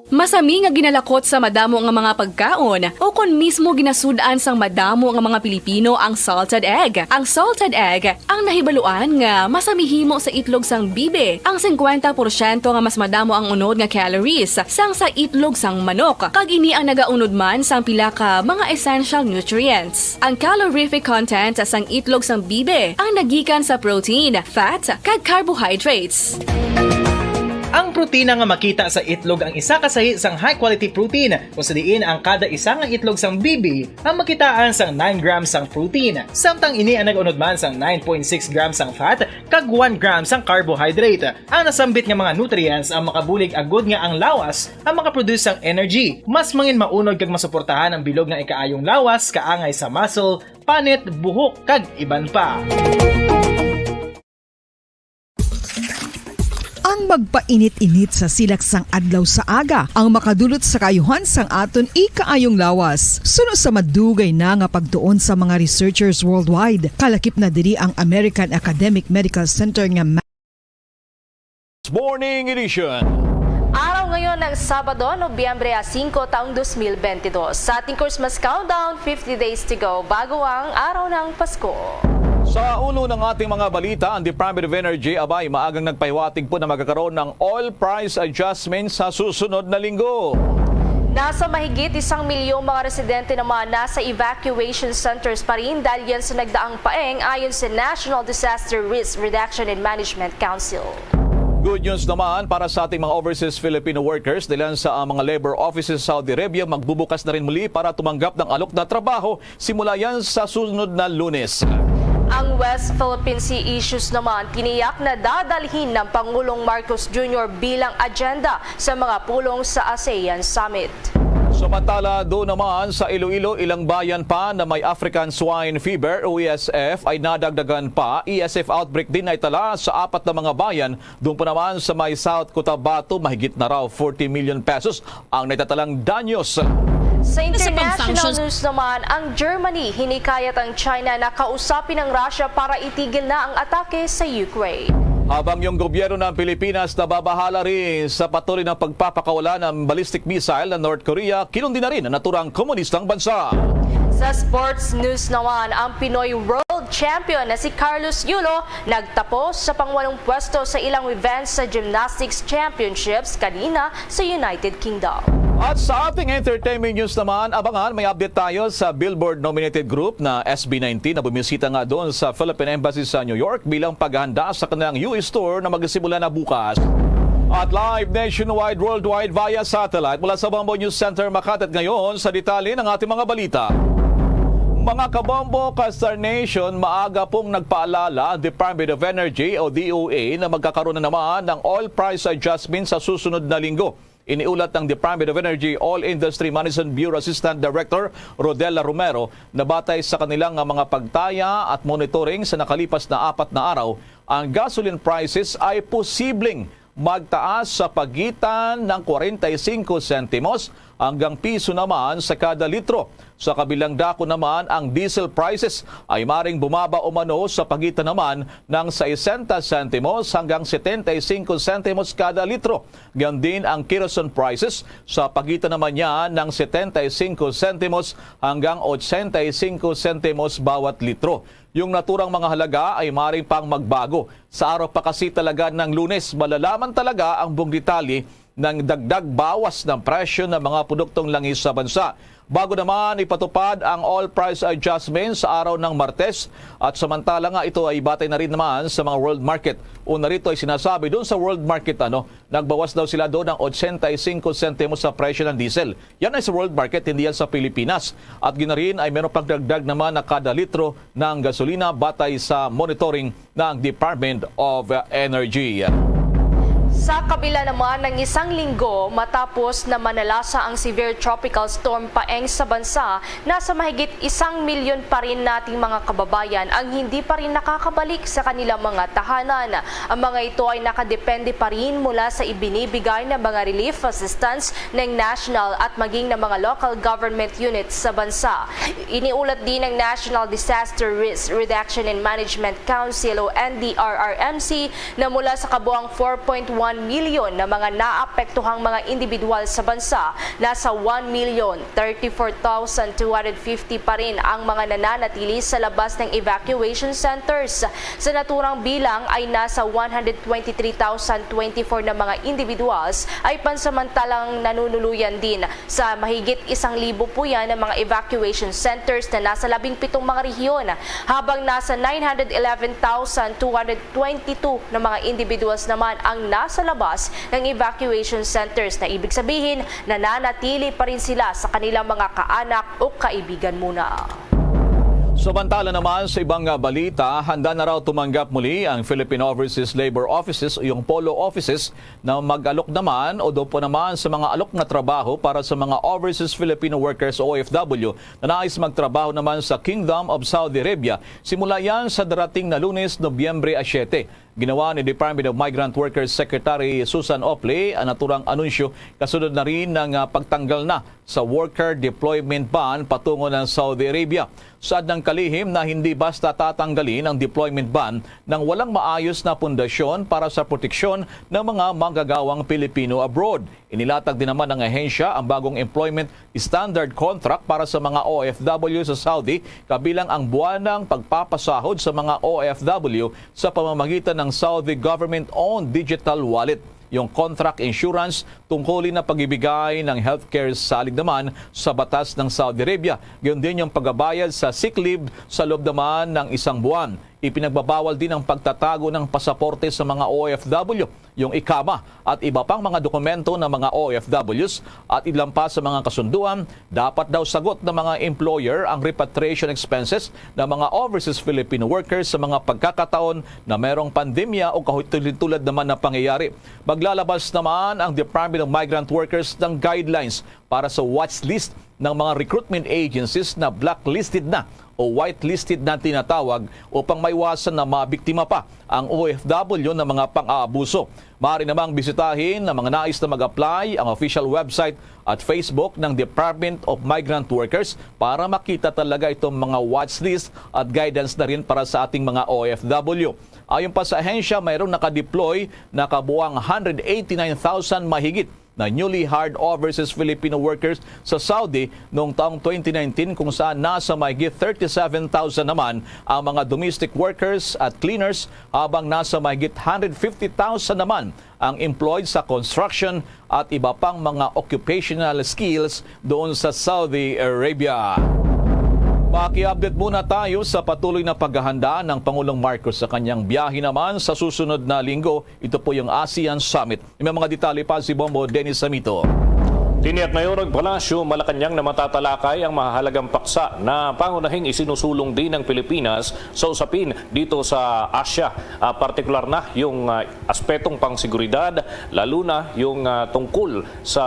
Masami nga ginalakot sa madamo nga mga pagkaon, o kon mismo ginasud-an sang madamo nga mga Pilipino ang salted egg. Ang salted egg ang nahibaluan nga masami himo sa itlog sang bibi. Ang singkwenta porsyento nga mas madamo ang unod nga calories sang sa itlog sang manok, kag ini ang nagaunod man sang pila ka mga essential nutrients. Ang calorific content sang itlog sang bibi ang nagikan sa protein, fat, kag carbohydrates. Ang protina nga makita sa itlog ang isa ka sahi sang high-quality protein, kung sa diin ang kada isa nga itlog sang bibi ang makitaan sang nine grams sang protein, samtang ini ang nag-unod man sang nine point six grams sang fat kag one gram sang carbohydrate. Ang nasambit nga mga nutrients ang makabulig agud nga ang lawas ang makaproduce sang energy. Mas mangin maunod kag masuportahan ang bilog nga ikaayong lawas, kaangay sa muscle, panit, buhok, kag iban pa. Ang magpainit-init sa silak sang adlaw sa aga ang makadulot sa kaayuhan sang aton ikaayong lawas. Suno sa madugay na nga pagtuon sa mga researchers worldwide, kalakip na diri ang American Academic Medical Center nga ma- Morning Edition. Araw ngayon ng Sabado, Nobyembre singko, taong dos mil bentidós. Sa ating Christmas countdown, fifty days to go bago ang araw ng Pasko. Sa ulo ng ating mga balita, ang Department of Energy abay maagang nagpahiwatig po na magkakaroon ng oil price adjustment sa susunod na linggo. Nasa mahigit isang milyong mga residente naman nasa evacuation centers pa rin dahil yan sa nagdaang paeng, ayon sa National Disaster Risk Reduction and Management Council. Good news naman para sa ating mga overseas Filipino workers, dahil sa, ah, mga labor offices sa Saudi Arabia magbubukas na rin muli para tumanggap ng alok na trabaho simula yan sa sunod na Lunes. Ang West Philippine Sea issues naman tiniyak na dadalhin ng Pangulong Marcos Junior bilang agenda sa mga pulong sa ASEAN Summit. Samantala, doon naman sa Iloilo, ilang bayan pa na may African Swine Fever o E S F ay nadagdagan pa. E S F outbreak din ay tala sa apat na mga bayan. Doon pa naman sa may South Cotabato, mahigit na raw forty million pesos ang naitatalang danyos. Sa international news naman, ang Germany hinikayat ang China na kausapin ang Russia para itigil na ang atake sa Ukraine. Habang yung gobyerno ng Pilipinas nababahala rin sa patuloy na pagpapakawala ng ballistic missile ng North Korea, kinundi na rin ang naturang komunistang bansa. Sa sports news naman, ang Pinoy World Champion na si Carlos Yulo nagtapos sa pangwalong pwesto sa ilang events sa Gymnastics Championships kanina sa United Kingdom. At sa ating entertainment news naman, abangan, may update tayo sa Billboard nominated group na S B nineteen na bumisita nga doon sa Philippine Embassy sa New York bilang paghahanda sa kanilang U S tour na magsisimula na bukas. At live nationwide, worldwide via satellite mula sa Bombo News Center Makati. At ngayon, sa detalye ng ating mga balita. Mga kabombo, ka-Star Nation, maaga pong nagpaalala ang Department of Energy o D O E na magkakaroon na naman ng oil price adjustment sa susunod na linggo. Iniulat ng Department of Energy Oil Industry Management Bureau Assistant Director Rodella Romero na batay sa kanilang nga mga pagtaya at monitoring sa nakalipas na apat na araw, ang gasoline prices ay posibleng magtaas sa pagitan ng kwarenta y cinco sentimos hanggang piso naman sa kada litro. Sa kabilang dako naman, ang diesel prices ay maring bumaba umano sa pagitan naman ng sesenta sentimos hanggang setenta y cinco sentimos kada litro. Gayon din ang kerosene prices sa pagitan naman niya ng setenta y cinco sentimos hanggang ochenta y cinco sentimos bawat litro. Yung naturang mga halaga ay maring pang magbago. Sa araw pa kasi talaga ng Lunes, malalaman talaga ang buong detalye ng dagdag bawas ng presyo ng mga produktong langis sa bansa. Bago naman ipatupad ang oil price adjustment sa araw ng Martes, at samantala nga ito ay batay na rin naman sa mga world market. Una rito ay sinasabi doon sa world market, ano, nagbawas daw sila doon ng ochenta y cinco sentimos sa presyo ng diesel. Yan ay sa world market, hindi yan sa Pilipinas. At gina rin ay meron pang dagdag naman na kada litro ng gasolina batay sa monitoring ng Department of Energy. Sa kabila naman ng isang linggo matapos na manalasa ang severe tropical storm Paeng sa bansa, nasa mahigit isang milyon pa rin nating mga kababayan ang hindi pa rin nakakabalik sa kanilang mga tahanan. Ang mga ito ay nakadepende pa rin mula sa ibinibigay na mga relief assistance ng national at maging ng mga local government units sa bansa. Iniulat din ng National Disaster Risk Reduction and Management Council o N D R R M C na mula sa kabuang four point one milyon na mga naapektuhang mga individual sa bansa, nasa one million thirty-four thousand two hundred fifty pa rin ang mga nananatili sa labas ng evacuation centers. Sa naturang bilang ay nasa one hundred twenty-three thousand twenty-four na mga individuals ay pansamantalang nanunuluyan din sa mahigit isang libo po yan na mga evacuation centers na nasa labing pitong mga rehiyon, habang nasa nine hundred eleven thousand two hundred twenty-two na mga individuals naman ang nasa labas ng evacuation centers, na ibig sabihin, nananatili pa rin sila sa kanilang mga kaanak o kaibigan muna. Samantala naman, sa ibang, ah, balita, handa na raw tumanggap muli ang Philippine Overseas Labor Offices o yung polo offices na mag-alok naman o doon po naman sa mga alok na trabaho para sa mga overseas Filipino workers o O F W na nais magtrabaho naman sa Kingdom of Saudi Arabia. Simula yan sa darating na Lunes, Nobyembre a siyete. Ginawa ni Department of Migrant Workers Secretary Susan Ople ang naturang anunsyo kasunod na rin ng, ah, pagtanggal na sa worker deployment ban patungo ng Saudi Arabia. Saad ng kalihim na hindi basta tatanggalin ang deployment ban nang walang maayos na pundasyon para sa proteksyon ng mga manggagawang Pilipino abroad. Inilatag din naman ng ahensya ang bagong employment standard contract para sa mga O F W sa Saudi, kabilang ang buwanang pagpapasahod sa mga O F W sa pamamagitan ng Saudi government-owned digital wallet, yung contract insurance, tungkulin na pag-ibigay ng healthcare salig naman sa batas ng Saudi Arabia, gayon din yung pagbabayad sa sick leave sa loob naman ng isang buwan. Ipinagbabawal din ang pagtatago ng pasaporte sa mga O F W, yung ikama at iba pang mga dokumento ng mga O F Ws, at ilan pa sa mga kasunduan, dapat daw sagot ng mga employer ang repatriation expenses ng mga overseas Filipino workers sa mga pagkakataon na mayroong pandemya o kahutulid-tulad naman na pangyayari. Maglalabas naman ang Department of Migrant Workers ng guidelines para sa watch list ng mga recruitment agencies na blacklisted na o whitelisted na tinatawag, upang maiwasan na mabiktima pa ang O F W ng mga pang-aabuso. Maaari namang bisitahin ng mga nais na mag-apply ang official website at Facebook ng Department of Migrant Workers para makita talaga itong mga watch list at guidance na rin para sa ating mga O F W. Ayon pa sa ahensya, mayroong nakadeploy na kabuang hundred eighty-nine thousand mahigit na newly hired overseas Filipino workers sa Saudi noong taong twenty nineteen, kung saan nasa mahigit thirty-seven thousand naman ang mga domestic workers at cleaners, habang nasa mahigit hundred fifty thousand naman ang employed sa construction at iba pang mga occupational skills doon sa Saudi Arabia. Maki-update muna tayo sa patuloy na paghahanda ng Pangulong Marcos sa kanyang biyahe naman sa susunod na linggo. Ito po yung ASEAN Summit. May mga detalye pa si Bombo Dennis Samito. Tiniyak ngayon ng Palasyo Malacañang na matatalakay ang mahahalagang paksa na pangunahing isinusulong din ng Pilipinas sa usapin dito sa Asia, ah, partikular na yung, ah, aspetong pangseguridad, lalo na yung, ah, tungkol sa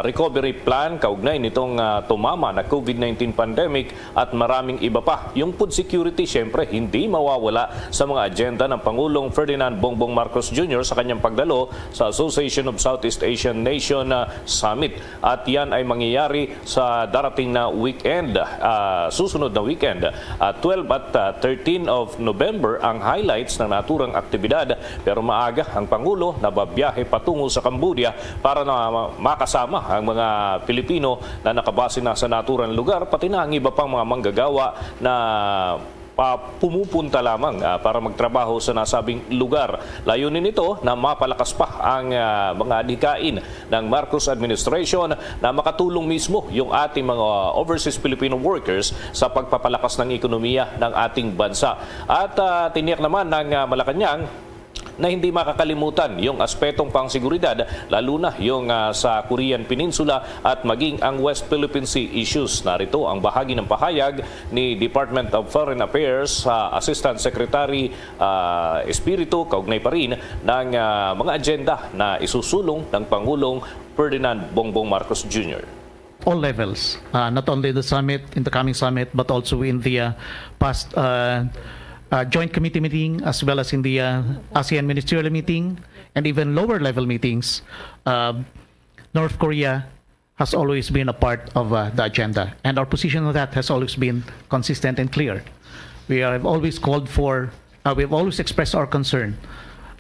recovery plan kaugnay nitong, ah, tumama na COVID nineteen pandemic at maraming iba pa. Yung food security, siyempre, hindi mawawala sa mga agenda ng Pangulong Ferdinand Bongbong Marcos Junior sa kanyang pagdalo sa Association of Southeast Asian Nation, ah, Summit. At yan ay mangyayari sa darating na weekend, ah, susunod na weekend, ah, twelve at, ah, thirteen of November ang highlights ng naturang aktibidad. Pero maaga ang Pangulo na babiyahe patungo sa Cambodia para na makasama ang mga Pilipino na nakabase na sa naturang lugar, pati na ang iba pang mga manggagawa na pa pumupunta lamang, ah, para magtrabaho sa nasabing lugar. Layunin nito na mapalakas pa ang, ah, mga adhikain ng Marcos administration na makatulong mismo yung ating mga overseas Filipino workers sa pagpapalakas ng ekonomiya ng ating bansa. At, ah, tiniyak naman ng, ah, Malacañang na hindi makakalimutan yung aspetong pangseguridad, lalo na yung, ah, sa Korean Peninsula at maging ang West Philippine Sea issues. Narito ang bahagi ng pahayag ni Department of Foreign Affairs, ah, Assistant Secretary, ah, Espiritu, kaugnay pa rin ng, ah, mga agenda na isusulong ng Pangulong Ferdinand Bongbong Marcos Junior. All levels, uh, not only the summit, in the coming summit, but also in the uh, past uh, uh, joint committee meeting, as well as in the uh, ASEAN ministerial meeting, and even lower level meetings. Uh, North Korea has always been a part of uh, the agenda, and our position on that has always been consistent and clear. We have always called for, uh, we have always expressed our concern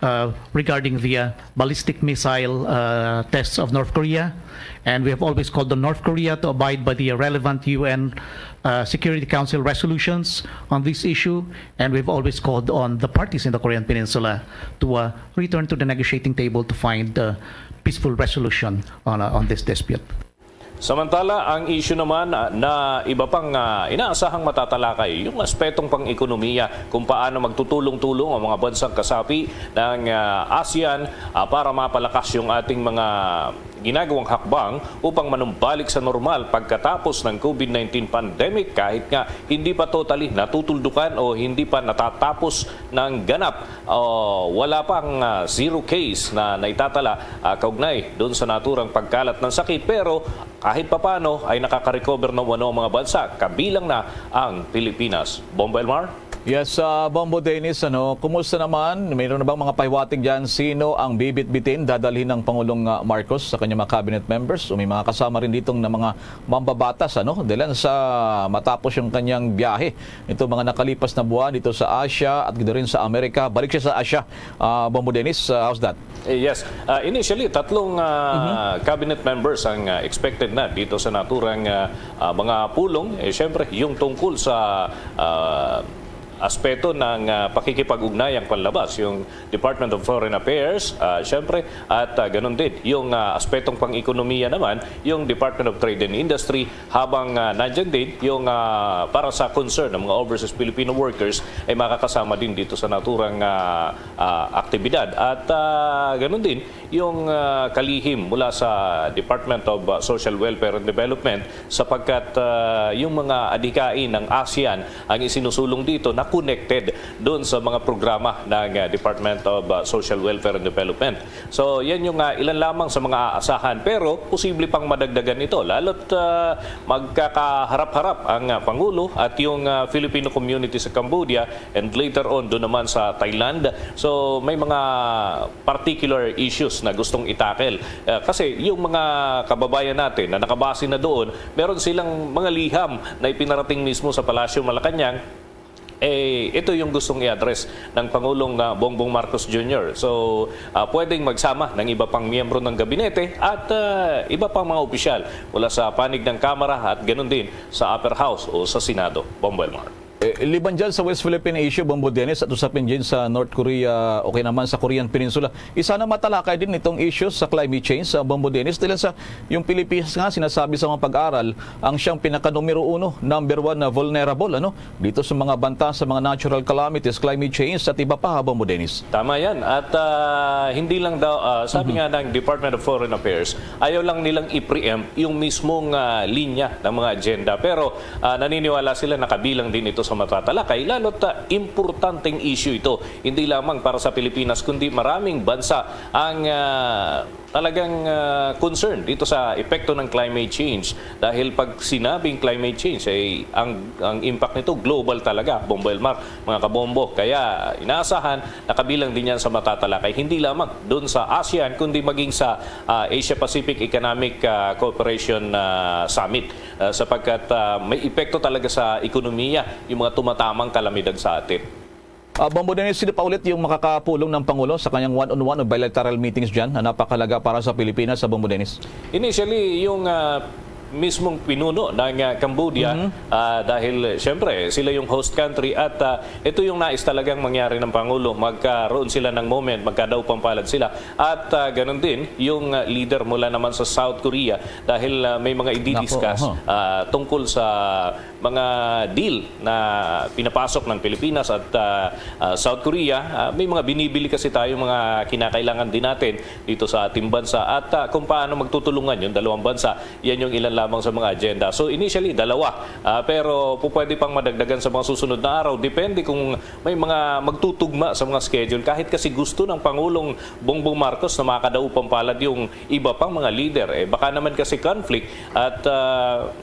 uh, regarding the uh, ballistic missile uh, tests of North Korea, and we have always called on North Korea to abide by the relevant U N uh, Security Council resolutions on this issue, and we've always called on the parties in the Korean Peninsula to uh, return to the negotiating table to find uh, peaceful resolution on, uh, on this dispute. Samantala, ang issue naman, ah, na iba pang, ah, inaasahang matatalakay, yung aspetong pang-ekonomiya, kung paano magtutulong-tulong ang mga bansang kasapi ng, ah, ASEAN, ah, para mapalakas yung ating mga ginagawang hakbang upang manumbalik sa normal pagkatapos ng COVID nineteen pandemic, kahit nga hindi pa totally natutuldukan o hindi pa natatapos ng ganap. O wala pang, ah, zero case na naitatala, ah, kaugnay doon sa naturang pagkalat ng sakit, pero kahit papano ay nakaka-recover na umano ang mga bansa, kabilang na ang Pilipinas. Bombo Elmar? Yes, ah, Bombo Dennis, ano, kumusta naman? Mayroon na bang mga pahiwatig dyan? Sino ang bibitbitin dadalhin ng Pangulong, ah, Marcos sa kanyang mga cabinet members? O may mga kasama rin ditong na mga mambabatas, ano? Dahil sa matapos yung kanyang biyahe ito mga nakalipas na buwan dito sa Asia at gito rin sa Amerika. Balik siya sa Asia, ah, Bombo Dennis. Ah, how's that? Eh, yes. Ah, initially, tatlong, ah, cabinet members ang, ah, expected na dito sa naturang, ah, ah, mga pulong. Eh, syempre, yung tungkol sa, ah, aspeto ng, ah, pakikipag-ugnayang panlabas, yung Department of Foreign Affairs, ah, syempre, at, ah, ganun din yung, ah, aspetong pang-ekonomiya naman, yung Department of Trade and Industry, habang, ah, nandyan din yung, ah, para sa concern ng mga overseas Filipino workers ay makakasama din dito sa naturang, ah, ah, aktibidad. At, ah, ganun din yung, ah, kalihim mula sa Department of, ah, Social Welfare and Development, sapagkat, ah, yung mga adhikain ng ASEAN ang isinusulong dito na connected doon sa mga programa ng, ah, Department of, ah, Social Welfare and Development. So, yan yung, ah, ilan lamang sa mga aasahan, pero posible pang madagdagan ito, lalo't, ah, magkakaharap-harap ang, ah, Pangulo at yung, ah, Filipino community sa Cambodia and later on doon naman sa Thailand. So, may mga particular issues na gustong i-tackle. Ah, kasi yung mga kababayan natin na nakabase na doon, meron silang mga liham na ipinarating mismo sa Palasyo Malacañang. Eh, ito yung gustong i-address ng Pangulong, ah, Bongbong Marcos Junior. So, ah, pwedeng magsama ng iba pang miyembro ng gabinete at, ah, iba pang mga opisyal mula sa panig ng Kamara at ganun din sa Upper House o sa Senado. Bombo Elmar. Eh, liban dyan sa West Philippine issue, Bombo Dennis, at usapin din sa North Korea, okay naman sa Korean Peninsula. Isa na matalakay din itong issue sa climate change, sa Bombo Dennis, dahil sa yung Pilipinas nga sinasabi sa mga pag-aaral ang siyang pinaka numero uno, number one na vulnerable, ano, dito sa mga banta sa mga natural calamities, climate change, at iba pa, Bombo Dennis. Tama yan. At, ah, hindi lang daw, ah, sabi nga ng Department of Foreign Affairs, ayaw lang nilang i-preempt yung mismong, ah, linya ng mga agenda. Pero, ah, naniniwala sila na kabilang din ito sa matatalakay, lalo't, ah, importanteng issue ito, hindi lamang para sa Pilipinas, kundi maraming bansa ang, ah, talagang, ah, concern dito sa epekto ng climate change. Dahil pag sinabing climate change, ay ang, ang impact nito global talaga, Bombo Elmar, mga kabombo. Kaya inaasahan na kabilang din yan sa matatalakay, hindi lamang doon sa ASEAN, kundi maging sa, ah, Asia-Pacific Economic, ah, Cooperation, ah, Summit, ah, sapagkat, ah, may epekto talaga sa ekonomiya yung mga tumatamang kalamidad sa atin. Ah, Bombo Dennis, sino pa ulit yung makakapulong ng Pangulo sa kanyang one-on-one o bilateral meetings dyan na napakalaga para sa Pilipinas, sa Bombo Dennis? Initially, yung, ah, mismong pinuno ng, ah, Cambodia, ah, dahil, eh, siyempre, sila yung host country at, ah, ito yung nais talagang mangyari ng Pangulo. Magkaroon sila ng moment, magkadaupang palad sila. At, ah, ganun din, yung, ah, leader mula naman sa South Korea, dahil, ah, may mga i-discuss, Nako, aha. ah, tungkol sa mga deal na pinapasok ng Pilipinas at, ah, ah, South Korea, ah, may mga binibili kasi tayo, mga kinakailangan din natin dito sa ating bansa, at, ah, kung paano magtutulungan yung dalawang bansa. Yan yung ilan lamang sa mga agenda. So, initially, dalawa. Ah, pero po pwede pang madagdagan sa mga susunod na araw. Depende kung may mga magtutugma sa mga schedule. Kahit kasi gusto ng Pangulong Bongbong Marcos na makadaupang palad yung iba pang mga leader. Eh, baka naman kasi conflict at, ah,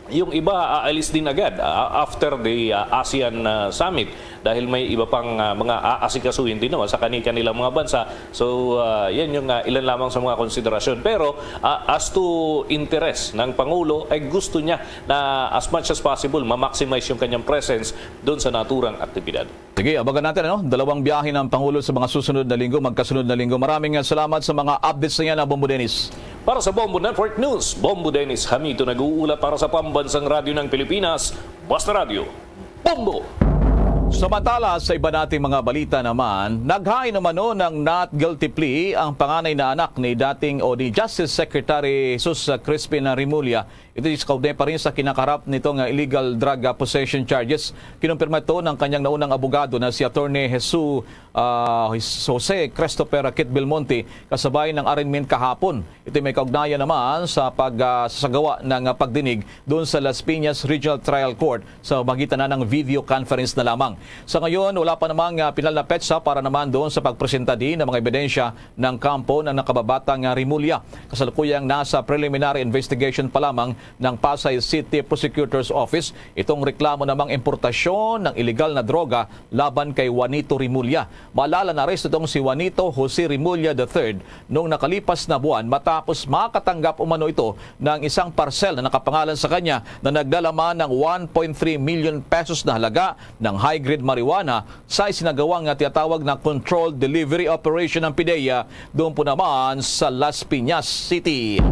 yung iba aalis din agad, ah, after the, ah, ASEAN, ah, Summit, dahil may iba pang, ah, mga aasikasuhin din naman sa kani-kanilang mga bansa. So, ah, yan yung, ah, ilan lamang sa mga konsiderasyon. Pero, ah, as to interest ng Pangulo, ay gusto niya na as much as possible ma-maximize yung kanyang presence doon sa naturang aktibidad. Sige, abangan natin, ano? Dalawang biyahe ng Pangulo sa mga susunod na linggo, magkasunod na linggo. Maraming, ah, salamat sa mga updates na yan, ah, Bombo Dennis. Para sa Bombo Network News, Bombo Dennis Hamito nag-uulat para sa Pambansang Radyo ng Pilipinas, Basta Radyo, Bombo! Samantala, sa iba nating mga balita naman, naghain umano ng not guilty plea ang panganay na anak ni dating o ni Justice Secretary Jesus Crispin Remulla. Ito is kaugnay pa rin sa kinakaharap nito nga illegal drug, ah, possession charges. Kinumpirma ito ng kanyang naunang abogado na si Attorney Jesus, ah, Jose Christopher Kit Belmonte, kasabay ng arraignment kahapon. Ito may kaugnayan naman sa pag, ah, sasagawa ng, ah, pagdinig doon sa Las Piñas Regional Trial Court sa magitan na ng video conference na lamang. Sa ngayon, wala pa namang, ah, pinal na petsa para naman doon sa pagpresenta din ng mga ebidensya ng kampo ng nakababatang, ah, Remulla. Kasalukuyang nasa preliminary investigation pa lamang ng Pasay City Prosecutor's Office itong reklamo namang importasyon ng iligal na droga laban kay Juanito Remulla. Maalala, naaresto itong si Juanito Jose Remulla the third noong nakalipas na buwan matapos makatanggap umano ito ng isang parcel na nakapangalan sa kanya na naglalaman ng one point three million pesos na halaga ng high-grade marijuana sa isinagawang nga tinatawag na controlled delivery operation ng PDEA doon po naman sa Las Piñas City.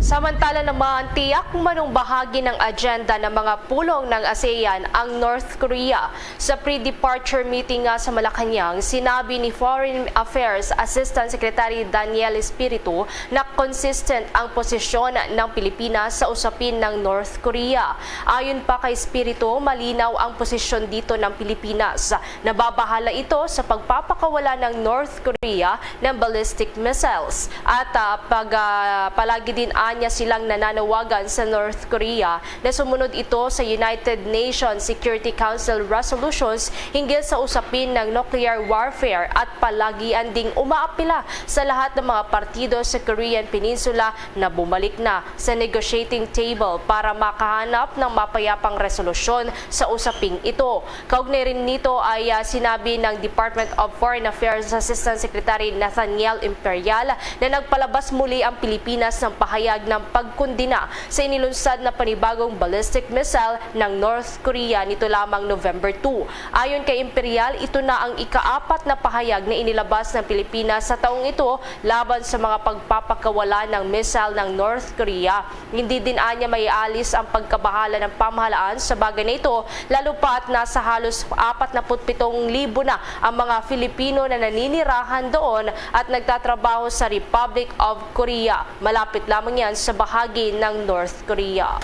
Samantala naman, tiyak manong bahagi ng agenda ng mga pulong ng ASEAN ang North Korea. Sa pre-departure meeting nga sa Malacañang, sinabi ni Foreign Affairs Assistant Secretary Daniel Espiritu na consistent ang posisyon ng Pilipinas sa usapin ng North Korea. Ayon pa kay Espiritu, malinaw ang posisyon dito ng Pilipinas. Nababahala ito sa pagpapakawala ng North Korea ng ballistic missiles at, ah, pag, ah, palagi din anya silang nananawagan sa North Korea na sumunod ito sa United Nations Security Council resolutions hinggil sa usapin ng nuclear warfare at palagi anding umaapila sa lahat ng mga partido sa Korean Peninsula na bumalik na sa negotiating table para makahanap ng mapayapang resolusyon sa usaping ito. Kaugnay rin nito ay, ah, sinabi ng Department of Foreign Affairs Assistant Secretary Nathaniel Imperial na nagpalabas muli ang Pilipinas ng pahayag ng pagkundina sa inilunsad na panibagong ballistic missile ng North Korea nito lamang November two. Ayon kay Imperial, ito na ang ikaapat na pahayag na inilabas ng Pilipinas sa taong ito laban sa mga pagpapakawala ng missile ng North Korea. Hindi din anya maialis ang pagkabahala ng pamahalaan sa bagay na ito, lalo pa at nasa halos apat na put pitong libo na ang mga Filipino na naninirahan doon at nagtatrabaho sa Republic of Korea. Malapit lamang yan sa bahagi ng North Korea.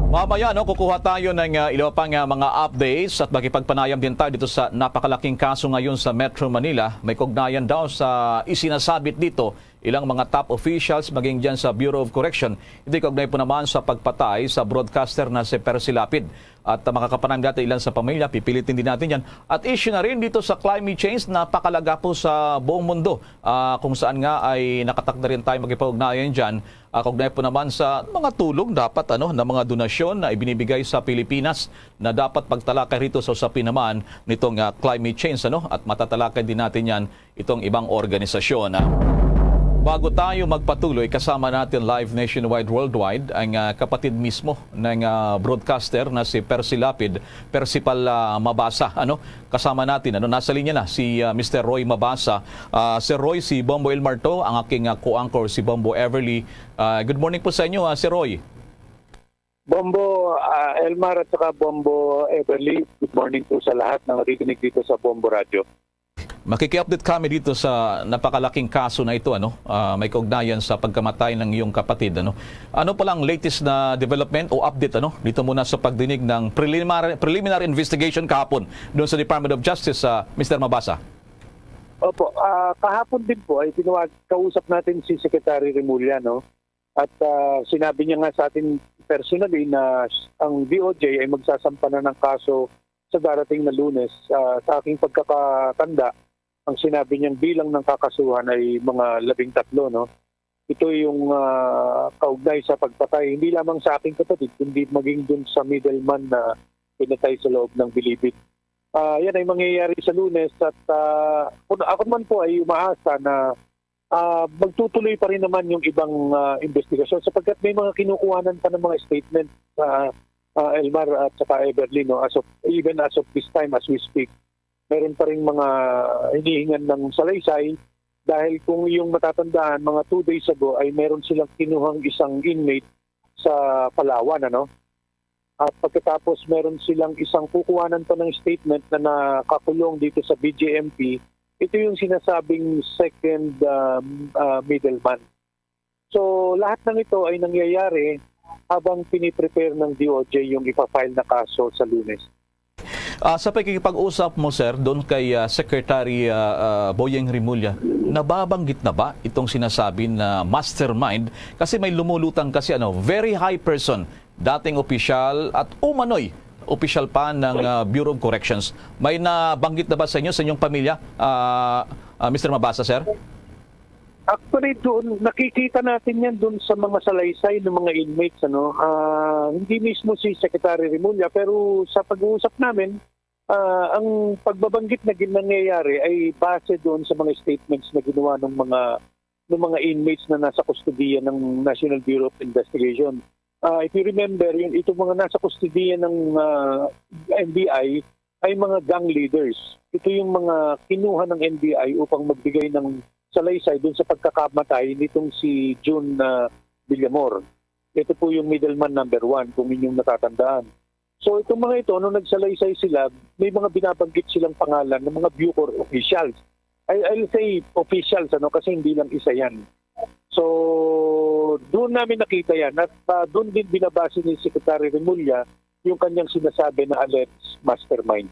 Mamaya, no, kukuha tayo ng, ah, iba pang, ah, mga updates at makipagpanayam din tayo dito sa napakalaking kaso ngayon sa Metro Manila. May kaugnayan daw sa isinasabit dito ilang mga top officials, maging dyan sa Bureau of Correction. Ito kaugnay po naman sa pagpatay sa broadcaster na si Percy Lapid. At, ah, makakapanayam natin ilan sa pamilya, pipilitin din natin yan. At issue na rin dito sa climate change, napakalaga po sa buong mundo, ah, kung saan nga ay nakatakda rin tayo makipag-ugnayan dyan. Ah, kaugnay po naman sa mga tulong dapat, ano, na mga donasyon na ibinibigay sa Pilipinas na dapat pagtalakay rito sa usapin naman nitong, ah, climate change, ano? At matatalakay din natin yan itong ibang organisasyon, ah. Bago tayo magpatuloy, kasama natin live nationwide, worldwide, ang, ah, kapatid mismo ng, ah, broadcaster na si Percy Lapid, Percival, ah, Mabasa, ano? Kasama natin, ano, nasa linya na si, ah, Mister Roy Mabasa. Ah, Sir Roy, si Bombo Elmar to, ang aking, ah, co-anchor, si Bombo Everly. Ah, good morning po sa inyo, ah, Sir Roy. Bombo, ah, Elmar at saka Bombo Everly, good morning po sa lahat na nakikinig dito sa Bombo Radyo. Makiki-update kami dito sa napakalaking kaso na ito, ano? Ah, may kaugnayan sa pagkamatay ng iyong kapatid, ano? Ano pa lang latest na development o update, ano? Dito muna sa pagdinig ng preliminary, preliminary investigation kahapon doon sa Department of Justice, ah, Mister Mabasa. Opo, ah, kahapon din po ay tinawag, kausap natin si Secretary Remulla, no? At, ah, sinabi niya nga sa atin personally na s-, ang D O J ay magsasampa na ng kaso sa darating na Lunes. Ah, sa aking pagkakatanda, ang sinabi niyang bilang ng kakasuhan ay mga labing tatlo, no? Ito yung, ah, kaugnay sa pagpatay, hindi lamang sa aking kapatid, kundi maging dun sa middleman na pinatay sa loob ng Bilibid. Ah, yan ay mangyayari sa Lunes at, ah, kun-, ako naman po ay umaasa na, ah, magtutuloy pa rin naman yung ibang, ah, investigasyon sapagkat may mga kinukuhanan pa ng mga statement sa, ah, Elmar at saka Everly, no, as of, even as of this time, as we speak, meron pa ring mga hinihingan ng salaysay dahil kung yung matatandaan, mga two days ago ay meron silang kinuhang isang inmate sa Palawan, ano? At pagkatapos meron silang isang kukuhanan pa ng statement na nakakulong dito sa B J M P. Ito yung sinasabing second, um, ah, middleman. So, lahat ng ito ay nangyayari habang piniprepare ng D O J yung ipa-file na kaso sa Lunes. Ah, sa pakikipag-usap mo, sir, doon kay, ah, Secretary, ah, ah, Boyeng Remulla, nababanggit na ba itong sinasabi na mastermind? Kasi may lumulutang kasi, ano, very high person, dating opisyal at umano'y opisyal pa ng, ah, Bureau of Corrections. May nabanggit na ba sa inyo, sa inyong pamilya, ah, ah, Mister Mabasa, sir? Actually, doon, nakikita natin yan doon sa mga salaysay ng mga inmates, ano. Ah, hindi mismo si Secretary Remulla, pero sa pag-uusap namin, ah, ang pagbabanggit na gin-, nangyayari ay base doon sa mga statements na ginawa ng mga, ng mga inmates na nasa kustodiya ng National Bureau of Investigation. Ah, if you remember, yung, itong mga nasa kustodiya ng, ah, N B I ay mga gang leaders. Ito yung mga kinuha ng N B I upang magbigay ng salaysay dun sa pagkakamatay nitong si June, ah, Villamor. Ito po yung middleman number one, kung inyong natatandaan. So, itong mga ito, nung nagsalaysay sila, may mga binabanggit silang pangalan ng mga Bucor officials. I, I'll say officials, ano, kasi hindi lang isa yan. So, doon namin nakita yan. At, ah, doon din binabase ni Secretary Remulla yung kanyang sinasabi na alleged mastermind.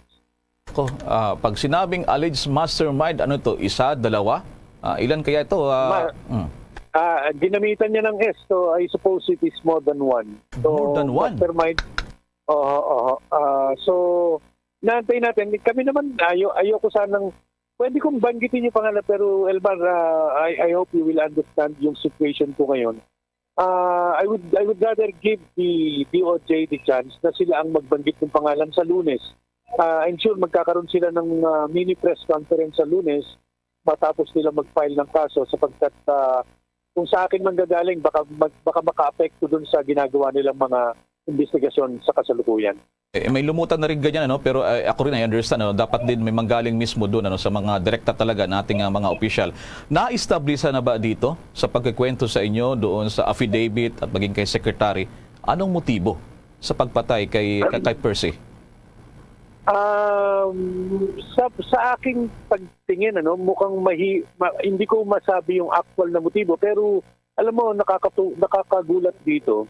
Ko, ah, pag sinabing alleged mastermind, ano to? Isa, dalawa? Ah, ilan kaya ito? Ah, Ma-, mm. ah, ginamitan niya ng S, so I suppose it is more than one. So, More than one? Mastermind, oo, oo. Ah, so, naantay natin. Kami naman, ayo, ayoko sanang, pwede kong banggitin yung pangalan, pero Elmar, ah, I, I hope you will understand yung situation ko ngayon. Ah, I would, I would rather give the D O J the chance na sila ang magbanggit ng pangalan sa Lunes. Ah, I'm sure magkakaroon sila ng, ah, mini press conference sa Lunes matapos nila mag-file ng kaso sapagkat, ah, kung sa akin manggagaling, baka mag-, baka makaapekto dun sa ginagawa nilang mga investigasyon sa kasalukuyan. Eh, may lumutan na rin ganyan, ano? Pero, eh, ako rin, I understand, ano? Dapat din may manggaling mismo doon, ano, sa mga direkta talaga nating, ah, mga opisyal. Na-establish na ba dito sa pagkikwento sa inyo doon sa affidavit at maging kay Secretary? Anong motibo sa pagpatay kay, kay, kay Percy? Um, sa, sa aking pagtingin, ano, mukhang mahi-, ma-, hindi ko masabi yung actual na motibo, pero alam mo, nakakatu-, nakakagulat dito.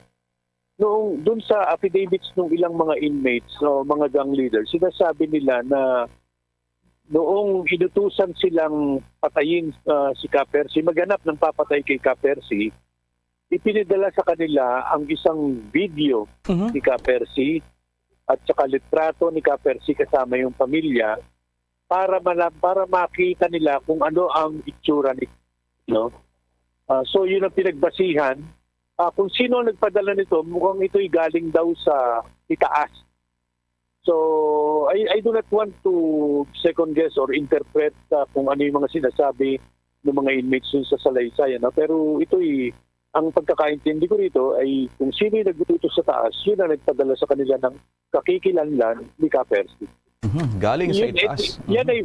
Noong dun sa affidavits ng ilang mga inmates o mga gang leaders, sinasabi nila na noong inutusan silang patayin, ah, si Ka Percy, maghanap ng papatay kay Ka Percy, ipinadala sa kanila ang isang video Mhm. ni Ka Percy at saka litrato ni Ka Percy kasama yung pamilya para mala-, para makita nila kung ano ang itsura ni, no? Ah, so, yun ang pinagbasihan. Ah, kung sino ang nagpadala nito, mukhang ito'y galing daw sa itaas. So, I, I do not want to second guess or interpret, ah, kung ano yung mga sinasabi ng mga inmates dun sa salaysay, ano? Pero ito'y, ang pagkakaintindi ko rito ay kung sino yung nagluto sa taas, yun ang nagpadala sa kanila ng kakikilanlan ni Ka Percy. Mhm, galing sa Yun, itaas. eh, yan Mhm. ay,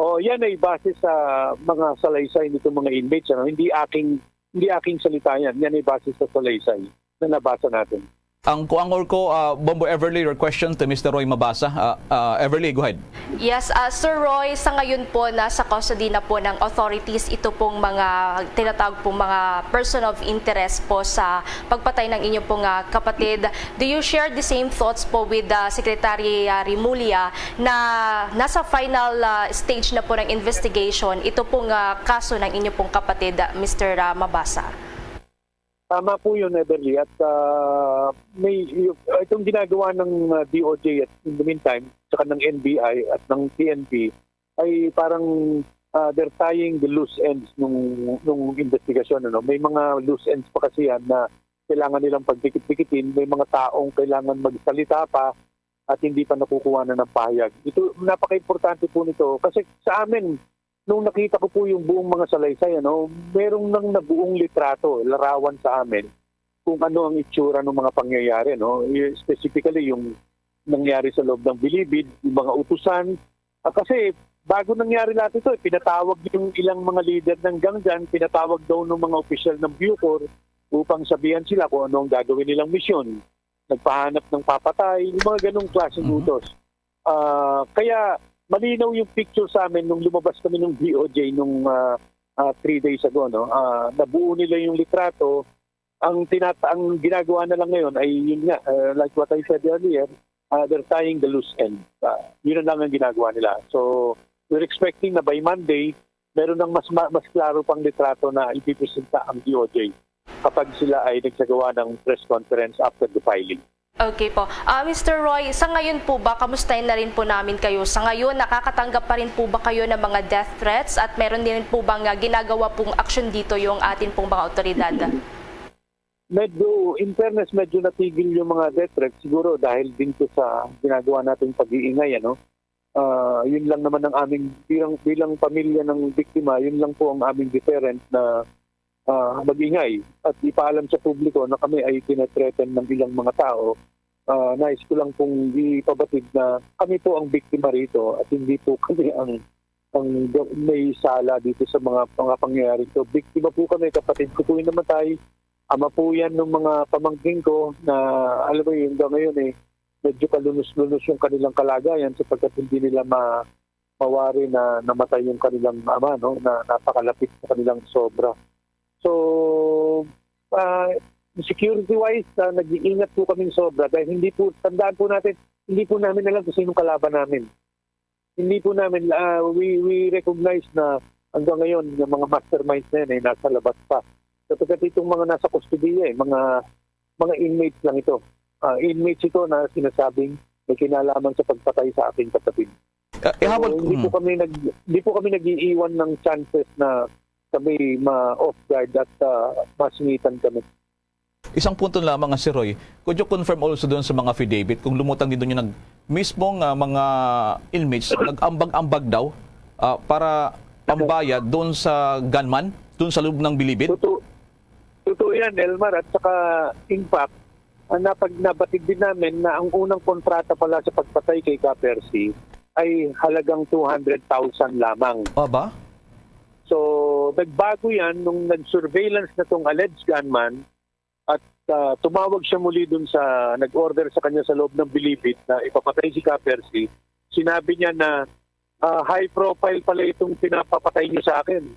oh, yan ay base sa mga salaysay nitong mga inmates, ano? Hindi aking, hindi aking salita yan. Yan ay base sa salaysay na nabasa natin. Ang kuang or ko, ah, Bombo Everly, your question to Mister Roy Mabasa. Ah, ah, Everly, go ahead. Yes, ah, Sir Roy, sa ngayon po nasa custody na po ng authorities ito pong mga tinatawag pong mga person of interest po sa pagpatay ng inyo pong ah, kapatid. Do you share the same thoughts po with ah, Secretary ah, Remulla na nasa final ah, stage na po ng investigation ito pong ah, kaso ng inyo pong kapatid, ah, Mister ah, Mabasa? Tama po yun, Everly. At ah, may, y- itong ginagawa ng ah, D O J at in the meantime, saka ng N B I at ng P N P ay parang ah, they're tying the loose ends nung, nung investigasyon. Ano? May mga loose ends pa kasi yan na kailangan nilang pagdikit-dikitin. May mga taong kailangan magsalita pa at hindi pa nakukuha na ng pahayag. Ito, napaka-importante po nito kasi sa amin, nung nakita ko po yung buong mga salaysay, ano, merong nang nabuong litrato, larawan sa amin kung ano ang itsura ng mga pangyayari, no? Y- Specifically, yung nangyari sa loob ng Bilibid, yung mga utusan. Ah, kasi bago nangyari lahat ito, eh, pinatawag yung ilang mga leader ng gang dyan, pinatawag daw ng mga opisyal ng Bucor upang sabihan sila kung ano ang gagawin nilang misyon. Nagpahanap ng papatay, yung mga ganong klaseng Mhm. utos. Ah, kaya malinaw yung picture sa amin nung lumabas kami ng D O J nung ah, ah, three days ago. No? Ah, nabuo nila yung litrato. Ang, tinata ang ginagawa na lang ngayon ay yun nga, ah, like what I said earlier, ah, they're tying the loose end. Ah, yun na lang ang ginagawa nila. So, we're expecting na by Monday, meron ng mas, ma- mas klaro pang litrato na ipipresenta ang D O J kapag sila ay nagsagawa ng press conference after the filing. Okay po. Ah, Mister Roy, sa ngayon po ba, kamustahin na rin po namin kayo? Sa ngayon, nakakatanggap pa rin po ba kayo ng mga death threats at meron din po bang ah, ginagawa pong aksyon dito yung atin pong mga otoridad? Medyo, in fairness, medyo natigil yung mga death threats siguro dahil din to sa ginagawa nating pag-iingay, ano? Ah, yun lang naman ang aming, bilang, bilang pamilya ng biktima, yun lang po ang aming deterrent na ah, mag-ingay at ipaalam sa publiko na kami ay tinethreaten ng ilang mga tao. Ah, nais ko lang pong ipabatid na kami po ang biktima rito at hindi po kami ang, ang do- may sala dito sa mga, mga pangyayari. So, biktima po kami, kapatid ko po yung namatay, ama po yan ng mga pamangkin ko na, alam mo yun, hanggang ngayon eh, medyo kalunos-lunos yung kanilang kalagayan sapagkat hindi nila ma mawari na namatay yung kanilang ama, no, na napakalapit sa kanilang sobra. So, ah, security-wise, ah, nag-iingat po kaming sobra dahil hindi po, tandaan po natin, hindi po namin alam kung sinong kalaban namin. Hindi po namin, ah, we, we recognize na hanggang ngayon, yung mga masterminds na yan ay nasa labas pa. Sapagkat itong mga nasa kustodiya, eh, mga, mga inmates lang ito. Ah, inmates ito na sinasabing may kinalaman sa pagpatay sa aking kapatid. Ah, ihabol So, hindi po mm. kami nag hindi po kami nag-iiwan ng chances na kami ma-off guard at ah, masingitan kami. Isang punto lamang nga, Sir Roy, could you confirm also doon sa mga affidavit kung lumutang din doon yung nag, mismong ah, mga inmates, nag-ambag-ambag daw ah, para pambayad doon sa gunman, doon sa loob ng Bilibid? Totoo, totoo yan, Elmar. At saka, in fact, ang napag nabatid din namin na ang unang kontrata pala sa pagpatay kay Ka Percy ay halagang two hundred thousand lamang. Aba? So, nagbago yan nung nag-surveillance na tong alleged gunman at ah, tumawag siya muli dun sa nag-order sa kanya sa loob ng Bilibid na ipapatay si Ka Percy. Sinabi niya na ah, high profile pala itong pinapapatay niyo sa akin.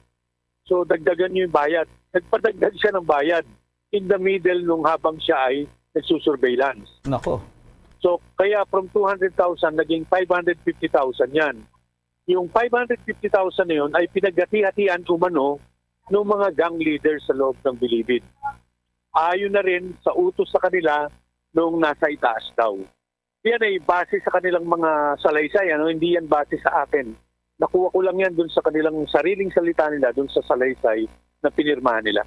So, dagdagan niyo yung bayad. Nagpadagdag siya ng bayad in the middle nung habang siya ay nagsusurveillance. Nako. So, kaya from two hundred thousand, naging five hundred fifty thousand yan. Yung five hundred fifty thousand na yun ay pinaghati-hatian umano ng mga gang leaders sa loob ng Bilibid. Ayon na rin sa utos sa kanila nung nasa itaas daw. Yan ay base sa kanilang mga salaysay, ano? Hindi yan base sa akin. Nakuha ko lang yan dun sa kanilang sariling salita nila, dun sa salaysay na pinirmahan nila.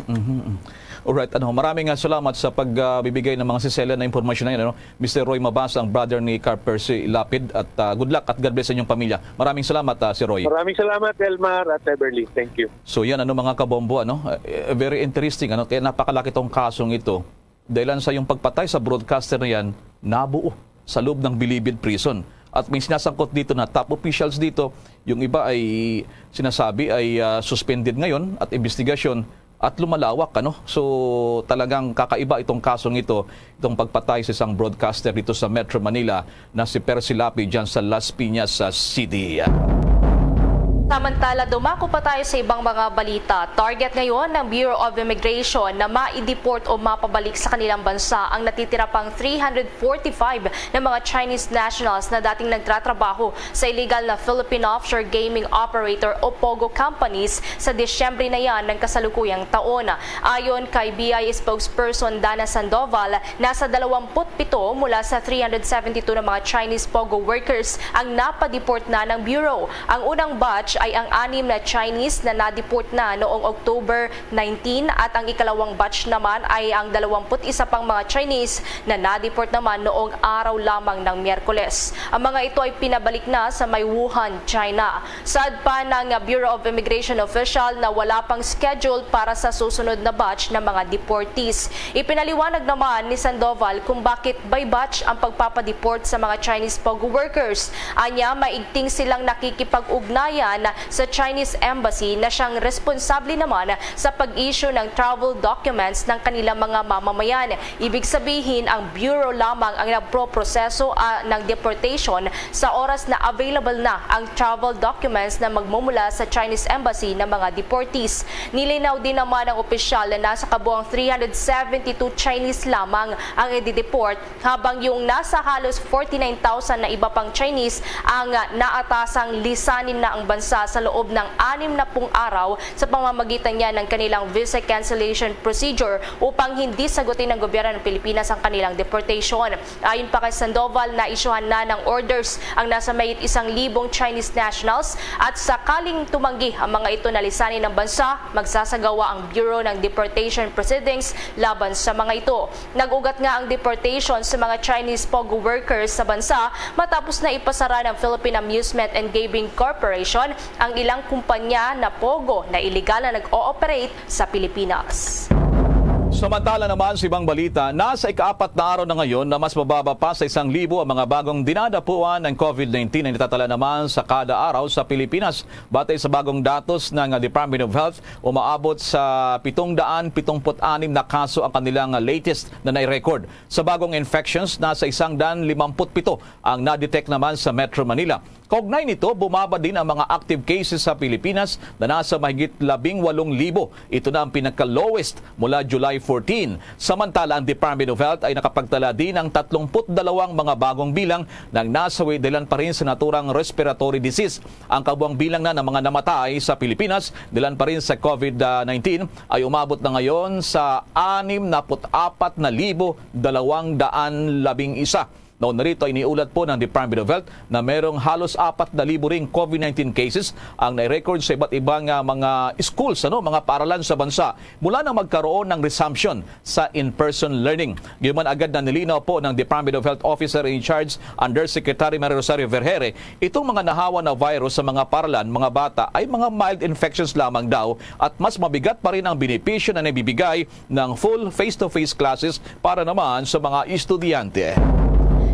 Mhm. Alright, ano, maraming ah, salamat sa pagbibigay ng mga sisela na impormasyon na yan, ano? Mister Roy Mabasa, ang brother ni Car Percy Lapid, at ah, good luck at God bless sa inyong pamilya. Maraming salamat, ah, Sir Roy. Maraming salamat, Elmar at Everly. Thank you. So yan, ano, mga kabombo, ano? Eh, very interesting, ano? Kaya napakalaki tong kasong ito. Dahilan sa yung pagpatay sa broadcaster na yan, nabuo sa loob ng Bilibid Prison. At may sinasangkot dito na top officials dito, yung iba ay sinasabi ay ah, suspended ngayon at investigasyon at lumalawak, ano? So, talagang kakaiba itong kasong ito, itong pagpatay sa isang broadcaster dito sa Metro Manila na si Percy Lapi dyan sa Las Piñas, ah, City. Samantala, dumako pa tayo sa ibang mga balita. Target ngayon ng Bureau of Immigration na maideport o mapabalik sa kanilang bansa ang natitira pang three hundred forty-five na mga Chinese nationals na dating nagtratrabaho sa illegal na Philippine offshore gaming operator o POGO companies sa Disyembre na yan ng kasalukuyang taon. Ayon kay B I A spokesperson Dana Sandoval, nasa dalawampu't pito mula sa three hundred seventy-two na mga Chinese POGO workers ang napadeport na ng Bureau. Ang unang batch ay ang anim na Chinese na nadeport na noong October nineteen at ang ikalawang batch naman ay ang dalawampu't isa pang mga Chinese na nadeport naman noong araw lamang ng Miyerkules. Ang mga ito ay pinabalik na sa may Wuhan, China. Saad pa ng Bureau of Immigration official na wala pang schedule para sa susunod na batch ng mga deportees. Ipinaliwanag naman ni Sandoval kung bakit by batch ang pagpapadeport sa mga Chinese POGO workers. Anya, maigting silang nakikipag-ugnayan sa Chinese Embassy na siyang responsable naman sa pag-issue ng travel documents ng kanilang mga mamamayan. Ibig sabihin, ang Bureau lamang ang nagproproseso, ah, ng deportation sa oras na available na ang travel documents na magmumula sa Chinese Embassy ng mga deportees. Nilinaw din naman ng opisyal na nasa kabuang three hundred seventy-two Chinese lamang ang i-deport, habang yung nasa halos forty-nine thousand na iba pang Chinese ang, ah, naatasang lisanin na ang bansa sa loob ng anim na pung araw sa pamamagitan niya ng kanilang visa cancellation procedure upang hindi sagutin ng gobyerno ng Pilipinas ang kanilang deportation. Ayon pa kay Sandoval, naisyuhan na ng orders ang nasa mahigit isang libong Chinese nationals at sakaling tumanggi ang mga ito na lisanin ng bansa, magsasagawa ang Bureau ng deportation proceedings laban sa mga ito. Nag-ugat nga ang deportation sa mga Chinese POGO workers sa bansa matapos na ipasara ng Philippine Amusement and Gaming Corporation ang ilang kumpanya na POGO na iligal na nag-ooperate sa Pilipinas. Samantala naman sa ibang balita, nasa ikaapat na araw na ngayon na mas mababa pa sa isang libo ang mga bagong dinadapuan ng COVID nineteen na natatala naman sa kada araw sa Pilipinas. Batay sa bagong datos ng Department of Health, umaabot sa pitong daan pitungput anim na kaso ang kanilang latest na nai-record. Sa bagong infections, nasa isang daan limamput pito ang na-detect naman sa Metro Manila. Kaugnay nito, bumaba din ang mga active cases sa Pilipinas na nasa mahigit labing walong libo. Ito na ang pinaka-lowest mula July fourteen. Samantala, ang Department of Health ay nakapagtala din ng tatlumpu't dalawang mga bagong bilang ng nasawi dahilan pa rin sa naturang respiratory disease. Ang kabuang bilang na ng mga namatay sa Pilipinas dahilan pa rin sa COVID nineteen ay umabot na ngayon sa anim na put apat na libo dalawang daan labing isa. Nauna rito, iniulat po ng Department of Health na merong halos apat na libo ring COVID nineteen cases ang nai-record sa iba't ibang, ah, mga schools, ano, mga paaralan sa bansa mula nang magkaroon ng resumption sa in-person learning. Gayunman, agad na nilinaw po ng Department of Health Officer in Charge, Undersecretary Maria Rosario Vergere, itong mga nahawa na virus sa mga paaralan, mga bata, ay mga mild infections lamang daw at mas mabigat pa rin ang benepisyo na nabibigay ng full face-to-face classes para naman sa mga estudyante.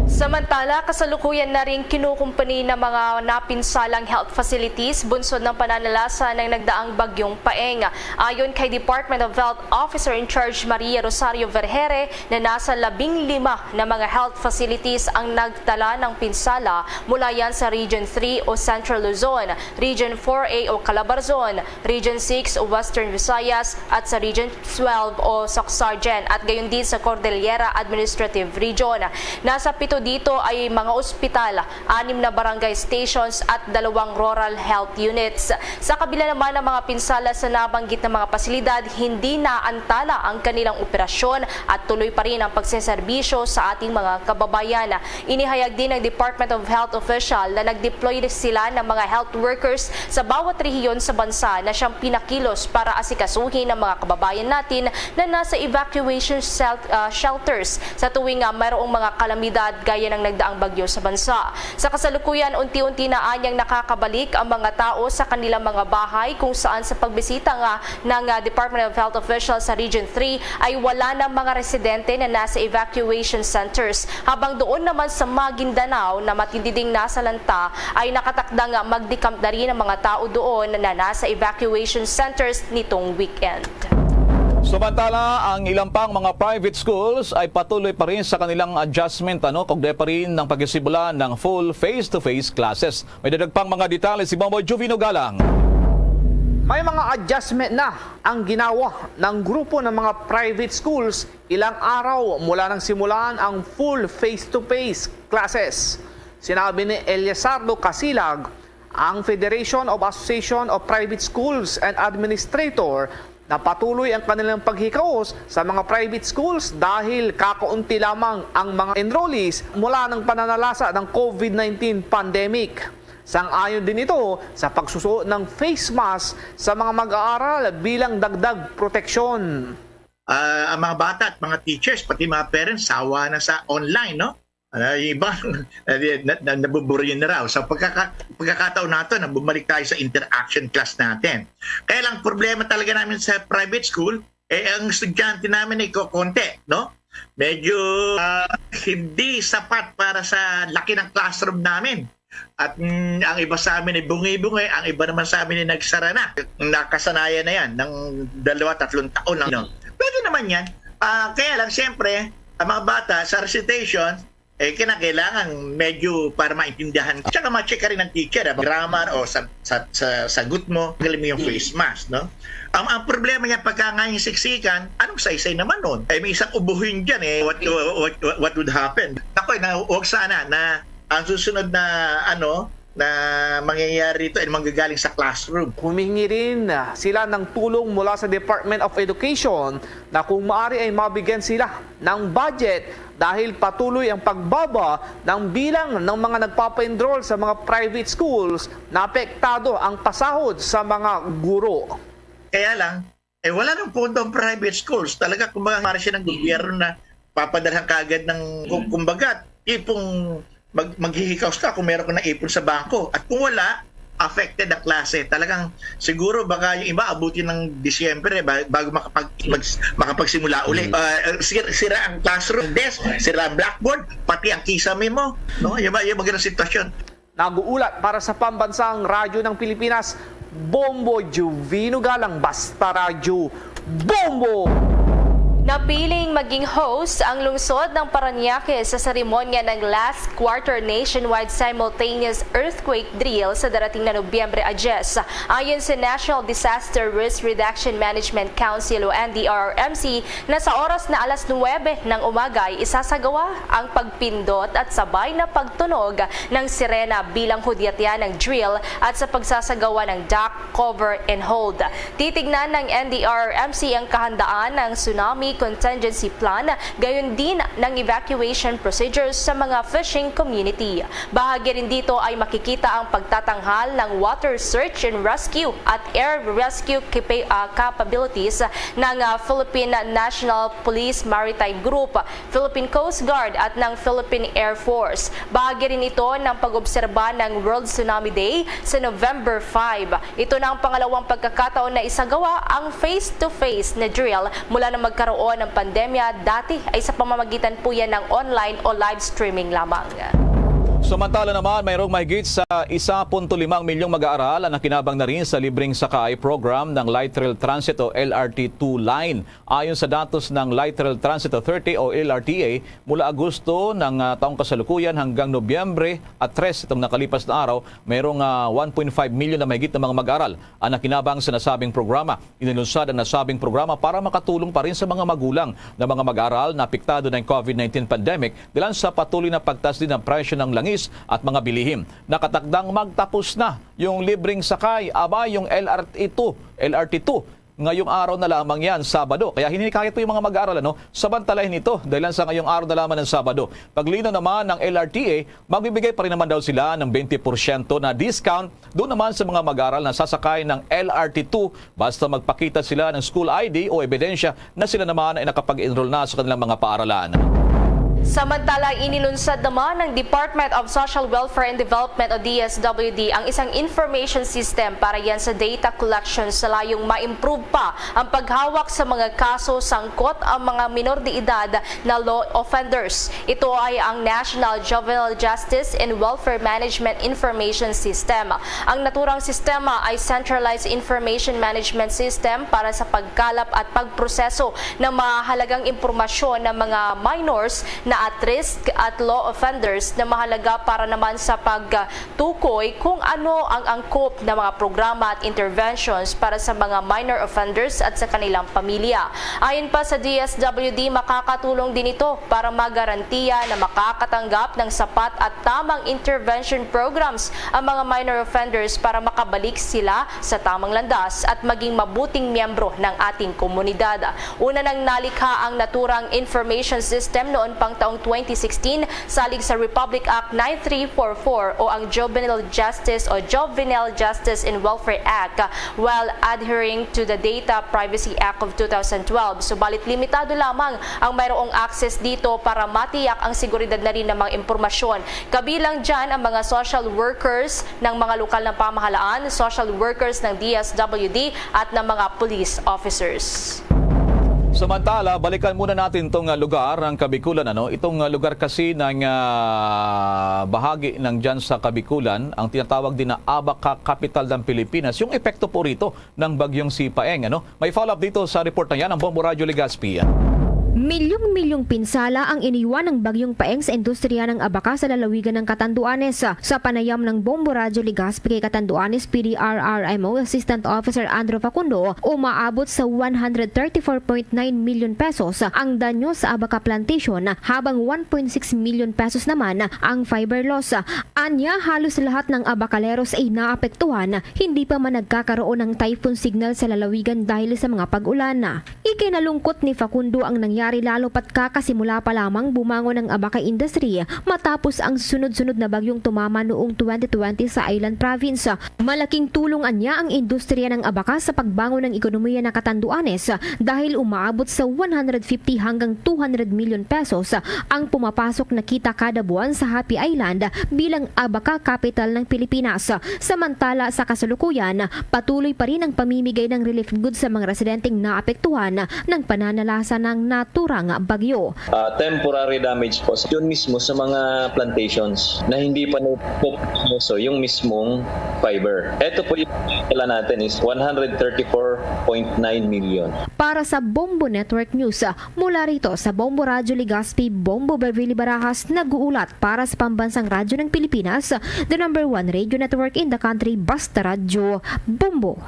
Samantala, kasalukuyan na rin kinukumpuni ng mga napinsalang health facilities bunsod ng pananalasa ng nagdaang Bagyong Paeng. Ayon kay Department of Health Officer in Charge Maria Rosario Vergere, na nasa labing lima na mga health facilities ang nagtala ng pinsala, mula yan sa Region three o Central Luzon, Region four A o Calabarzon, Region six o Western Visayas, at sa Region twelve o Soccsksargen, at gayon din sa Cordillera Administrative Region. Nasa pito dito ay mga ospital, anim na barangay stations at dalawang rural health units. Sa kabila naman ng mga pinsala sa nabanggit na mga pasilidad, hindi naantala ang kanilang operasyon at tuloy pa rin ang pagseserbisyo sa ating mga kababayan. Inihayag din ng Department of Health official na nag-deploy sila ng mga health workers sa bawat rehiyon sa bansa na siyang pinakilos para asikasuhin ang mga kababayan natin na nasa evacuation shel-, ah, shelters sa tuwing, ah, mayroong mga kalamidad gaya ng nagdaang bagyo sa bansa. Sa kasalukuyan, unti-unti na anyang nakakabalik ang mga tao sa kanilang mga bahay, kung saan sa pagbisita nga ng, ah, Department of Health officials sa Region three ay wala na mga residente na nasa evacuation centers, habang doon naman sa Maguindanao na matindi ding nasalanta ay nakatakda nga mag-decamp na rin ang mga tao doon na nasa evacuation centers nitong weekend. Samantala, ang ilang pang mga private schools ay patuloy pa rin sa kanilang adjustment, ano, kaugnay pa rin ng pagsisimula ng full face-to-face classes. May dagdag pang mga detalye si Bombo Juvino Galang. May mga adjustment na ang ginawa ng grupo ng mga private schools ilang araw mula nang simulan ang full face-to-face classes. Sinabi ni Eliasardo Casilag, ang Federation of Association of Private Schools and Administrator, na patuloy ang kanilang paghikaos sa mga private schools dahil kakaunti lamang ang mga enrollees mula ng pananalasa ng COVID nineteen pandemic. Sang-ayon din ito sa pagsusuot ng face mask sa mga mag-aaral bilang dagdag proteksyon. Ah, ang mga bata at mga teachers, pati mga parents, sawa na sa online, no? Ah, yung iba, na, na, na, nabuburyo na raw. Sa pagkaka, pagkakataon nato na bumalik tayo sa interaction class natin. Kaya lang, problema talaga namin sa private school, eh, ang estudyante namin ay kokonti, no? Medyo ah, hindi sapat para sa laki ng classroom namin. At mm, ang iba sa amin ay bungi-bungi, ang iba naman sa amin ay nagsara na. Nakasanayan na yan ng dalawa, tatlong taon. Ano? Pwede naman yan. Ah, kaya lang, siyempre, ang mga bata sa recitation, eh, kinakailangan medyo para maintindihan. Tsaka ma-check ka rin ng teacher, ah, grammar o sa, sa, sa sagot mo, galing mo yung face mask, no? Ang, ang problema niya pagka nga yung siksikan, anong saysay naman nun? Eh, may isang ubuhin dyan eh. What, what, what, what would happen? Ako, na, huwag sana na ang susunod na ano na mangyayari dito ay manggagaling sa classroom. Humihingi rin sila ng tulong mula sa Department of Education na kung maaari ay mabigyan sila ng budget dahil patuloy ang pagbaba ng bilang ng mga nagpapa-enroll sa mga private schools na apektado ang pasahod sa mga guro. Kaya lang, eh wala nang pondo ang private schools. Talaga, kumbaga, para siya ng gobyerno na papadalhan kaagad ng, kum- kumbaga, tipong mag, maghihikaos ka kung meron ka na ipon sa bangko. At kung wala, affected ang klase. Talagang siguro baka yung iba abutin ng Disyembre ba- bago makapag, mag, makapagsimula uli. Ah, sira, sira ang classroom desk, sira ang blackboard, pati ang kisame mo. No? Yung, ba- yung mga ganang sitwasyon. Nag-uulat para sa Pambansang Radyo ng Pilipinas, Bombo Juvino Galang, Basta Radyo, Bombo! Napiling maging host ang lungsod ng Parañaque sa seremonya ng last quarter nationwide simultaneous earthquake drill sa darating na Nobyembre a diyes. Ayon sa National Disaster Risk Reduction Management Council o N D R R M C, na sa oras na alas nuwebe ng umaga ay isasagawa ang pagpindot at sabay na pagtunog ng sirena bilang hudyat ng drill at sa pagsasagawa ng duck, cover, and hold. Titignan ng N D R R M C ang kahandaan ng Tsunami Contingency Plan, gayon din ng evacuation procedures sa mga fishing community. Bahagi rin dito ay makikita ang pagtatanghal ng water search and rescue at air rescue capa- ah, capabilities ng ah, Philippine National Police Maritime Group, Philippine Coast Guard at ng Philippine Air Force. Bahagi rin ito ng pag-obserba ng World Tsunami Day sa November five. Ito na ang pangalawang pagkakataon na isagawa ang face-to-face na drill mula na magkaroon ng pandemya. Dati ay sa pamamagitan po yan ng online o live streaming lamang. Samantala naman, mayroong mahigit sa isa punto limang milyong mag-aaral ang nakinabang na rin sa libreng sakay program ng Light Rail Transit o L R T two line. Ayon sa datos ng Light Rail Transit Authority o L R T A, mula Agosto ng ah, taong kasalukuyan hanggang Nobyembre at tres itong nakalipas na araw, mayroong ah, one point five million na mahigit na mga mag-aaral ang nakinabang sa nasabing programa. Inilunsad ang nasabing programa para makatulong pa rin sa mga magulang na mga mag-aaral na apektado ng COVID nineteen pandemic dahil sa patuloy na pagtaas din ng presyo ng langis at mga bilihin. Nakatakdang magtapos na yung libreng sakay, aba, yung L R T two, L R T two. Ngayong araw na lamang yan, Sabado. Kaya hinikayat po yung mga mag-aaral, ano, samantalahin ito dahil sa ngayong araw na lamang ng Sabado. Paglinaw naman ng L R T A, magbibigay pa rin naman daw sila ng twenty porsyento na discount doon naman sa mga mag-aaral na sasakay ng L R T two basta magpakita sila ng school I D o ebidensya na sila naman ay nakapag-enroll na sa kanilang mga paaralan. Samantala, inilunsad naman ng Department of Social Welfare and Development o D S W D ang isang information system para yan sa data collection sa layong ma-improve pa ang paghawak sa mga kaso sangkot ang mga minor de edad na law offenders. Ito ay ang National Juvenile Justice and Welfare Management Information System. Ang naturang sistema ay centralized information management system para sa pagkalap at pagproseso ng mahalagang impormasyon ng mga minors na at risk at law offenders na mahalaga para naman sa pagtukoy kung ano ang angkop na mga programa at interventions para sa mga minor offenders at sa kanilang pamilya. Ayon pa sa D S W D, makakatulong din ito para magarantiya na makakatanggap ng sapat at tamang intervention programs ang mga minor offenders para makabalik sila sa tamang landas at maging mabuting miyembro ng ating komunidad. Una nang nalikha ang naturang information system noon pang taong twenty sixteen, salig sa Republic Act nine three four four o ang Juvenile Justice o Juvenile Justice and Welfare Act, while adhering to the Data Privacy Act of two thousand twelve. Subalit, limitado lamang ang mayroong access dito para matiyak ang seguridad na rin ng mga impormasyon. Kabilang dyan ang mga social workers ng mga lokal na pamahalaan, social workers ng D S W D at ng mga police officers. Samantala, balikan muna natin itong ah, lugar ng Kabikulan. Ano? Itong ah, lugar kasi ng ah, bahagi ng dyan sa Kabikulan, ang tinatawag din na Abaca, capital ng Pilipinas. Yung epekto po rito ng bagyong si Paeng. Ano? May follow-up dito sa report na yan ng Bombo Radyo Legazpi. Milyong-milyong pinsala ang iniwan ng bagyong Paeng sa industriya ng abaka sa lalawigan ng Catanduanes. Sa panayam ng Bombo Radyo Legazpi kay Catanduanes P D R R M O Assistant Officer Andrew Facundo, umaabot sa one hundred thirty-four point nine million pesos ang danyo sa abaka plantation, habang one point six million pesos naman ang fiber loss. Anya, halos lahat ng abakaleros ay naapektuhan, hindi pa man nagkakaroon ng typhoon signal sa lalawigan dahil sa mga pag-ulan. Ikinalungkot ni Facundo ang nangyari, lalo pat kakasimula pa lamang bumangon ang abaka industry matapos ang sunod-sunod na bagyong tumama noong twenty twenty sa Island Province. Malaking tulong anya ang industriya ng abaka sa pagbangon ng ekonomiya ng Catanduanes dahil umaabot sa one hundred fifty hanggang two hundred million pesos ang pumapasok na kita kada buwan sa Happy Island bilang abaka capital ng Pilipinas. Samantala, sa kasalukuyan, patuloy pa rin ang pamimigay ng relief goods sa mga residenteng naapektuhan ng pananalasa ng naturang bagyo. Ah, temporary damage po. Yun mismo sa mga plantations na hindi pa napupuso yung mismong fiber. Ito po yung dala natin is one hundred thirty-four point nine million. Para sa Bombo Network News, mula rito sa Bombo Radyo Legazpi, Bombo Beverly Barajas, nag-uulat para sa Pambansang Radyo ng Pilipinas, the number one radio network in the country, Basta Radyo, Bombo.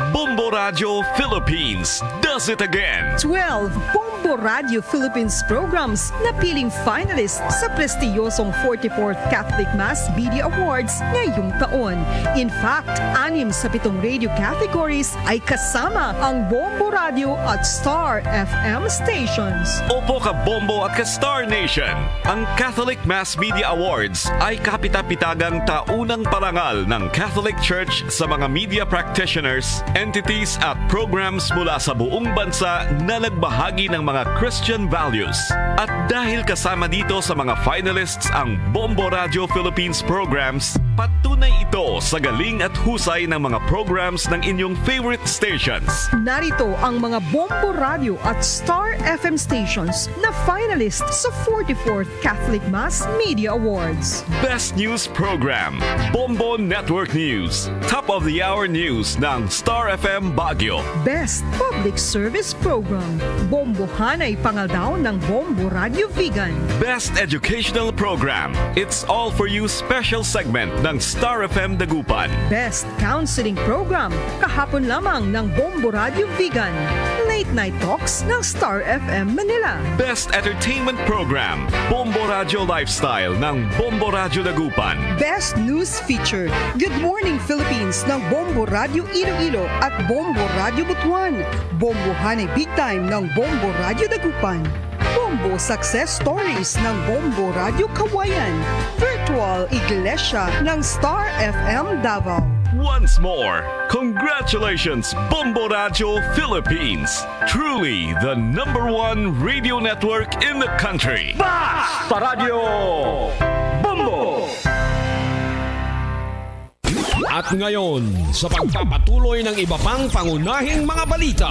Bombo Radyo Philippines does it again. Twelve Bombo Radyo Philippines programs napiling finalists sa prestiyosong forty-fourth Catholic Mass Media Awards ngayong taon. In fact, anim sa pitong radio categories ay kasama ang Bombo Radyo at Star F M stations. Opo, ka Bombo at ka Star Nation. Ang Catholic Mass Media Awards ay kapitapitagang taunang parangal ng Catholic Church sa mga media practitioners, entities at programs mula sa buong bansa na nagbahagi ng mga Christian values. At dahil kasama dito sa mga finalists ang Bombo Radyo Philippines programs, patunay ito sa galing at husay ng mga programs ng inyong favorite stations. Narito ang mga Bombo Radyo at Star F M stations na finalists sa forty-fourth Catholic Mass Media Awards. Best News Program, Bombo Network News. Top of the Hour News ng Star F M Baguio. Best Public Service Program, Bombohanay Pangaldaw ng Bombo Radyo Vigan. Best Educational Program, It's All For You Special Segment ng Star F M Dagupan. Best Counseling Program, kahapon lamang ng Bombo Radyo Vigan. Late Night Talks ng Star F M Manila. Best Entertainment Program, Bombo Radyo Lifestyle ng Bombo Radyo Dagupan. Best News Feature, Good Morning Philippines ng Bombo Radyo Iloilo at Bombo Radyo Butuan. Bombohanay Big Time ng Bombo Radyo Dagupan. Bombo Success Stories ng Bombo Radyo Kawayan. Virtual Iglesia ng Star F M Davao. Once more, congratulations, Bombo Radio Philippines. Truly the number one radio network in the country. Basta Radio Bombo! At ngayon, sa pagpapatuloy ng iba pang pangunahing mga balita.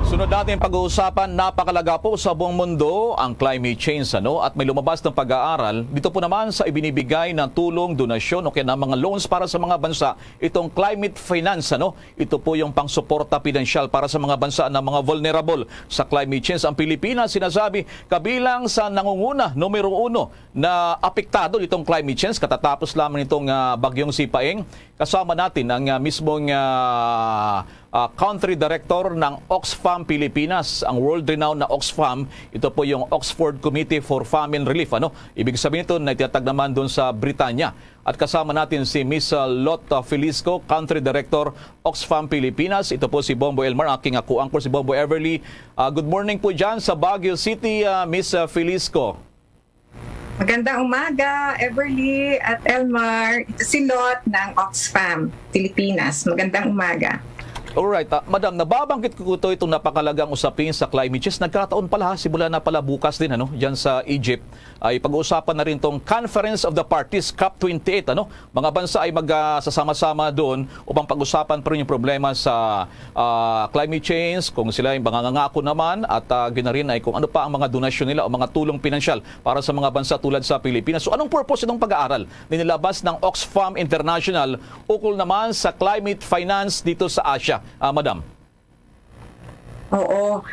Sunod natin pag-uusapan, napakalaga po sa buong mundo ang climate change, ano? At may lumabas ng pag-aaral dito po naman sa ibinibigay na tulong, donasyon o kaya ng mga loans para sa mga bansa, itong climate finance, ano? Ito po yung pangsuporta pinansyal para sa mga bansa na mga vulnerable sa climate change. Ang Pilipinas, sinasabi, kabilang sa nangunguna, numero uno, na apektado nitong climate change katatapos lamang nitong, ah, bagyong Sipaeng. Kasama natin ang, ah, mismong, ah, ah, country director ng Oxfam Pilipinas, ang world-renowned na Oxfam. Ito po yung Oxford Committee for Famine Relief. Ano? Ibig sabihin nito na itinatag naman doon sa Britanya. At kasama natin si Miss, ah, Lot, ah, Felisco, Country Director, Oxfam Pilipinas. Ito po si Bombo Elmar, aking ako anchor si Bombo Everly. Ah, good morning po dyan sa Baguio City, ah, Miss, ah, Felisco. Magandang umaga, Everly at Elmar. Ito si Lot ng Oxfam Pilipinas. Magandang umaga. Alright, ah, Madam, nababanggit ko ito, itong napakalagang usapin sa climate change. Nagkataon pala, ha, simula na pala bukas din, ano, dyan sa Egypt, ay pag-uusapan na rin tong Conference of the Parties, COP twenty-eight, ano? Mga bansa ay magsasama-sama doon upang pag-usapan pa rin yung problema sa, ah, climate change, kung sila ay mangangako naman, at, ah, gina rin ay kung ano pa ang mga donasyon nila o mga tulong pinansyal para sa mga bansa tulad sa Pilipinas. So, anong purpose itong pag-aaral na nilabas ng Oxfam International ukol naman sa climate finance dito sa Asia, ah, Madam? Oo.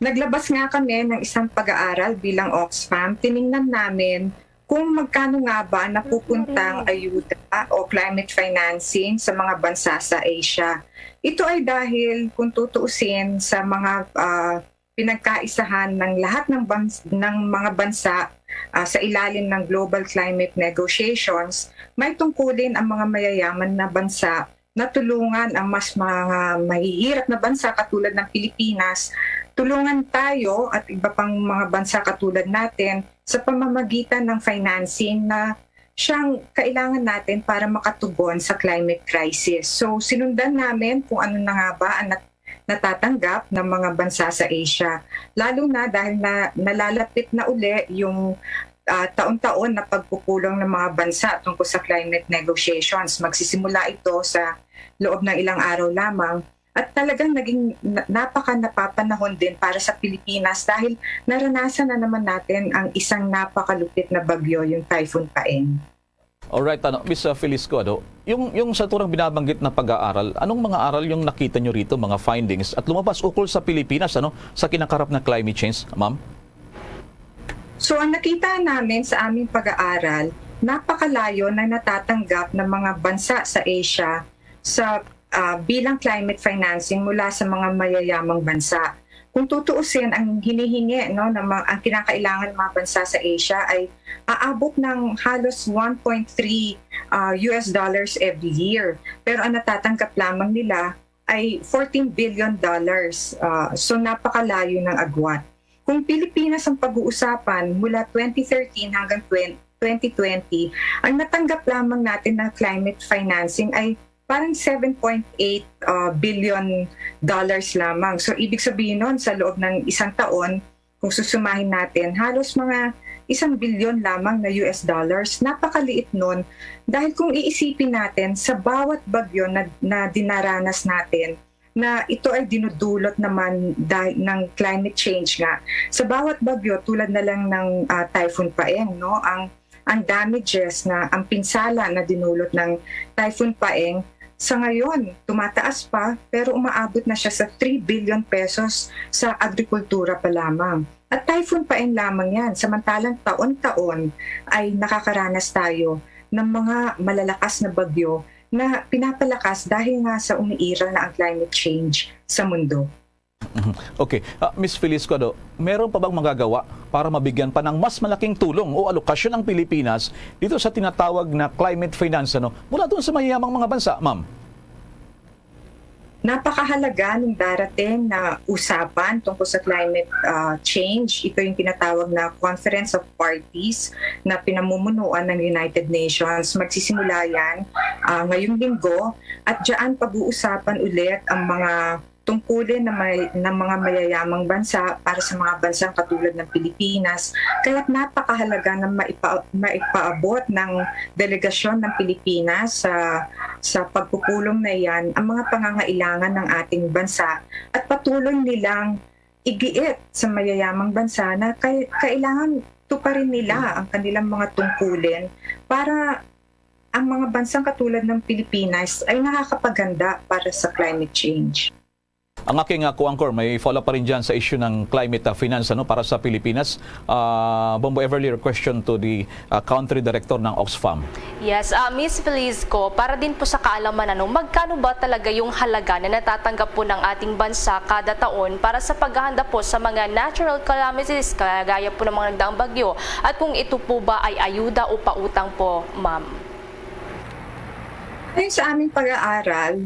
Naglabas nga kami ng isang pag-aaral bilang Oxfam. Tiningnan namin kung magkano nga ba napupunta ang ayuda o climate financing sa mga bansa sa Asia. Ito ay dahil, kung tutuusin, sa mga, ah, pinagkaisahan ng lahat ng bans-, ng mga bansa, ah, sa ilalim ng global climate negotiations, may tungkulin ang mga mayayaman na bansa na tulungan ang mas mga mahihirap na bansa katulad ng Pilipinas. Tulungan tayo at iba pang mga bansa katulad natin sa pamamagitan ng financing na siyang kailangan natin para makatugon sa climate crisis. So, sinundan namin kung ano na nga ba ang nat-, natatanggap ng mga bansa sa Asia, lalo na dahil na nalalapit na uli yung, ah, taon-taon na pagpupulong ng mga bansa tungkol sa climate negotiations. Magsisimula ito sa loob ng ilang araw lamang. At talagang naging na-, napaka-napapanahon din para sa Pilipinas dahil naranasan na naman natin ang isang napakalupit na bagyo, yung Typhoon Paeng. Alright, ano, Miss, uh, Felisco, ano, yung, yung sa turang binabanggit na pag-aaral, anong mga aral yung nakita nyo rito, mga findings, at lumabas ukol sa Pilipinas, ano, sa kinakarap na climate change, ma'am? So, ang nakita namin sa aming pag-aaral, napakalayo na natatanggap ng mga bansa sa Asia sa, ah, bilang climate financing mula sa mga mayayamang bansa. Kung tutuusin, ang hinihingi, no, ng mga, ang kinakailangan ng mga bansa sa Asia ay aabot ng halos one point three, ah, U S dollars every year. Pero ang natatanggap lamang nila ay fourteen billion dollars. Ah, so, napakalayo ng agwat. Kung Pilipinas ang pag-uusapan, mula twenty thirteen hanggang twen-, twenty twenty, ang natanggap lamang natin na climate financing ay parang seven point eight, ah, billion dollars lamang. So, ibig sabihin nun, sa loob ng isang taon, kung susumahin natin, halos mga isang bilyon lamang na U S dollars. Napakaliit nun dahil kung iisipin natin, sa bawat bagyo na, na dinaranas natin, na ito ay dinudulot naman dahil ng climate change nga. Sa bawat bagyo, tulad na lang ng, ah, Typhoon Paeng, no? Ang, ang damages na, ang pinsala na dinulot ng Typhoon Paeng, sa ngayon, tumataas pa, pero umaabot na siya sa three billion pesos sa agrikultura pa lamang. At Typhoon Paeng lamang yan, samantalang taon-taon ay nakakaranas tayo ng mga malalakas na bagyo na pinapalakas dahil nga sa umiiral na ang climate change sa mundo. Mhm. Okay. Ah, Miss Felisco, ano, meron pa bang magagawa para mabigyan pa ng mas malaking tulong o alokasyon ang Pilipinas dito sa tinatawag na climate finance, ano, mula doon sa mayayamang mga bansa, ma'am? Napakahalaga ng darating na usapan tungkol sa climate, ah, change. Ito yung tinatawag na Conference of Parties na pinamumunuan ng United Nations. Magsisimula yan, ah, ngayong linggo, at diyan pag-uusapan ulit ang mga tungkulin na may, ng mga mayayamang bansa para sa mga bansang katulad ng Pilipinas. Kaya't napakahalaga na maipa-, maipaabot ng delegasyon ng Pilipinas sa, sa pagpupulong na yan ang mga pangangailangan ng ating bansa at patuloy nilang igiit sa mayayamang bansa na kay-, kailangan tuparin nila ang kanilang mga tungkulin para ang mga bansang katulad ng Pilipinas ay nakakapaghanda para sa climate change. Ang aking uh, co-anchor, may follow-up pa rin dyan sa issue ng climate uh, finance ano, para sa Pilipinas. Uh, Bombo Everly, your question to the uh, country director ng Oxfam. Yes, uh, Miss Felizco, para din po sa kaalaman, ano, magkano ba talaga yung halaga na natatanggap po ng ating bansa kada taon para sa paghahanda po sa mga natural calamities, kagaya po ng mga nagdaang bagyo, at kung ito po ba ay ayuda o pautang po, ma'am? Ayon sa aming pag-aaral,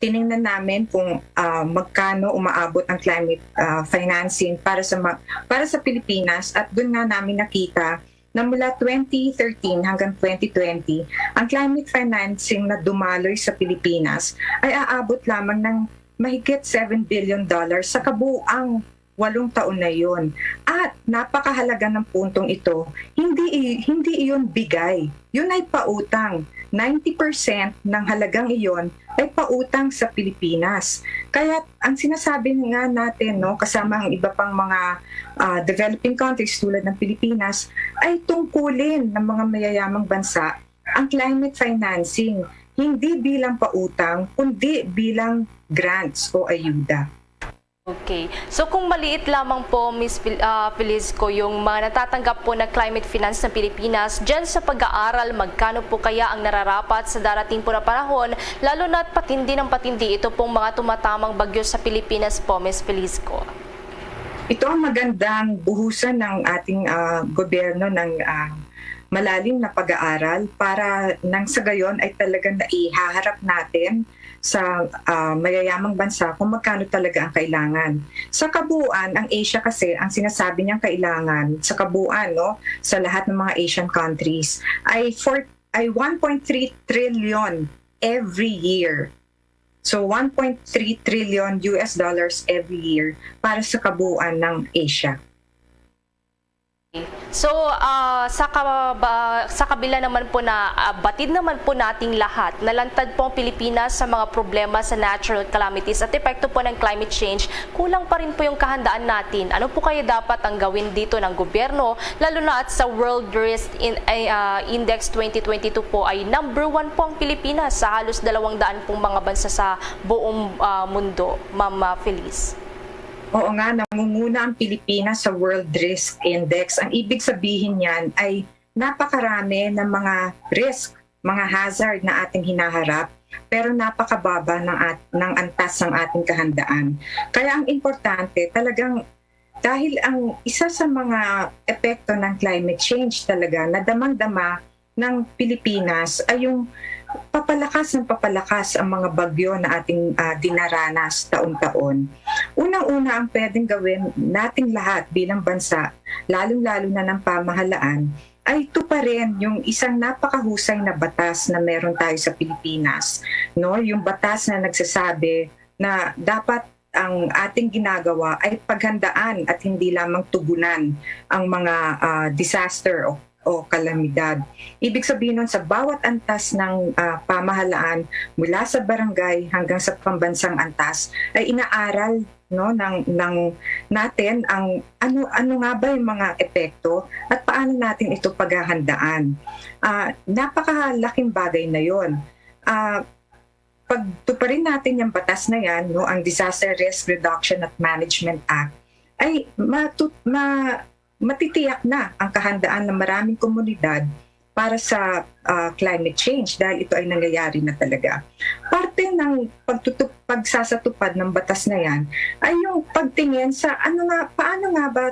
tiningnan namin kung ah, magkano umaabot ang climate ah, financing para sa ma- para sa Pilipinas, at doon nga namin nakita na mula twenty thirteen hanggang twenty twenty, ang climate financing na dumaloy sa Pilipinas ay aabot lamang ng mahigit seven billion dollars sa kabuang walong taon na yon. At napakahalaga ng puntong ito, hindi i- hindi iyon bigay. Yun ay pautang. Ninety percent ng halagang iyon ay pautang sa Pilipinas. Kaya ang sinasabi nga natin, no, kasama ang iba pang mga ah, developing countries tulad ng Pilipinas, ay tungkulin ng mga mayayamang bansa ang climate financing, hindi bilang pautang, kundi bilang grants o ayuda. Okay. So kung maliit lamang po, Miss Fel- ah, Felizco, yung mga natatanggap po na climate finance ng Pilipinas, dyan sa pag-aaral, magkano po kaya ang nararapat sa darating po na panahon, lalo na at patindi ng patindi ito pong mga tumatamang bagyo sa Pilipinas po, Miss Felizco? Ito ang magandang buhusan ng ating ah, gobyerno ng ah, malalim na pag-aaral para nang sa gayon ay talagang naihaharap natin sa ah, mayayamang bansa kung magkano talaga ang kailangan. Sa kabuuan, ang Asia kasi, ang sinasabi niyang kailangan sa kabuuan, no, sa lahat ng mga Asian countries ay four ay one point three trillion every year. So one point three trillion U S dollars every year para sa kabuuan ng Asia. So, ah, sa, kaba- sa kabila naman po na ah, batid naman po nating lahat, nalantad po ang Pilipinas sa mga problema sa natural calamities at epekto po ng climate change, kulang pa rin po yung kahandaan natin. Ano po kaya dapat ang gawin dito ng gobyerno, lalo na at sa World Risk in, ay, ah, Index twenty twenty-two po ay number one po ang Pilipinas sa halos dalawang daan pong mga bansa sa buong ah, mundo, Ma'am ah, Feliz? Oo nga, nangunguna ang Pilipinas sa World Risk Index. Ang ibig sabihin niyan ay napakarami ng mga risk, mga hazard na ating hinaharap, pero napakababa ng, at, ng antas ng ating kahandaan. Kaya ang importante, talagang dahil ang isa sa mga epekto ng climate change talaga na damang-dama ng Pilipinas ay yung papalakas ng papalakas ang mga bagyo na ating ah, dinaranas taon-taon. Unang-una, ang pwedeng gawin nating lahat bilang bansa, lalong-lalo na ng pamahalaan, ay tuparin yung isang napakahusay na batas na meron tayo sa Pilipinas, no? Yung batas na nagsasabi na dapat ang ating ginagawa ay paghandaan at hindi lamang tugunan ang mga ah, disaster o, o kalamidad. Ibig sabihin nun, sa bawat antas ng ah, pamahalaan, mula sa barangay hanggang sa pambansang antas, ay inaaral, no, ng, ng natin ang ano, ano nga ba yung mga epekto at paano natin ito paghahandaan. Ah, napakalaking bagay na yon. Ah, pagtuparin natin yung batas na yan, no, ang Disaster Risk Reduction at Management Act, ay matu- ma- matitiyak na ang kahandaan ng maraming komunidad para sa ah, climate change dahil ito ay nangyayari na talaga. Parte ng pagtutup- pagsasatupad ng batas na yan ay yung pagtingin sa ano nga, paano nga ba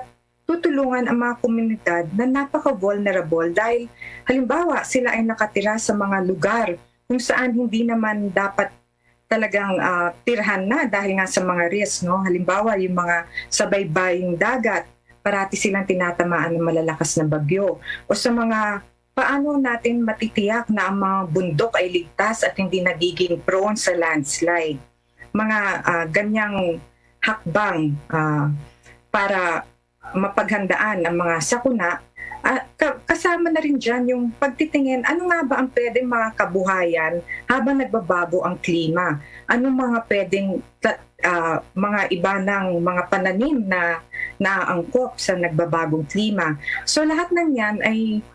tutulungan ang mga komunidad na napaka-vulnerable dahil halimbawa sila ay nakatira sa mga lugar kung saan hindi naman dapat talagang, ah, tirhan na dahil nga sa mga risk, no? Halimbawa, yung mga sa baybaying dagat, parati silang tinatamaan ng malalakas na bagyo. O sa mga, paano natin matitiyak na ang mga bundok ay ligtas at hindi nagiging prone sa landslide? Mga, ah, ganyang hakbang, ah, para mapaghandaan ang mga sakuna, ah, ka-, kasama na rin diyan yung pagtitingin, ano nga ba ang pwedeng mga kabuhayan habang nagbabago ang klima? Anong mga pwedeng ta-, ah, mga iba ng mga pananim na naaangkop sa nagbabagong klima? So, lahat ng yan ay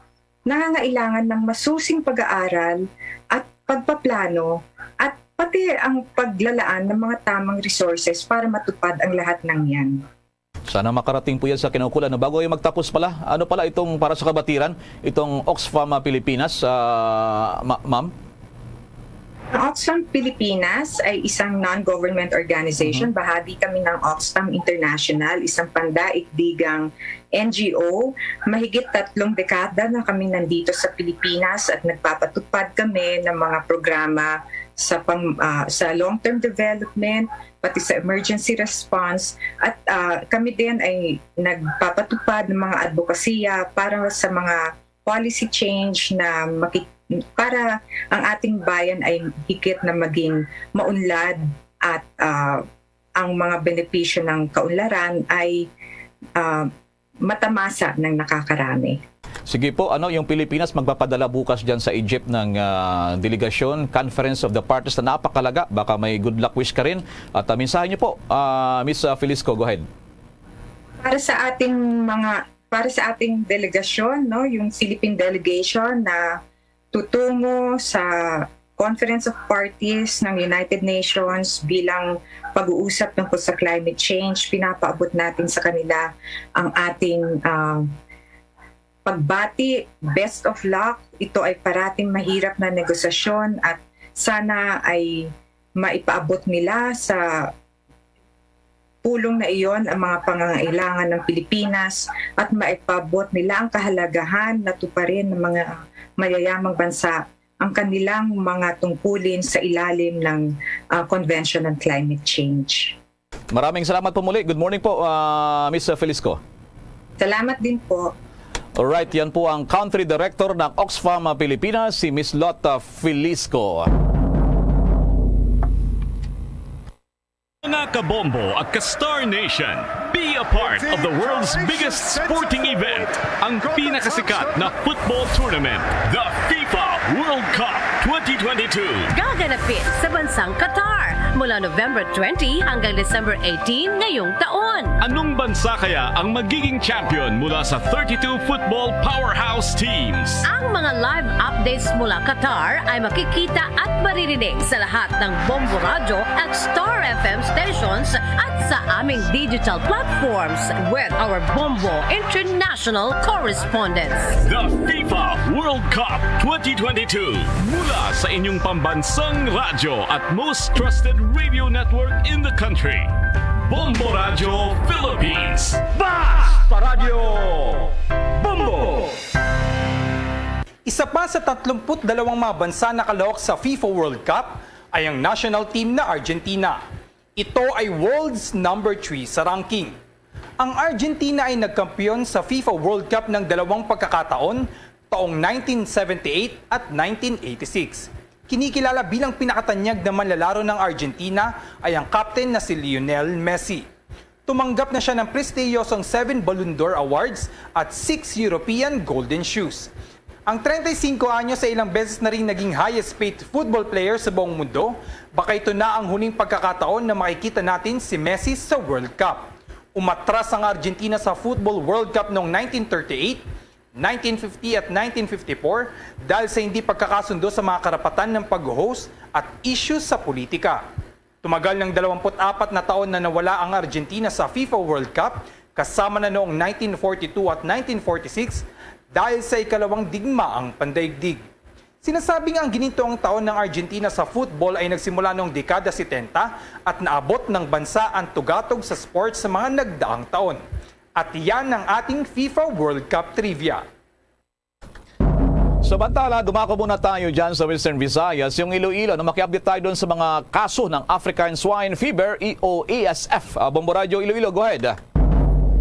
nangangailangan ng masusing pag-aaral at pagpaplano at pati ang paglalaan ng mga tamang resources para matupad ang lahat ng yan. Sana makarating po yan sa kinaukulan. No? Bago kayo magtapos pala, ano pala itong para sa kabatiran, itong Oxfam ah, Pilipinas, ah, ma- ma'am? Ang Oxfam Pilipinas ay isang non-government organization. Bahagi kami ng Oxfam International, isang pandaigdigang N G O. Mahigit tatlong dekada na kami nandito sa Pilipinas at nagpapatupad kami ng mga programa sa pang, ah, sa long-term development, pati sa emergency response. At, ah, kami din ay nagpapatupad ng mga advokasya para sa mga policy change na maki-, para ang ating bayan ay higit na maging maunlad at, ah, ang mga benepisyo ng kaunlaran ay, ah, matamasa ng nakakarami. Sige po, ano yung Pilipinas magpapadala bukas diyan sa Egypt ng ah, delegasyon, Conference of the Parties na napakalaga. Baka may good luck wish ka rin. At ah, mensahe niyo po, ah, Miss ah, Felisco, go ahead. Para sa ating mga para sa ating delegasyon, no, yung Philippine delegation na tutungo sa Conference of Parties ng United Nations bilang pag-uusap tungkol sa climate change, pinapaabot natin sa kanila ang ating ah, pagbati, best of luck. Ito ay parating mahirap na negosasyon at sana ay maipaabot nila sa pulong na iyon ang mga pangangailangan ng Pilipinas at maipaabot nila ang kahalagahan na tuparin ng mga mayayamang bansa ang kanilang mga tungkulin sa ilalim ng ah, Convention on Climate Change. Maraming salamat po muli. Good morning po, ah, Miss Felisco. Salamat din po. Alright, yan po ang Country Director ng Oxfam ah, Pilipinas, si Miss Lotta Felisco. Mga kabombo at ka-Star Nation, be a part of the world's biggest sporting event, ang pinakasikat na football tournament, the FIFA World Cup twenty twenty-two. Gaganapin sa bansang Qatar mula November twenty hanggang December eighteen ngayong taon. Anong bansa kaya ang magiging champion mula sa thirty-two football powerhouse teams? Ang mga live updates mula Qatar ay makikita at maririnig sa lahat ng Bombo Radyo at Star F M stations at sa aming digital platforms with our Bombo International correspondents. The FIFA World Cup twenty twenty-two. Mula sa inyong pambansang radyo at most trusted radio network in the country. Bombo Radyo Philippines. Basta Radyo Bombo! Isa pa sa tatlumpu't dalawang mga bansa na kalahok sa FIFA World Cup ay ang national team na Argentina. Ito ay world's number three sa ranking. Ang Argentina ay nagkampiyon sa FIFA World Cup ng dalawang pagkakataon, taong nineteen seventy-eight at nineteen eighty-six. Kinikilala bilang pinakatanyag na manlalaro ng Argentina ay ang captain na si Lionel Messi. Tumanggap na siya ng prestihiyosong seven Ballon d'Or Awards at six European Golden Shoes. Ang treinta y cinco anyos ay ilang beses na rin naging highest paid football player sa buong mundo. Baka ito na ang huling pagkakataon na makikita natin si Messi sa World Cup. Umatras ang Argentina sa Football World Cup noong nineteen thirty-eight, nineteen fifty at nineteen fifty-four dahil sa hindi pagkakasundo sa mga karapatan ng pag-host at issues sa politika. Tumagal ng dalawampu't apat na taon na nawala ang Argentina sa FIFA World Cup, kasama na noong nineteen forty-two at nineteen forty-six dahil sa ikalawang digmaang pandaigdig. Sinasabing ang ginintoang taon ng Argentina sa football ay nagsimula noong dekada setenta at naabot ng bansa ang tugatog sa sports sa mga nagdaang taon. At yan ang ating FIFA World Cup trivia. Samantala, dumako muna tayo dyan sa Western Visayas, yung Iloilo, na maki-update tayo doon sa mga kaso ng African Swine Fever, E O A S F. Ah, Bombo Radyo Iloilo, go ahead.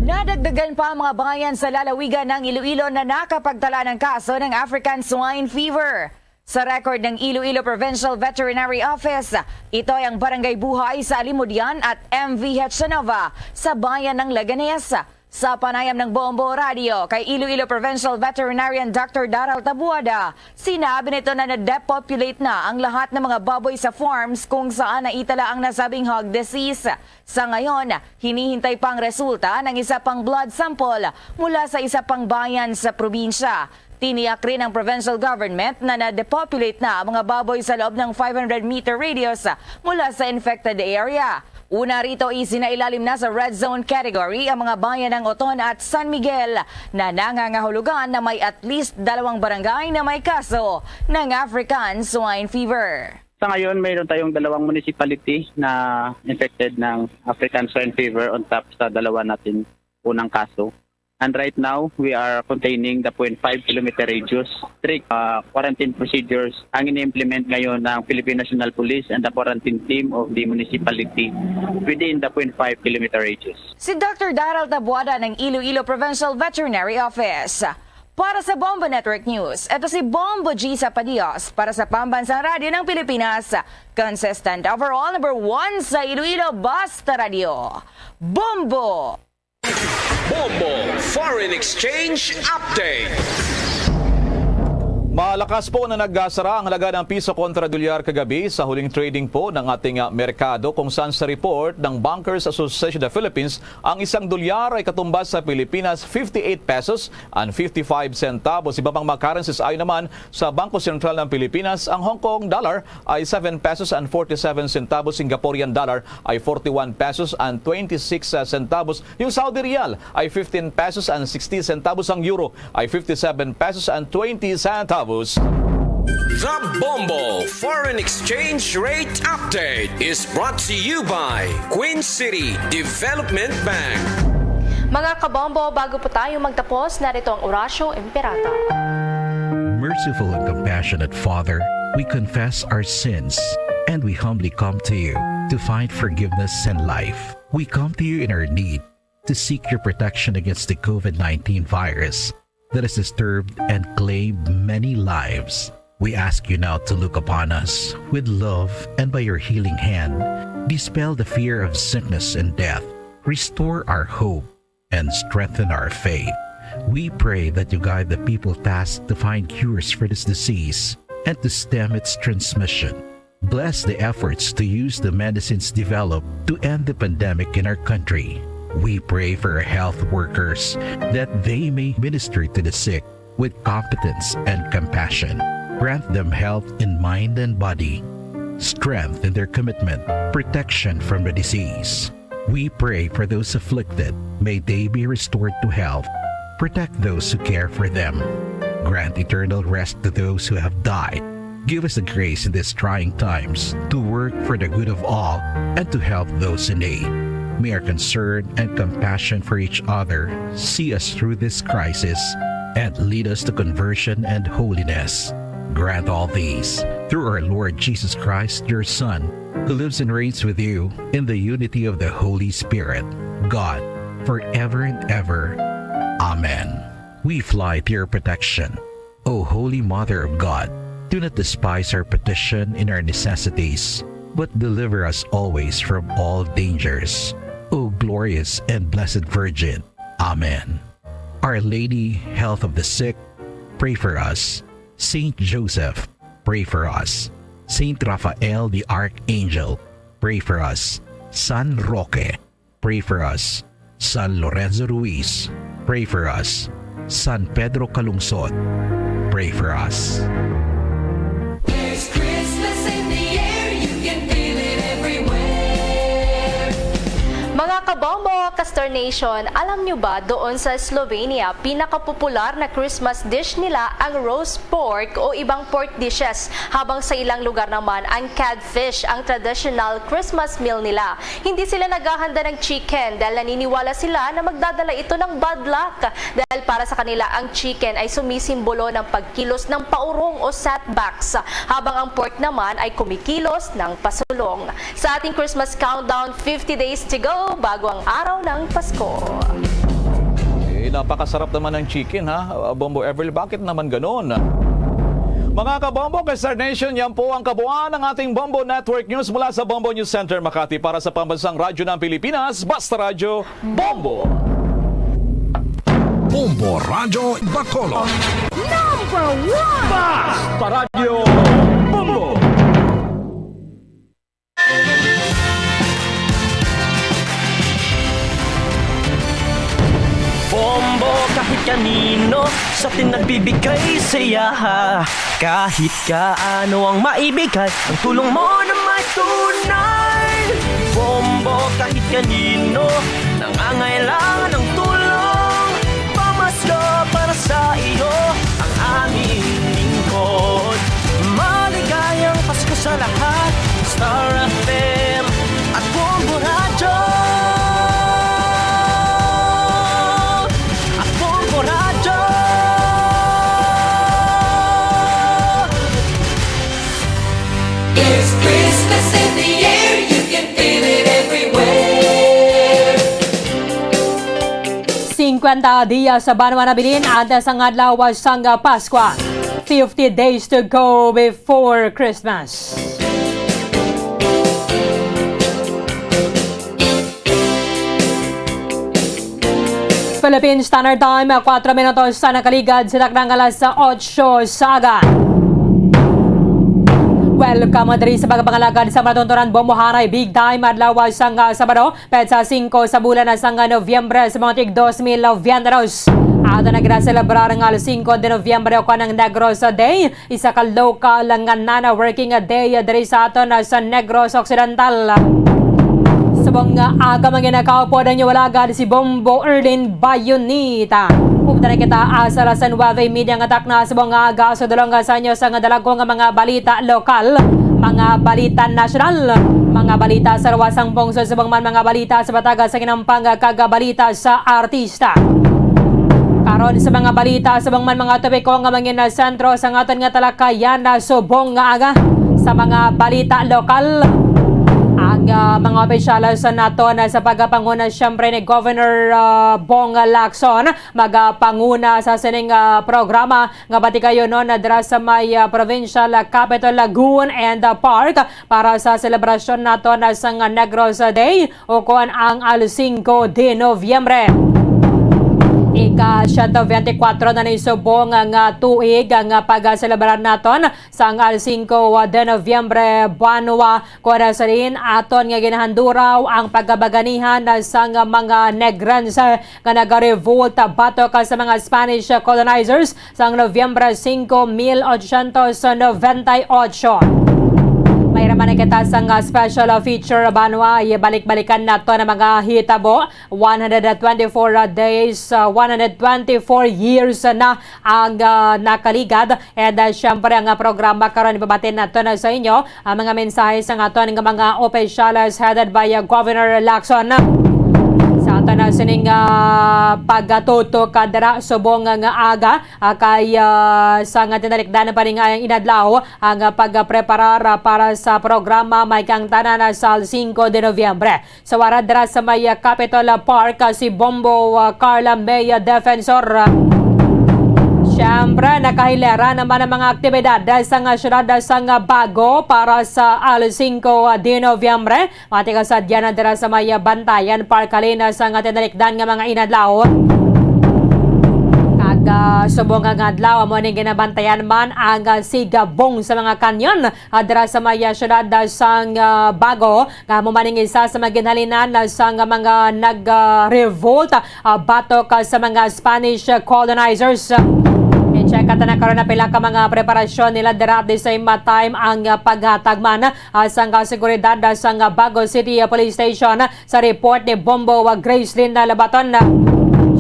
Nadagdagan pa ang mga bayan sa lalawigan ng Iloilo na nakapagtala ng kaso ng African Swine Fever. Sa record ng Iloilo Provincial Veterinary Office, ito ay ang Barangay Buhay sa Alimodian at M V Hechanova sa bayan ng Leganes. Sa panayam ng Bombo Radio kay Iloilo Provincial Veterinarian Doctor Daryl Tabuada, sinabi nito na na-depopulate na ang lahat ng mga baboy sa farms kung saan naitala ang nasabing hog disease. Sa ngayon, hinihintay pa ang resulta ng isa pang blood sample mula sa isa pang bayan sa probinsya. Tiniyak rin ng provincial government na na-depopulate na ang mga baboy sa loob ng five hundred meter radius mula sa infected area. Una rito, isinailalim na sa red zone category ang mga bayan ng Oton at San Miguel na nangangahulugan na may at least dalawang barangay na may kaso ng African Swine Fever. Sa ngayon, mayroon tayong dalawang municipality na infected ng African Swine Fever on top sa dalawa nating unang kaso. And right now, we are containing the point five kilometer radius strict, uh, quarantine procedures ang ini-implement ngayon ng Philippine National Police and the quarantine team of the municipality within the point five kilometer radius. Si Doctor Daryl Tabuada ng Iloilo Provincial Veterinary Office. Para sa Bombo Network News, ito si Bombo G Sapadios para sa Pambansang Radyo ng Pilipinas. Consistent overall number one sa Iloilo, Basta Radyo. Bombo! Bombo Foreign Exchange Update. Malakas po na nagsara ang halaga ng piso kontra dolyar kagabi sa huling trading po ng ating, ah, merkado, kung saan sa report ng Bankers Association of the Philippines, ang isang dolyar ay katumbas sa Pilipinas fifty-eight pesos and fifty-five centavos. Iba pang mga currencies ayon naman sa Bangko Sentral ng Pilipinas, ang Hong Kong dollar ay seven pesos and forty-seven centavos, Singaporean dollar ay forty-one pesos and twenty-six centavos, yung Saudi riyal ay fifteen pesos and sixty centavos, ang euro ay fifty-seven pesos and twenty centavos. The Bombo Foreign Exchange Rate Update is brought to you by Queen City Development Bank. Mga kabombo, bago po tayo magtapos, narito ang Orasyo Imperata. Merciful and compassionate Father, we confess our sins and we humbly come to you to find forgiveness and life. We come to you in our need to seek your protection against the COVID nineteen virus that has disturbed and claimed many lives. We ask you now to look upon us with love and by your healing hand, dispel the fear of sickness and death, restore our hope, and strengthen our faith. We pray that you guide the people tasked to find cures for this disease and to stem its transmission. Bless the efforts to use the medicines developed to end the pandemic in our country. We pray for our health workers that they may minister to the sick with competence and compassion. Grant them health in mind and body, strength in their commitment, protection from the disease. We pray for those afflicted. May they be restored to health. Protect those who care for them. Grant eternal rest to those who have died. Give us the grace in these trying times to work for the good of all and to help those in need. May our concern and compassion for each other see us through this crisis and lead us to conversion and holiness. Grant all these through our Lord Jesus Christ, your Son, who lives and reigns with you in the unity of the Holy Spirit, God, forever and ever. Amen. We fly to your protection, O Holy Mother of God. Do not despise our petition in our necessities, but deliver us always from all dangers, O glorious and blessed Virgin. Amen. Our Lady, Health of the Sick, pray for us. Saint Joseph, pray for us. Saint Raphael the Archangel, pray for us. San Roque, pray for us. San Lorenzo Ruiz, pray for us. San Pedro Calungsod, pray for us. There's Christmas in the air, you can feel it everywhere. Mga kabombo, kas Star Nation, alam nyo ba, doon sa Slovenia, pinakapopular na Christmas dish nila ang roast pork o ibang pork dishes, habang sa ilang lugar naman ang codfish ang traditional Christmas meal nila. Hindi sila naghahanda ng chicken dahil naniniwala sila na magdadala ito ng bad luck, dahil para sa kanila ang chicken ay sumisimbolo ng pagkilos ng paurong o setbacks, habang ang pork naman ay kumikilos ng pasulong. Sa ating Christmas countdown, fifty days to go bago ang araw ng Pasko. Eh, napakasarap naman ng chicken, ha? Uh, Bombo Everly, bakit naman ganon? Mga kabombo, ka-Star Nation, yan po ang kabuuan ng ating Bombo Network News mula sa Bombo News Center, Makati. Para sa Pambansang Radyo ng Pilipinas, Basta Radyo, Bombo! Bombo Radyo Bacolod. Number one! Basta Radyo, Bombo! Bombo kahit kanino sa atin nagbibigay saya. Kahit kaano ang maibigay, ang tulong mo na may tunay. Bombo kahit kanino nangangailangan ng tulong. Pamasko para sa iyo ang aming lingkod. Maligayang Pasko sa lahat. Star F M at Bombo Radyo. At Bombo Radyo. It's Christmas in the air, you can feel it everywhere. Singkwenta dias sa banwa nabilin antes ang adlaw sang Paskwa. Fifty days to go before Christmas. Philippine Standard Time, kwatro minutos sa nakaligad sa takdang alas otso sa aga. Welcome diri sa pagpangalagad sa matuntunan bombohanay Big Time adlaw sang, ah, Sabado, petsa singko sa bulan na sang Nobyembre sa mga tig dos mil veintidos. Ato na ginaselebrar ang alas singko de Nobyembre o kanang Negros Day, isa ka lokal nga non-working day diri sa aton sa Negros Occidental. Subong nga aga man ginakaupod ang inyong alagad si Bombo Erlin Bayonita. Updan na kita asa alas nuwebe media nga takna subong nga aga sa dulong sa inyo sa nga dalagko nga mga balita lokal, mga balita nasyonal, mga balita sa luwas sang pungsod subong man mga balita sa bataga sa ginampang kag balita sa artista. Karon sa mga balita, subong man mga topiko nga mangin sentro sa aton nga talakayan na subong nga aga sa mga balita lokal. Ang, ah, mga opisyal sa naton sa pagapanguna, siyempre, ni Governor, ah, Bong Lacson, magapanguna sa sining, ah, programa nga batikayonon na dira sa may, ah, provincial, ah, capital, Lagoon and, ah, Park para sa selebrasyon naton sang Negros Day. Ukon ang Al Cinco de Noviembre. Ika siyento biyente kwatro na ni subong nga tuig nga pagselebrar naton sang Al Cinco de Noviembre, banwa, kon sa diin aton nga ginahanduraw ang pagkabaganihan sang mga Negrense nga nagarevolta batok sa mga Spanish colonizers sang Nobyembre singko, mil ochocientos noventa y ocho. Mayra man kita sang, ah, special, ah, feature, banwa, ibalik-balikan nato ang mga hitabo. One hundred twenty-four, ah, days, ah, one hundred twenty-four years na ang, ah, nakaligad. And, ah, syempre, ang, ah, programa karon, ipabatin nato na sa inyo ang mga mensahe sang aton nga mga opisyales headed by, uh, Governor Lacson. Sa aton na sining, uh, pagkatutok, uh, dira subong nga aga, uh, kay, uh, sa nga tinalikdan pa rin nga ang inadlaw ang, uh, pagpreparar, uh, para sa programa may kang tanan, uh, sa Cinco de Noviembre. Sa wara dira sa may, ah, Capitol Park, ah, si Bombo, ah, Carla May, ah, Defensor. Siyempre, nakahilera naman ang mga aktibidad sa nga syudad sa nga Bago para sa Al Cinco de Noviembre. Mga tigasadya na dira sa may, ah, Bantayan Park, halin sa nga tinalikdan nga mga inadlaw. Kag, ah, subong nga adlaw, amo ning ginabantayan man ang, ah, sigabong sa mga kanyon, ah, dira sa may, ah, syudad, ah, sang, ah, Bago, nga amo man ning isa sa mga ginhalinan, ah, sang mga nag, ah, revolt, ah, batok, ah, sa mga Spanish, ah, colonizers. May Check ta na karon na pila ka mga preparasyon nila dira at the same time ang, ah, paghatag man, ah, sang seguridad, ah, sang, ah, Bago City, ah, Police Station, ah, sa report ni Bombo, ah, Gracelyn, ah, Labaton.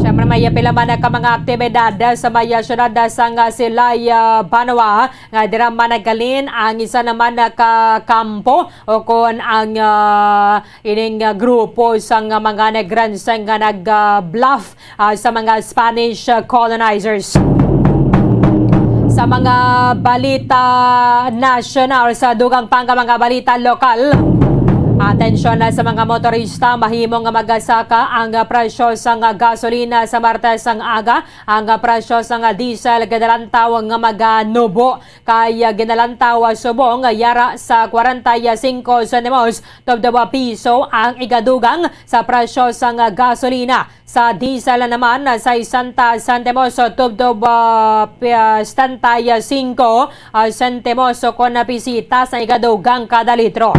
Siyempre, may pila man ka mga aktibidad, ah, sa may, ah, syudad, ah, sang, ah, Silay, ah, Banwa, nga dira man naghalin ang isa naman, ah, ka kampo o kon ang, ah, ining, ah, grupo sang, ah, mga Negrense nga nag, ah, bluff, ah, sa mga Spanish, ah, colonizers. Sa mga balita nasyonal, sa dugang pang mga balita lokal, atensyon na sa mga motorista, mahimo nga magasaka ang, ah, presyo sang, ah, gasolina sa Martes ang aga. Ang, ah, presyo sang, ah, diesel ginalantaw nga maganubo kay, ah, ginalantaw, ah, subong, ah, yara sa kwarenta y singko sentimos tubtob piso ang igadugang sa presyo sang, ah, gasolina. Sa diesel naman, ah, sesenta sentimos tubtob, ah, pi-, ah, setenta y singko, ah, sentimos kon napisita sa igadugang kada litro.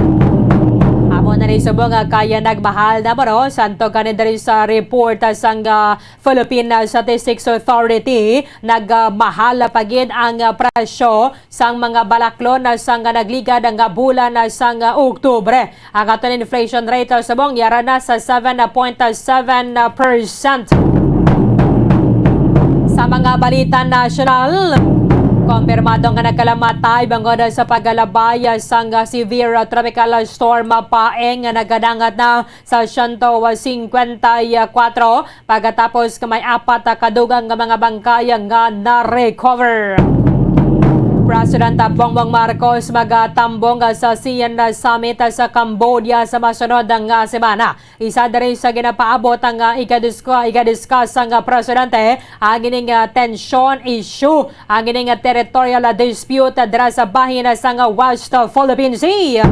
Amo na ni subong, ah, kaya nagmahal na maro, santo kani diri sa report, ah, sang, ah, Philippine Statistics Authority, nagmahal pa gid ang presyo sang mga balaklon sang nagligad nga bulan sang Oktubre. Ang aton inflation rate subong yara na sa seven point seven percent. Sa mga balita nasyonal, kumpirmado nga nagkalamatay bangod sa pagkalabay sang severe tropical storm Paeng nga nagadangat na sa siyento singkwenta y kuwatro, pagkatapos nga may apat ka dugang nga mga bangkay nga na-recover. President Bongbong Marcos magatambong sa ASEAN Summit sa Cambodia sa masunod nga semana. Isa diri sa ginapaabot ang, ah, ikadisko-, ikadiscuss sang, ah, presidente ang ining, ah, tensyon issue, ang ining, ah, territorial, ah, dispute, ah, dira sa bahin, ah, sang, ah, West, ah, Philippine Sea.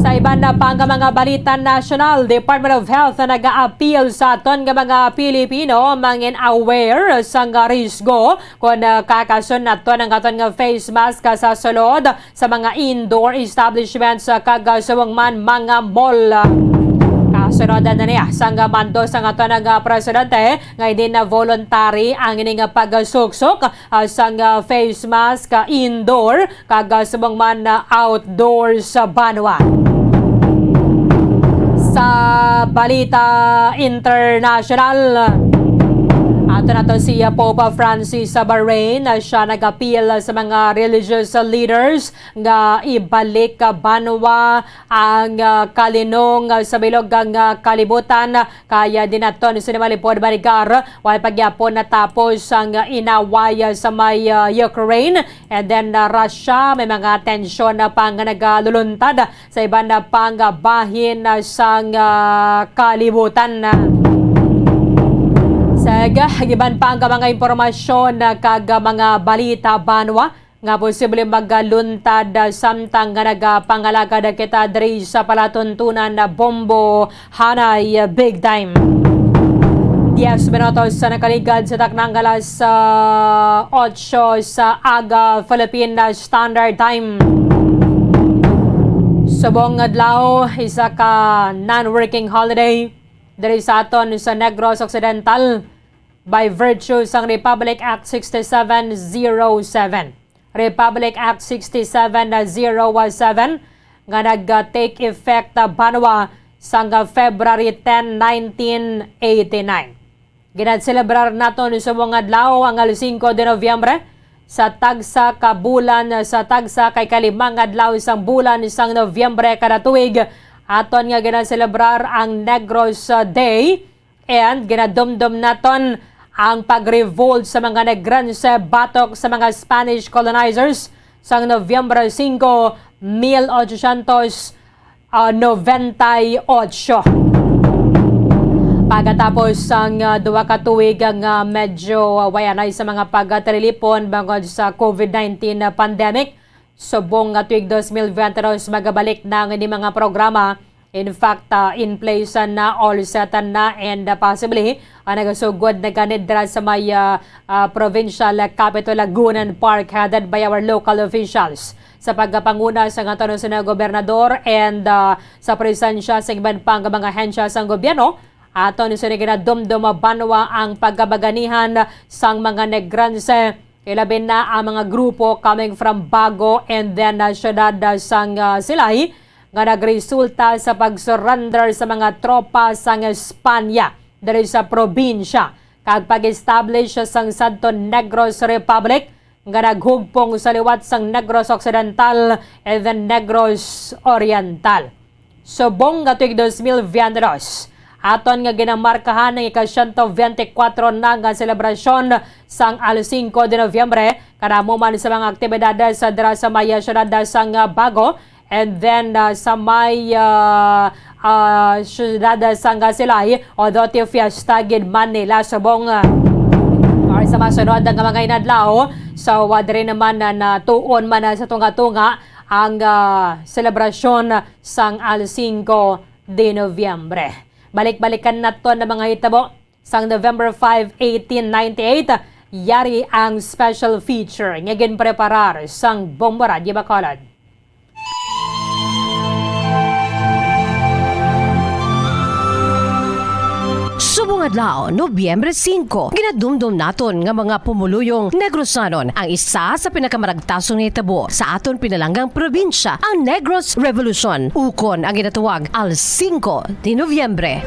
Sa iban na pang mga balita nasyonal, Department of Health na nag-a-appeal sa aton nga mga Pilipino mangin aware sang, ah, risgo kon, ah, kakason naton ang aton nga face mask, ah, sa sulod sa mga indoor establishments, ah, kag, ah, subong man mga mall. Kasunod na niya sang mando sang aton nga presidente nga hindi na voluntary ang ini nga pagsuksok, ah, sang, ah, face mask, ah, indoor kag, ah, subong man, ah, outdoor sa banwa. Sa balita international, ato nato si, ah, Pope Francis sa Bahrain. Ah, siya nag-appeal sa mga religious leaders nga ibalik, ah, banwa ang, ah, kalinong, ah, sa bilog nga, ah, kalibutan. Kaya dinaton sini malipod baligar, way pa gyapon natapos ang, ah, inaway, ah, sa may, ah, Ukraine and then, ah, Russia. May mga tensyon na pang nagaluluntad sa iban na pang, ah, bahin, ah, sang, ah, kalibutan. Sa iban pang mga impormasyon, ah, kag, ah, mga balita banwa, nga posible magaluntad, ah, samtang nga nagapangalagad kita diri sa palatuntunan na Bombo Hanay, ah, Big Time. Diez minutos sa nakaligad sa taknang alas, ah, otso sa aga Philippine Standard Time. Subong adlaw, isa ka non-working holiday diri sa aton sa Negros Occidental by virtue sang Republic Act sixty-seven zero seven. Republic Act sixty-seven zero seven nga nag-take effect, ah, banwa sang, ah, February ten, nineteen eighty-nine. Ginaselebrar naton subong adlaw ang alas singko de Nobyembre sa tagsa ka bulan, sa tagsa kay kalimang adlaw sang bulan sang Nobyembre kada tuig. Aton nga ginaselebrar ang Negros, ah, Day. And ginadumdom naton ang pag-revolt sa mga Negrense batok sa mga Spanish colonizers sang Nobyembre singko, mil ochocientos noventa y ocho. Pagkatapos sang, ah, duha ka tuig nga medyo, ah, way anay sa mga pagtalilipon bangod sa COVID nineteen pandemic, subong nga tuig dos mil bente dos magabalik na ang ini mga programa. In fact, ah, in place na, all set na, and, ah, possibly, ah, nagasugod na gani dira sa may, ah, ah, provincial capital, Lagunan Park, headed by our local officials. Sa pagpanguna sa aton nga gobernador and, ah, sa presensya sa iban pang mga ahensya sang gobyerno, Aton sini ginadumdum banwa ang pagkabaganihan sang mga Negrense, ilabi na ang mga grupo coming from Bago and then, ah, siyudad, ah, sang, ah, Silay, nga nagresulta sa pag-surrender sa mga tropa sang Espanya diri sa probinsya kag pag-establish sang sadto Negros Republic nga naghugpong sa liwat sang Negros Occidental and then Negros Oriental. Subong nga tuig dos mil veintidos, aton nga ginamarkahan ang ika-siyento biyente kwatro na nga selebrasyon sang Al Cinco de Noviembre, kadamo man sa mga aktibidades sa dira sa may siyudad sang Bago, and then, ah, sa may, ah, ah, siyudad sang Silay, Odote Fiesta gid man nila subong, ah, or sa masunod nga mga inadlaw. So, ah, diri naman na natuon man, ah, sa tunga-tunga ang, ah, selebrasyon sang Al Cinco de Noviembre. Balik-balikan naton ang mga hitabo sang November five, eighteen ninety-eight. Yari ang special feature nga ginpreparar sang Bombo Radyo Bacolod. Subong adlaw, Nobyembre singko, ginadumdom naton nga mga pumuluyong Negrosanon ang isa sa pinakamaragtason nga hitabo sa aton pinalanggang probinsya, ang Negros Revolution, ukon ang ginatawag Al Cinco de Noviembre.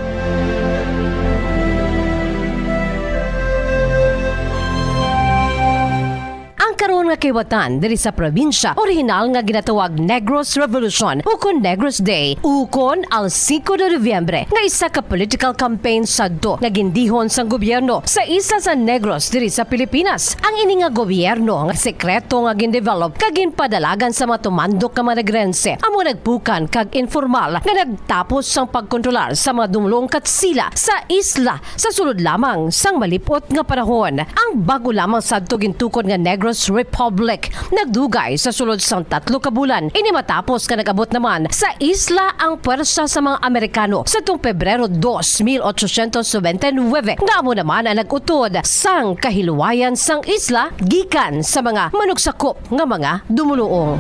Ang karon nga kaliwatan diri sa probinsya, orihinal nga ginatawag Negros Revolution ukon Negros Day, ukon Al Cinco de Noviembre, nga isa ka political campaign sadto nga gindihon sang gobyerno sa isla sa Negros diri sa Pilipinas. Ang ini nga gobyerno nga sekreto nga gindevelop kag ginpadalagan sa mga tumandok nga mga Negrense amo nagpukan kag informal nga nagtapos sang pagkontrolar sa mga dumulong katsila sa isla sa sulod lamang sang malip-ot nga panahon. Ang bago lamang sadto gintukod nga Negros Republic nagdugay sa sulod sang tatlo ka bulan. Ini matapos nga nag-abot naman sa isla ang pwersa sa mga Amerikano sadtong Pebrero dos, mil ochocientos nobenta y nuebe, nga amo naman ang nag-utod sang kahilwayan sang isla gikan sa mga manugsakop nga mga dumuluong.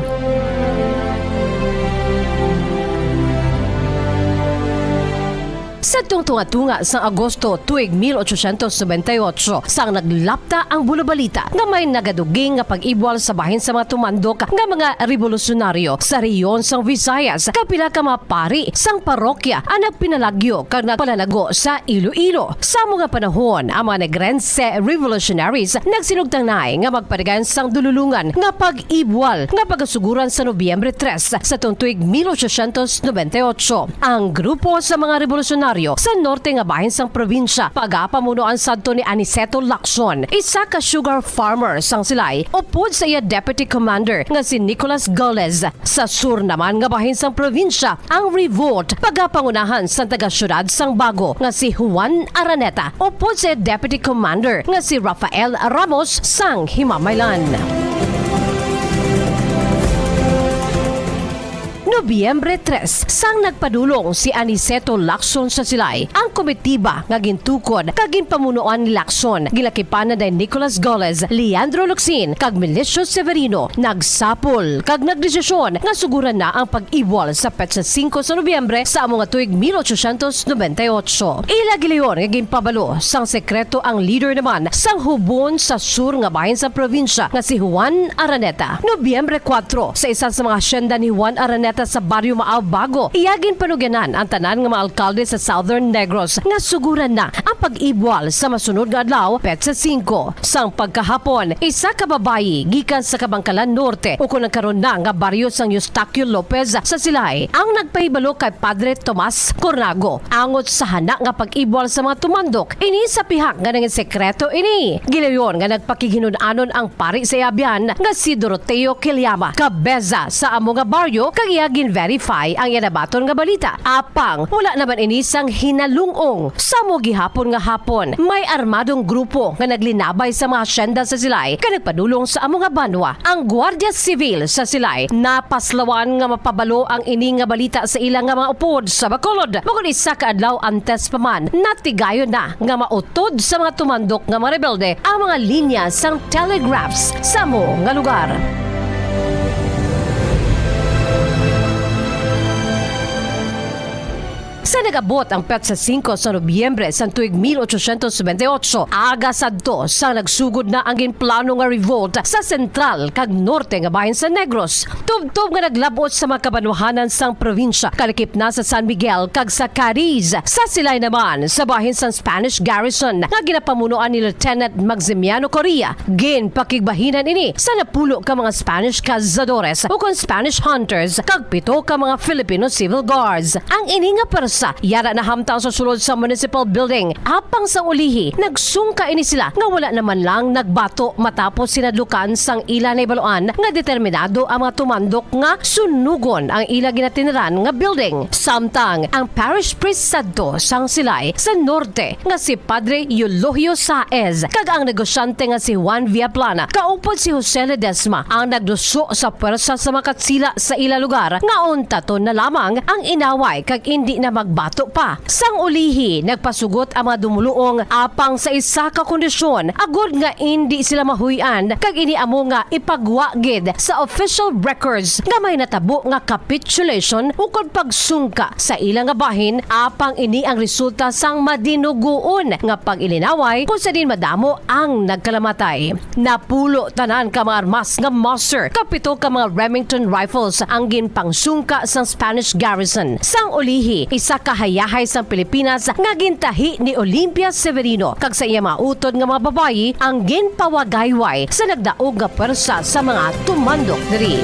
Sa tunga-tunga sang Agosto tuig mil ochocientos nobenta y ocho, sang naglapta ang bulobalita nga may nagaduging nga pag-ibwal sa bahin sa mga tumandok nga mga rebolusyonaryo sa rehiyon sang Visayas, kag pila ka mga pari sang parokya ang nagpinalagyo kag nagpalanago sa Iloilo. Sa amo nga panahon, ang mga Negrense revolutionaries nagsinugtanay nga magpadagan sang dululongan nga pag-ibwal nga pagasuguran sa Nobyembre tres sa tuig mil ochocientos nobenta y ocho. Ang grupo sa mga rebolusyonaryo sa norte nga bahin sang probinsya pagapamunuan sadto ni Aniceto Lacson, isa ka sugar farmer sang Silay, upod sa iya deputy commander nga si Nicolas Gales. Sa sur naman nga bahin sang probinsya, ang revolt pagapangunahan sang taga-siyudad sang Bago nga si Juan Araneta upod sa deputy commander nga si Rafael Ramos sang Himamaylan. Nobyembre tres, sang nagpadulong si Aniceto Lacson sa Silay, ang komitiba nga gintukod kag ginpamunuan ni Lacson, gilakipan na ni Nicolas Gales, Leandro Locsin, kag Milicio Severino, nagsapol kag nagdesisyon nga suguran na ang pag-ibwal sa petsa singko sa Nobyembre sa amo nga tuig mil ochocientos nobenta y ocho. Ila gilayon nga ginpabalo sang sekreto ang leader naman sang hubon sa sur nga bahin sa probinsya nga si Juan Araneta. Nobyembre kuwatro, sa isa sa mga hacienda ni Juan Araneta sa Barrio Maao, Bago, iya ginpanugyanan ang tanan nga mga alkalde sa Southern Negros nga suguran na ang pag-ibwal sa masunod nga adlaw, petsa singko. Sang pagkahapon, isa ka babayi gikan sa Kabangkalan Norte, ukon ang karon na nga baryo sang Eustaquio Lopez sa Silay, ang nagpahibalo kay Padre Tomas Cornago angot sa hana nga pag-ibwal sa mga tumandok. Ini sa pihak nga nangin sekreto ini. Gilayon nga nagpakighinun-anon ang pari sa iya abyan nga si Doroteo Quiliama, kabeza sa amo nga baryo, kag iya gin-verify ang iya nabaton nga balita. Apang wala naman ini sang hinalung-ong. Sa amo gihapon nga hapon, may armadong grupo nga naglinabay sa mga hacienda sa Silay kag nagpadulong sa amo nga banwa. Ang Guardia Civil sa Silay napaslawan nga mapabalo ang ini nga balita sa ila nga mga upod sa Bacolod. Bangod isa ka adlaw antes pa man, natigayon na nga mautod sa mga tumandok nga mga rebelde ang mga linya sang telegraphs sa amo nga lugar. Sa nag-abot ang petsa singko sa Nobyembre sang tuig mil ochocientos noventa y ocho, aga sadto sang nagsugod na ang ginplano nga revolt sa sentral kag norte nga bahin sa Negros, tubtob nga naglab-ot sa mga kabanwahanan sang probinsya, kalakip na sa San Miguel kag sa Cadiz. Sa Silay naman, sa bahin sang Spanish garrison nga ginapamunuan ni Lieutenant Maximiano Correa, ginpakigbahinan ini sa napulo ka mga Spanish cazadores ukon Spanish hunters kag pito ka mga Filipino civil guards. Ang ini nga pwersa yara nahamtang sa sulod sa municipal building. Apang sang ulihi, nagsungka ini sila nga wala naman lang nagbato matapos sinadlukan sang ila nahibaluan nga determinado ang mga tumandok nga sunugon ang ila ginatiniran nga building. Samtang ang parish priest sadto sang Silay sa norte nga si Padre Eulogio Saez kag ang negosyante nga si Juan Villaplana kaupod si Jose Ledesma ang nagduso sa pwersa sa mga Katsila sa ila lugar nga untaton na lamang ang inaway kag indi na magbato pa. Sang ulihi, nagpasugot ang mga dumuluong apang sa isa ka kondisyon, agod nga indi sila mahuy-an, kag ini amo nga ipagwa gid sa official records nga may natabo nga capitulation ukon pagsungka sa ila nga bahin, apang ini ang resulta sang madinugoon nga pag-ilinaway kung sa diin madamo ang nagkalamatay. Napulo tanan ka mga armas nga Mauser, kapito ka mga Remington rifles ang ginpangsungka sang Spanish garrison. Sang ulihi, isa ka hayahay sang Pilipinas nga gintahi ni Olympia Severino kag sa iya mga utod nga mga babayi ang ginpawagayway sa nagdaog nga pwersa sa mga tumandok diri.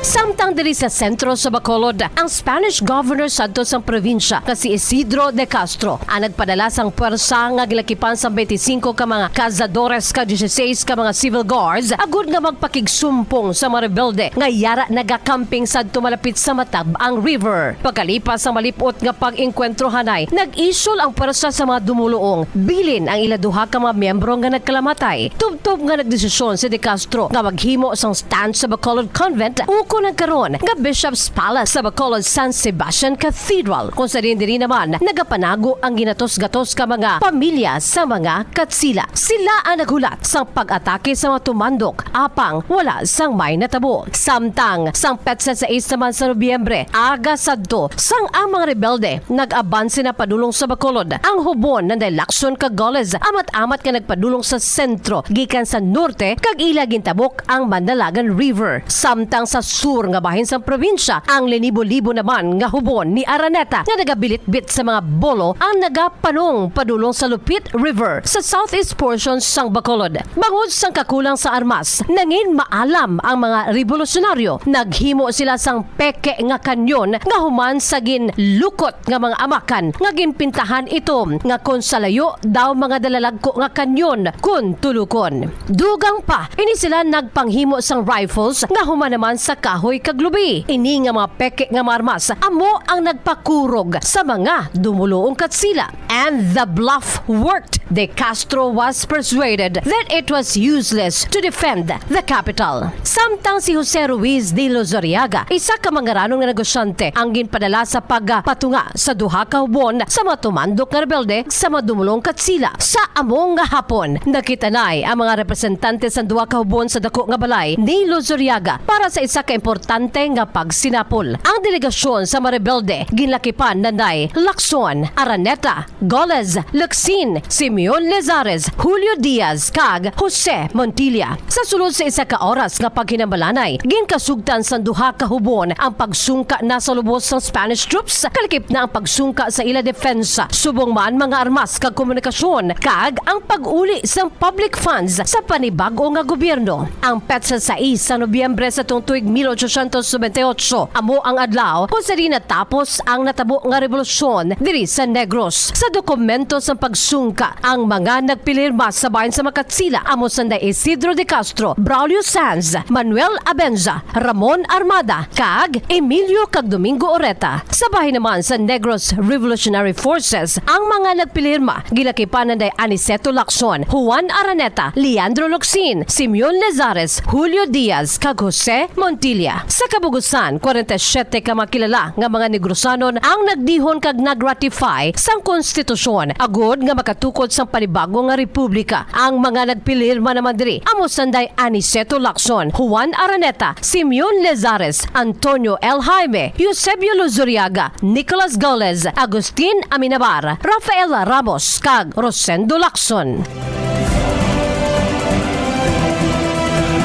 Samtang diri sa sentro sa Bacolod, ang Spanish governor sadto sang probinsya nga si Isidro de Castro ang nagpadala sang pwersa nga gilakipan sang twenty-five ka mga cazadores kag dieciséis ka mga civil guards agud nga magpakigsumpong sa mga rebelde nga yara nagakamping sadto malapit sa Matab-ang River. Pagkalipas sang malip-ot nga pag-engkwentro hanay, nag-isyol ang pwersa sa mga dumuluong. Bilin ang ila duha ka mga miyembro nga nagkalamatay. Tubtob nga nagdesisyon si De Castro nga maghimo sang stand sa Bacolod Convent ukon ang karon nga Bishop's Palace sa Bacolod San Sebastian Cathedral, kung sa diin diri naman nagapanago ang ginatos-gatos ka mga pamilya sa mga Katsila. Sila ang naghulat sang pag-atake sa mga tumandok, apang wala sang may natabo. Samtang sang petsa sais naman sa Nobyembre, aga sadto, sang ang mga rebelde nag-abanse na padulong sa Bacolod, ang Hubon, Nanday Lacson kag Goles amat-amat nga nagpadulong sa sentro gikan sa norte kag ila gintabok ang Mandalagan River. Samtang sa sur nga bahin sang probinsya, ang linibo-libo naman nga Hubon ni Araneta nga nagabilitbit sa mga bolo ang nagapanong padulong sa Lupit River sa southeast portion sang Bacolod. Bangod sang kakulang sa armas, nangin maalam ang mga rebolusyonaryo. Naghimo sila sang peke nga kanyon nga human sa ginlukot nga mga amakan nga ginpintahan itom nga kon sa layo daw mga dalalagko nga kanyon kon tulukon. Dugang pa, ini sila nagpanghimo sang rifles nga human naman sa kahoy kag lubi. Ini nga mga peke nga mga armas amo ang nagpakurog sa mga dumuluong Katsila. And the bluff worked. De Castro was persuaded that it was useless to defend the capital. Samtang si Jose Ruiz de Lozariaga, isa ka mangaranon nga negosyante, ang ginpadala sa pagpatunga sa duha ka hubon sa mga tumandok nga rebelde sa mga dumulong Katsila. Sa amo nga hapon, nakitanay ang mga representante sa duha ka hubon sa dako nga balay ni Lozariaga para sa isa ka importante nga pagsinapol. Ang delegasyon sa mga rebelde ginlakipan nanday Lacson, Araneta, Goles, Lacsin, Simeon Lezares, Julio Diaz, kag Jose Montilla. Sa sulod sa isa ka oras nga paghinambalanay, ginkasugtan sang duha ka hubon ang pagsungka na sa lubos sang Spanish troops, kalakip na ang pagsungka sa ila depensa, subong man mga armas kag komunikasyon, kag ang pag-uli sang public funds sa panibag-o nga gobyerno. Ang petsa sais sa Nobyembre sa tuong tuig mil ochocientos noventa y ocho amo ang adlaw kung sa diin natapos ang natabo nga rebolusyon diri sa Negros. Sa dokumento sang pagsungka, ang mga nagpilirma sa bahin sa mga Katsila amo sanday Isidro de Castro, Braulio Sanz, Manuel Abenza, Ramon Armada, kag Emilio kag Domingo Oreta. Sa bahin naman sa Negros Revolutionary Forces, ang mga nagpilirma gilakipan nanday Aniceto Lacson, Juan Araneta, Leandro Locsin, Simeon Lezares, Julio Diaz, kag Jose Montilla. Sa kabugusan, kwarenta y siyete ka mga kilala nga mga Negrosanon ang nagdihon kag nag-ratify sang konstitusyon agod nga makatukod sang panibago nga republika. Ang mga nagpilirma naman diri amo sanday Aniceto Lacson, Juan Araneta, Simeon Lezares, Antonio L. Jaime, Eusebio Luzuriaga, Nicolas Gales, Agustin Aminabar, Rafael Ramos, kag Rosendo Lacson.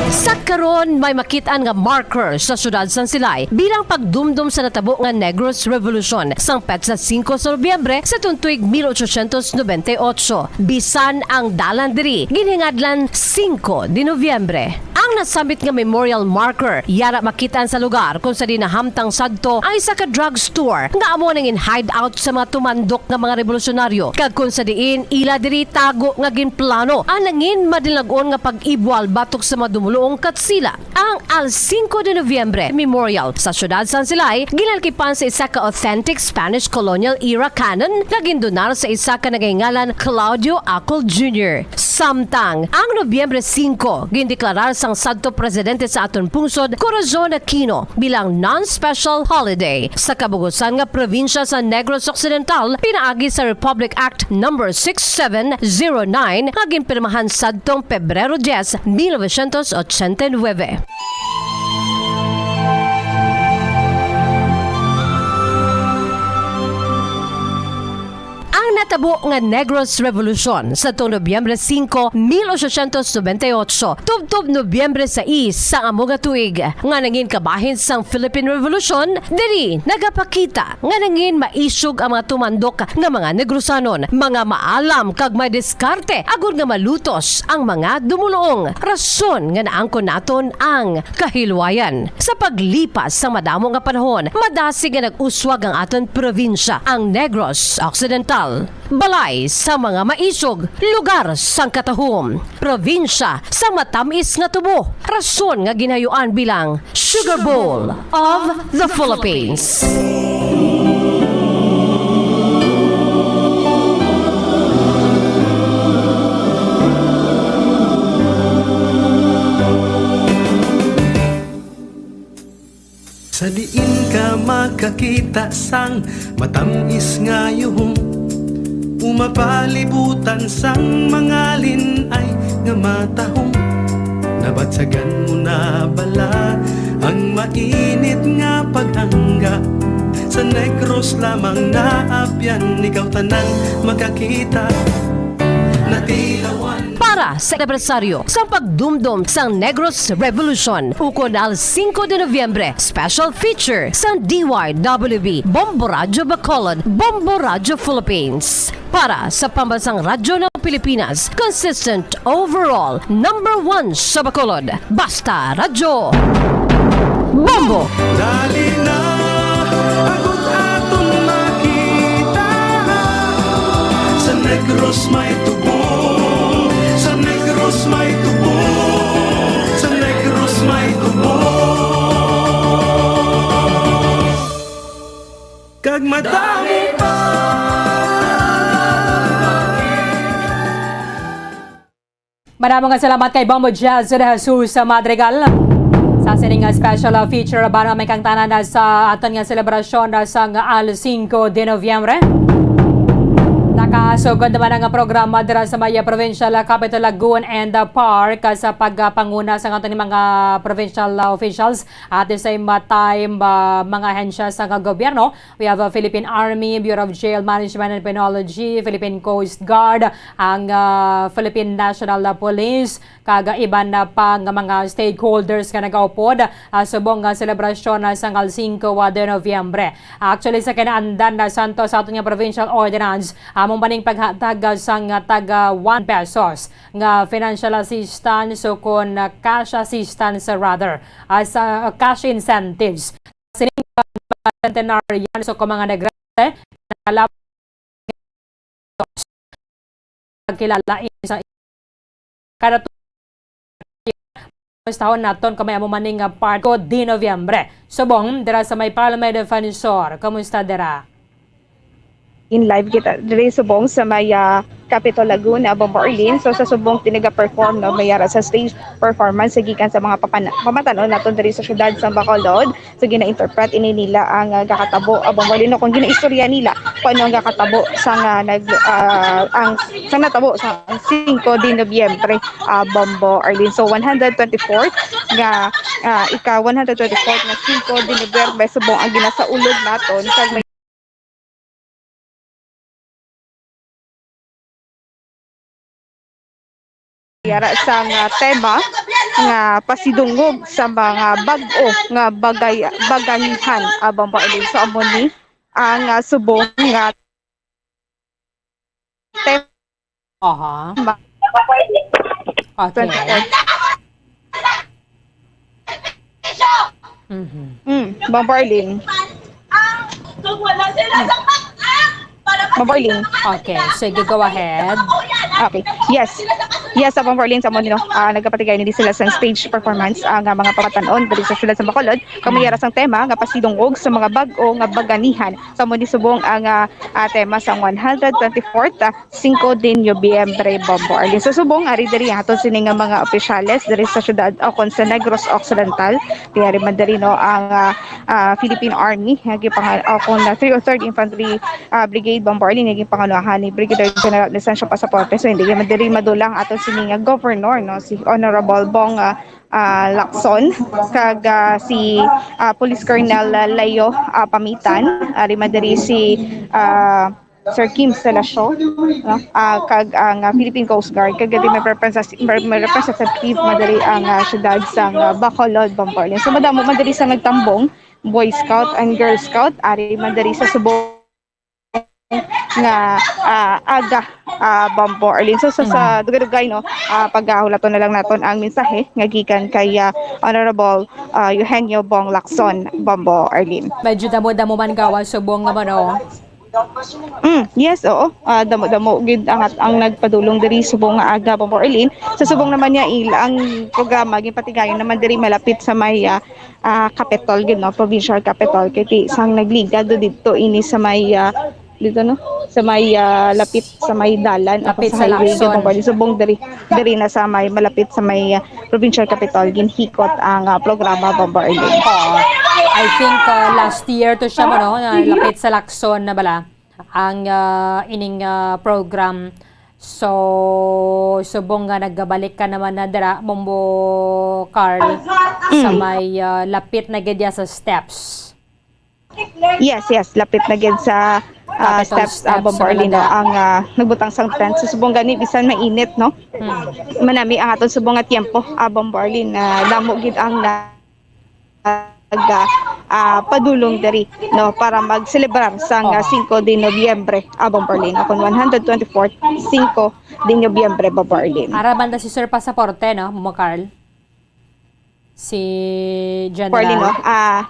Sa karon, may makit-an nga marker sa siyudad sang Silay bilang pagdumdom sa natabo nga Negros Revolution sang petsa singko sa Nobyembre sa tuig mil ochocientos nobenta y ocho. Bisan ang dalan diri ginhingadlan Cinco de Noviembre. Ang nasambit nga memorial marker yara makit-an sa lugar kung sa diin nahamtang sadto ang isa ka drugstore nga amo nangin hideout sa mga tumandok nga mga revolusyonaryo, kag kung sa diin ila diri tago nga ginplano ang nangin madinlag-on nga pag-ibwal batok sa mga dumuluong Katsila. Ang Al Cinco de Noviembre Memorial sa siyudad sang Silay ginalkipan sa isa ka authentic Spanish colonial era cannon nga gindonar sa isa ka nagahingalan Claudio Acol Junior. Samtang ang Nobyembre singko gindeklarar sang sadto presidente sa aton pungsod, Corazon Aquino, bilang non-special holiday. Sa kabugusan nga probinsya sa Negros Occidental, pinaagi sa Republic Act Number six seven zero nine nga ginpirmahan sadtong Pebrero diyes, mil novecientos ochenta y nuebe. Ang natabo nga Negros Revolution sa tuong Nobyembre singko, mil ochocientos nobenta y ocho, tubtob Nobyembre sais sang amo nga tuig, nga nangin kabahin sang Philippine Revolution, diri nagapakita nga nangin maisog ang mga tumandok nga mga Negrosanon, mga maalam kag may diskarte agod nga malutos ang mga dumuluong, rason nga naangkon naton ang kahilwayan. Sa paglipas sang madamo nga panahon, madasig nga nag-uswag ang aton probinsya, ang Negros Occidental. Balay sa mga maisog, lugar sang katahom, probinsya sa matamis nga tubo, rason nga ginhayuan bilang Sugar Bowl of the Philippines. Sa diin ka makakita sang matamis nga yuhom, umapalibutan sang mga lin-ay nga matahom. Nabatsagan mo na bala ang mainit nga pag-angga? Sa Negros lamang naapyan, ikaw tanan makakita. Natilawan. Para sa anibersaryo sang pagdumdom sang Negros Revolution, ukon Al Cinco de Noviembre, special feature sang D Y W B, Bombo Radyo Bacolod, Bombo Radyo Philippines. Para sa Pambansang Radyo ng Pilipinas, consistent overall, number one sa Bacolod. Basta Radyo Bombo! Dali na, agud aton makita. Sa Negros may tubo, sa Negros may tubo, sa Negros may tubo. Kag madamo pa. Madamo nga salamat kay Bombo Jazz de Jesus Madrigal sa sining nga special, uh, feature. Bana may kang tanan na sa aton nga selebrasyon na sang Al Cinco de Noviembre. Nakasugod naman ang programa dira sa may, uh, provincial, uh, capital Lagoon and, uh, Park, uh, sa pagpanguna sa aton mga provincial, uh, officials. At the same, uh, time, uh, mga ahensya sa gobyerno, we have, uh, Philippine Army, Bureau of Jail Management and Penology, Philippine Coast Guard, ang, ah, Philippine National, ah, Police, kag, ah, iban na pa nga mga stakeholders nga nagaupod, ah, subong nga selebrasyon, ah, sang Al Cinco, ah, de Noviembre. Actually, sa kinaandan na santo sa aton nga provincial ordinance, amo man ning paghatag, ah, sang, ah, tag, ah, one pesos nga financial assistance o kon, ah, cash assistance, ah, rather, ah, sa, ah, cash incentives. Sining centenarians o kon mga Negrete, nakalab-, kilala sa kada tu-, mustahon naton kung may amo maning, ah, part ko di Nobyembre. Subong, dira sa may Palma Defensor, kumusta dira? In live kita diri subong sa may, ah, Capitol Laguna, Bombo Arlene. So, sa subong tinaga-perform, no, may ara sa stage performance sa gikan sa mga papan-, pamatanon naton diri sa syudad sa Bacolod. So, gina-interpret ini nila ang, ah, gakatabo, ah, Bombo Arlene, no, kung ginaistorya nila kung ano ang gakatabo sa nga nag-, ah, ang, sa natabo sa singko de Nobyembre, ah, Bombo Arlene. So, one hundred twenty-fourth nga, ah, ika one hundred twenty-fourth nga singko de Nobyembre subong ang ginasaulog naton kag may yara sang tema nga pasidungog sa mga bag-o nga bagay, baganihan, ah, Bombo Arlene. So, amo ni ang, ah, subong nga tema. Aha. Okay. Mhm. Mm, Bombo Arlene. Bombo Arlene. Okay, sige, go ahead. Okay. Yes. Yes, sa Bombo Arlene, sa mo, no, ah, nagkapatigay ni sila sa stage performance ang, ah, mga pamatanon diri sa sila sa Bacolod. Kamo yara sang tema nga pasidungog sa mga bag-o nga baganihan. Sa mo ni subong ang, ah, ah, tema sang one hundred twenty-fourth, ah, singko de Nobyembre, Bombo Arlene. So, subong, ari diri ato sini nga mga opisyales diri sa syudad o kon sa Negros Occidental. Kaya rin man diri, no, ang, ah, ah, Philippine Army, nga gipanga-, o kon na three oh third Infantry, ah, Brigade, Bombo Arlene, nga ginpangunahan ni Brigadier General Inocencio Pasaporte. So, hindi man diri madulang ato sini nga governor, no, si Honorable Bong, ah, ah, Lacson, kag, ah, si, ah, Police Colonel, ah, Leo, ah, Pamitan, ari man diri si, ah, Sir Kim Selasio, no? Ah, kag ang, ah, Philippine Coast Guard, kag diri may representative, may representative man diri ang, ah, syudad sang, ah, Bacolod, Bombo Arlene. So, madamo man diri sa nagtambong, Boy Scout and Girl Scout, ari man diri sa subong nga, ah, aga, ah, Bombo Arlene. So, sa, sa Mm. dugay-dugay, no, ah, paghulaton na lang naton ang mensahe nga gikan kay, ah, Honorable, ah, Eugenio Bong Lacson, Bombo Arlene. Medyo damo-damo man gawas subong nga, ano. Mm, yes, oo. Ah, damo-damo gid ang, ang nagpadulong diri subong nga aga, Bombo Arlene. Sa subong naman niya, il-, ang programa, ginpatigayon naman diri malapit sa may, ah, ah, capital gid, no, provincial capital, kay ti sang nagligad do didto ini sa may, ah, dito, no, sa may, ah, lapit sa may dalan, o Lapit sa sa highway, Lacson. Bombo Arlene. Subong diri, diri na sa may malapit sa may, ah, provincial capital, ginhikot ang, ah, programa, Bombo Arlene. Oo. I think, ah, last year to siya mo, no, na lapit sa Lacson na bala ang, ah, ining, ah, program. So, subong nga nagabalik ka naman na dira, Bombo Carl, sa Mm. may, ah, lapit na gid ya sa steps. Yes, yes, lapit na gid sa, ah, Capitol steps, ah, steps, Bombo Arlene, no, talaga. Ang, ah, nagbutang sang tent. So, subong gani, bisan mainit, no? Hmm. Manami ang aton subong nga tiyempo, ah, Bombo Arlene, na damo gid ang na-, nag, ah, padulong diri, no, para magselebrar sang, ah, Oo. singko de Nobyembre, ah, Bombo Arlene, o kon one hundred twenty-fourth singko de Nobyembre, Bombo Arlene. Ara banda si Sir Pasaporte, no, Bombo Carl? Si Bombo Arlene, no? General. Ah,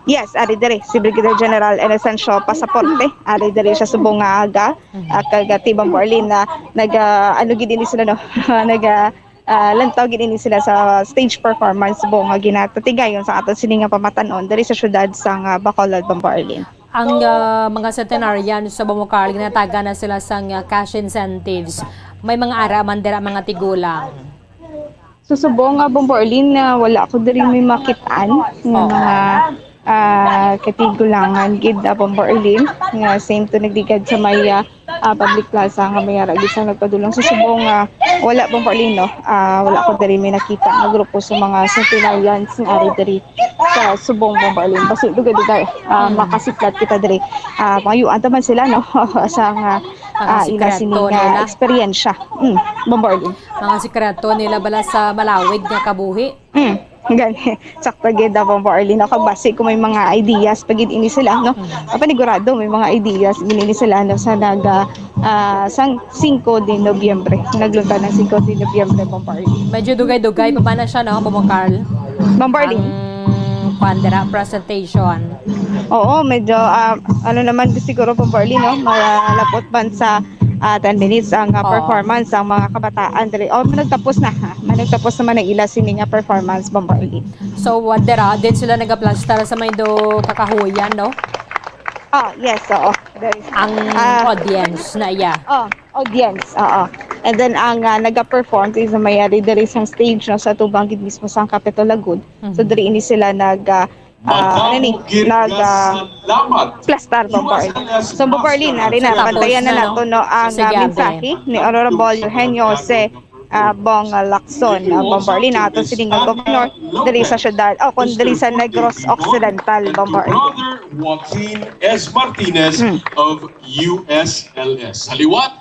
yes, ari diri si Brigadier General Inocencio Pasaporte. Ari diri siya subong nga aga. Mhm. Ah, kag, ah, ti, Bombo Arlene, na nag, ah, ano gid ini sila, no? Nag, ah, ah, lantaw gid ini sila sa stage performance subong nga ginapatigayon sa aton sini nga pamatanon diri sa syudad sang, ah, Bacolod, Bombo Arlene. Ang, ah, mga centenarians sa Bombo Carl, ginatagan na sila sang, ah, cash incentives. May mga ara man dira mga tigulang. Sa subong nga, Bombo Arlene, na wala ko diri may makitaan nga Oo. mga, ah, katigulangan gid, ah, Bombo Arlene, nga same to nagligad sa may, ah, ah, public plaza nga may ara gid sang nagpadulong. Sa subong nga, wala, Bombo Arlene, no? Ah, wala ko diri may nakita nga grupo sa mga centenarians nga ari diri sa subong, Bombo Arlene. Basi dugay-dugay, ah, Mm. makasiplat kita diri. Ah, mayuan ta man sila, no? Sa nga, Mga ah, ila sini sikreto nga nila. eksperyensya. Mm, Bombo Arlene. Mga sikreto nila bala sa malawig nga kabuhi. Mm, gani. Sakto gid, ah, Bombo Arlene. Kag basi kung may mga ideas pa gid ini sila, no? Mm. Ah, panigurado, may mga ideas gid ini sila, no, sa nag, ah, ah, sang singko de Nobyembre. Naglunta ng singko de Nobyembre, Bombo Arlene. Medyo dugay-dugay pa man na siya, no, Bombo Carl? Bombo Arlene. Ang kwan dira, presentation. Oo, medyo, ah, ano naman siguro, Bombo Arlene, no? Malapot man sa ah, ten minutes ang, ah, Oo. performance ang mga kabataan diri. Oh, managtapos na, ha? Managtapos naman ang ila sini nga performance, Bombo Arlene. So, what dira, din sila nagaplastar sa may do kakahuyan, no? Ah, yes, oo. There is, Ang ah, audience na iya. Oh, audience, oo. And then ang ah, naga-perform is mayari diri sa stage, no, sa tubang gid mismo sang Capitol Lagod. So diri ini sila nag ah, ah, ano ni, nag ah, plastar, Bombo Arlene. So Bombo Arlene, ari na, Tapos bantayan na na, no? nato, no, ang Sige, ah, Abe. mensahe ni Honorable Eugenio Jose ah, Bong Lacson, ah, Bombo Arlene, ato sining nga governor diri sa syudad, o kung diri sa Negros Occidental, Bombo Arlene. Brother Joaquin S. Martinez of U S L S. Sa liwat,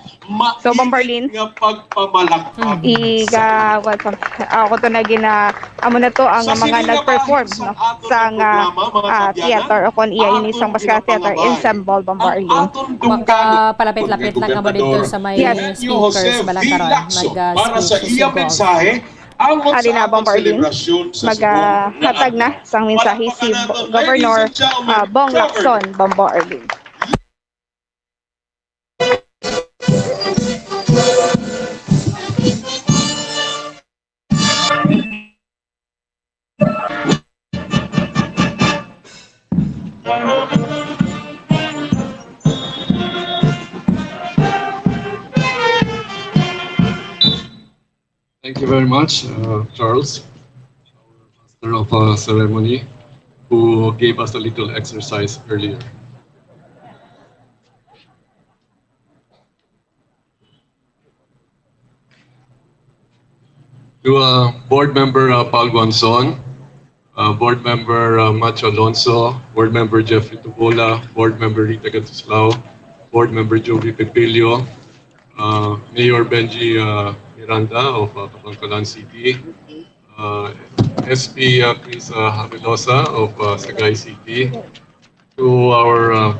So, Bombo Arlene, nga pagpamalakpak. Iga, welcome. Ako to na gina, amo na to ang mga nag-perform, no, sa nga ah, theater o kon iya ini sang Bascara Theater Ensemble, Bombo Arlene. Makapalapit-lapit lang kamo dito sa may Yes. speakers, balakaron. Mag ah, Para sa speech iya si Bong. mensahe, ang Ari na, Bombo Arlene. selebrasyon sa Maghatag na sang mensahe si Bo- Governor ah, Bong Lacson, Bombo Arlene. Thank you very much, uh, Charles, our master of uh, ceremony, who gave us a little exercise earlier. To uh, Board Member uh, Paul Guanzon, uh, Board Member uh, Macho Alonso, Board Member Jeffrey Tubola, Board Member Rita Gattuslao, Board Member Jovi Pepilio, uh, Mayor Benji uh, Miranda of uh, Kabankalan City, uh, S P uh, Chris uh, Havelosa of uh, Sagay City, to our uh,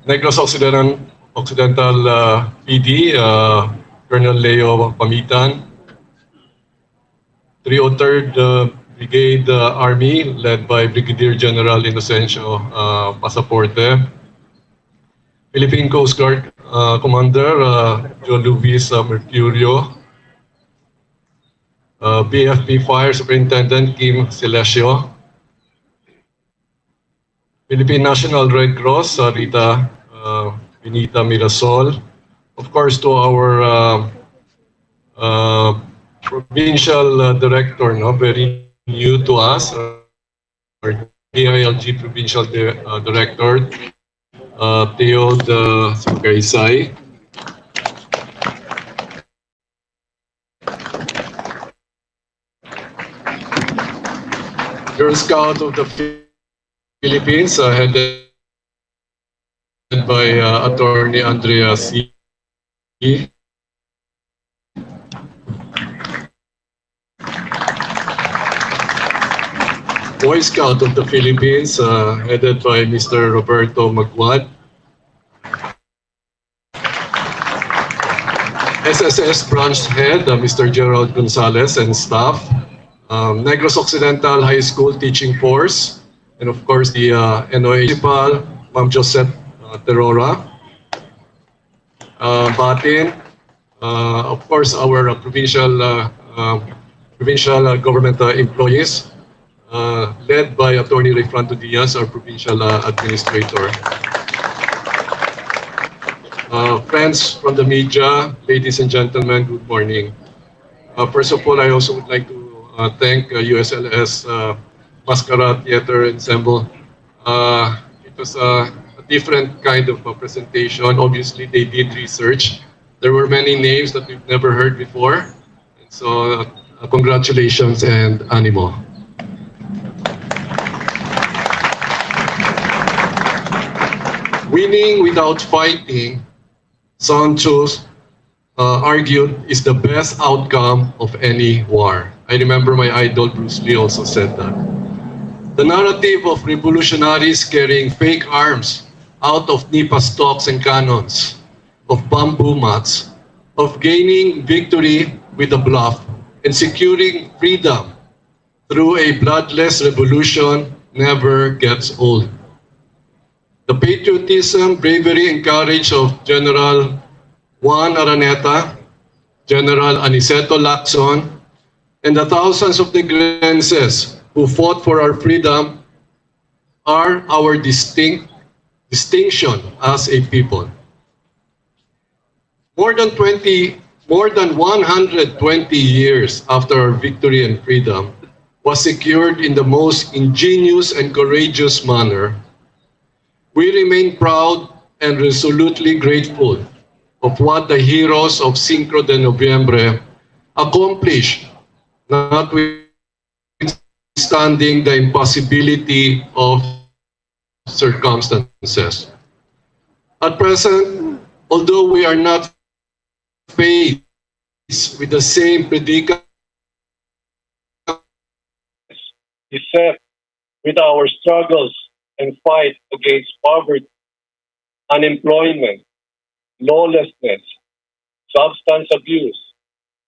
Negros Occidental, Occidental uh, P D, uh, Colonel Leo Pamitan, three oh third uh, Brigade uh, Army led by Brigadier General Inocencio uh, Pasaporte, Philippine Coast Guard uh, Commander uh, Joe Luis uh, Mercurio, uh, B F P Fire Superintendent Kim Celesio, Philippine National Red Cross, uh, Rita uh, Benita Mirasol. Of course, to our uh, uh, provincial uh, director, no, very new to us, uh, our D I L G provincial di- uh, director, uh, Theo de Sugaysay. Girl Scout of the Philippines, uh, headed by uh, Attorney Andrea C. Boy Scout of the Philippines, uh, headed by Mister Roberto Magwad. S S S branch head, uh, Mister Gerald Gonzalez and staff, um, Negros Occidental High School teaching force, and of course the uh, N O A principal, Ma'am Josette uh, Terora, uh, Batin, uh, of course our uh, provincial uh, uh, provincial uh, government uh, employees, uh, led by Attorney Rayfranto Diaz, our provincial uh, administrator. Uh, friends from the media, ladies and gentlemen, good morning. Uh, first of all, I also would like to uh, thank uh, U S L S uh, Mascara Theater Ensemble. Uh, it was a, a different kind of uh, presentation. Obviously, they did research. There were many names that we've never heard before. So, uh, congratulations and animo. Winning without fighting, Santos uh, argued, is the best outcome of any war. I remember my idol Bruce Lee also said that. The narrative of revolutionaries carrying fake arms out of nipa stocks and cannons, of bamboo mats, of gaining victory with a bluff, and securing freedom through a bloodless revolution never gets old. The patriotism, bravery, and courage of General Juan Araneta, General Aniceto Lacson, and the thousands of Negrenses who fought for our freedom are our distinct distinction as a people. More than twenty, more than one hundred twenty years after our victory and freedom was secured in the most ingenious and courageous manner, we remain proud and resolutely grateful of what the heroes of Cinco de Noviembre accomplished, notwithstanding the impossibility of circumstances. At present, although we are not faced with the same predicament, beset with our struggles and fight against poverty, unemployment, lawlessness, substance abuse,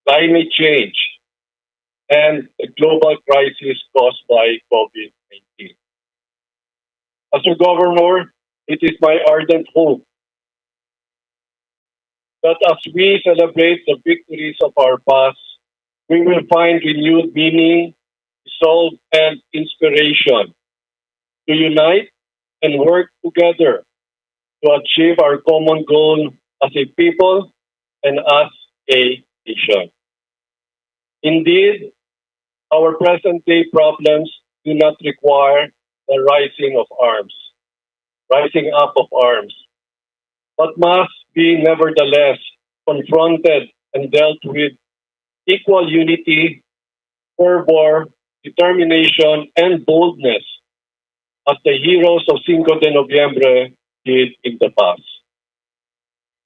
climate change, and the global crisis caused by COVID nineteen. As your governor, it is my ardent hope that as we celebrate the victories of our past, we will find renewed meaning, resolve, and inspiration to unite and work together to achieve our common goal as a people and as a nation. Indeed, our present-day problems do not require the rising of arms, rising up of arms, but must be nevertheless confronted and dealt with equal unity, fervor, determination, and boldness as the heroes of Cinco de Noviembre did in the past.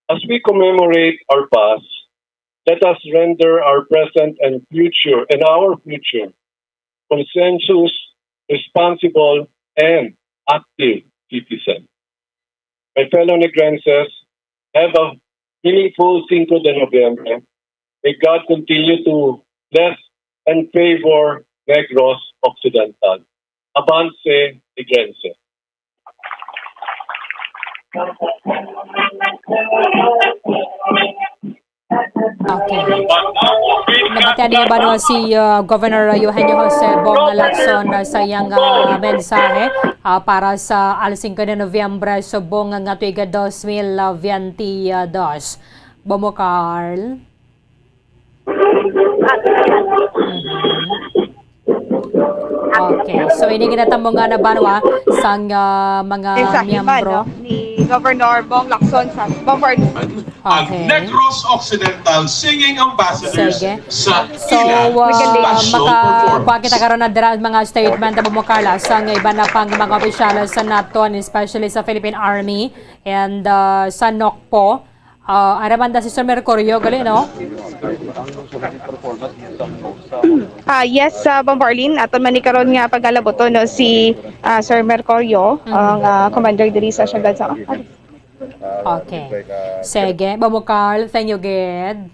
As we commemorate our past, let us render our present and future and our future conscientious, responsible, and active citizen. My fellow Negrenses, have a meaningful Cinco de Noviembre. May God continue to bless and favor Negros Occidental. Avance Negrense. Okay. Nabatian niyo ba no si uh, Governor Eugenio Jose Bong Lacson uh, sa iyang uh, mensahe uh, para sa al cinco de Noviembre subong nga tuig dos mil veintidós? Bomo Carl? Okay. So, ini ginatambong nga na banwa sang uh, mga Sa himan, miyembro. No? Ni Governor Bong Lacson sa Bong Fernandez. Okay. Ang Negros Occidental Singing Ambassadors Sige. Sa so, uh, makakuha kita karon na dira mga statement na bumukarla sa iba na pang mga opisyales sa naton, especially sa Philippine Army and uh, sa NOCPO. Uh, Aramanda si Sir Mercurio, gali, no? Ah, yes, uh, Bombo Arlene, aton man ni karon nga pagalaboto no si uh, Sir Mercurio, mm-hmm. ang uh, commander diri sa Siaga sa Okay. Sige, Bombo Carl, thank you gid.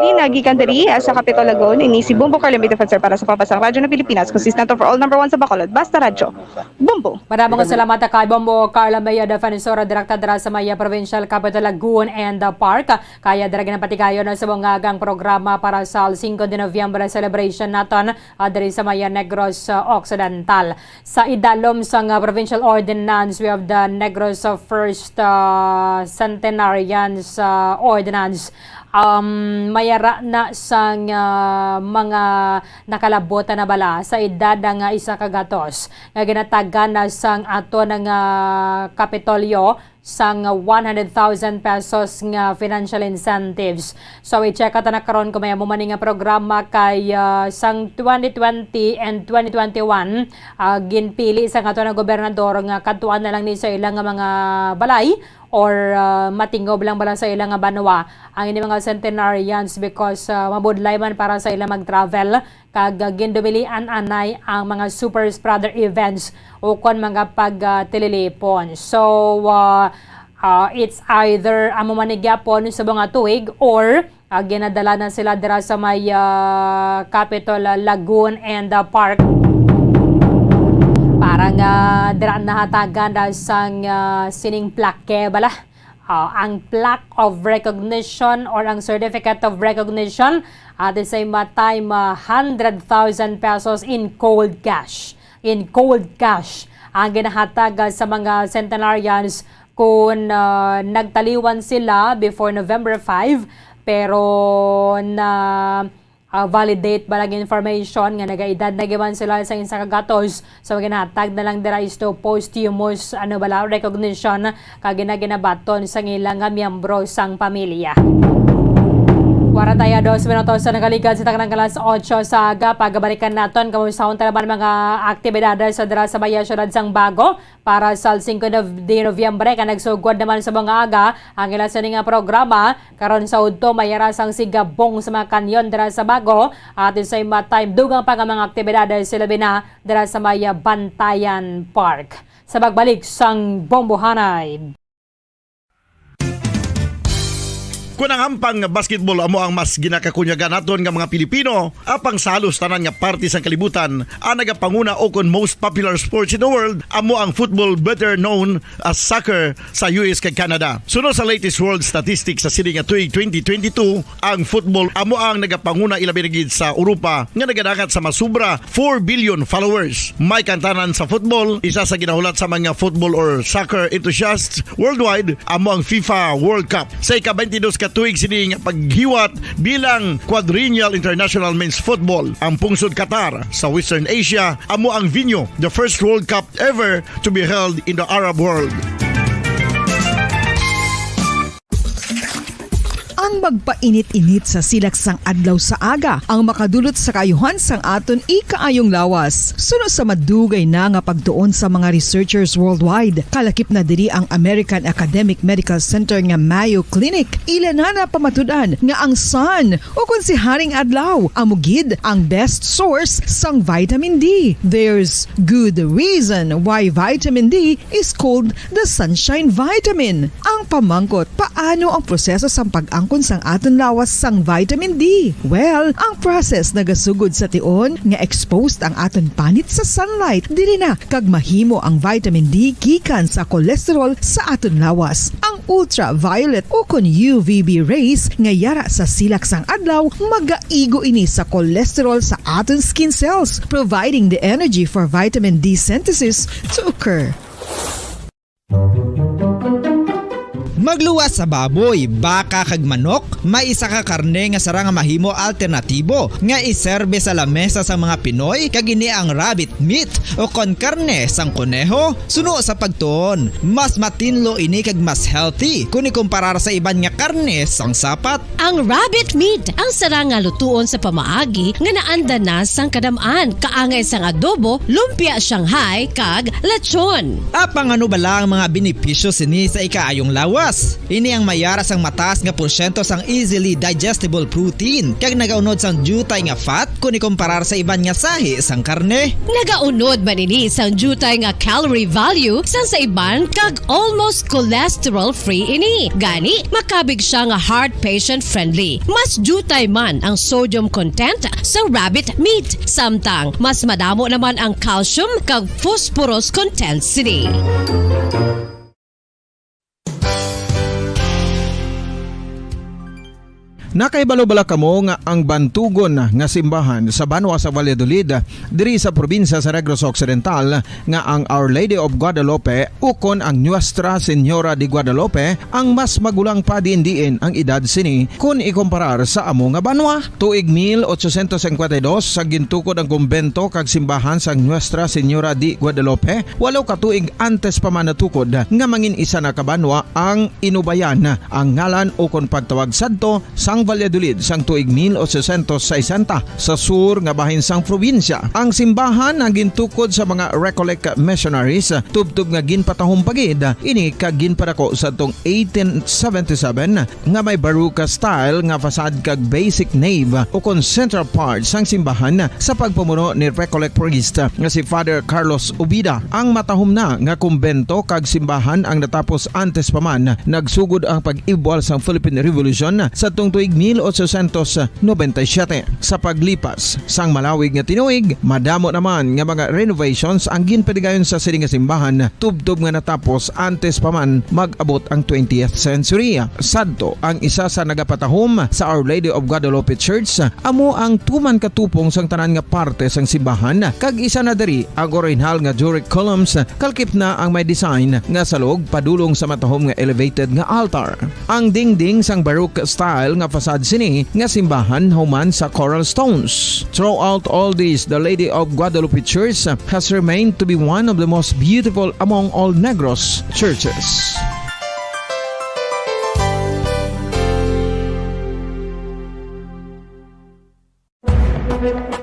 Ni nagikan diri sa Capitol Lagoon, ini si Bombo Carl Ambito Fancer para sa Pabasang Radyo ng Pilipinas, consistent for all number one sa Bacolod. Basta Radyo. Bombo! Madamong salamat kay Bombo Carla Maya Defensora, direkta dira sa Maya Provincial Capital Lagoon and uh, Park. Kaya dira ginapatigayon na sa mga agang programa para sa Cinco de Noviembre celebration naton uh, diri sa Maya Negros uh, Occidental. Sa idalom sang uh, provincial ordinance, we have the Negros uh, First uh, Centenarians uh, Ordinance. Um, mayara na sang uh, mga nakalabot na bala sa edad nga isa ka gatos nga ginatagan na sang aton nga Kapitolyo sang one hundred thousand pesos nga financial incentives. So i-check out na karon kung may amo man nga programa kay uh, sang twenty twenty and twenty twenty-one uh, ginpili sa aton nga gobernador nga kadtuan na lang ni sa ilang nga mga balay or uh, matingob lang bala sa ilang nga banwa ang ini mga centenarians because uh, mabudlay man para sa ila mag-travel kag uh, gindumilian anay ang mga super spreader events ukon mga pagtililipon. Uh, so uh, uh, it's either amo man ni gyapon subong nga tuig or uh, ginadala na sila dira sa may uh, Capitol uh, Lagoon and uh, Park para nga dira nahatagan uh, sang uh, sining plaque bala. Uh, ang plaque of recognition or ang certificate of recognition at the same time uh, one hundred thousand pesos in cold cash. in cold cash ang ginahatag, ah, sa mga centenarians kung, ah, nagtaliwan sila before November five, pero na, ah, validate ba lang information nga nagaedad na giman sila sa isa ka gatos, so ginahatag na lang dira isto posthumous, ano bala, recognition kag gina-, ginabaton sa ilang nga miyembro sang pamilya. Kwarenta y dos minutos sa nagalikan sa tanang alas otso sa aga. Pagabalikan naton kung unsaon ta naman mga aktibidades sa dira sa Maya Siyudad sang Bago para sa singko de Nobyembre, kay nagsugod naman sa mga aga ang ila sini nga programa. Karon sa udto, may ara sang sigabong sa mga kanyon dira sa Bago, at the same time, dugang pa nga mga aktibidades sa labi na dira sa may Bantayan Park. Sa pagbalik sang Bombohanay. Kon ang ampang nga basketball amo ang mas ginakakunyagan naton nga mga Pilipino, apang sa halos tanan nga parte sang kalibutan, ang nagapanguna o kon most popular sports in the world amo ang football, better known as soccer, sa U S kag Canada. Suno sa latest world statistics sa sini nga tuig twenty twenty-two, ang football amo ang nagapanguna, ilabi na gid sa Europa nga nagadangat sa masubra four billion followers. May kantanan sa football, isa sa ginahulat sa mga football or soccer enthusiasts worldwide, amo ang FIFA World Cup. Sa ika-twenty-dos ka tuig sini nga paghiwat bilang Quadrennial International Men's Football, ang pungsod Qatar sa Western Asia amo ang venue, the first World Cup ever to be held in the Arab world. Ang magpainit-init sa silak sang adlaw sa aga ang makadulot sa kaayuhan sang aton ikaayong lawas. Suno sa madugay na nga pagtuon sa mga researchers worldwide, kalakip na diri ang American Academic Medical Center nga Mayo Clinic. Ila na napamatud-an nga ang sun, o kon si Haring Adlaw, amo gid ang best source sang vitamin D. There's good reason why vitamin D is called the sunshine vitamin. Ang pamangkot, paano ang proseso sang pag-angkon sang aton lawas sang vitamin D? Well, ang process nagasugod sa tion nga exposed ang aton panit sa sunlight. Diri na kag mahimo ang vitamin D gikan sa cholesterol sa aton lawas. Ang ultraviolet o kon U V B rays nga yara sa silak sang adlaw magaigo ini sa cholesterol sa aton skin cells, providing the energy for vitamin D synthesis to occur. Magluwas sa baboy, baka, kag manok, may isa ka karne nga sara nga mahimo alternatibo nga iserbe sa lamesa sang mga Pinoy, kag ini ang rabbit meat o kon karne sang koneho. Suno sa pagtuon, mas matinlo ini kag mas healthy kon ikumparar sa iban nga karne sang sapat. Ang rabbit meat ang sara nga lutuon sa pamaagi nga naanda na sang kadam-an, kaangay sang adobo, lumpia Shanghai, kag lechon. Apang ano bala ang mga benepisyo sini sa ikaayong lawas? Ini ang may ara sang mataas nga porsyento sang easily digestible protein, kag nagaunod sang diutay nga fat kon ikumparar sa iban nga sahi sang karne. Nagaunod man ini sang diutay nga calorie value sang sa iban kag almost cholesterol-free ini. Gani, makabig sia nga heart patient-friendly. Mas diutay man ang sodium content sa rabbit meat, samtang mas madamo naman ang calcium kag phosphorus content sini. Nakahibalo bala kamo nga ang bantugon nga simbahan sa banwa sa Valladolid, diri sa probinsya sa Negros Occidental, nga ang Our Lady of Guadalupe ukon ang Nuestra Señora de Guadalupe ang mas magulang pa diin-diin ang edad sini kon ikumparar sa amo nga banwa? Tuig mil ochocientos cincuenta y dos, sa gintukod ang kumbento kag simbahan sang Nuestra Señora de Guadalupe, walo ka tuig antes pa man natukod nga mangin isa na ka banwa ang Inubayan, ang ngalan ukon pagtawag sadto sang Valladolid sang tuig mil ochocientos sesenta sa sur nga bahin sang probinsya. Ang simbahan ang gintukod sa mga Recollect missionaries, tubtob nga ginpatahom pa gid ini kag ginpadako sadtong eighteen seventy-seven, nga may Baroque style nga facade kag basic nave ukon central part sang simbahan sa pagpamuno ni Recollect priest nga si Father Carlos Ubida. Ang matahom na nga kumbento kag simbahan ang natapos antes pa man nagsugod ang pag-ibwal sang Philippine Revolution sadtong tuig mil ochocientos noventa y siete. Sa paglipas sang malawig nga tinuig, madamo naman nga mga renovations ang ginpatigayon sa sini nga simbahan, tubtob nga natapos antes pa man mag-abot ang twentieth century. Sadto ang isa sa nagapatahom sa Our Lady of Guadalupe Church, amo ang tuman katupong sang tanan nga parte sang simbahan, kag isa na diri ang orihinal nga Doric columns, kalkip na ang may design nga salog padulong sa matahom nga elevated nga altar. Ang dingding sang Baroque style nga facade sini nga simbahan human sa coral stones. Throughout all this, the Lady of Guadalupe Church has remained to be one of the most beautiful among all Negros churches.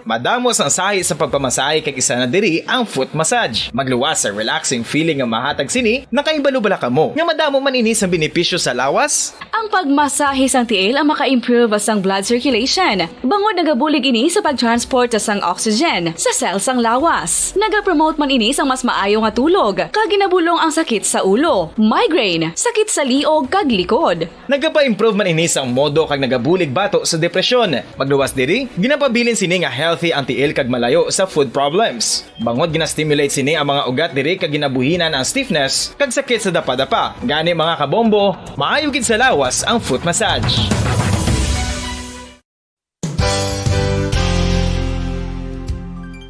Madamo sang sahi sa pagpamasahe, kag isa na diri ang foot massage. Magluwas sa relaxing feeling nga mahatag sini. Nakahibalo bala kamo nga madamo man ini sang benepisyo sa lawas? Ang pagmasahe sang tiil ang maka-improve sang blood circulation, bangod nagabulig ini sa pag-transport sang oxygen sa cell sang lawas. Nagapromote man ini sang mas maayo nga tulog, kag ginabulong ang sakit sa ulo, migraine, sakit sa liog, kag likod. Nagapa-improve man ini sang modo kag nagabulig bato sa depresyon. Magluwas diri, ginapabilin sini nga healthy ang tiil kag malayo sa foot problems. Bangod gina-stimulate sini ang mga ugat diri kag ginabuhinan ang stiffness kag sakit sa dapadapa. Gani, mga kabombo, maayo gid sa lawas ang foot massage.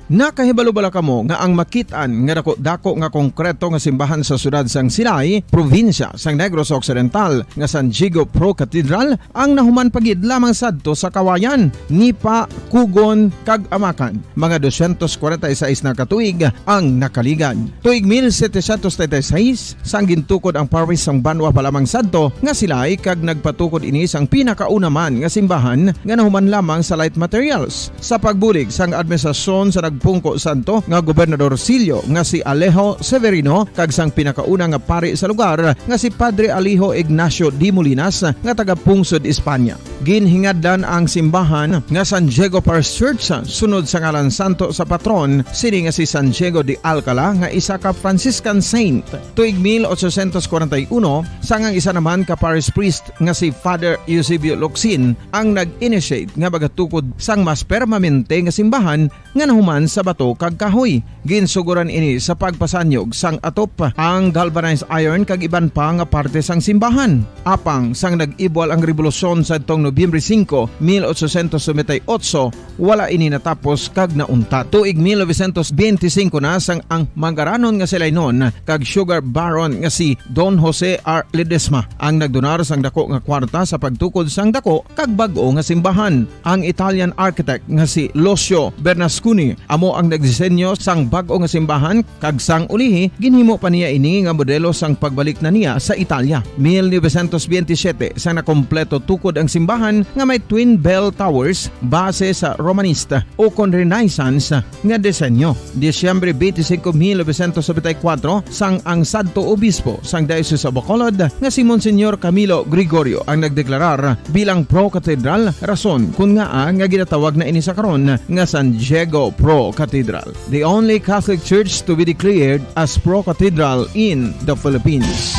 Nakahibalo bala kamo nga ang makit-an nga dako-dako nga konkreto nga simbahan sa siyudad sang Silay, probinsya sang Negros Occidental, nga San Diego Pro Cathedral ang nahuman pa gid lamang sadto sa Kawayan, Nipa, Cogon, kag Amacan, mga dosyentos kwarenta y seis na ka tuig ang nakaligad. Tuig mil setecientos treinta y seis, sang gintukod ang parish sang banwa pa lamang sadto nga Silay, kag nagpatukod ini sang pinakauna man nga simbahan nga nahuman lamang sa light materials. Sa pagbulig sang administrasyon sa nagpungko sadto nga Gobernador Silyo nga si Alejo Severino kag sang pinakauna nga pari sa lugar nga si Padre Alejo Ignacio de Molinas nga taga-pungsod Espanya. Ginhingadlan ang simbahan nga San Diego Parish Church sunod sa ngalan santo sa patron sini nga si San Diego de Alcala, nga isa ka Franciscan saint. Tuig mil ochocientos kwarenta y uno, sang ang isa naman ka parish priest nga si Father Eusebio Locsin ang nag-initiate nga magatukod sang mas permanente nga simbahan nga nahuman sa bato kag kahoy. Ginsugoran ini sa pagpasanyog sang atop, ang galvanized iron kag iban pa nga parte sang simbahan. Apang sang nag-ibwal ang rebolusyon sadtong Nobyembre singko, mil ochocientos noventa y ocho, wala ini natapos kag nauntat. Tuig mil novecientos benti singko na sang ang mangaranon nga Silaynon kag sugar baron nga si Don Jose R. Ledesma ang nagdonar sang dako nga kwarta sa pagtukod sang dako kag bag-o nga simbahan. Ang Italian architect nga si Lucio Bernasconi amo ang nagdisenyo sang bag-o nga simbahan, kag sang ulihi ginhimo pa niya ini nga modelo sang pagbalik na niya sa Italia. Mil novecientos benti siyete, sang nakompleto tukod ang simbahan nga may twin bell towers base sa Romanista ukon Renaissance nga disenyo. Disyembre benti singko, mil novecientos nobenta y kuwatro, sang ang sadto obispo sang Diocese of Bacolod nga si Monsignor Camilo Gregorio ang nagdeklarar bilang pro-cathedral, rason kon ngaa nga ginatawag na ini sa karon nga San Diego Pro Cathedral, the only Catholic church to be declared as pro-cathedral in the Philippines.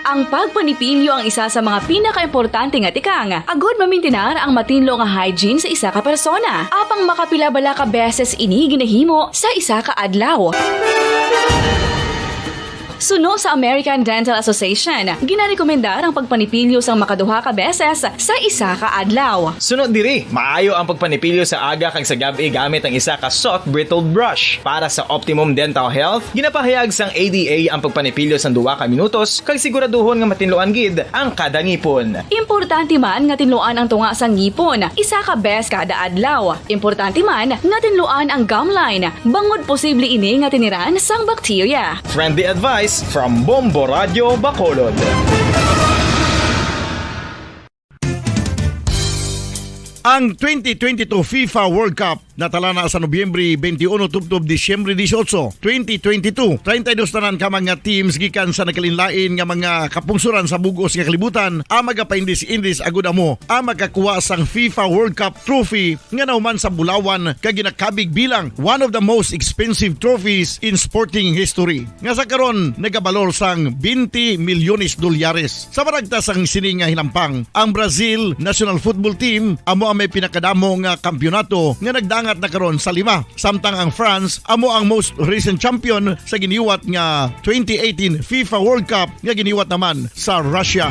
Ang pagpanipilyo ang isa sa mga pinakaimportante nga tikang agud mamintinar ang matinlo nga hygiene sa isa ka persona. Apang makapila bala ka beses ini ginahimo sa isa ka adlaw? Suno sa American Dental Association, ginarekomendar ang pagpanipilyo sang makaduha ka beses sa isa ka adlaw. Suno diri, maayo ang pagpanipilyo sa aga kag sa gab-i gamit ang isa ka soft bristled brush. Para sa optimum dental health, ginapahayag sang A D A ang pagpanipilyo sang duha ka minutos kag siguraduhon nga matinluan gid ang kada ngipon. Importante man nga tinluan ang tunga sang ngipon isa ka bes kada adlaw. Importante man nga tinluan ang gum line, bangod posible ini nga tiniran sang bakterya. Friendly advice from Bombo Radio Bacolod. Ang twenty twenty-two FIFA World Cup natala na sa Nobyembre twenty-one tubtob Disyembre dieciocho, twenty twenty-two. Treinta y dos tanan ka mga teams gikan sa nagkalainlain nga mga kapungsoran sa bug-os nga kalibutan ang magapaindis-indis agud amo ang makakuha sang FIFA World Cup trophy nga nahuman sa bulawan kag ginakabig bilang one of the most expensive trophies in sporting history, nga sa karon nagabalor sang twenty milyones dolyares. Sa maragtas sang sini nga hinampang, ang Brazil national football team amo ang may pinakadamo nga kampiyonato nga nagdangat na karon sa lima, samtang ang France amo ang most recent champion sa giniwat nga twenty eighteen FIFA World Cup nga giniwat naman sa Russia.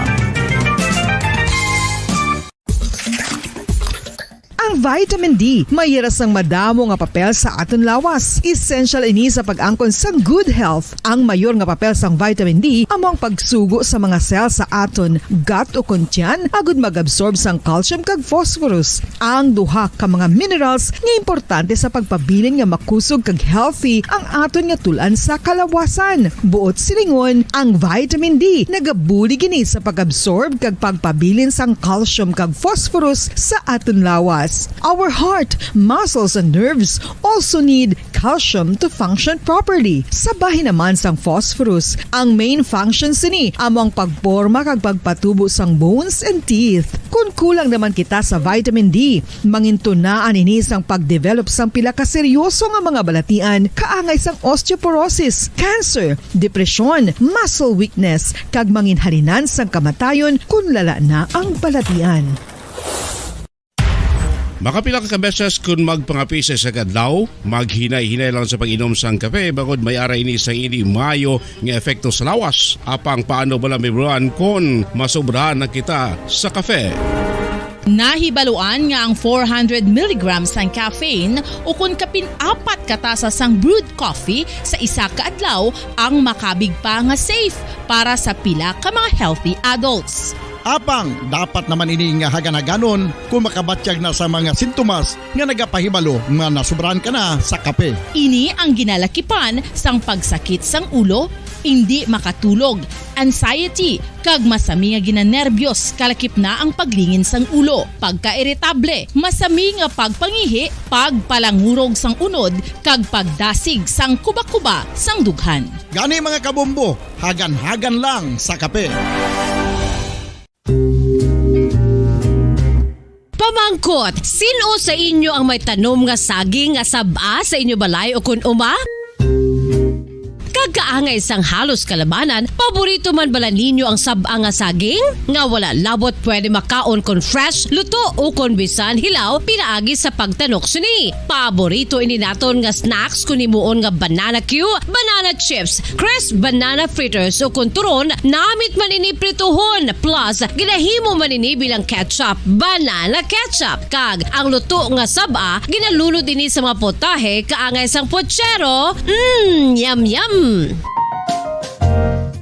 Ang vitamin D may ira sang madamo nga papel sa aton lawas. Essential ini sa pag-angkon sang good health. Ang mayor nga papel sang vitamin D amo ang pagsugo sa mga cell sa aton gut o kon tiyan agud mag-absorb sang calcium kag phosphorus, ang duha ka mga minerals nga importante sa pagpabilin nga makusog kag healthy ang aton nga tul-an sa kalawasan. Buot silingon, ang vitamin D nagabulig ini sa pag-absorb kag pagpabilin sang calcium kag phosphorus sa aton lawas. Our heart, muscles, and nerves also need calcium to function properly. Sa bahin naman sang phosphorus, ang main function sini amo ang pagporma kag pagpatubo sang bones and teeth. Kon kulang naman kita sa vitamin D, mangintunaan ini sang pagdevelop sang pila ka seryoso nga mga balatian, kaangay sang osteoporosis, cancer, depresyon, muscle weakness, kag manginhalinan sang kamatayon kon lala na ang balatian. Makapila ka beses kon magpangapi sa isa ka adlaw, maghinay-hinay lang sa pag-inom sang kape, bangod may ara ini sang indi maayo nga epekto sa lawas. Apang paano bala, Ma'am Ron, kon masobrahan na kita sa kape? Nahibaluan nga ang four hundred milligrams sang caffeine o kon kapin apat ka tasa sang brewed coffee sa isa ka adlaw ang makabig pa nga safe para sa pila ka mga healthy adults. Apang dapat naman ini nga hagan-haganon kung makabatyag na sa mga sintomas nga nagapahibalo nga nasubrahan ka na sa kape. Ini ang ginalakipan sang pagsakit sang ulo, indi makatulog, anxiety, kag masami nga ginanerbiyos, kalakip na ang paglingin sang ulo, pagkairitable, masami nga pagpangihi, pagpalangurog sang unod, kag pagdasig sang kuba-kuba sang dughan. Gani, mga kabombo, hagan-hagan lang sa kape. Pamangkot, sin-o sa inyo ang may tanom nga saging nga sab-a sa inyo balay o kon uma? Kag kaangay sang halos kalabanan, paborito man bala ninyo ang sab-a nga saging? Nga wala labot pwede makaon kon fresh, luto, o kon bisan hilaw pinaagi sa pagtanok sini. Paborito ini naton nga snacks kon himuon nga banana cue, banana chips, crisp banana fritters, o kon turon, namit man ini prituhon, plus ginahimo man ini bilang ketchup, banana ketchup. Kag ang luto nga sab-a, ginalunod ini sa mga potahe kaangay sang pochero. Mm, yum, yum!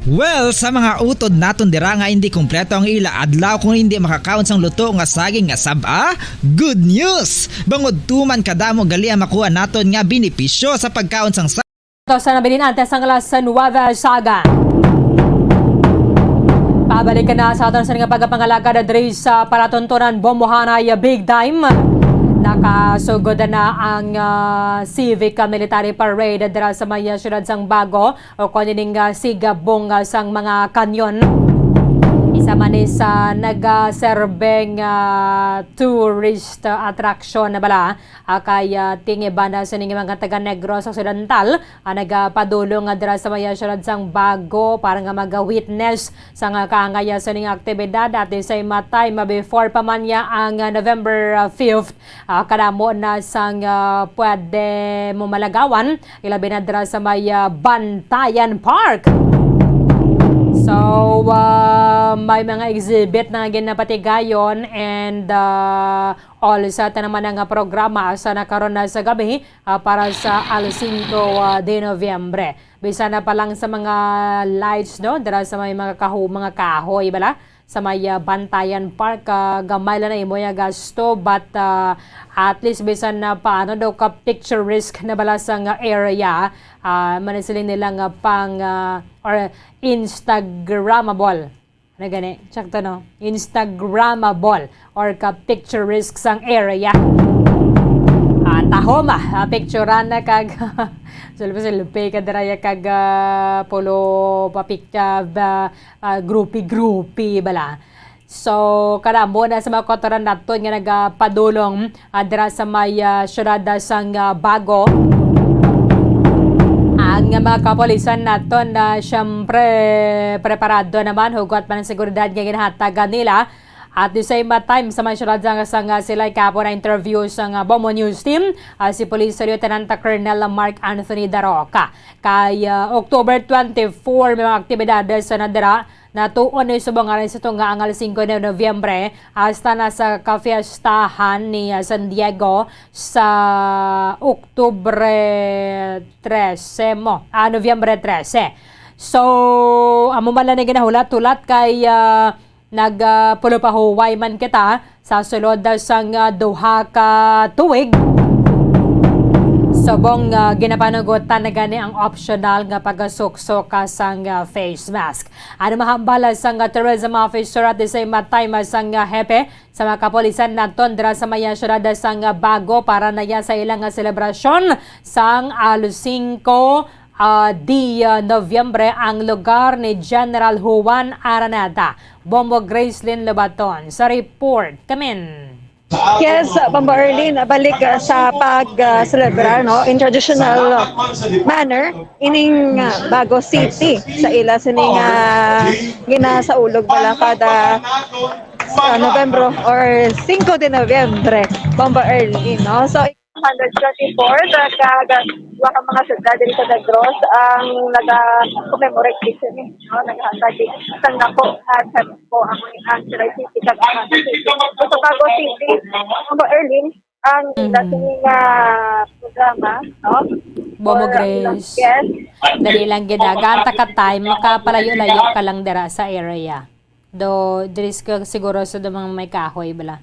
Well, sa mga utod naton dira nga hindi kompleto ang ila adlaw kung hindi makakaon sang luto nga saging nga sab-a, good news! Bangod tuman kadamo gali ang makuha naton nga benepisyo sa pagkaon sang sa- Ito sa nabilin antes ang alas nuwebe sa aga. Pabalik na sa aton sa nga pagpangalagad diri sa palatuntunan, Bombohanay Big Time. Nakasugod na ang, ah, Civic Military Parade dira sa may, ah, siyudad sang Bago, o kon ining, ah, sigabong, ah, sang mga kanyon. Isa man ni sa nagaserbeng, ah, tourist, ah, attraction na bala, ah, kay, ah, tingiban na sining mga taga Negros Occidental, ah, nagapadulong nga dira sa may, ah, siyudad sang Bago para nga maga-witness sa nga kaangay, ah, sining aktibidad. At the same, ah, time, ah, before pa man niya ang, ah, November, ah, fifth, ah, kadamo na sang, ah, pwede mo malagawan, ilabi na dira sa may, ah, Bantayan Park. So, ah, may mga exhibit na ginapatigayon and, ah, all set na naman ang programa sa nakaron na sa gabi, ah, para sa alas singko, ah, de Nobyembre. Bisan na pa lang sa mga lights, no, dira sa may mga kaho-, mga kahoy, bala? Sa may, ah, Bantayan Park, ah, gamay lang na imo yung gasto, but, ah, at least bisan na paano daw ka picturesque na bala sa nga area, ah, manisiling nila nga pang, ah, or Instagrammable. Ano gani? Check to, no? Instagrammable or ka picturesque sang area. Ah, tahom, ah, picturean na kag sulpi-sulpi ka dira ya kag, ah, pulo pa picture, ah, ah, groupie-groupie bala. So, kada amo na sa mga kautoran naton nga nagapadulong, ah, dira sa may, ah, siyudad, ah, sang, ah, Bago. Ang mga kapulisan naton na siyempre preparado naman, hugot man ang seguridad nga ginahatagan nila. At the same time, sa may siyudad sang, sang, ah, Silay, kapo na interview sang, ah, Bombo News Team, ah, si Police Lieutenant Colonel Mark Anthony Daroca. Kay, ah, October twenty-four, may mga aktibidades sa nadira. Natuon ni subong nga sa tunga ang alas singko de Nobyembre hasta na sa kafiestahan ni, ah, San Diego sa Oktubre trese mo, ah, Nobyembre trese. So, amo man lang ni ginahulat-hulat kay, ah, nag, ah, pulupahuway man kita sa sulod sang, ah, duha ka tuig. Subong, ah, ginapanugutan na gani ang optional nga pagasuksok ka sang, ah, face mask. Ano mahambal sang, ah, tourism officer at the same time, ah, sang, ah, hepe sa mga kapulisan naton dira sa maya siyudad sang, ah, Bago para na ya sa ilang, ah, selebrasyon sang alas singko, ah, di, ah, Nobyembre ang lugar ni General Juan Araneta. Bombo Gracelyn Lobaton sa report. Kamin. Yes, Bombo Arlene, balik, ah, sa pag, ah, celebrar, no, in traditional manner ining, ah, Bago City sa ila sining, ah, ginasaulog bala kada, ah, Novembro or singko de Nobyembre, Bombo Arlene, no? So, hundred twenty-four, sa kada duha ka mga syudad diri sa Negros ang naga-commemorate dito ni, no? Naghatag sang dako nga po ang, ang Silay City kag ang Bago City. Sa Bago City, ang Erling, ang ila Mhm. sini nga programa, no? Bombo Or, Grace. Yes. Dali lang gid, ah. Ganta ka time, makapalayo-layo ka lang dira sa area. Do, diri ka siguro sa dumang may kahoy bala.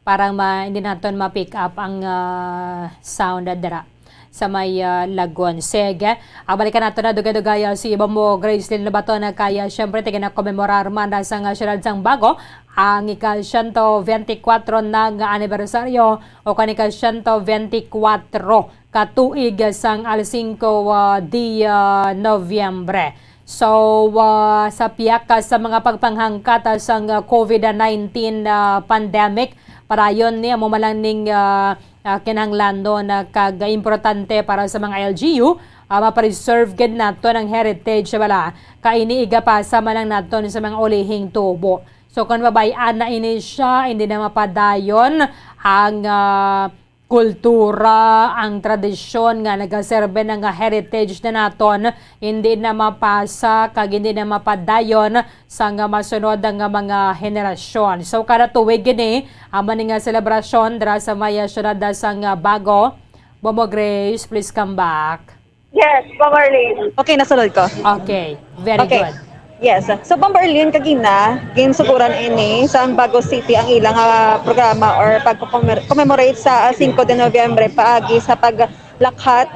Parang ma-, hindi naton ma-pick up ang, ah, sound dira sa may, ah, Lagon. Sige, ah, balikan nato na dugay-dugay, ah, si Bombo Gracelyn Lobaton na kaya, syempre, tigin na komemorar man na sa nga siyudad sang Bago ang ika-siyento benti kwatro na nga anibersaryo o kan ika-siyento benti kwatro ka tuig sang alas singko, ah, di, ah, Nobyembre. So, ah, sa pihak, ah, sa mga pagpanghangkat, ah, sang, ah, covid nineteen, ah, pandemic, padayon ni amo man lang ning, ah, ah, kinahanglanon na kag importante para sa mga L G U, ah, ma-preserve gid naton ang heritage, bala. Kay ini igapasa man lang naton sa mga ulihing tubo. So, kung mabay-an na ini siya, hindi na mapadayon ang, ah, kultura, ang tradisyon nga nagaserbe na nga heritage na naton, hindi na mapasa kag hindi na mapadayon sa nga masunod nga mga henerasyon. So, kada tuig gini, amo ni nga selebrasyon dira sa may, ah, siyudad sang, ah, Bago. Bombo Grace, please come back. Yes, Bombo Arlene. Okay, nasulod ko. Okay, very Okay. good. Yes. So, Bombo Arlene, kagina, ginsuguran ini sa Bago City ang ilang, ah, programa or pag-commemor-, commemorate sa, ah, singko de Nobyembre paagi sa paglakhat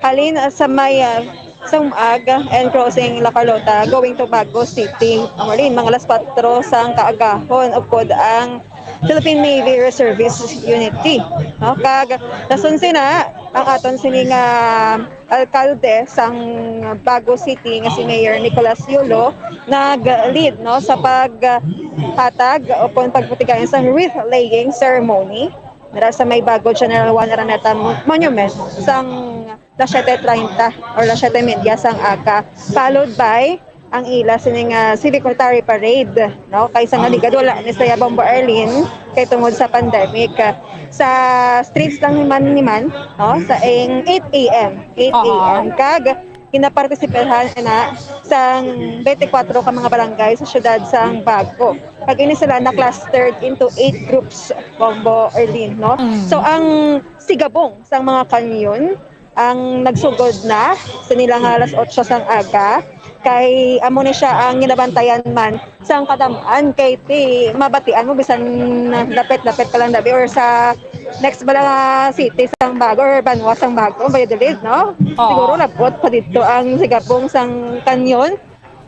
halin, ah, sa may, ah, Sumag and crossing La Carlota going to Bago City. Bombo Arlene, mga alas kwatro sang kaagahon, upod ang Philippine Navy Reservist Unity. No? Kag, nasunsi na ang aton sini nga alkalde sang Bago City nga si Mayor Nicolas Yulo nag-lead, no, sa paghatag o kon pagpatigayon sang wreath laying ceremony dira sa may Bago General Juan Araneta Mo-, Monument sang las siete treinta or las siete y media sang aga, followed by ang ila sining, ah, civic military parade, no? Kay sa nga ligad wala ni saya, Bombo Arlene, kay tungod sa pandemic. Sa streets lang ni man, ni man, no? Sa ing eight A M, eight A M. Aha. Kag ginapartisipahan na sang twenty-four ka mga barangay sa siyudad sang Bago. Kag ini sila na-clustered into eight groups, Bombo Arlene, no? Mm. So, ang sigabong sang mga kanyon, ang nagsugod na sa nila nga alas otso sang aga, kay amo ni siya ang ginabantayan man sang kadam-an, kay ti mabatian mo bisan lapit-lapit ka lang dabi or sa next bala nga city sang Bago or banwa sang Bago, Valladolid, no? Oo. Siguro labot pa dito ang sigabong sang kanyon.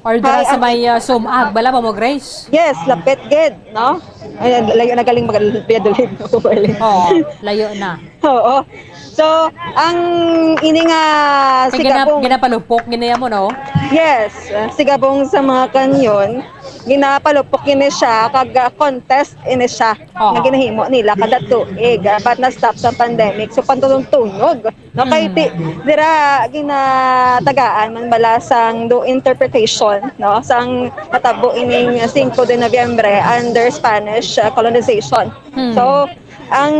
Or dira Hi, sa ang may, ah, Sumag, bala, Ma'am Grace? Yes, lapit gid, no? Ay, layo na galing mag-, Valladolid. Oo, layo na. Oo. So, ang ini nga Kay gina-, sigabong ginapalupok gini mo, no? Yes, ah, sigabong sa mga kanyon, ginapalupok ini siya, kag, ah, contest ini siya Oo. nga ginahimo nila kada tuig, ah, but na-stop sa pandemic. So, pantunog-tunog, no? Kay Mm. ti-, dira ginatagaan man bala sang do interpretation, no? Sang natabo ining singko de Nobyembre under Spanish, ah, colonization. Mm. So, ang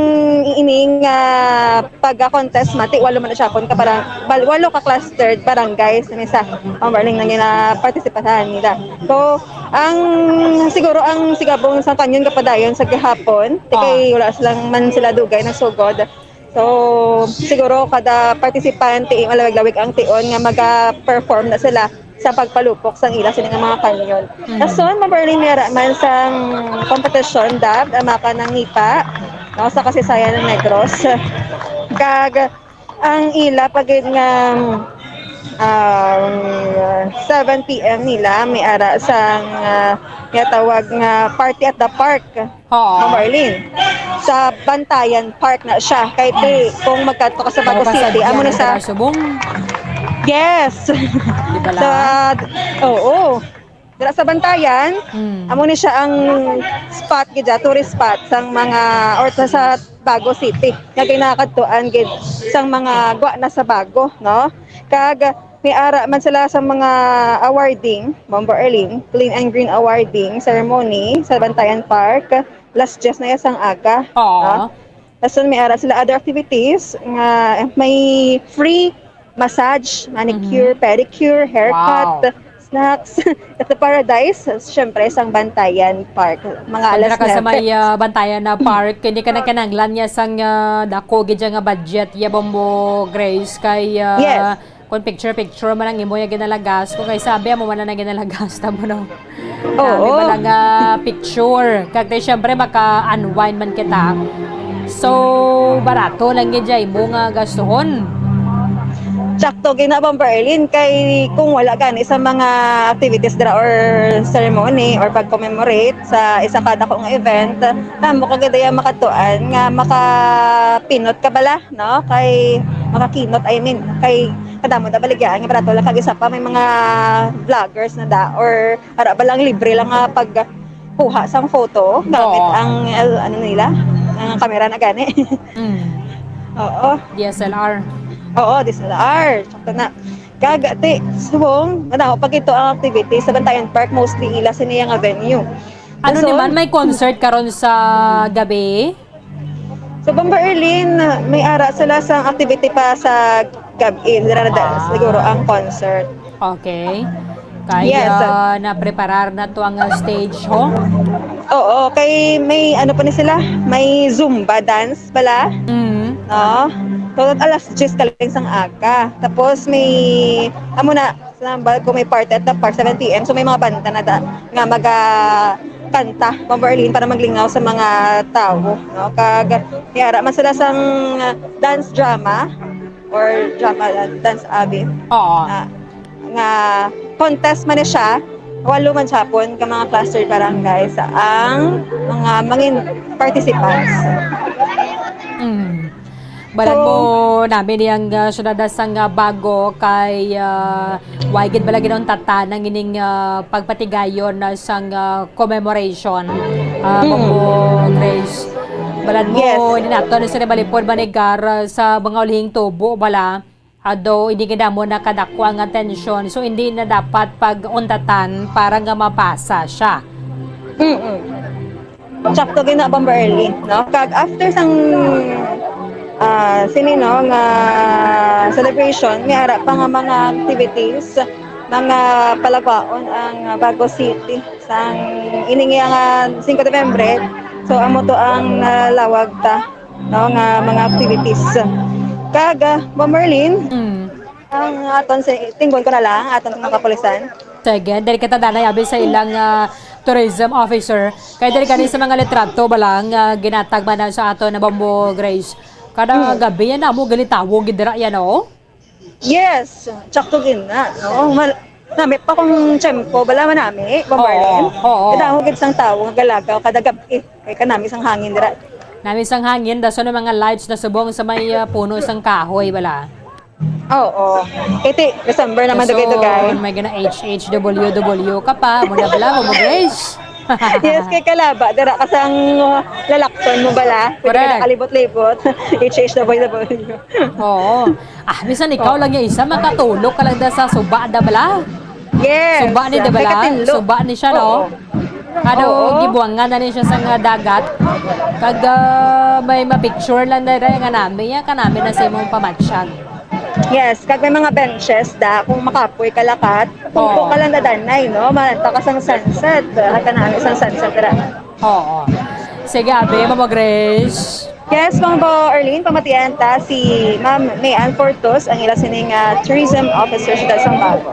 ining, ah, pagka-contest, mati, walo man siya kun ka parang, bal-, walo ka clustered barangays ni sa Pambarling na ginapartisipahan nila. So, ang, siguro ang sigabong sa kanyon kapadayon sa gihapon, ti kay Ah. wala silang man sila dugay nasugod. So, siguro kada participant, ti malawig-lawig ang tion nga maga-perform na sila sa pagpalupok sang ila sini nga mga kanyon. Mm. Dason, Ma'am Berlin, may ara man sang competition, dab, ang mga kanang nipa, no, sa kasaysayan ng Negros. Kag ang ila pa gid nga, um, seven P M nila, may ara sang, ah, ginatawag nga party at the park. Oo. Ma'am Arlene, sa Bantayan Park na siya. Kay ti, kung magkadto ka sa Bago Bago ka sa City, amo na Diyan sa Subong. Yes. Di ba Sa, lang? Oo. Dira sa Bantayan, Mm. amo ni siya ang spot gid siya, tourist spot sang mga, or sa, sa Bago City, nga ginakadtuan gid sang mga gwa na sa Bago, no? Kag may ara man sila sa mga awarding, Ma'am Arlene, Clean and Green Awarding Ceremony sa Bantayan Park. Alas diyes na iya sang aga. Oo. Ah, dason may ara sila other activities nga may free massage, manicure, Mhm. pedicure, haircut, Wow. snacks, at the Paradise, syempre, sang Bantayan Park, mga Pag alas dira ka sa nuebe. may, ah, Bantayan na park, hindi ka na kinahanglan niya sang, ah, dako gid siya nga budget, ya, Bombo Grace, kay, ah, Yes. kung picture-picture man ang imo ya ginalagas, kung kay sabi mo man na ginalagas, tamo, no? Oo. Dami pala nga picture. Kag di, syempre, maka-unwind man kita. So, barato lang gid jay mo nga gastuhon. Sakto gina, Bombo Arlene, kay kung wala gani sa mga activities dira or ceremony or pag-commemorate sa isa ka dako nga event, tamo ka gid iya makatuan nga makapinot ka bala, no? Kay makakinot, I mean, kay kadamo na baligya nga barato lang, kag isa pa may mga vloggers na da or ara ba lang libre lang nga pagkuha sang photo gamit Oo. ang, el-, ano nila, ang camera na gani. Mm. Oo. D S L R. Oo, D S L R. Sakto na. Kag, ti, subong, manaw, pag ito ang activity sa Bantayan Park, mostly ila sini nga venue. Ano Dason, naman, may concert karon sa gabi? So, Bombo Arlene, may ara sila sang activity pa sa gab-i. Dira na da-, Ah. siguro ang concert. Okay. Kaya Yes. na-preparar na to ang, uh, stage, ho? Oo, kay may ano pa ni sila, may Zumba dance pala. Mm. No? So, alas diyes kaling sang aga. Tapos may, amo na, Sa nambal ko may party at the park, seven P M. So, may mga banda na da, nga maga kanta, Bombo Arlene, para maglingaw sa mga tawo, no? Kag, may ara man sila sang, ah, dance drama or drama, dance abi. Oo. Ah, nga contest man ni siya, walo man siya pon ka mga cluster barangay sa ang mga mangin participants. Mm. Balan So, mo namin yang, ah, syudad sang, ah, Bago kay, ah, way gid bala ginuntatan ang ining, ah, pagpatigayon na sang, ah, commemoration. Ah, Mm. Bombo Grace. Balan mo, Yes. ini nato ni Sir Balipod Manigar, ah, sa mga ulihing tubo, bala. Although, hindi gid amo nakadako ang atensyon. So, hindi na dapat pag-untatan para nga mapasa siya. Mm-mm. Sakto gid na, Bombo Arlene, no? Kag after sang, ah, sini, no, nga celebration, may ara pa nga mga activities, mga palagwaon ang Bago City sang ini nga, nga singko de Nobyembre. So, amo to ang nalawag ta, no, nga mga activities. Kag, ah, Bombo Arlene, Mm. Ang aton si, tinggon ko na lang, aton mga kapulisan. Sige, diri kita danay abi sa ilang, ah, tourism officer. Kay diri gani sa mga litrato ba lang, ah, ginatag man na sa aton na Bombo Grace. Kada Hmm. gabi yan, amo gali tawo gid dira yan, oh. Yes, tsakto gid na, no? Mal-, Nami pa kung tiyempo, bala manami, Bombarlin. Oo, oo. Kadamo gid sang tawo nga galagaw kada gab-i. Kay kanami sang hangin dira. Nami sang hangin, dason ang mga lights na subong sa may ah, puno sang kahoy, bala. Oo. Iti, December naman dugay-dugay. Dason, may gana H H W W ka pa, muna bala, mo Grace. Yes, kay kalaba, dira ka sang uh, lalakton mo bala. Pwede ka Correct. nakalibot-libot. H H W W. Oo. Ah, bisan ikaw lang yung isa, makatulog ka lang da sa suba da bala. Yes. Suba ni da bala. Nakatinlo. Suba ni siya, no? Oo. Ano, Oo. gibuangan na ni siya sa nga dagat. Kag ah, may ma-picture lang na rin nga nami, ya, kanami na sa imong pamatsyan. Yes, kag may mga benches da kung makapoy kalakat. Kung Oo. ka lang dadanay, no? Malanta ka sang sunset. Ay kanami sang sunset ra. Oo. Sige, abi, Mama Grace. Yes, Ma'am Bo Arlene, pamatian ta si Ma'am May Ann Fortos, ang ila sining ah, tourism officer sa Sambabo.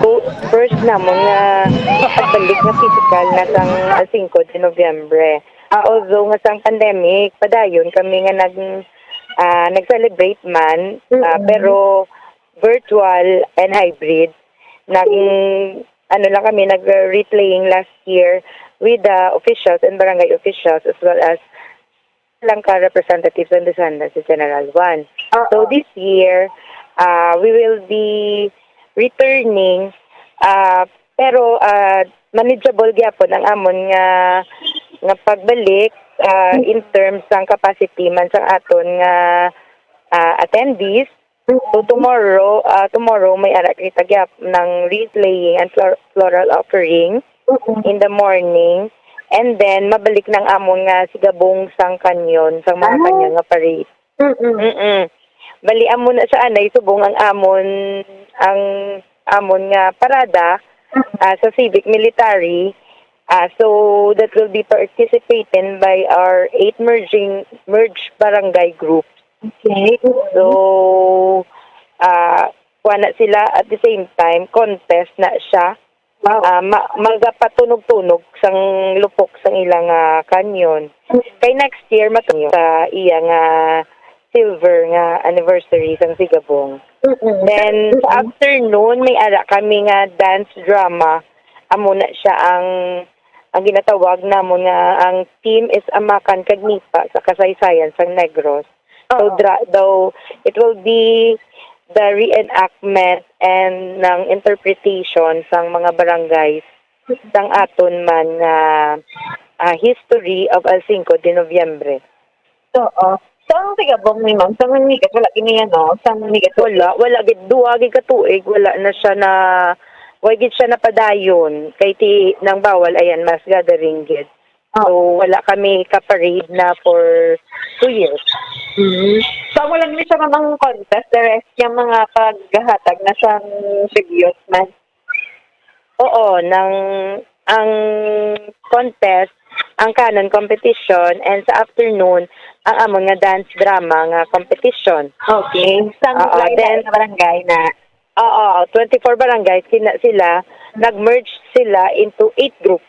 So, first namon nga pagbalik nga physical na sang ah, singko de Nobyembre. Ah, although nga sang pandemic, padayon kami nga nag ah, nag-celebrate man, ah, Mm. pero virtual and hybrid. Nag ano lang kami, nag-replaying last year with the officials and barangay officials as well as lang ka representatives and descendants sa General One. So Oo. this year, uh, we will be returning, uh, pero uh, manageable gyapon ang amon nga nga pagbalik uh, in terms sang capacity man sang aton nga uh, attendees. So tomorrow, ah, tomorrow may ara kita gyap ng wreath laying and flor- floral offering Mm-mm. in the morning. And then mabalik nang amon nga sigabong sang kanyon, sang mga Ah. kanyon nga parade. Mm-mm. Mm-mm. Bali amo na siya anay subong ang amon ang amon nga parada ah, sa civic military. Ah, so that will be participated by our eight merging merged barangay groups. Okay. So, ah, kuha na sila at the same time, contest na siya. Wow. Ah, ma- magapatunog-tunog sang lupok sang ilang ah, kanyon. Kay next year, mat- sa iya nga silver nga anniversary sang Sigabong. Mm-mm. Then, sa Mm-mm. afternoon, may ara kami nga dance drama. Amo na siya ang ang ginatawag namon nga ang theme is Amakan kag Nipa sa kasaysayan sang Negros. So, Oo. dra- though it will be the reenactment and ng interpretation sang mga barangays sang aton man nga ah, history of El Cinco de Noviembre. Oo. So, ang Tigabong ni Ma'am, sa Manigat, wala gini yan, no? Sa Manigat, Wala, wala gid duha gid ka tuig, wala na siya na wala gid siya napadayon kay ti nang bawal ayan mass gathering gid. So, wala kami ka-parade na for two years. Mm. So, amo lang ni siya, ma'am, ang contest. The rest, yung mga paghahatag na sang tribute man. Oo, nang ang contest, ang canon competition, and sa afternoon, ang amon nga dance drama nga competition. Okay. Sang Oo, lain-lain then- nga barangay na. Oo, twenty-four barangays kina sila, nag-merge sila into eight groups.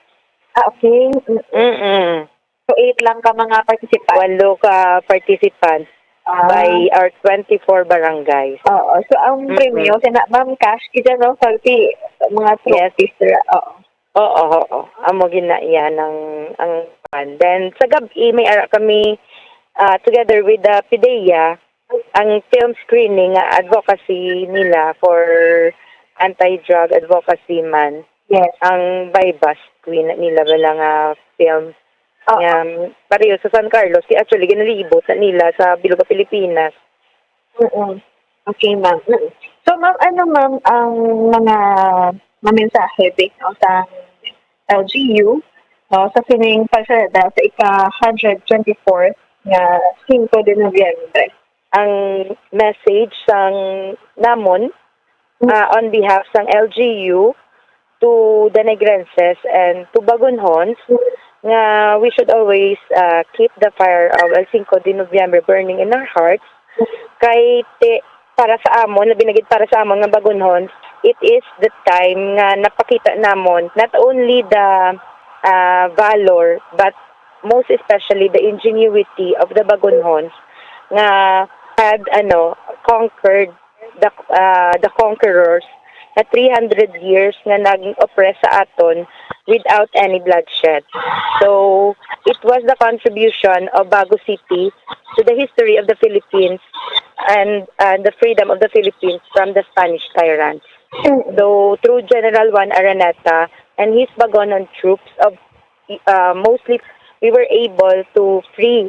Ah, okay. Mm-mm. So, eight lang ka mga participants? Walo ka participants Ah. by our twenty-four barangays. Oo. So, ang Mm-mm. premyo, sa na, ma'am, cash, kita, no? Pag ti, mga Yes. trophies, ra. Oo. Oo, oo. Amo gina iya ng ang kuwan. Then, sa gabi, may ara kami, ah, together with the PDEA, ang film screening nga advocacy nila for anti-drug advocacy man. Yes. Ang Baybas, Queen, nila bala nga film. Oo. Nga, pareho sa San Carlos, kay actually, ginalibot na nila sa bilog nga Pilipinas. Mm. Okay, ma'am. Mm. So, ma'am, ano, ma'am, ang mga, mga mensahe based on sa L G U, no, sa sining pagsalada sa ika-hundred twenty-fourth nga Cinco de Noviembre? Ang message sang namon, ah, on behalf sang L G U to the Negrenses and to Bagonhons nga we should always ah, keep the fire of El Cinco de Noviembre burning in our hearts. Kay ti, para sa amon, labi na gid para sa amon nga Bagonhons, it is the time nga napakita namon not only the ah, valor but most especially the ingenuity of the Bagonhons nga had ano conquered the uh, the conquerors nga three hundred years nga nag-oppress sa aton without any bloodshed. So, it was the contribution of Bago City to the history of the Philippines and, and the freedom of the Philippines from the Spanish tyrants. So, through General Juan Araneta and his Bagonon troops of, uh, mostly, we were able to free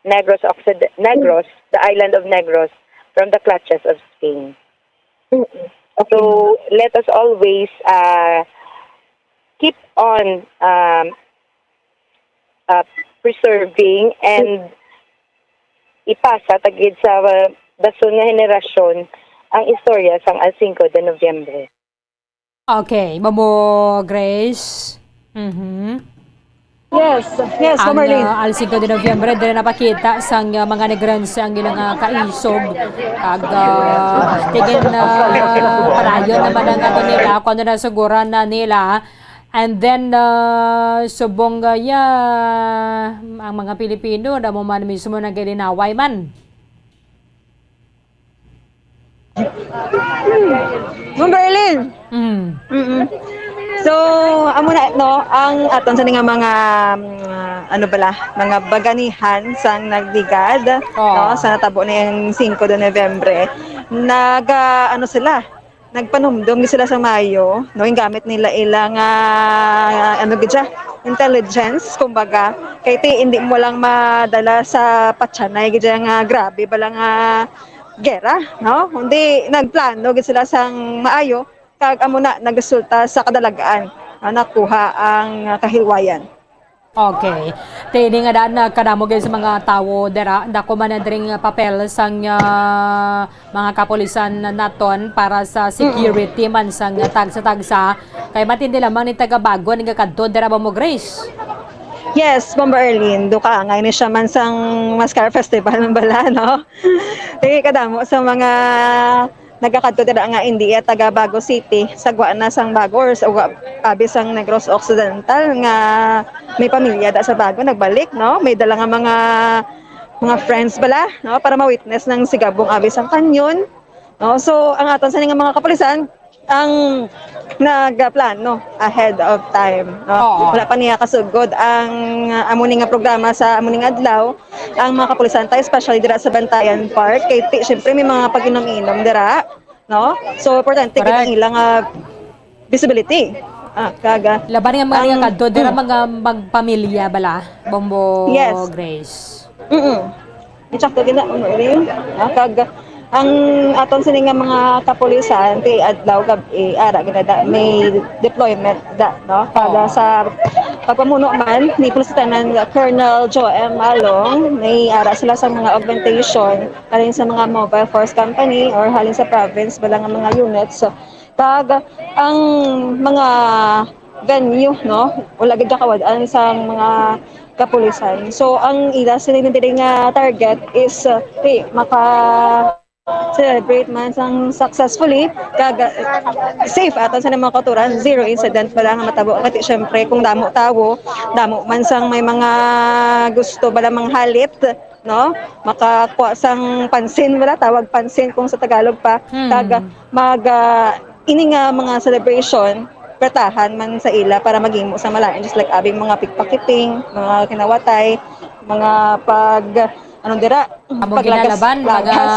Negros Occid-, Negros, the island of Negros, from the clutches of Spain. Mm-mm. Okay. So, let us always, uh, keep on, um, uh, preserving and ipasa ta gid sa, uh, dason nga henerasyon ang istorya sang Al Cinco de Noviembre. Okay, Mamo Grace. Mhm. Yes, yes, Ang, Marlene. uh, Al Cinco de Noviembre, diri napakita sang, uh, mga Negrense ang ilang, uh, kaisog. Kag, uh, tingin na padayon naman ang ato nila, kung ano na suguran na nila. And then, uh, subong, uh, yeah, ang mga Pilipino, damo man mismo nagalinaway man. Ma'am Berlin. Mm. Mm-mm. So, amo na, no, ang aton sa nga mga, mm, ano bala, mga baganihan sang nagligad, Oo. no, sa natabo niyang singko de Nobyembre, nag, ah, ano sila, nagpanumdom gid sila sa maayo, no, gingamit nila ilang, ah, ano gid siya, intelligence, kumbaga, kay ti, hindi mo lang madala sa patyanay gid siya nga grabe bala nga gera, no? Kundi nagplano gid sila sang maayo, kag amo na nagresulta sa kadalagan nga nakuha ang kahilwayan. Okay. Tini nga daan, ah, kadamo gid sa mga tawo dira, dako man na dring papel sang, ah, mga kapulisan naton para sa Mm. security man sang tagsa-tagsa. Kay matindi lamang ni taga Bago ang nagakadto dira ba mo, Grace? Yes, Ma'am Arlene, duka nga ini siya man sang Mascara Festival man bala, no? Kay kadamo sa mga nagakadto dira nga hindi iya taga Bago City, sa gwa na sang Bago or sa gwa, abi sang Negros Occidental nga may pamilya da sa Bago nagbalik, no? May dala nga mga, mga friends bala, no? Para ma-witness ng sigabong abi sang kanyon, no? So, ang aton sini nga mga kapulisan, ang nagplano ahead of time, no? Oo. Wala pa niya kasugod ang, ah, amo ni nga programa sa amo ni nga adlaw. Ang mga kapulisan tayo, especially dira sa Bantayan Park, kay ti-, syempre may mga pag-inom-inom dira, no? So, importante gid ang Correct. ilang, ah, visibility. Ah, kaga, Laban nga mga ang, kadto dira mm. mga magpamilya bala, Bombo Yes. Grace. Mm-mm. Insakto gid na, ano, rin. Ah, kag ang aton sini nga mga kapulisan, ti adlaw gab-i, ara gid na da, may deployment da, no? Para Oo. sa pagpamuno man ni Police Lieutenant Colonel Joe M. Along, may ara sila sa mga augmentation halin sa mga mobile force company or halin sa province, bala nga mga units. So, kag ang mga venue, no, wala gid nakawad-an sa mga kapulisan. So, ang ila sila diri nga target is, uh, ti, maka-celebrate man sang successfully, kag, uh, safe aton sa mga kauturan, zero incident bala nga matabo. Kasi, syempre, kung damo tawo, damo man sang may mga gusto bala manghalit, no? Makakuha sang pansin, wala tawag pansin kung sa Tagalog pa. Hmm. Kag mag, ah, ini nga mga celebration, pretahan man sa ila para maghimo sa malain, just like abing mga pickpocketing, mga kinawatay, mga pag, anong dira, Amo paglagas-lagas. Ginalaban, mga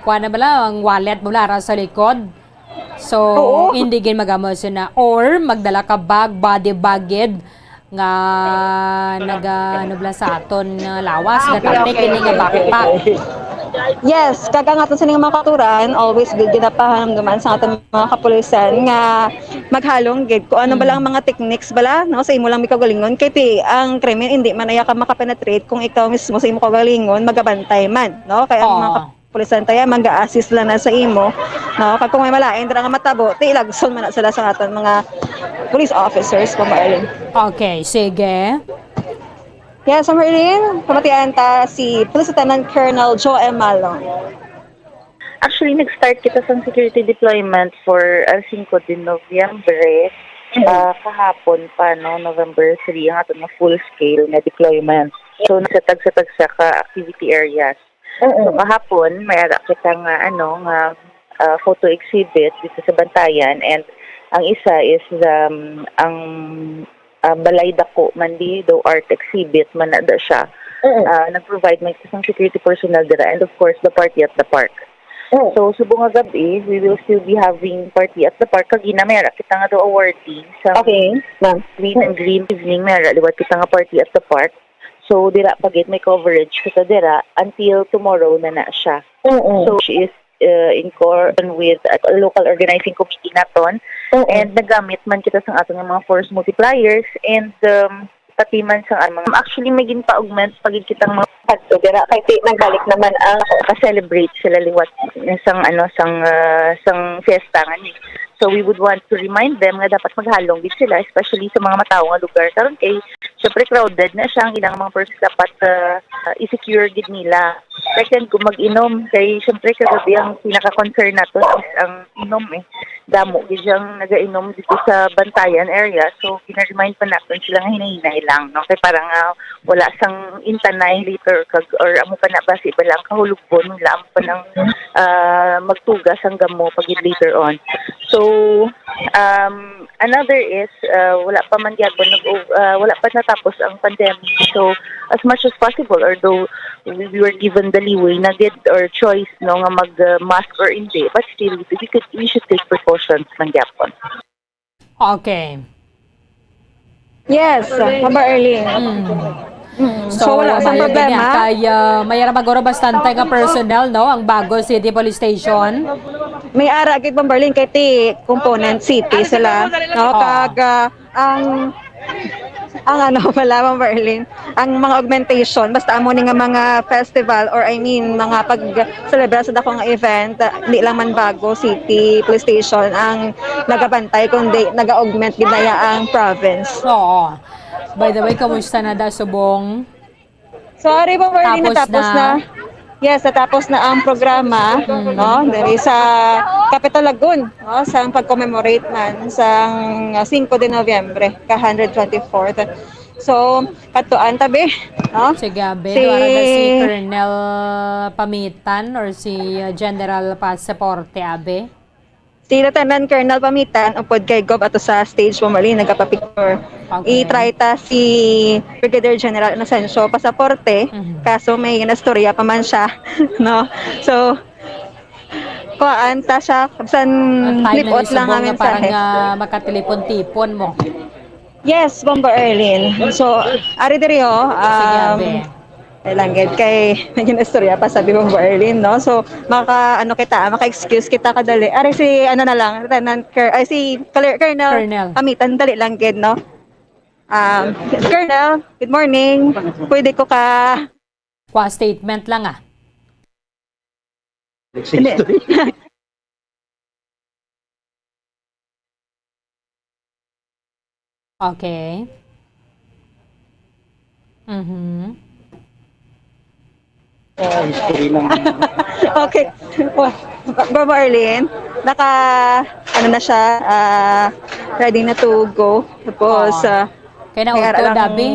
kuha na bala, ang wallet mo ara sa likod. So, Oo. hindi gid magamo sina. Or, magdala ka bag, body bag gid, nga naga, ano bala sa aton nga lawas, Ah, okay, gatapik, okay, ini nga okay, okay, backpack. okay. Yes, kag ang aton sining mga kauturan, always gid ginapahanumduman sa aton mga kapulisan nga maghalong gid kung ano bala ang Mm. mga techniques bala, no, sa imo lang may kaugalingon. Kay ti, ang krimen, hindi man aya ka makapenetrate kung ikaw mismo sa imo kaugalingon, magabantay man, no? Kaya ang mga Oo. kapulisan taya, mag-a-assist lang na sa imo, no? Kag kung may malain dira nga matabo, ti ilagson man na sila sa aton mga police officers, Ma'am Arlene. Okay, sige. Yes, Ma'am Arlene, pamatian ta si Police Lieutenant Colonel Joe M. Malong. Actually, nag-start kita sa security deployment for, uh, Cinco de Noviembre. Mm. Ah, kahapon pa, no, November three, ang aton nga full-scale nga deployment. So, nasa tagsa-tagsa ka activity areas. Mm. So, kahapon, may ara kita nga, ano, nga, ah, photo exhibit dito sa Bantayan, and ang isa is, um, ang, ah, Balay Dako man di, daw art exhibit man na da siya. Mm. Ah, nag-provide man kita sang security personnel dira, and of course, the party at the park. Mm. So, subong nga gab-i, we will still be having party at the park. Kagina, may ara kita nga daw awarding sa Okay, ma'am. Green and Green Evening, may ara liwat kita nga party at the park. So, dira pa gid may coverage kita dira until tomorrow na na siya. Mm-mm. So, she is, uh, in coordination with, uh, local organizing committee naton. Mm-mm. And nagamit man kita sa aton nga mga force multipliers and, um, pati man sa, ah, mga, actually, may ginpa-augment pa gid kitang mga kadto dira kay ti-, nagbalik naman ang ka-celebrate sila liwat sang, ano, sang, ah, sang fiesta nga ni. So, we would want to remind them nga dapat maghalong gid sila, especially sa mga matawo nga lugar. Karon kay, syempre, crowded na siya. Ang ilang mga persons dapat, ah, ah, i-secure gid nila. Second, kung mag-inom, kay syempre kagabi ang pinaka-concern naton is ang inom, eh. Damo gid siyang nagainom dito sa Bantayan area. So, gina-remind pa naton sila nga hinay-hinay lang, no? Kay parang, ah, wala sang intanay later kag, or amo pa na basi bala ang kahulugbo nila, amo pa nang, ah, magtuga sang gamo pa gid later on. So, um, another is, ah, wala pa man gyapon nag, ah, wala pa natapos ang pandemic. So, as much as possible, although we, we were given the leeway na gid or choice, no, nga mag, ah, mask or hindi, but still, we could, we should take precautions man gyapon. Okay. Yes, Ma'am Arlene. Mm. Mm. So, So, wala sang maayo gid problema. Niya. Kay, ah, may ara maguro bastante nga personnel, no, ang Bago City Police Station. May ara gid, Ma'am Arlene, kay ti component city sila, no? Oo. Kag, ah, ang, ang ano pala, Ma'am Arlene, ang mga augmentation, basta amo ni nga mga festival or, I mean, mga pag-celebra sa dako nga event, ah, di lang man Bago City Police Station ang nagabantay, kundi naga-augment gid na iya ang province. Oo. By the way, kamusta na da subong? So, ari, Ma'am Arlene, Tapos natapos na. na. Yes, natapos na ang programa, Mm. no? Diri sa Capitol Lagoon, no? Sa pag-commemorate man sang, ah, singko de Noviembre, ka hundred twenty-fourth. So, katuan tabi, no? Sige, abe. Si Wala na si Colonel Pamitan or si, uh, General Pasaporte, abe? Si Lieutenant Colonel Pamitan, upod kay Gov ato sa stage, Ma'am Arlene, nagapapicture. Okay. I-try ta si Brigadier General Inocencio Pasaporte, Mhm. kaso may ginastorya pa man siya, no? So, kuhaan ta siya, bisan Ang time na lipot ni lang subong ang nga parang, mensahe. ah, makatelepon-tipon mo. Yes, Bombo Erlin. So, ari diri, oh, Sige, um, abe. Ay lang gid kay naging istorya pa sabi, Bombo Erlin, no? So, maka, ano kita, maka-excuse kita kadali. Ari si, ano na lang, Lieutenant Ker-, ay, si Colonel, Colonel Colonel. Pamitan, dali lang gid, no? Um, Colonel, good morning. Pwede ko ka Kwa statement lang, ah. Hindi. Okay. Mhm. Ah, history lang. Okay. Well, Ma'am Arlene, naka, ano na siya, ah, ready na to go. Tapos, Oo. ah, Kaya na may ara auto, lang Dabi?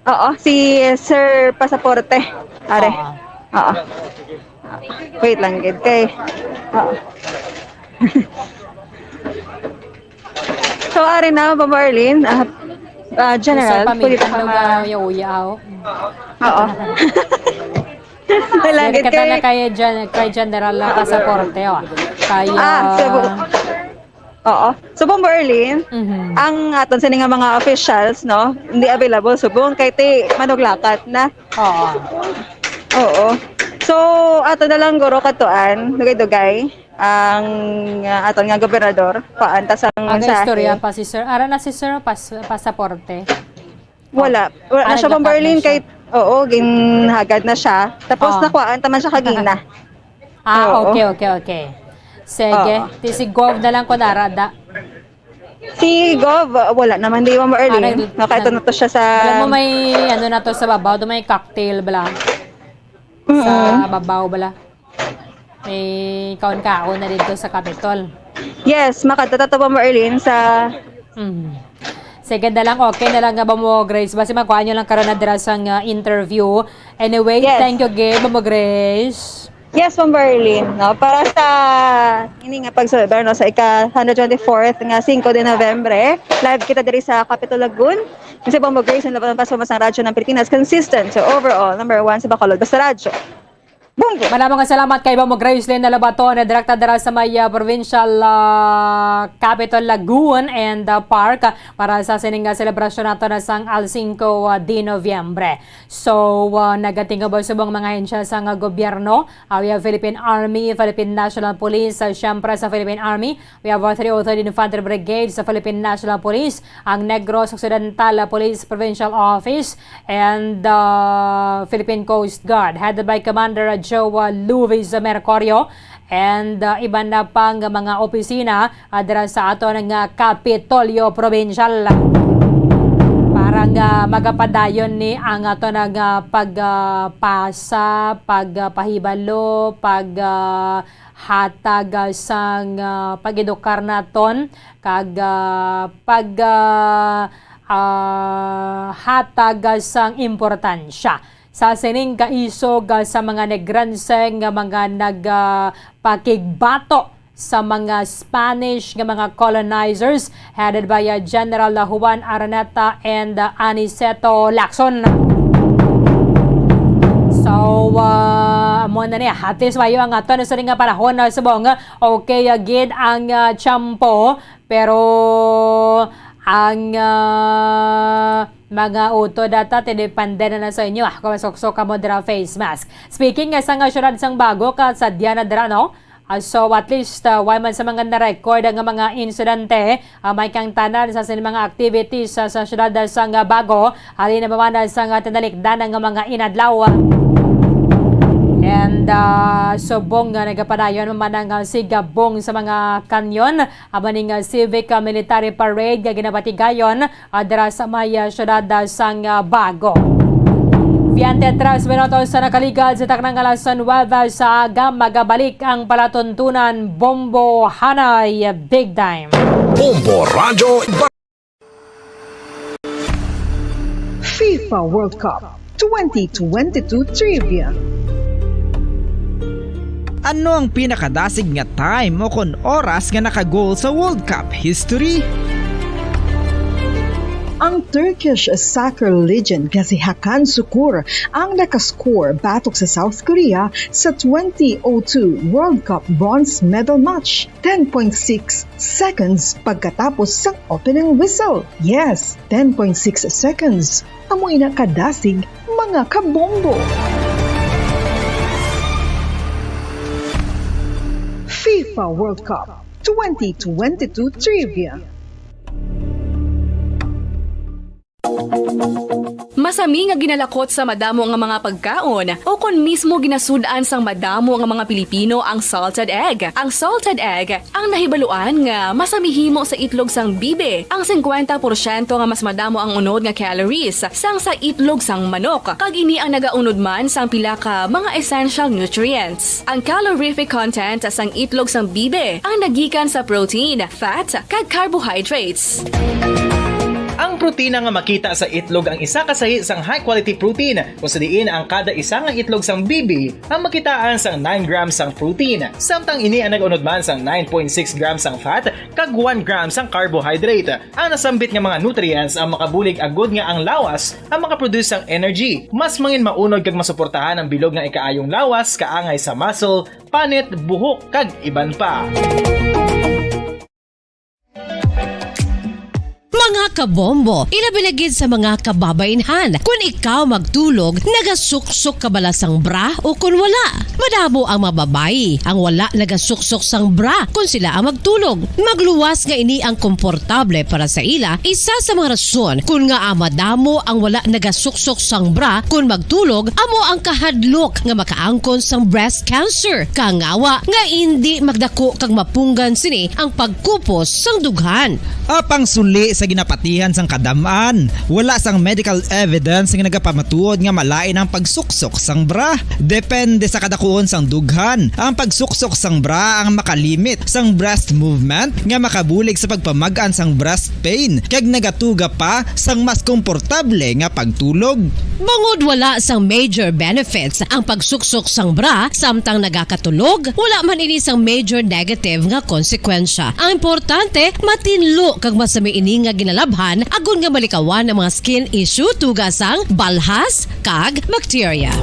Oo, si Sir Pasaporte. Are. Oo. Oo. Wait lang gid kay. Oo. So, ari na, Ma'am Arlene, ah, ah, General, Sa pwede pamilya, pa ano mga ba, yaw-yaw? Oo. Wala Diri gid ka kay tala kay Gen-, kay General Pasaporte, oh. Kay, Ah, so, ah, Oo. Subong, Berlin, Mhm. ang aton sini nga mga officials, no, hindi available subong kay ti manuglakat na. Oo. Oo. So, ato na lang guro katuan, dugay-dugay, ang, ah, aton nga gobernador, kuan ta sang Aga mensahe. Istorya pa si Sir. Ara na si Sir, pas-, pasaporte. Wala. Oh. Wala na Ah, siya, naglakat na Bomberlin, siya. Kay, oo, ginhagad na siya. Tapos, Oh. nakuhaan ta man siya kagina. Ah, Oo. Okay, okay, okay. Sige, Oo. Ti si Gov na lang ko narada. Si Gov, uh, wala naman di, Bomberlin. Ah, nag-, Nakita nag-, na to siya sa alam mo, may ano na to sa babaw, do may cocktail bala. Sa Mm-mm. babaw bala. May kaon-kaon na dito sa Capitol. Yes, makadto ta to, Ma'am Arlene, sa Mm. Sige na lang, okay na lang nga ba mo, Grace? Basi magkuha nyo lang karon na dira sang, ah, interview. Anyway, Yes. thank you, gid, Ma'am Grace. Yes, Ma'am Berlin, no? Para sa ini nga pagsulbar, no, sa ika hundred twenty-fourth nga Cinco de Noviembre, live kita diri sa Capitol Lagoon. Kasi Bombo Grace, ang laban ng Pasuma sa Radyo ng Pilipinas, consistent. So overall, number one sa Bacolod. Basta Radyo. Bombo! Madamo nga salamat kay Bombo Grace Lynn Alabaton, direkta dira sa may, ah, provincial, ah, Capitol Lagoon and, ah, Park para sa sining nga selebrasyon nato na sang Al Cinco, ah, de Noviembre. So, ah, nagatingog ba subong mga ahensya sa nga gobyerno? Ah, we have Philippine Army, Philippine National Police, ah, siyempre sa Philippine Army, we have, ah, three oh third Infantry Brigade sa Philippine National Police, ang Negros Occidental, ah, Police Provincial Office, and, ah, Philippine Coast Guard, headed by Commander Joe, ah, Luis Mercurio, and, ah, iban na pang mga opisina ah, dira sa aton nga Kapitolyo Provincial. Para nga magapadayon ni ang aton nga pag, ah, pasa, pagpahibalo, pag, ah, hatag, ah, sang, ah, pag-edukar naton, kag, ah, pag, ah, ah, hatag, ah, sang importansya sa sining kaisog, ah, sa mga Negrense nga mga nag, ah, pakigbato sa mga Spanish nga mga colonizers headed by, uh, General Juan Araneta and, uh, Aniceto Lacson. So, uh, amo na niya. At least, mayo ang aton sa nga panahon na subong. Okay, uh, gid ang, uh, tiyempo. Pero ang, uh, mga utod ata, depende na, na sa inyo, ah, kung masuksok kamo dira face mask. Speaking nga sa nga syudad sang Bago, kasadya na dira, no? Ah, so, at least, ah, way man sa mga na-record nga mga insidente, ah, may kang tanan sa sin mga activities sa, sa siyudad sang Bago, halin na ba man sa nga tinalikdan nga mga inadlaw. And, ah, subong nga nagapadayon man ang, ah, sigabong sa mga kanyon, amo ning, ah, civic, ah, military parade nga ginapatigayon ah, dira sa may, ah, siyudad, ah, sang, ah, Bago. Veinte tres minutos sa nakaligad sa taknang alas nuebe sa aga, magabalik ang palatuntunan Bombo Hanay Big Time. Bombo Radyo Ba- FIFA World Cup twenty twenty-two Trivia. Ano ang pinakadasig nga time o kon oras nga naka-goal sa World Cup history? Ang Turkish soccer legend nga si Hakan Sukur ang nakascore batok sa South Korea sa twenty oh two World Cup bronze medal match, ten point six seconds pagkatapos sang opening whistle. Yes, ten point six seconds. Amo ina kadasig, mga kabombo. FIFA World Cup twenty twenty-two Trivia. Masami nga ginalakot sa madamo nga mga pagkaon, o kon mismo ginasud-an sang madamo nga mga Pilipino ang salted egg. Ang salted egg ang nahibaluan nga masami himo sa itlog sang bibi, ang singkwenta porsyento nga mas madamo ang unod nga calories sang sa itlog sang manok, kag ini ang nagaunod man sang pila ka mga essential nutrients. Ang calorific content sang itlog sang bibi ang nagikan sa protein, fat, kag carbohydrates. Ang protina nga makita sa itlog ang isa ka sahi sang high-quality protein, kung sa diin ang kada isa nga itlog sang bibi ang makitaan sang nine grams sang protein, samtang ini ang nag-unod man sang nine point six grams sang fat kag one gram sang carbohydrate. Ang nasambit nga mga nutrients ang makabulig agud nga ang lawas ang makaproduce sang energy. Mas mangin maunod kag masuportahan ang bilog nga ikaayong lawas, kaangay sa muscle, panit, buhok, kag iban pa. Mga kabombo, ilabi na gid sa mga kababainhan, kun ikaw magtulog, nagasuksok ka bala sang bra o kun wala? Madamo ang mga babayi ang wala nagasuksok sang bra kun sila ang magtulog. Magluwas nga ini ang komportable para sa ila. Isa sa mga rason kun ngaa madamo ang wala nagasuksok sang bra kun magtulog amo ang kahadlok nga makaangkon sang breast cancer, kangawa nga indi magdako kag mapunggan sini ang pagkupos sang dughan. Apang suli sa Napatihan sang kadam-an, wala sang medical evidence nga nagapamatuod nga malain ang pagsuksok sang bra. Depende sa kadakuon sang dughan, ang pagsuksok sang bra ang makalimit sang breast movement nga makabulig sa pagpamag-an sang breast pain kag nagatuga pa sang mas komportable nga pagtulog. Bangod wala sang major benefits ang pagsuksok sang bra samtang nagakatulog, wala man ini sang major negative nga konsekwensya. Ang importante, matinlo kag masami ini nga ginalabhan agod nga malikawan ang mga skin issue, tuga sang balhas kag bakterya.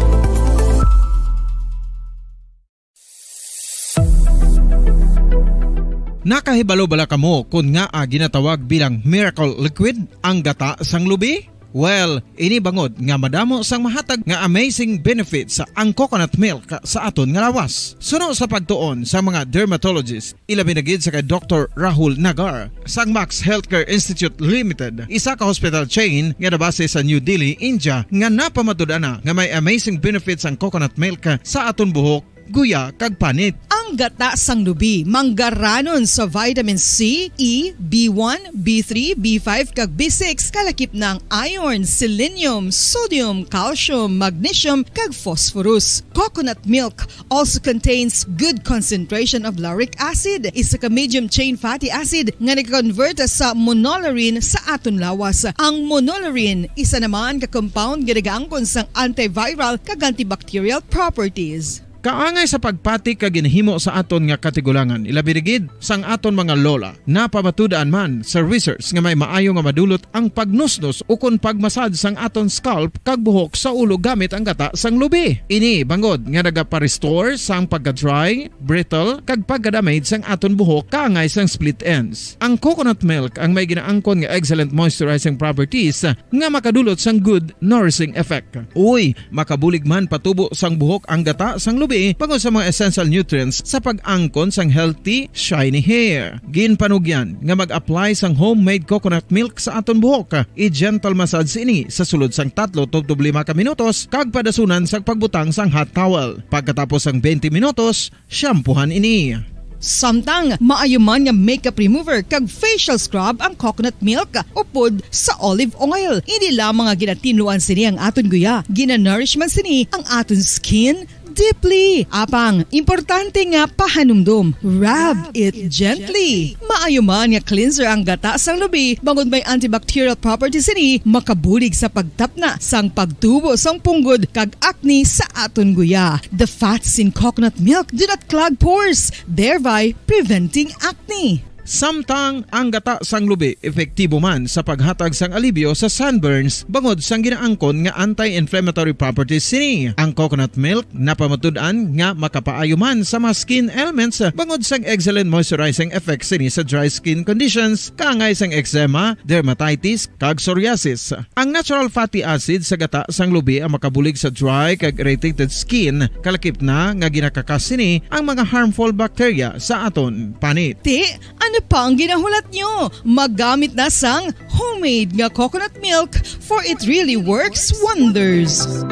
Nakahibalo bala kamo kon ngaa ginatawag bilang miracle liquid ang gata sang lubi? Well, ini bangod nga madamo sang mahatag nga amazing benefits ang coconut milk sa aton nga lawas. Suno sa pagtuon sa mga dermatologist, ilabi na gid sa kay Doktor Rahul Nagar sang Max Healthcare Institute Limited, isa ka hospital chain nga nabase sa New Delhi, India, nga napamatud-an na nga may amazing benefits ang coconut milk sa aton buhok, guya, kag panit. Ang gata sang lubi manggaranon sa vitamin C, E, B one, B three, B five, kag B six, kalakip na ang iron, selenium, sodium, calcium, magnesium, kag phosphorus. Coconut milk also contains good concentration of lauric acid, isa ka medium chain fatty acid nga nag-convert sa monolaurin sa aton lawas. Ang monolaurin isa naman ka compound nga nagaangkon sang antiviral kag antibacterial properties. Kaangay sa pagpati ka ginahimo sa aton nga katigulangan, ilabi na gid sang aton mga lola. Napamatud-an man sa research nga may maayo nga madulot ang pagnusnos ukon pagmasad sang aton scalp kag buhok sa ulo gamit ang gata sang lubi. Ini bangod nga nagapa-restore sang pagka-dry, brittle, kag pagka-damage sang aton buhok kaangay sang split ends. Ang coconut milk ang may ginaangkon nga excellent moisturizing properties nga makadulot sang good nourishing effect. Uy, makabulig man patubo sang buhok ang gata sang lubi bangod sa mga essential nutrients sa pag-angkon sang healthy, shiny hair. Ginpanugyan nga mag-apply sang homemade coconut milk sa aton buhok. I-gentle massage ini sa sulod sang tatlo tubtob lima ka minutos kag padasunan sang pagbutang sang hot towel. Pagkatapos sang twenty minutos, shampoohan ini. Samtang maayo man nga makeup remover kag facial scrub ang coconut milk upod sa olive oil. Hindi lamang nga ginatinluan sini ang aton guya, ginanourish man sini ang aton skin deeply. Apang, importante nga pahanumdom, rub it gently. Maayo man nga cleanser ang gata sang lubi, bangod may antibacterial properties sini, makabulig sa pagtapna sang pagtubo sang punggod kag acne sa aton guya. The fats in coconut milk do not clog pores, thereby preventing acne. Samtang ang gata sang lubi epektibo man sa paghatag sang alibyo sa sunburns bangod sang ginaangkon nga anti-inflammatory properties sini. Ang coconut milk napamatud-an nga makapaayo man sa mga skin ailments bangod sang excellent moisturizing effects sini sa dry skin conditions, kaangay sang eczema, dermatitis, kag psoriasis. Ang natural fatty acid sa gata sang lubi ang makabulig sa dry kag irritated skin, kalakip na nga ginakakas sini ang mga harmful bacteria sa aton panit. Ti, ano pa ang ginahulat nyo? Magamit na sang homemade nga coconut milk, for it really works wonders.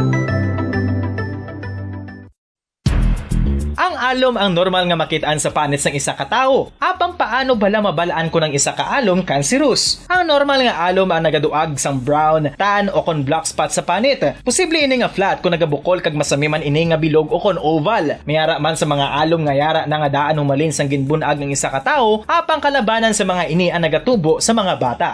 Ang alom ang normal nga makit-an sa panit sang isa ka tawo. Apang paano bala mabal-an kon ang isa ka alom cancerous? Ang normal nga alom ang nagaduag sang brown, tan, o kon black spot sa panit. Posible ini nga flat kon nagabukol kag masami man ini nga bilog o kon oval. May ara man sa mga alom nga yara na nga daan humalin sang ginbun-ag ang isa ka tawo, apang kalabanan sa mga ini ang nagatubo sa mga bata.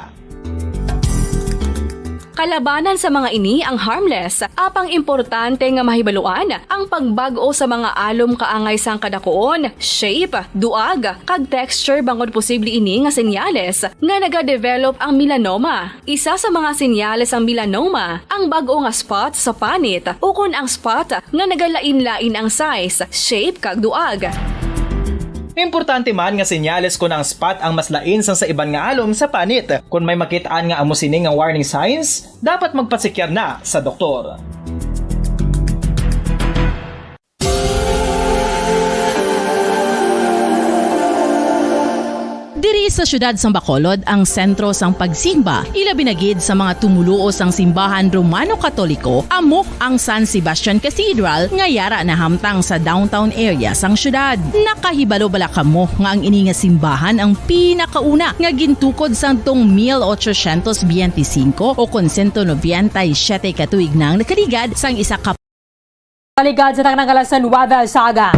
Kalabanan sa mga ini ang harmless, apang importante nga mahibaluan ang pagbag-o sa mga alom kaangay sang kadakuon, shape, duag, kag texture, bangod posible ini nga senyales nga nagadevelop ang melanoma. Isa sa mga senyales sang melanoma ang bag-o nga spot sa panit ukon ang spot nga nagalain-lain ang size, shape, kag duag. Importante man nga senyales kon ang spot ang mas lain sang sa iban nga alom sa panit. Kon may makit-an nga amo sini nga warning signs, dapat magpatsikyar na sa doktor. Diri Sa siyudad sang Bacolod ang sentro sang pagsimba, ilabi na gid sa mga tumoluo sang simbahan Romano-Katoliko, amo ang San Sebastian Cathedral nga yara nahamtang sa downtown area sang siyudad. Nakahibalo bala kamo nga ang ini nga simbahan ang pinakauna nga gintukod sadtong mil ochocientos biyente singko o kon sento nobenta y siyete ka tuig nang nakaligad sang isa ka Kaligad sa tanang kalasan, Wada Saga.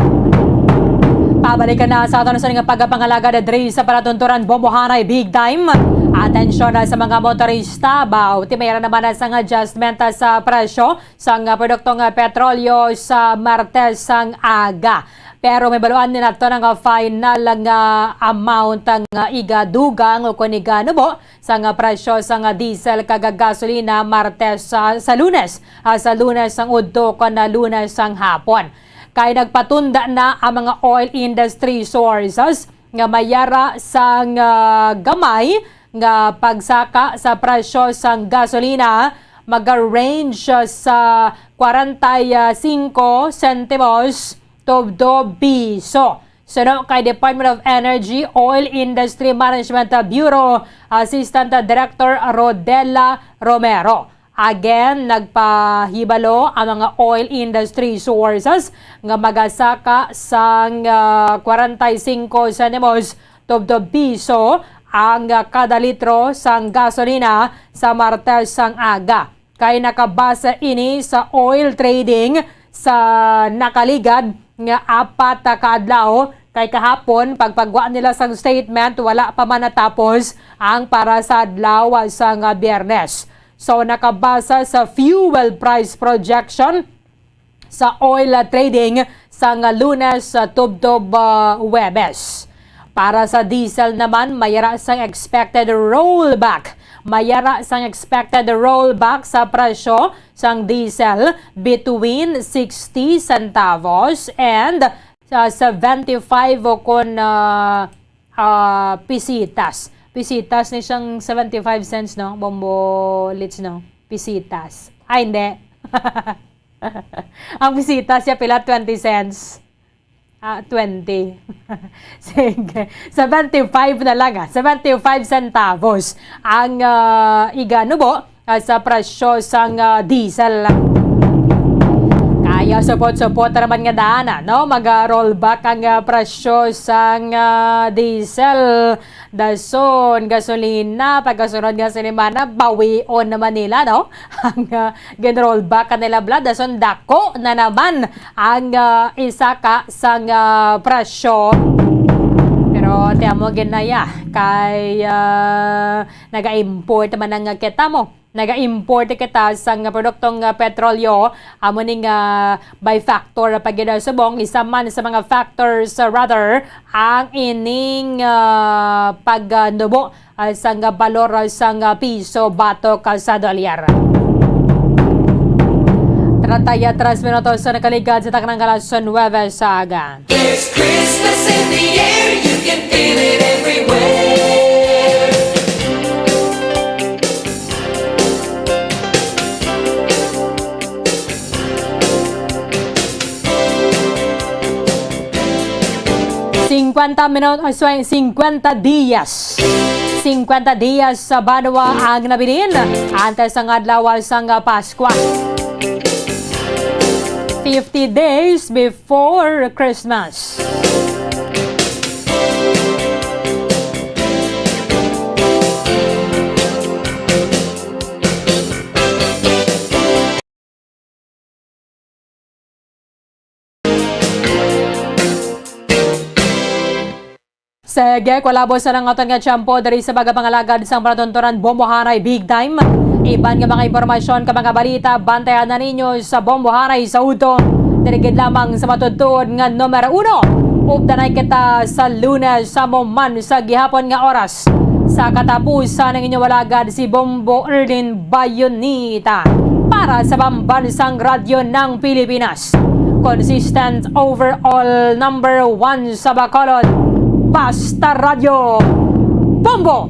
Pabalikan na sa aton sa nga pagpangalagad diri sa palatunturan Bombohanay Big Time. Atensyon na sa mga motorista, ba, ti mayroon naman na sang adjustment sa presyo sang, ah, produktong, ah, petrolyo sa Martes sang aga. Pero may baluan ni nato nga final nga amount nga igadugang o kung iganubo sang presyo sang diesel kag gasolina Martes sa, sa Lunes, ah, sa Lunes sang udto kon na Lunes sang hapon. Kay nagpatunda na ang mga oil industry sources nga mayara sang, ah, gamay nga pagsaka sa presyo sang gasolina, maga-range, ah, sa kwarenta y singko sentimos tubtob piso. Suno kay Department of Energy Oil Industry Management Bureau Assistant Director Rodela Romero. Again, nagpahibalo ang mga oil industry sources nga magasaka sang, ah, kwarenta y singko sentimos tubtob piso ang, ah, kada litro sang gasolina sa Martes sang aga. Kay nakabase ini sa oil trading sa nakaligad nga apat ka adlaw, kay kahapon, pagpagwa nila sang statement, wala pa man natapos ang para sa adlaw sang Biyernes. So, nakabase sa fuel price projection sa oil trading sang Lunes, ah, tubtob, ah, Huwebes. Para sa diesel naman, mayara sang expected rollback. Mayara sang expected rollback sa presyo sang diesel between sixty centavos and, ah, seventy-five o kon, ah, ah, pisitas. Pisitas ni siyang seventy-five cents, no? Bombo Lits, no? Pisitas. Ay, hindi. Ang pisitas siya pila? Twenty cents. Ah, twenty. Sige. Seventy-five na lang, ah. Seventy-five centavos ang, ah, iganubo, ah, sa presyo sang, ah, diesel. Kaya supot-supot naman nga daan, ah, no? Mag-rollback ang, ah, presyo sang, ah, diesel. Dason, gasolina, pagkasunod nga sinimana, bawion naman nila, no? Ang, ah, gin-rollback kanila, bala, dason dako na naman ang, ah, isa ka sang, ah, presyo. Pero ti amo gid na ya, kay, ah, naga-import man ang kita mo. Naga-import kita sang produktong, ah, petrolyo, amo ning, ah, by factor pa gid subong, isa man sa mga factors, ah, rather, ang ining, ah, pagnubo, ah, sang balor sang piso batok sa dolyar. Treinta y tres minutos sa nakaligad sa taknang alas nuwebe sa aga. There's Christmas in the air, you can feel it everywhere. Singkwenta minut-, ay, sorry, singkwenta diyas. Singkwenta diyas sa banwa ang nabilin antes ang adlaw sang Paskwa. Fifty days before Christmas. Sige, kwalabos na ang aton nga tiyempo diri sa pagapangalagad sang palatunturan Bombohanay Big Time. Iban nga mga impormasyon ka mga balita, bantayan na ninyo sa Bombohanay sa udto. Diri gid lamang sa matutuod nga numero uno. Updanay kita sa Lunes sa amo man sa gihapon nga oras. Sa katapusan, ang inyong alagad si Bombo Erlin Bayonita para sa Pambansang Radyo ng Pilipinas. Consistent overall number one sa Bacolod. Basta Radyo. Bombo!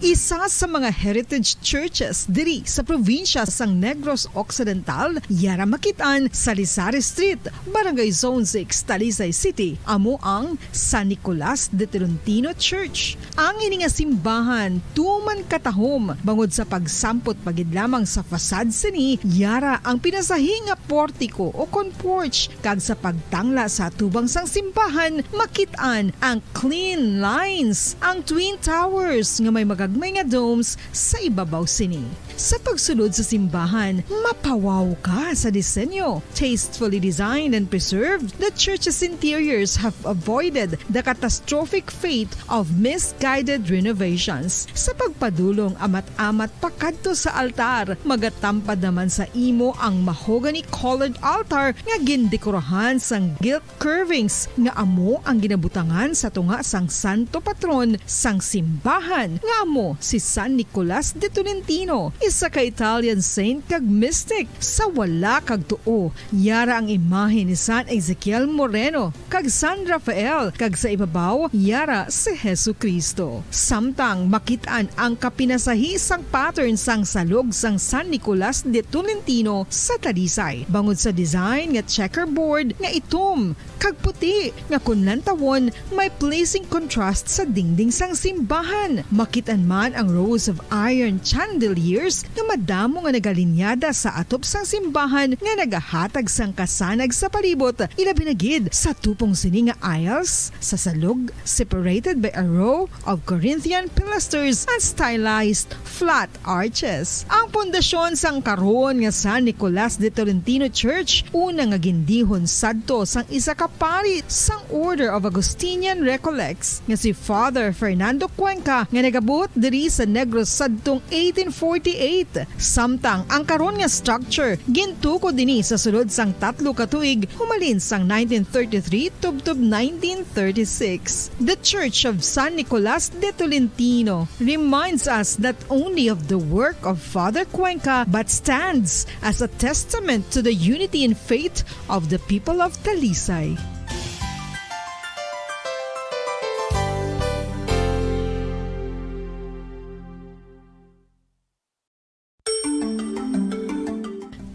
Isa sa mga heritage churches diri sa probinsya sang Negros Occidental, yara makit-an sa Lisari Street, Barangay Zone six, Talisay City, amo ang San Nicolas de Tolentino Church. Ang ini nga simbahan tuman katahom bangod sa pagsampot pa gid lamang sa facade sini, yara ang pinasahi nga portiko o kon porch, kag sa pagtangla sa atubang sang simbahan, makit-an ang clean lines, ang twin towers nga may magagmay nga domes sa ibabaw sini. Sa pagsulod sa simbahan, mapawaw ka sa disenyo. Tastefully designed and preserved, the church's interiors have avoided the catastrophic fate of misguided renovations. Sa pagpadulong amat-amat pakadto sa altar, magatampad naman sa imo ang mahogany-colored altar nga gindekorahan sang gilt curvings nga amo ang ginabutangan sa tunga sang santo patron sang simbahan, nga amo si San Nicolas de Tolentino, isa ka Italian saint kag mystic. Sa wala kag tuo, yara ang imahe ni San Ezekiel Moreno kag San Rafael, kag sa ibabaw, yara si Jesu-Cristo. Samtang makit-an ang kapinasahi sang pattern sang salog sang San Nicolas de Tolentino sa Talisay, bangod sa design nga checkerboard nga itom kag puti nga kon lantawon may pleasing contrast sa dingding sang simbahan. Makit-an man ang rows of iron chandeliers nga madamo nga nagalinyada sa atop sang simbahan nga nagahatag sang kasanag sa palibot, ilabi na gid sa tupong sini nga aisles sa salog, separated by a row of Corinthian pilasters and stylized flat arches. Ang pundasyon sang karon nga San Nicolas de Tolentino Church, una nga gindihon sadto sang isa ka pari sang Order of Augustinian Recollects nga si Father Fernando Cuenca, nga nagabuot diri sa Negros sadtong eighteen forty-eight. Samtang ang karon nga structure gintukod ini sa sulod sang tatlo ka tuig, humalin sang nineteen thirty-three tubtob nineteen thirty-six. The Church of San Nicolas de Tolentino reminds us not only of the work of Father Cuenca, but stands as a testament to the unity in faith of the people of Talisay.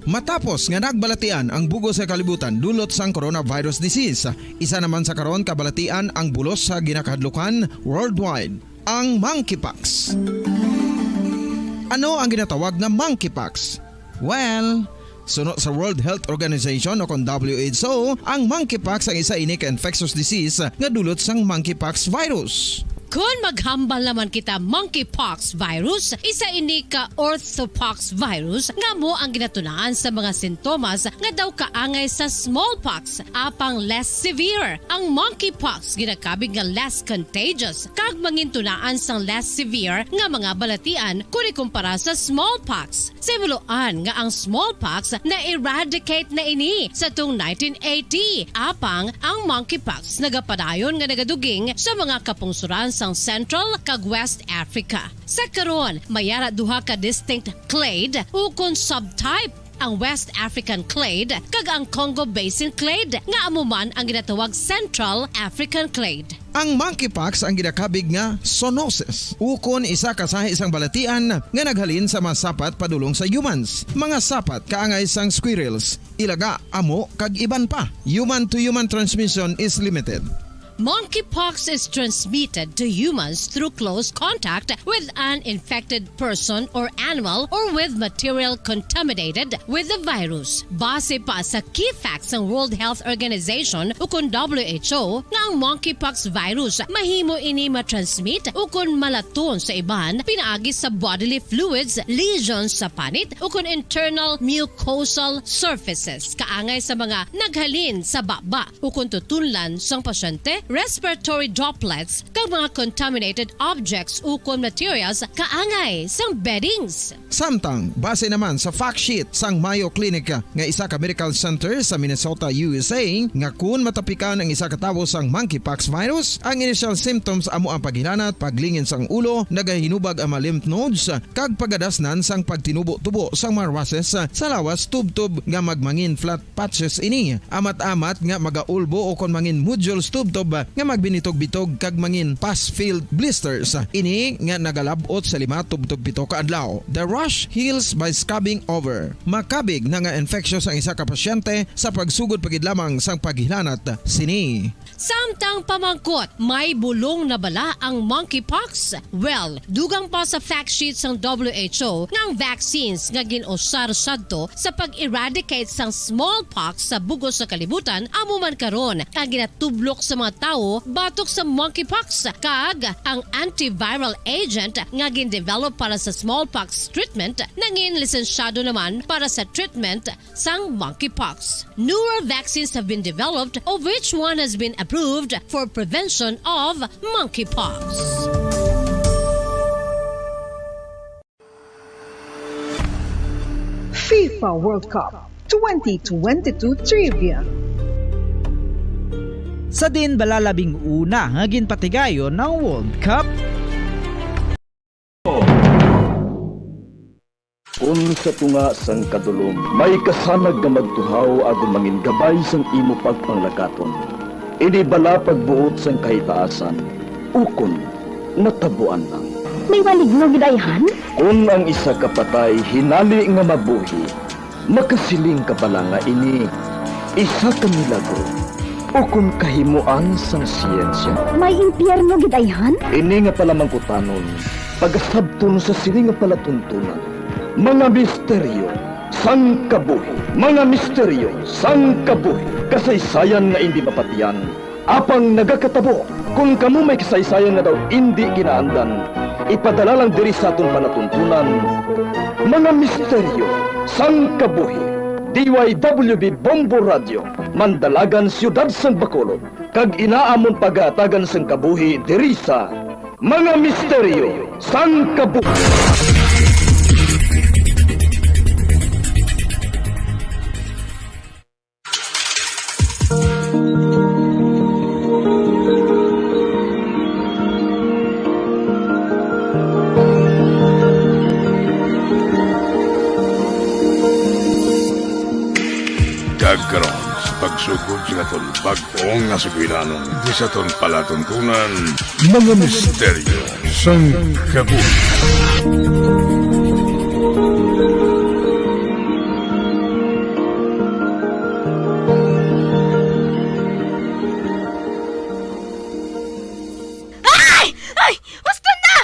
Matapos nga nagbalatian ang bug-os nga kalibutan dulot sang coronavirus disease, isa naman sa karon kabalatian ang bulos sa ginakahadlukan worldwide, ang monkeypox. Ano ang ginatawag nga monkeypox? Well, suno sa World Health Organization o kon W H O, ang monkeypox ang isa ini ka infectious disease nga dulot sang monkeypox virus. Kon maghambal naman kita monkeypox virus, isa ini ka orthopox virus nga amo ang ginatunaan sa mga sintomas nga daw kaangay sa smallpox, apang less severe. Ang monkeypox ginakabig nga less contagious kag mangintunaan sang less severe nga mga balatian kon ikumpara sa smallpox. Sa himuloan nga ang smallpox na-eradicate na ini sa tung nineteen eighty, apang ang monkeypox nagapadayon nga nagaduging sa mga kapungsoran sang Central kag West Africa. Sa karon, may ara duha ka distinct clade ukon subtype, ang West African clade kag ang Congo Basin clade, nga amo man ang ginatawag Central African clade. Ang monkeypox ang ginakabig nga zoonosis, ukon isa ka sahi sang balatian nga naghalin sa mga sapat padulong sa humans. Mga sapat kaangay sang squirrels, ilaga, amo, kag iban pa. Human-to-human transmission is limited. Monkeypox is transmitted to humans through close contact with an infected person or animal or with material contaminated with the virus. Base pa sa key facts sang World Health Organization ukon W H O nga ang monkeypox virus mahimo ini matransmit ukon malaton sa iban pinaagi sa bodily fluids, lesions sa panit ukon internal mucosal surfaces kaangay sa mga naghalin sa baba ukon tutunlan sang pasyente, respiratory droplets, kag mga contaminated objects ukon materials kaangay sang beddings. Samtang, base naman sa fact sheet sang Mayo Clinic nga isa ka medical center sa Minnesota, U S A, nga kun matapikan ang isa ka tawo sang monkeypox virus, ang initial symptoms amo ang paghilanat, paglingin sang ulo, nagahinubag ang mga lymph nodes, kag pagadasnan sang pagtinubo-tubo sang mga rushes sa lawas tubtob nga magmangin flat patches ini, amat-amat nga magaulbo o kon mangin nodules tubtob nga magbinitog-bitog kag mangin pus-filled blisters. Ini nga nagalab-ot sa lima tubtob pito ka adlaw. The rash heals by scrubbing over. Makabig na nga infectious ang isa ka pasyente sa pagsugod pa gid lamang sang paghilanat sini. Samtang pamangkot, may bulong na bala ang monkeypox? Well, dugang pa sa fact sheet sang W H O nga ang vaccines nga gin-usar sadto sa pag-eradicate sang smallpox sa bug-os nga kalibutan amo man karon ang ginatublok sa mga tawo batok sa monkeypox, kag ang antiviral agent nga gin-develop para sa smallpox treatment nangin lisensyado naman para sa treatment sang monkeypox. Newer vaccines have been developed, of which one has been approved for prevention of monkeypox. FIFA World Cup twenty twenty-two Trivia. Sa diin bala labing una nga ginpatigayon ang World Cup? Kon sa tunga sang kadulom may kasanag nga magtuhaw agod mangin gabay sang imo pagpanglakaton, ini bala pagbuot sang kahitaasan, ukon natabuan lang? May maligno gid ayhan? Kon ang isa ka patay hinali nga mabuhi, makasiling ka bala nga ini isa ka milagro ukon kahimuan sang siyensya? May impyerno gid ayhan? Ini nga palamangkutanon, pagasabton sa sini nga palatuntunan, mga misteryo sang kabuhi. Mga misteryo sang kabuhi, kasaysayan nga indi mapatiyan, apang nagakatabo. Kon kamo may kasaysayan nga daw indi ginaandan, ipadala lang diri sa aton palatuntunan, Mga Misteryo sang Kabuhi. D Y W B Bombo Radio, Mandalagan, Siyudad sang Bacolod, kag ina amon pagahatagan sang kabuhi diri sa Mga Misteryo sang Kabuhi. Kag karon, sa pagsugod sa aton bag-o nga sugilanon, di sa aton palatuntunan, Mga Misteryo sang Kabuhi. Ay! Ay! Husto na!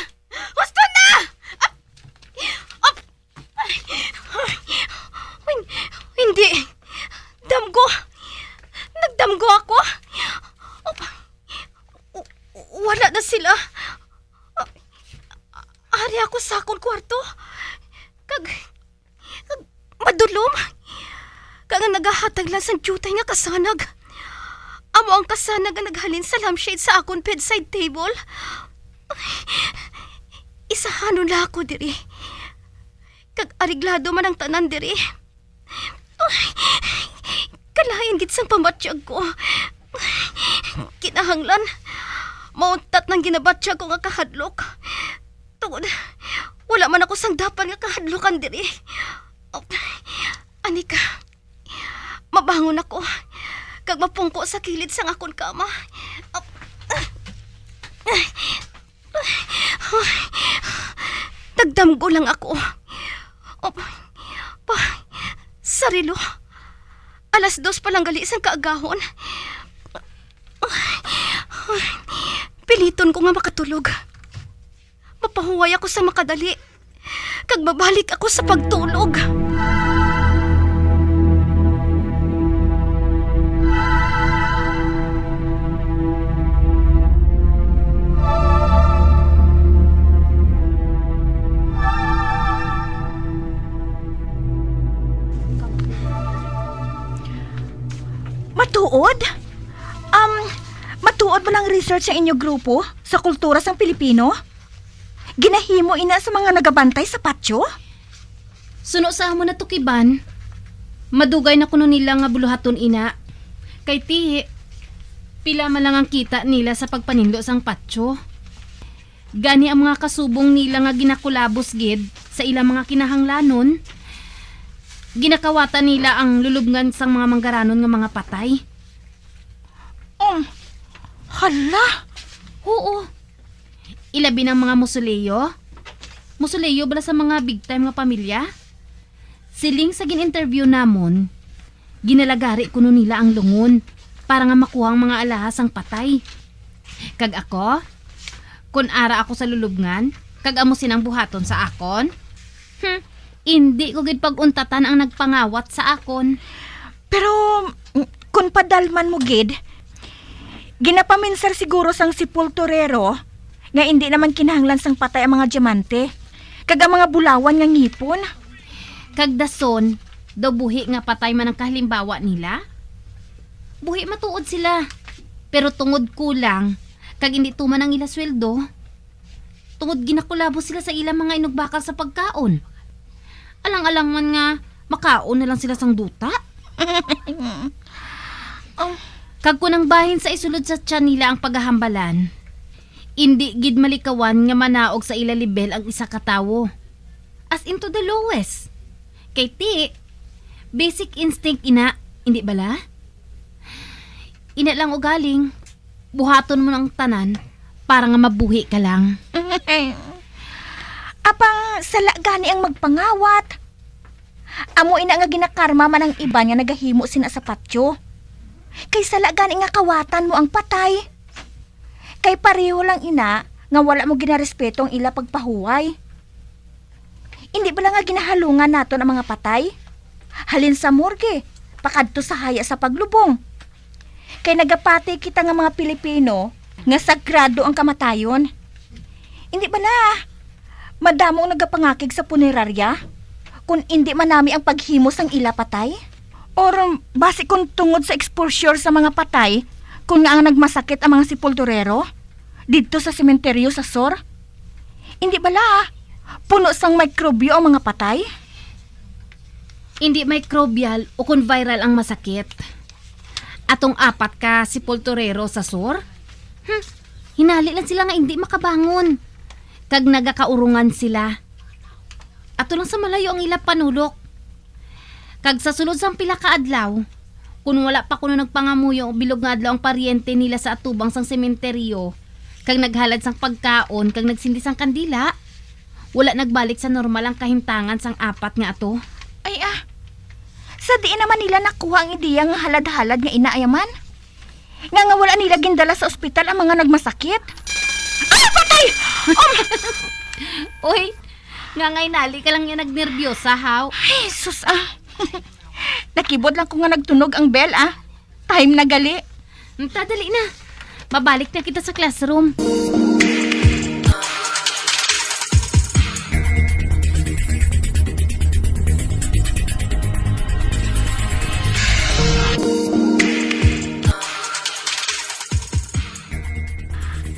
Husto na! Ap-, ap-, ay! Hin-, hindi. Damgo. Nagdamgo ako. Ap-, w-, wala na sila. Ari ako sa akon kwarto. Kag, kag madulom. Kag ang nagahatag lang sang diutay nga kasanag, amo ang kasanag nga naghalin sa lampshade sa akon bedside table. Isahanon lang ako diri. Kag areglado man ang tanan diri. Ay, kalain gid sang pamatyag ko. Kinahanglan mauntat nang ginabatyag ko nga kahadlok. Tungod, wala man ako sang dapat nga kahadlokan diri. Anika, mabangon ako, kag mapungko sa kilid sang akon kama. Nagdamgo lang ako. Oh, pa, sarilo. Alas dos pa lang gali sang kaagahon. Piliton ko nga makatulog. Mapahuway ako sa makadali, kag mabalik ako sa pagtulog. Matuod? Um, matuod man ang research sa inyo grupo sa kultura sang Pilipino? Ginahimo ina sa mga nagabantay sa patio? Suno sa amon natukiban, madugay na kuno nila nga buluhaton ina. Kay ti, pila man lang ang kita nila sa pagpaninlo sang patio. Gani ang mga kasubong nila nga ginakulabos gid sa ilang mga kinahanglanon, ginakawatan nila ang lulubngan sang mga manggaranon nga mga patay. Um, Ala! Oo. Ilabi ng mga mausoleo. Mausoleo bala sa mga big time nga pamilya. Siling sa gin-interview namon, ginalagari kuno nila ang lungon para nga makuha ang mga alahas sang patay. Kag ako, kun ara ako sa lulubngan, kag amo sinang buhaton sa akon, hmm, indi ko gid pag-untatan ang nagpangawat sa akon. Pero, mm, kun padalman mo gid, ginapaminsar siguro sang sepulturero nga indi naman kinahanglan sang patay ang mga diamante kag ang mga bulawan nga ngipon. Kag dason, daw buhi nga patay man ang kahalimbawa nila? Buhi matuod sila, pero tungod kulang kag indi tuman ang ila sweldo, tungod ginakulabo sila sa ilang mga inugbakal sa pagkaon. Alang-alang man nga makaon na lang sila sang duta. Oh. Kag kun ang bahin sa isulod sa tiyan nila ang pagahambalan, indi gid malikawan nga manaog sa ila lebel ang isa ka tawo. As in to the lowest. Kay ti, basic instinct ina, indi bala? Ina lang ugaling, buhaton mo ang tanan para nga mabuhi ka lang. Apang sala gani ang magpangawat. Amo ina nga ginakarma man ang iban nga nagahimo sina sa patyo. Kay sala gani nga kawatan mo ang patay. Kay pareho lang ina nga wala mo ginarespeto ang ila pagpahuway. Indi bala nga ginahalungan naton ang mga patay? Halin sa morgue, pakadto sa haya sa paglubong. Kay nagapati kita nga mga Pilipino nga sagrado ang kamatayon. Indi bala madamo ang nagapangakig sa punerarya kun indi man nami ang paghimo sang ila patay? Or basi kun tungod sa exposure sa mga patay, kun nga ang nagmasakit ang mga sepulturero didto sa sementeryo sa sur? Indi bala puno sang mikrobyo ang mga patay? Indi microbial o kon viral ang masakit. Atong apat ka sepulturero sa sur, hmm, hinali lang sila nga indi makabangon. Kag nagakaurungan sila. Ato lang sa malayo ang ila panulok. Kag sa sulod sang pila ka adlaw, kun wala pa kuno nagpangamuyo bilog nga adlaw ang paryente nila sa atubang sang sementeryo, kag naghalad sang pagkaon kag nagsindi sang kandila, wala nagbalik sa normal ang kahimtangan sang apat nga ato. Ay, ah. Sa diin naman nila nakuha ang ideya nga halad-halad nga ina, ay man? Nga, nga wala nila gindala sa ospital ang mga nagmasakit? Ay, patay! Um, Uy, nga ngay nali ka lang nga nagnerbyosa, haw? Ay, sus, ah. Nakibot lang ko nga nagtunog ang bell, ah. Time na gali. Unta, dali na. Mabalik na kita sa classroom.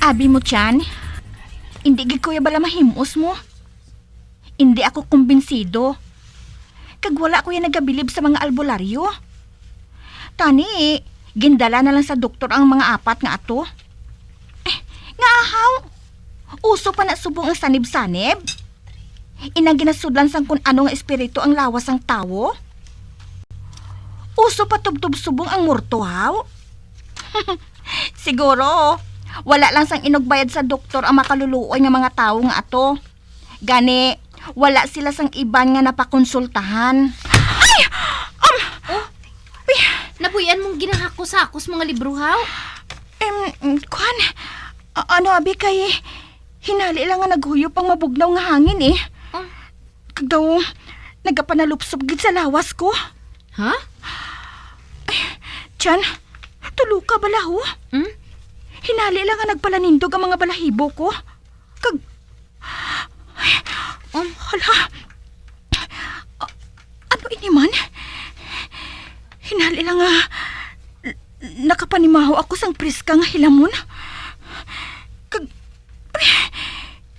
Abi mo, Chan, indi gid ko ya bala mahimos mo. Indi ako kumbinsido. Kag wala ko ya nagabilib sa mga albularyo. Tani, gindala na lang sa doktor ang mga apat nga ato. Eh, nga ahaw? Uso pa na subong ang sanib-sanib? Inang ginasudlan sang kun ano nga espiritu ang lawas sang tawo? Uso pa tubtob subong ang morto, haw? Siguro, wala lang sang inugbayad sa doktor ang makaluluoy nga mga tawo nga ato. Gani, wala sila sang iban nga napakonsultahan. Ay! Um, Oh, uy, nabuy-an mong ginahakos-hakos mga libro, haw? Em, kuan, a-, ano, abi, kay hinali lang nga naghuyop ang mabugnaw nga hangin, eh. Oh. Kag daw, nagapanalupsop gid sa lawas ko. Ha? Ay, Jan, tulo ka bala, ho? Hmm? Hinali lang nga nagpalanindog ang mga balahibo ko. Kag, ay, um, hala. A-, ano ini man? Hinali lang nga n-, nakapanimaho ako sang priska nga hilamon. Kag,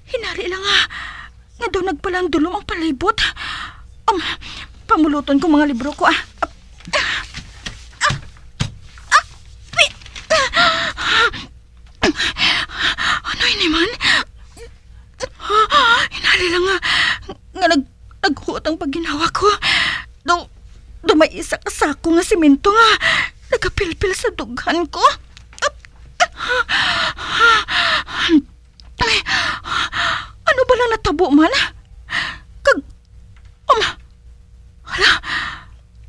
hinali lang nga, nga daw nagpalandulom ang palibot. Um, pamuluton ko mga libro ko, ah. Ah, ah, ah, ah, Ano ini man? Hinali lang nga, nga nag-, naghuot ang pagginawa ko. Daw, daw may isa ka sako nga semento nga nagapilpil sa dughan ko. Ay, ano ba lang natabo man? Kag, um, hala,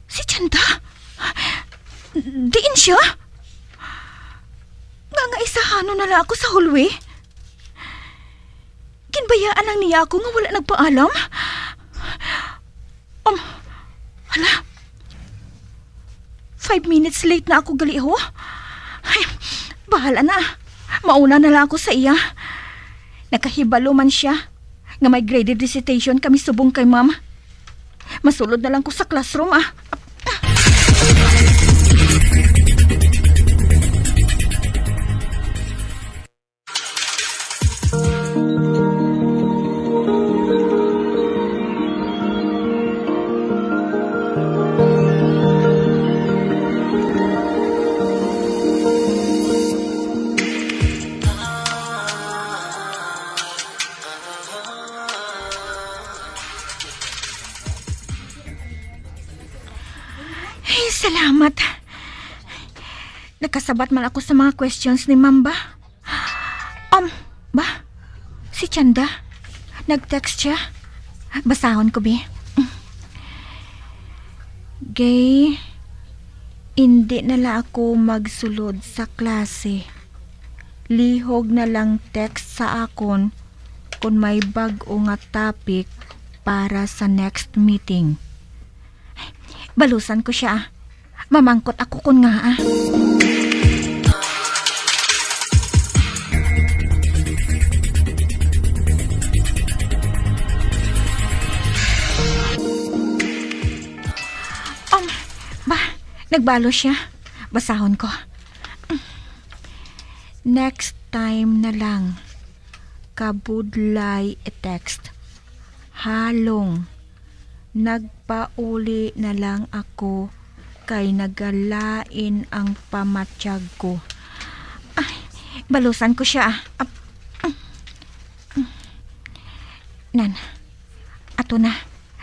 si Chanda? Diin siya? Nga, nga isahanon na lang ako sa hallway? Ginbayaan lang niya ako nga wala nagpaalam? Um, hala. Five minutes late na ako gali, ho. Ay, bahala na. Mauna na lang ako sa iya. Nakahibalo man siya nga may graded recitation kami subong kay ma'am. Masulod na lang ko sa classroom, ah. Ay, salamat. Nakasabat man ako sa mga questions ni Ma'am ba? Um, ba? Si Chanda? Nag-text siya? Basahon ko, bi. Gay, indi na la ako magsulod sa klase. Lihog na lang text sa akon kon may bag-o nga topic para sa next meeting. Balusan ko siya, ah. Mamangkot ako kon ngaa. Um, ba, nagbalos siya. Basahon ko. Next time na lang. Kabudlay i-text. Halong. Nagpauli na lang ako kay nagalain ang pamatyag ko. Ay, balusan ko siya, ah. Ap-, Nan, ato na.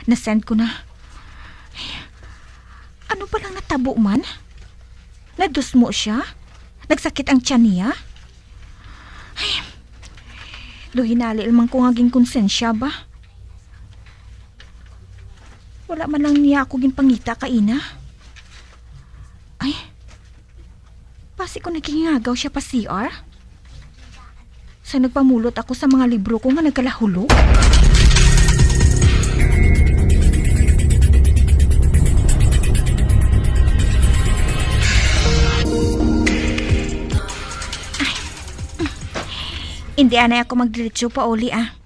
Na-send ko na. Ay, ano ba lang natabo man? Nadusmo siya? Nagsakit ang tiyan niya? Ay, do hinali lamang ko nga ginkonsensya ba? Wala man lang niya ako ginpangita kaina. Ay, basi ko nagkingagaw siya pa C R? Sa nagpamulot ako sa mga libro ko nga nagkalahulo? Ay, hindi anay ako magdiretso pauli, ah.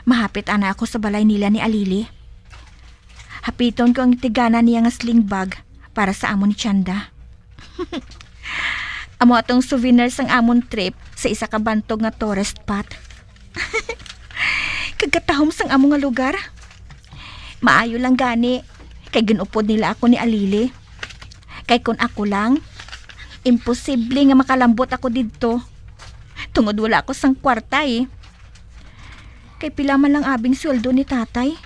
Mahapit ana ako sa balay nila ni Alili. Hapiton ko ang tigana niya nga sling bag para sa amo ni Chanda. Amo atong souvenir sang amon trip sa isa ka bantog nga tourist spot. Kag katahom sang amo nga lugar. Maayo lang gani, kay gin-upod nila ako ni Alili. Kay kon ako lang, imposible nga makalambot ako didto. Tungod wala ako sang kwarta, eh. Kay pila man lang abing sweldo ni tatay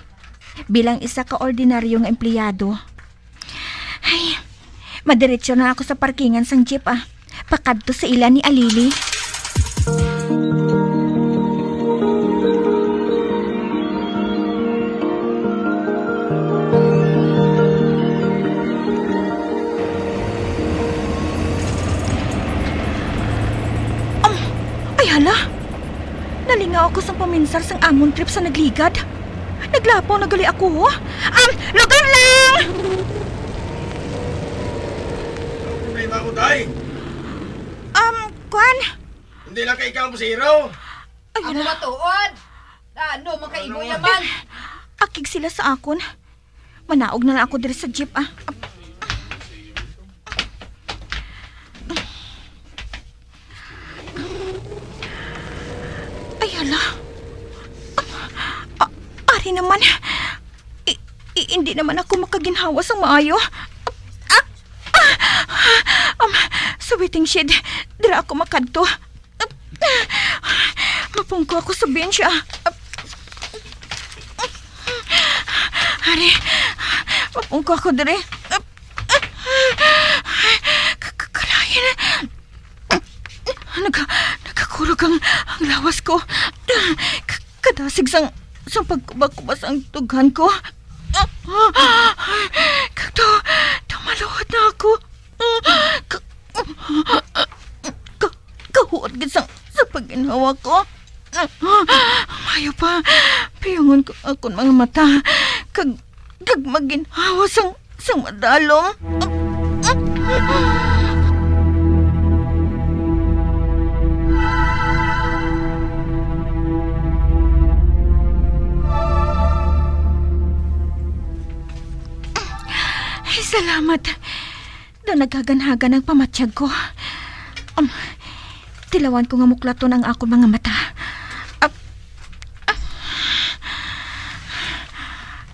bilang isa ka ordinaryo nga empleyado. Ay, madiretso na ako sa parkingan sang jeep, ah. Pakadto sa ila ni Alili. Um, ay hala! Nalingaw ako sang paminsar sang amon trip sa nagligad. Naglapaw na gali ako, oh. Um, lugar lang! Ano problema mo, Day? Um, kwan? Hindi lang kay ikaw ang pasahero. Ay, hala. Amo matuod. Ano, man kaigo yaman? Akig sila sa akon. Manaog na lang ako diri sa jeep, ah. Ay, hala. Ah, ari naman. I, i, hindi naman ako makaginhawa sang maayo. Ah, ah, ah, um, sa waiting shed, dira ako makadto. Mapungko ako sa bench, ah. Ari, mapungko ako diri. Ka-, ka-, kalain. Naga-, nagakulog ang, ang lawas ko. Ka-, kadasig sang, sang pagkubakuba sang dughan ko. Kag tu-, tumaluhod na ako. Ka-, ka-, kahuot gid sang, sa pagginhawa ko. Maayo pa, piyungon ko akon mga mata. Kag, kag maginhawa sang sang madalom. Ay, salamat. Daw naghaganhagan ang pamatyag ko. Um, tilawan ko nga muklaton ang akon mga mata. Ah, ah.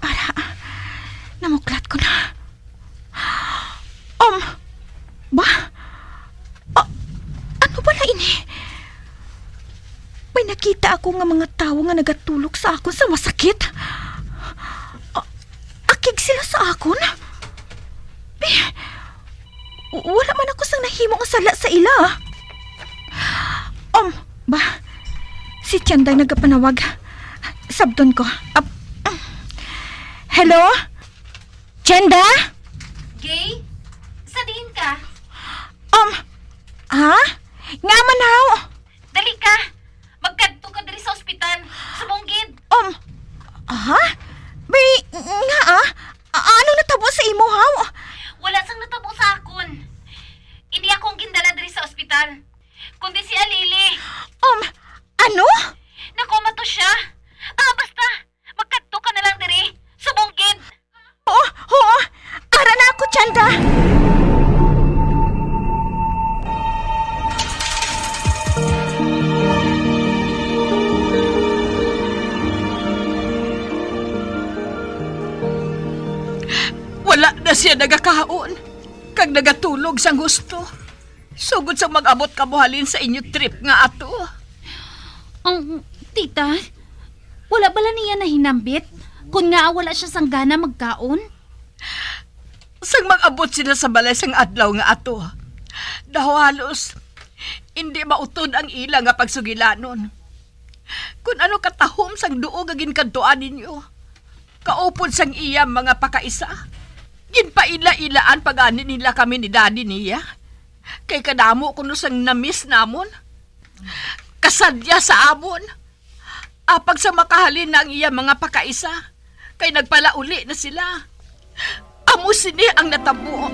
Ara, namuklat ko na. Um, ba? Ah, ano ba na ini? May nakita ako nga mga tawo nga nagatulok sa akon sa masakit. Ah, akig sila sa akon? Eh, w-, wala man ako sang nahimo nga sala sa ila. Um, ba? Si Tianday nagapanawag. Sabton ko. Ap-, hello? Tianda? Gay? Sa diin ka? Um, ha? Nga man, haw? Dali ka! Magkadto ka diri sa ospital. Subong gid. Um, ha? May, nga, ah? A-, ano natabo sa imo, haw? Wala sang natabo sa akon. Hindi akong gindala diri sa ospital, kundi si Alili. Um, ano? Nakomatos siya. Ah, basta. Magkadto ka na lang diri. Subong gid. Oo, oo. Ara na ako, Tianda. Wala na siya nagakaon, kag nagatulog sang husto. Sugod sang mag-abot kamo halin sa inyo trip nga ato. Ang, tita, wala bala niya nahinambit kon ngaa wala siya sang gana magkaon? Sang mag-abot sila sa balay sang adlaw nga ato, daw halos indi mautod ang ila nga pagsugilanon. Kun ano katahom sang duog nga ginkadtuan ninyo, kaupod sang iya mga pakaisa, ginpaila-ilaan pa gani nila kami ni daddy niya. Kay kadamo kuno sang na-miss namon. Kasadya sa amon. Apag sa makahalin na ang iya mga pakaisa, kay nagpalauli na sila. Amo sini ang natabo.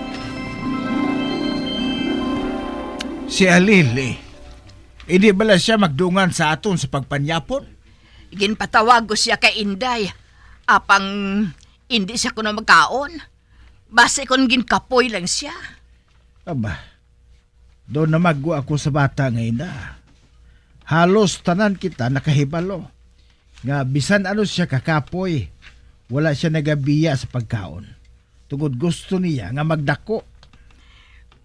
Si Alili, hindi bala siya magdungan sa aton sa pagpanyapon? Ginpatawag ko siya kay Inday, apang indi siya kuno magkaon. Basi kon ginkapoy lang siya. Aba, daw namagwa ako sa bata nga ina. Halos tanan kita nakahibalo nga bisan ano siya kakapoy, wala siya nagabiya sa pagkaon, tungod gusto niya nga magdako.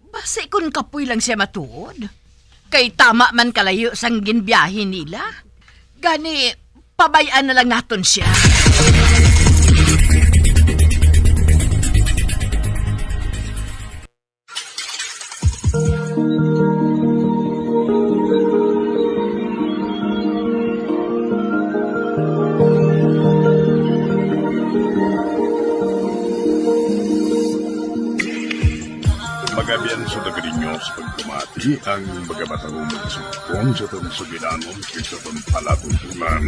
Basi kon kapoy lang siya matuod, kay tama man kalayo sang ginbiyahe nila. Gani, pabay-an na lang naton siya. Magabian sa taga ninyo sa pagpamati ang mga matahong magsugpon sa aton sugilanon kag sa aton palatuntunan.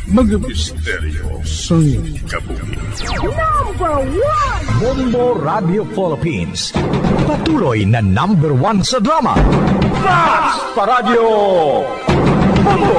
Mga misteryo sang kabuhi. Number one! Bombo Radio Philippines. Patuloy na number one sa drama. Fast Paradyo! Bombo!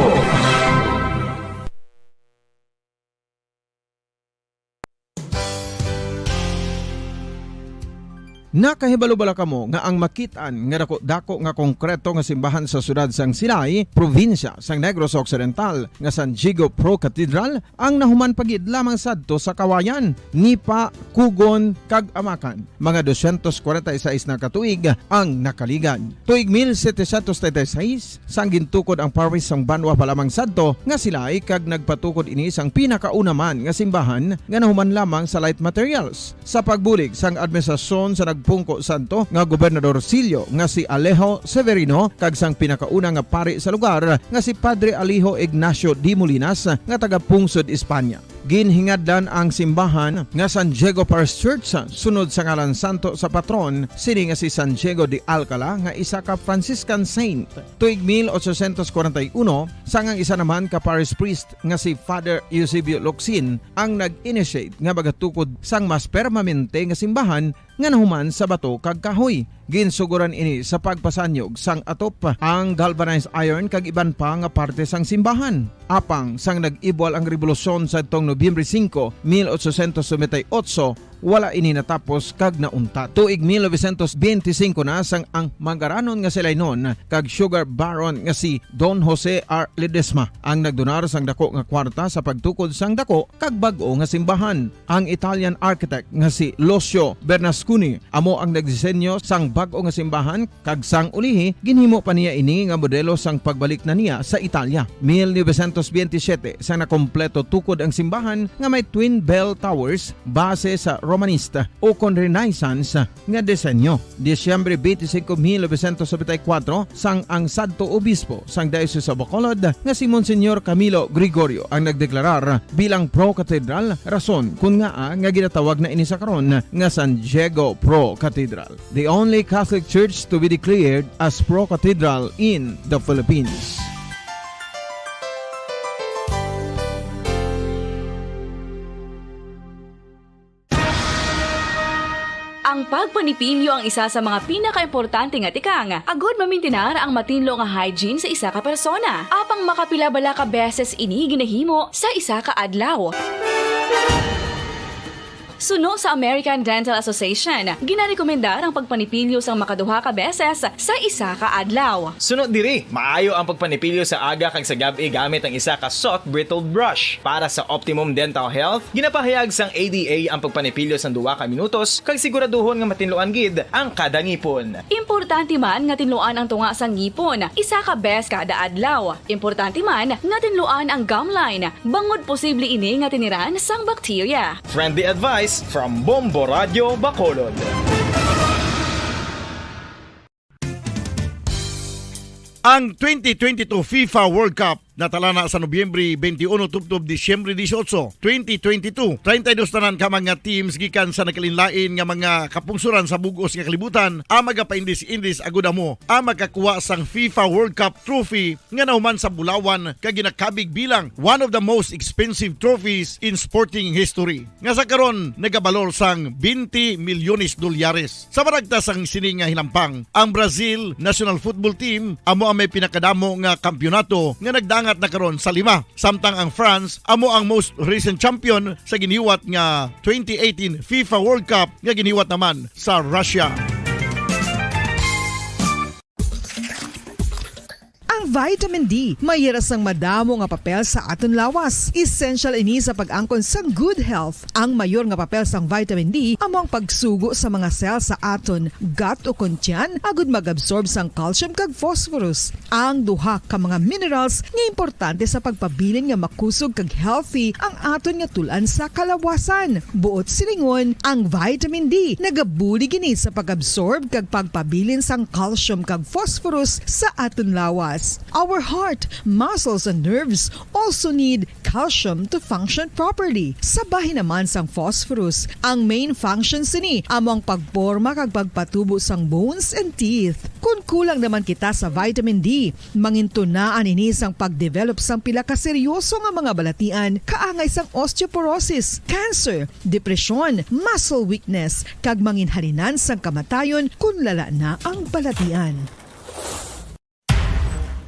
Nakahibalo bala kamo nga ang makit-an nga dako-dako nga konkreto nga simbahan sa siyudad sang Silay, probinsya sang Negros Occidental, nga San Diego Pro Cathedral, ang nahuman pa gid lamang sadto sa Kawayan, Nipa, Cogon, kag Amacan? Mga dosyentos kwarenta y seis na ka tuig ang nakaligad. Tuig mil setecientos treinta y seis, sang gintukod ang parish sang banwa pa lamang sadto nga Silay, kag nagpatukod ini sang pinakauna man nga simbahan nga nahuman lamang sa light materials. Sa pagbulig sang administrasyon sa nag-, Pungko Santo nga Gobernador Silio nga si Alejo Severino kag sang pinakauna nga pari sa lugar nga si Padre Alejo Ignacio de Molinas nga taga Pungsod, Espanya. Ginhingadlan ang simbahan nga San Diego Parish Church sunod sa ngalan santo sa patron sini nga si San Diego de Alcala nga isa ka Franciscan saint. Tuig mil ochocientos kwarenta y uno, sang ang isa naman ka parish priest nga si Father Eusebio Locsin ang nag-initiate nga magatukod sang mas permanente nga simbahan nga nahuman sa bato kag kahoy. Ginsuguran ini sa pagpasanyog sang atop, ang galvanized iron kag iban pa nga parte sang simbahan. Apang sang nag-ibwal ang rebolusyon sadtong Nobyembre singko, mil ochocientos noventa y ocho, wala ini natapos kag nauntat. Tuig mil novecientos benti singko na sang ang mangaranon nga si Lainon kag sugar baron nga si Don Jose R. Ledesma ang nagdonar sang dako nga kwarta sa pagtukod sang dako kag bag-o nga simbahan. Ang Italian architect nga si Lucio Bernasconi amo ang nagdisenyo sang bag-o nga simbahan, kag sang ulihi ginhimo pa niya ini nga modelo sang pagbalik na niya sa Italia. Mil novecientos benti siyete, sang nakompleto tukod ang simbahan nga may twin bell towers base sa Romanista ukon Renaissance nga disenyo. Disyembre twenty-five, mil novecientos noventa y cuatro, sang ang sadto obispo sang Diocese of Bacolod nga si Monsignor Camilo Gregorio ang nagdeklarar bilang pro-cathedral, rason kun ngaa nga ginatawag na ini sa karon nga San Diego Pro-Cathedral, the only Catholic church to be declared as pro-cathedral in the Philippines. Ang pagpanipilyo ang isa sa mga pinakaimportante nga tikang agud mamintinar ang matinlo nga hygiene sa isa ka persona. Apang makapila bala ka beses ini ginahimo sa isa ka adlaw? Suno sa American Dental Association, ginarekomendar ang pagpanipilyo sang makaduha ka beses sa isa ka adlaw. Suno diri, maayo ang pagpanipilyo sa aga kag sa gab-i gamit ang isa ka soft bristled brush. Para sa optimum dental health, ginapahayag sang A D A ang pagpanipilyo sang duha ka minutos kag siguraduhon nga matinluan gid ang kada ngipon. Importante man nga tinluan ang tunga sang ngipon isa ka bes kada adlaw. Importante man nga tinluan ang gum line, bangod posible ini nga tiniran sang bakterya. Friendly advice from Bombo Radio Bacolod. Ang twenty twenty-two FIFA World Cup natalana sa Nobyembre twenty-one tubtob Disyembre dieciocho, twenty twenty-two. Treinta y dos tanan ka mga teams gikan sa nagkalainlain nga mga kapungsoran sa bug-os nga kalibutan ang magapaindis-indis agud amo ang makakuha sang FIFA World Cup trophy nga nahuman sa bulawan kag ginakabig bilang one of the most expensive trophies in sporting history, nga sa karon nagabalor sang twenty milyones dolyares. Sa maragtas sang sini nga hinampang, ang Brazil national football team amo ang may pinakadamo nga kampiyonato nga nagdangat na karon sa lima, samtang ang France amo ang most recent champion sa giniwat nga twenty eighteen FIFA World Cup nga giniwat naman sa Russia. Ang vitamin D may hira sang madamo nga papel sa aton lawas. Essential ini sa pag-angkon sang good health. Ang mayor nga papel sang vitamin D amo ang pagsugo sa mga cell sa aton gut o kon tiyan agud mag-absorb sang calcium kag phosphorus, ang duha ka mga minerals nga importante sa pagpabilin nga makusog kag healthy ang aton nga tul-an sa kalawasan. Buot silingon, ang vitamin D nagabulig ini sa pag-absorb kag pagpabilin sang calcium kag phosphorus sa aton lawas. Our heart, muscles, and nerves also need calcium to function properly. Sa bahin naman sang phosphorus, ang main function sini amo ang pagporma kag pagpatubo sang bones and teeth. Kon kulang naman kita sa vitamin D, mangintunaan ini sang pag-develop sang pila ka seryoso nga mga balatian, kaangay sang osteoporosis, cancer, depresyon, muscle weakness, kag manginhalinan sang kamatayon kon lala na ang balatian.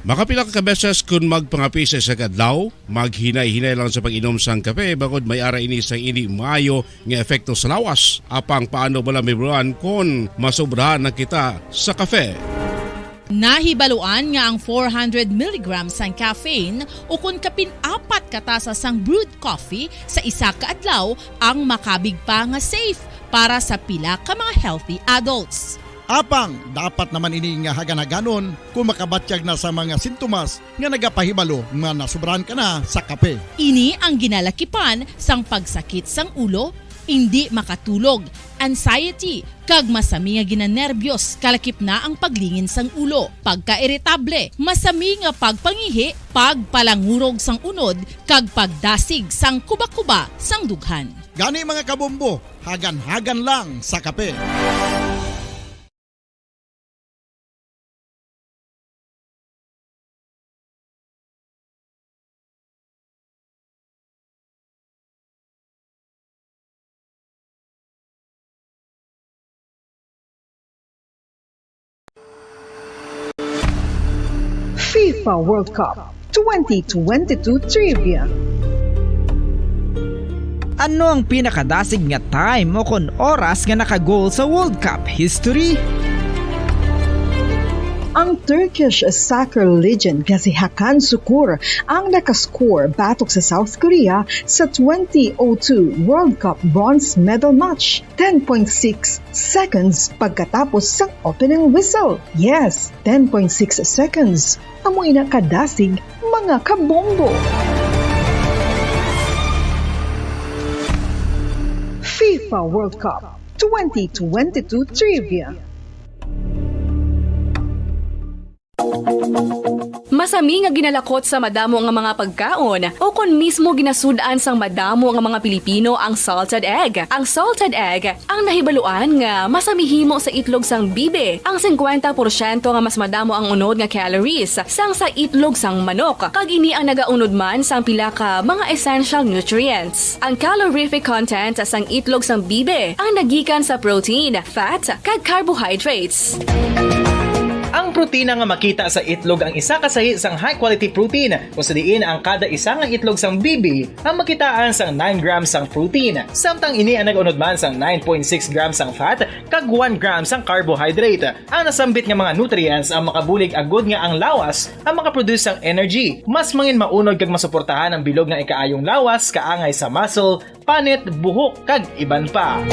Makapila ka beses kon magpangape sa isa ka adlaw, maghinay-hinay lang sa pag-inom sang kape, bangod may ara ini sang indi maayo nga epekto sa lawas. Apang paano bala mahibaluan kon masobrahan na kita sa kape? Nahibaluan nga ang four hundred milligrams sang caffeine, ukon kapin apat ka tasa sang brewed coffee sa isa ka adlaw, ang makabig pa nga safe para sa pila ka mga healthy adults. Apang dapat naman ini nga hagan-haganon kon makabatyag na sa mga sintomas nga nagapahibalo nga nasobrahan ka na sa kape. Ini ang ginalakipan sang pagsakit sang ulo, Indi makatulog, anxiety, kag masami nga ginanerbyos, kalakip na ang paglingin sang ulo, pagkairitable, masami nga pagpangihi, pagpalangurog sang unod, kag pagdasig sang kuba-kuba sang dughan. Gani, mga kabombo, hagan-hagan lang sa kape. FIFA World Cup twenty twenty-two Trivia. Ano ang pinakadasig nga time o kon oras nga naka-goal sa World Cup history? Ang Turkish soccer legend nga si Hakan Sukur ang nakascore batok sa South Korea sa twenty oh two World Cup bronze medal match, ten point six seconds pagkatapos sang opening whistle. Yes, ten point six seconds. Amo ina kadasig, mga kabombo. FIFA World Cup twenty twenty-two Trivia. Masami nga ginalakot sa madamo nga mga pagkaon, o kon mismo ginasud-an sang madamo nga mga Pilipino ang salted egg. Ang salted egg ang nahibaluan nga masami himo sa itlog sang bibi. Ang singkwenta porsyento nga mas madamo ang unod nga calories sang sa itlog sang manok, kag ini ang nagaunod man sang pila ka mga essential nutrients. Ang calorific content sang itlog sang bibi ang nagikan sa protein, fat, kag carbohydrates. Ang protina nga makita sa itlog ang isa ka sahi sang high-quality protein, kung sa diin ang kada isa nga itlog sang bibi ang makitaan sang nine grams sang protein, samtang ini ang nag-unod man sang nine point six grams sang fat kag one gram sang carbohydrate. Ang nasambit nga mga nutrients ang makabulig agud nga ang lawas ang makaproduce sang energy. Mas mangin maunod kag masuportahan ang bilog nga ikaayong lawas, kaangay sa muscle, panit, buhok, kag iban pa.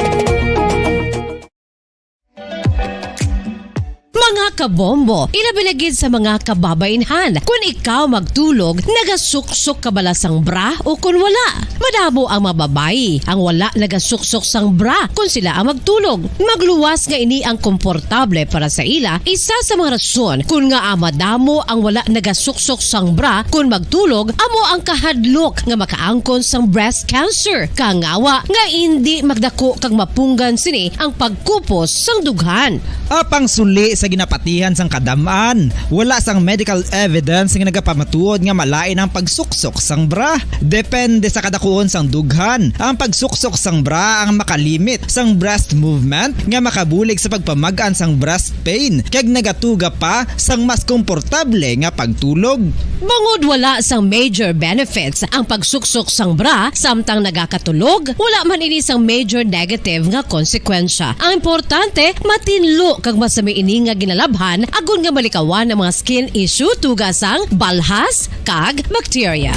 Mga kabombo, ilabi na gid sa mga kababaynhan, kun ikaw magtulog, nagasuksok ka bala sang bra o kun wala? Madamo ang mga babayi ang wala nagasuksok sang bra kun sila ang magtulog. Magluwas nga ini ang komportable para sa ila. Isa sa mga rason kun ngaa madamo ang wala nagasuksok sang bra kun magtulog amo ang kahadlok nga makaangkon sang breast cancer. Kangawa nga indi magdako kag mapunggan sini ang pagkupos sang dughan. Apang suli sa ginapatihan sang kadam-an, wala sang medical evidence nga nagapamatuod nga malain ang pagsuksok sang bra. Depende sa kadakuon sang dughan, ang pagsuksok sang bra ang makalimit sang breast movement nga makabulig sa pagpamag-an sang breast pain, kag nagatuga pa sang mas komportable nga pagtulog. Bangod wala sang major benefits ang pagsuksok sang bra samtang nagakatulog, wala man ini sang major negative nga konsekwensya. Ang importante, matinlo kag masami ini nga ginalabhan agod nga malikawan ang mga skin issue, tuga sang balhas kag bakterya.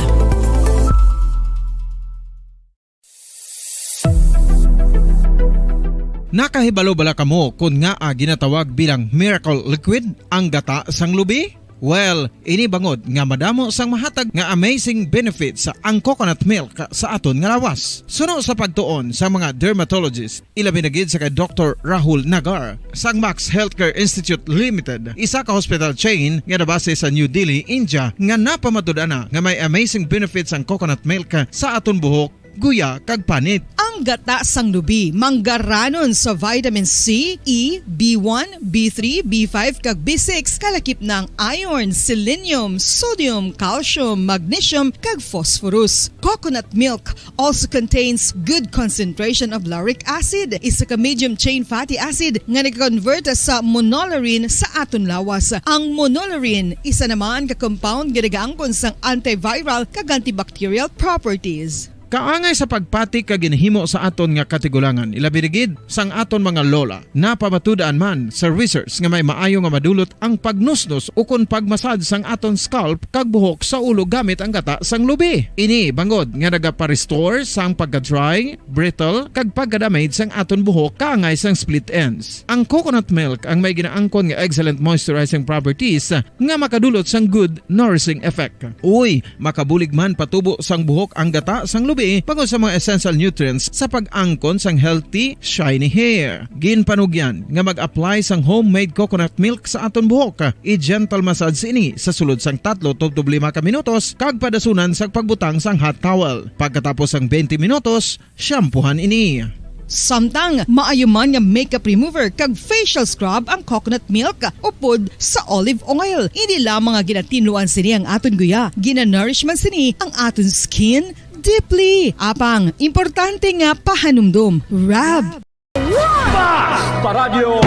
Nakahibalo bala kamo kon ngaa ginatawag bilang miracle liquid ang gata sang lubi? Well, ini bangod nga madamo sang mahatag nga amazing benefits ang coconut milk sa aton nga lawas. Suno sa pagtuon sa mga dermatologist, ilabi na gid sa kay Doktor Rahul Nagar sang Max Healthcare Institute Limited, isa ka hospital chain nga nabase sa New Delhi, India, nga napamatud-an na nga may amazing benefits ang coconut milk sa aton buhok, guya, kag panit. Ang gata sang lubi manggaranon sa vitamin C, E, B one, B three, B five, kag B six, kalakip na ang iron, selenium, sodium, calcium, magnesium, kag phosphorus. Coconut milk also contains good concentration of lauric acid, isa ka medium chain fatty acid nga nag-convert sa monolaurin sa aton lawas. Ang monolaurin isa naman ka compound nga nagaangkon sang antiviral kag antibacterial properties. Kaangay sa pagpati kag ginhimo sa aton nga katigulangan, ilabi na gid sang aton mga lola. Napamatud-an man sa research nga may maayo nga madulot ang pagnusnos ukon pagmasad sang aton scalp kag buhok sa ulo gamit ang gata sang lubi. Ini bangod nga nagapa-restore sang pagka-dry, brittle, kag pagka-damage sang aton buhok kaangay sang split ends. Ang coconut milk ang may ginaangkon nga excellent moisturizing properties nga makadulot sang good nourishing effect. Uy, makabulig man patubo sang buhok ang gata sang B bangod sa mga essential nutrients sa pag-angkon sang healthy, shiny hair. Ginpanugyan nga mag-apply sang homemade coconut milk sa aton buhok. I-gentle massage ini sa sulod sang tatlo tubtob lima ka minutos kag padasunan sa pagbutang sang hot towel. Pagkatapos sang twenty minutos, shampoohan ini. Samtang maayo man nga makeup remover kag facial scrub ang coconut milk upod sa olive oil, indi lamang nga ginatinluan sini ang aton guya, ginanourish man sini ang aton skin deeply. Apang, importante nga pahanumdom, Rab. Basta Radyo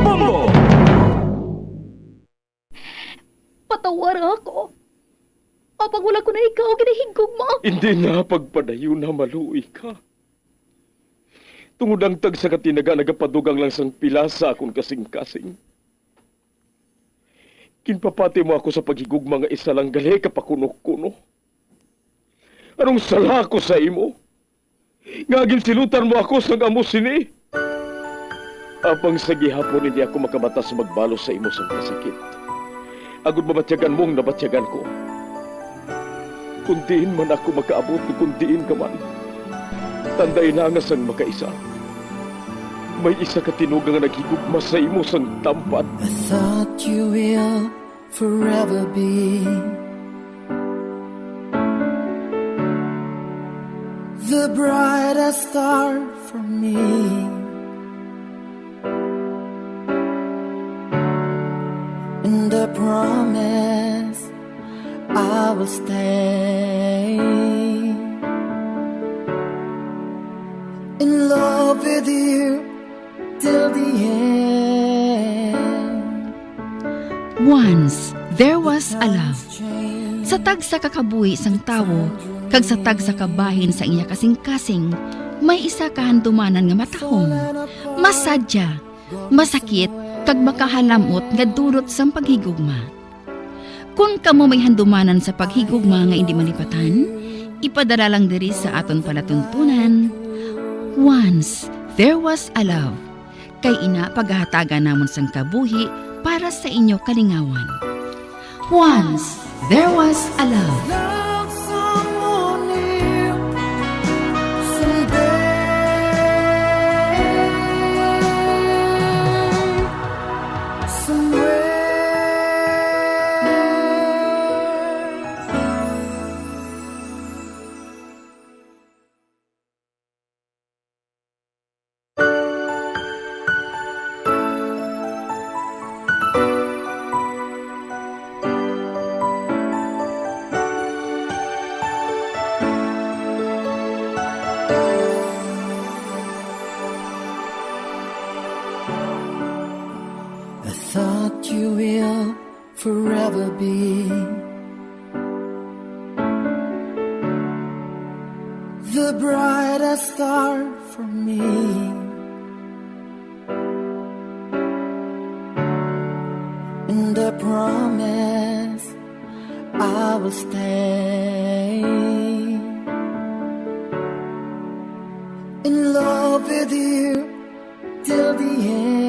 Bombo! Patawara ako. Apang wala ko na ikaw ginahigugma. Hindi na pagpadayon na maluoy ka. Tungod ang tagsa ka tinaga nagapadugang lang sang pila sa akon kasing-kasing. Ginpapati mo ako sa paghigugma nga isa lang gali ka pakuno-kuno. Anong sala ko sa imo? Nga ginsilutan mo ako sang amo sini? Apang sa gihapon hindi ako makamata sa magbalos sa imo sang kasakit, agod mabatyagan mo ang nabatyagan ko. Kon diin man ako makaabot, kon diin ka man, tandai na nga sang makaisa, may isa ka tinuga nga naghigugma sa imo sang tampad. I thought you will forever be the brightest star for me. And I promise I will stay in love with you till the end. Once there was a love. Sa tagsa ka kabuhi sang tawo kag sa tagsa ka bahin sa iya kasing-kasing, may isa ka handumanan nga matahom, masadya, masakit, kag makahalam-ot nga dulot sang paghigugma. Kon kamo may handumanan sa paghigugma nga indi malipatan, ipadala lang diri sa aton palatuntunan, Once There Was a Love. Kay ina pagahatagan namon sang kabuhi para sa inyo kalingawan. Once There Was a Love. Love someone new someday, somewhere. I thought you will forever be the brightest star for me. And I promise I will stay in love with you till the end.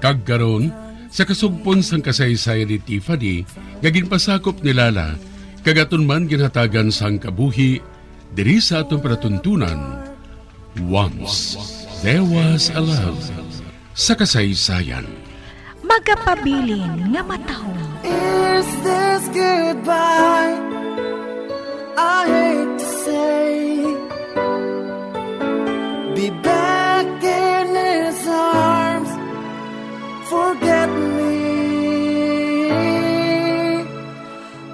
Kag karon, sa kasugpon sang kasaysayan ni Tiffany nga ginpasakop ni Lala, kag aton man ginhatagan sang kabuhi diri sa aton palatuntunan, Once There Was a Love, sa kasaysayan. Magapabilin nga matahom. Is this goodbye? I hate to say, be back in his arms. Forget me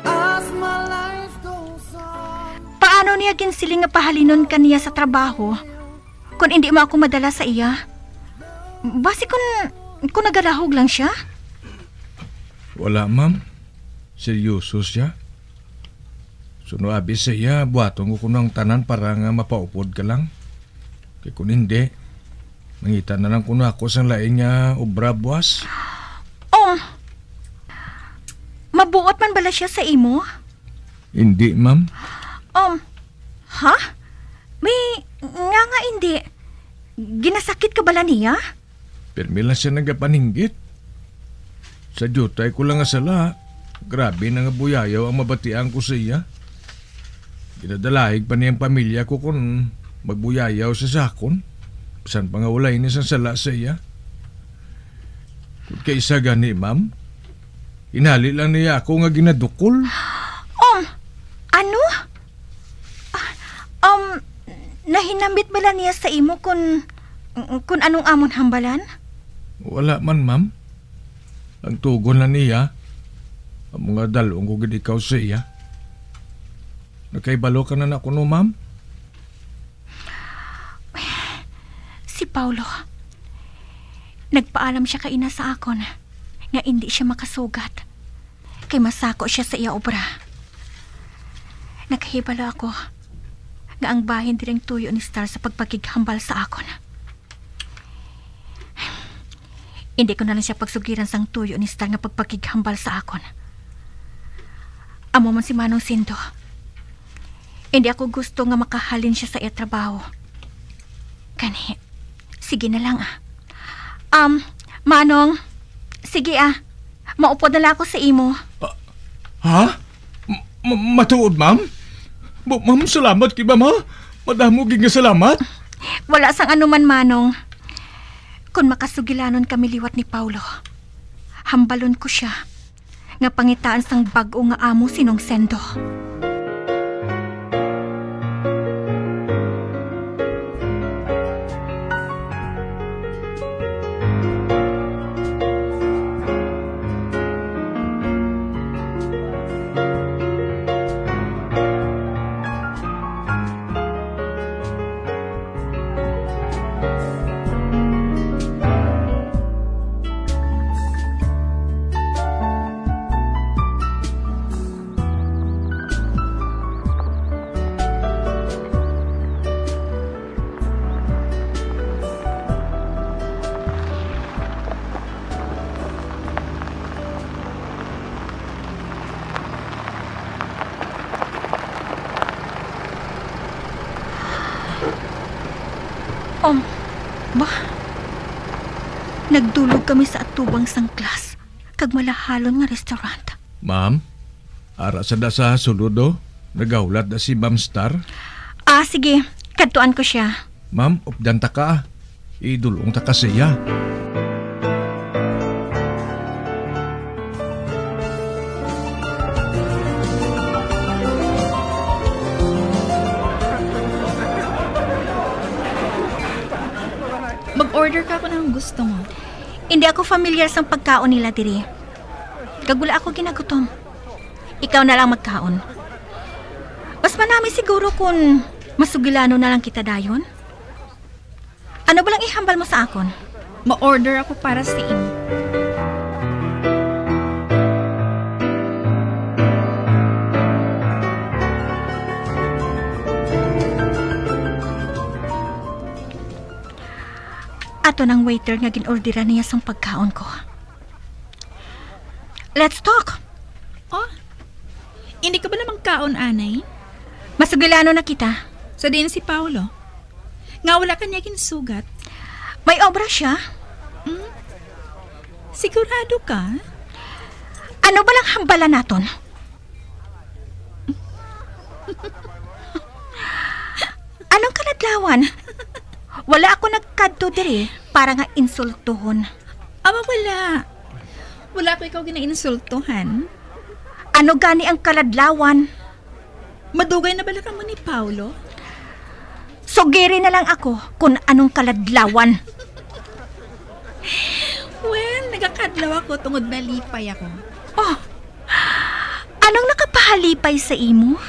as my life goes on. Paano niya ginsiling nga pahalinon ka niya sa trabaho, kon indi mo ako madala sa iya? Basi kon, kon nagalahog lang sia? Wala, ma'am. Seryoso sia. Suno abi sa iya, buhaton ko kuno ang tanan para nga mapaupod ka lang. Kay kun hindi, mangita na lang kuno ako sang lain nga obra buas. Um, mabuot man bala sia sa imo? Hindi, ma'am. Um, ha? May, nga nga hindi. Ginasakit ka bala niya? Pirmi lang siya nagapaninggit. Sa diutay ko lang nga sala, Grabe na nga buyayaw ang mabatian ko sa iya. Ginadalaig pa niya ang pamilya ko kon magbuyayaw siya sa akon, bisan pa nga wala ini sang sala sa iya. Kon kaisa gani, ma'am, hinali lang niya ako nga ginadukol. Um, ano? Ah, um, nahinambit bala niya sa imo kun, kun anong amon hambalan? Wala man, ma'am. Ang tugon lang niya, amo nga dal-ong ko gid ikaw sa iya. Nakahibalo ka na na kuno, ma'am? Si Paulo, nagpaalam siya kaina sa akon nga indi siya makasugat, kay masako siya sa iya obra. Nakahibalo ako nga ang bahin diri ang tuyo ni Star sa pagpakighambal sa akon. Indi ko na lang siya pagsugiran sang tuyo ni Star nga pagpakighambal sa akon. Amo man si Manong Sindo. Indi ako gusto nga makahalin siya sa iya trabaho. Gani, sige na lang, ah. Um, Manong, sige, ah. Maupod na lang ako sa imo. Ah, ha? M-, ma-, matuod, ma'am? Ma-, ma'am, salamat kay ma'am, ha? Madamo gid nga salamat. Wala sang anuman, Manong. Kon makasugilanon kami liwat ni Paulo, hambalon ko sia nga pangitaan sang bag-o nga amo si Nong Sendo. Um, ba? Nagdulog kami sa atubang sang glass kag malahalon nga restaurant. Ma'am, ara sa da sa sulod, oh. Nagahulat na si Ma'am Star. Ah, sige. Kadtuan ko siya. Ma'am, updan ta ka, ah. Idulong ta ka siya. Mag-order ka kung anong gusto mo. Hindi ako familiar sang pagkaon nila diri. Kag wala ako ginagutom. Ikaw na lang magkaon. Mas manami siguro kun masugilanon na lang kita dayon. Ano ba lang ihambal mo sa akon? Ma-order ako para sa imo. Ato nang waiter nga gin-orderan niya sang pagkaon ko. Let's talk. Oh, hindi ka ba naman kaon, anay? Masugilano na kita. Sa diin si Paolo? Nga wala ka niya ginsugat? May obra siya. Hmm? Sigurado ka? Ano ba lang hambalan naton? Anong kaladlawan? Wala ako nagkadto diri para nga insultuhon. Awa, wala. Wala ko ikaw ginainsultuhan. Ano gani ang kaladlawan? Madugay na bala kamo ni Paolo? Sugiri na lang ako kung anong kaladlawan. Well, nagakadlaw ako tungod nalipay ako. Oh, anong nakapahalipay sa imo?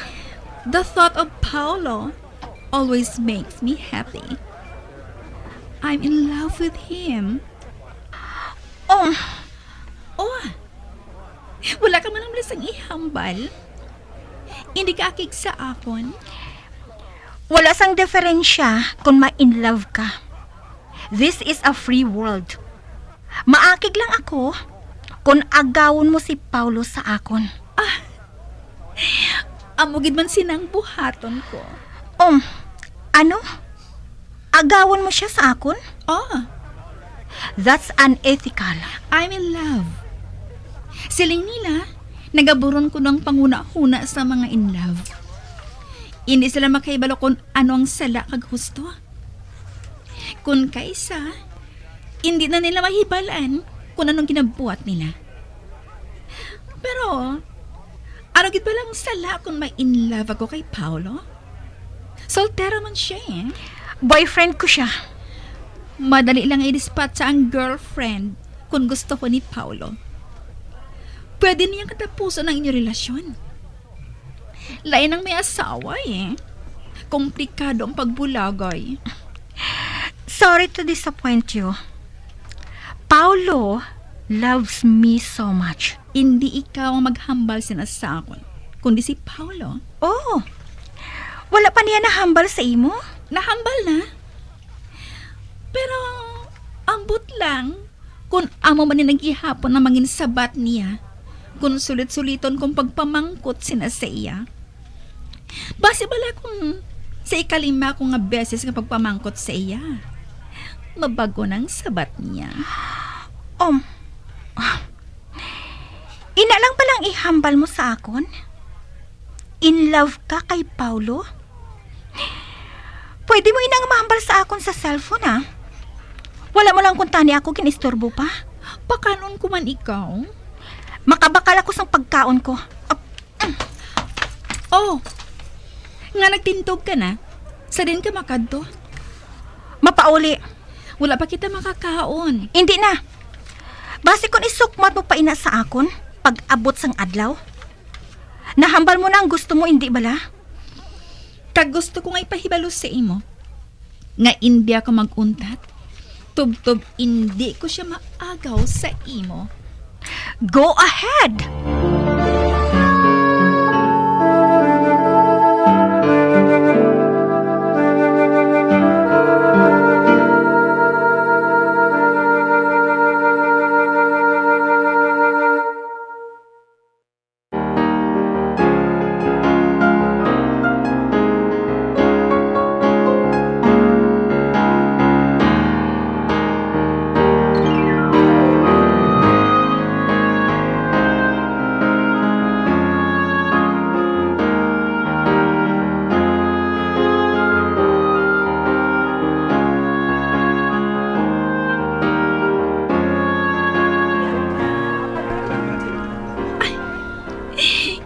The thought of Paolo always makes me happy. I'm in love with him. Oh. Oh. Wala ka man lang sang ihambal? Hindi ka akig sa akon? Wala sang diferensya kung ma-in love ka. This is a free world. Maakig lang ako kung agawon mo si Paolo sa akon. Ah, amo gid man sinang buhaton ko. Um, ano? Agawon mo siya sa akon? Oh. That's unethical. I'm in love. Siling nila, Nagaburon ko ang panghunahuna sa mga in love. Hindi sila makahibalo kung ano ang sala kag husto. Kung kaisa, hindi na nila mahibalaan kung anong ginabuhat nila. Pero, ano gid bala ang sala kung ma-in love ako kay Paolo? Soltero man siya eh. Boyfriend ko siya. Madali lang i-dispatcha ang girlfriend kung gusto ko ni Paolo. Pwede niyang katapusan ang inyong relasyon. Lain ang may asawa eh. Komplikado ang pagbulagay. Sorry to disappoint you. Paolo loves me so much. Hindi ikaw ang maghambal sina sa akon, kundi si Paolo. Oh, wala pa niya nahambal sa imo? Nahambal na. Pero, ambot lang, kung amo man ni gihapon ang mangin sabat niya, kung sulit-suliton kong pagpamangkot sina sa iya. Basi bala kung sa ikalima ko nga beses nga pagpamangkot sa iya, mabag-o nang sabat niya. Um, ina lang palang ihambal mo sa akon? In love ka kay Paolo? Pwede mo inang mahambal sa akon sa cellphone, ah. Wala mo lang kuntani ako, ginistorbo pa. Pakanon ko man ikaw. Makabakal ako sang pagkaon ko. Ap-, mm. Oh, nga nagtindog ka na? Sa din ka makadto? Mapauli. Wala pa kita makakaon. Hindi na. Basi kung isukmat mo pa ina sa akon, pag-abot sang adlaw. Nahambal mo na ang gusto mo, hindi bala? Kag gusto ko nga ipahibalo sa imo nga indi ako mag-untat, tubtob indi ko siya maagaw sa imo. Go ahead!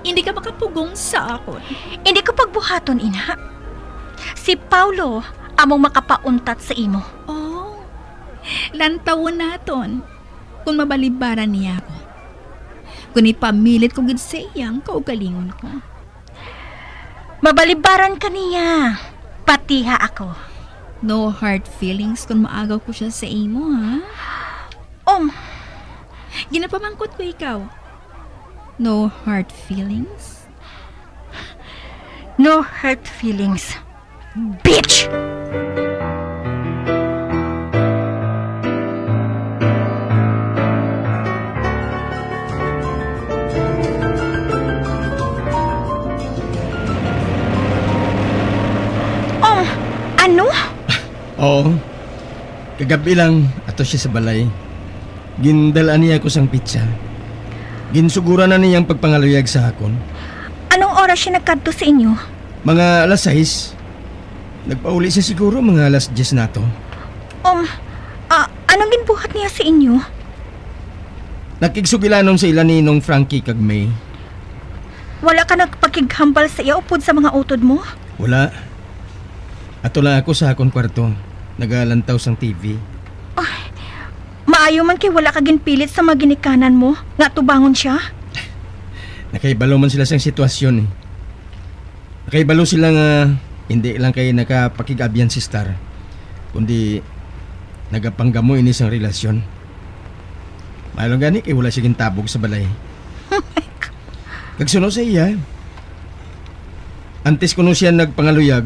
Hindi ka makapugong sa akon. Hindi ko pagbuhaton, ina. Si Paulo among makapauntat sa imo. Oh, lantawon naton kung mabalibaran niya ako. Kung ipamilit ko gid sa iya ang kaugalingon ko. Mabalibaran ka niya, patiha ako. No hard feelings kung maagaw ko siya sa imo, ha? Um. Ginapamangkot ko ikaw. No hard feelings? No hurt feelings. Bitch! Um, ano? Oo. Kagabi lang, ato siya sa balay. Gindal-an niya ako sang pitsa. Ginsuguran na niya ang pagpangaluyag sa akon. Anong oras siya nagkadto sa inyo? Mga alas sais. Nagpauli siya siguro mga alas diyes na to. Um, ah, anong ginbuhat niya sa inyo? Nakigsugilanon sa ila ni Nong Frankie kag May. Wala ka nagpakighambal sa iya upod sa mga utod mo? Wala. Ato lang ako sa akon kwarto, nagalantaw sang T V. Ay, maayo man kay wala ka ginpilit sa mga ginikanan mo nga atubangon siya. Nakahibalo man sila sang sitwasyon, eh. Nakahibalo sila nga hindi lang kay nakapakig-abyan si Star, kundi nagapanggamo ini sang relasyon. Maayo lang gani kay wala siya gintabog sa balay. Kag suno sa iya, antes kuno siya nagpangaluyag,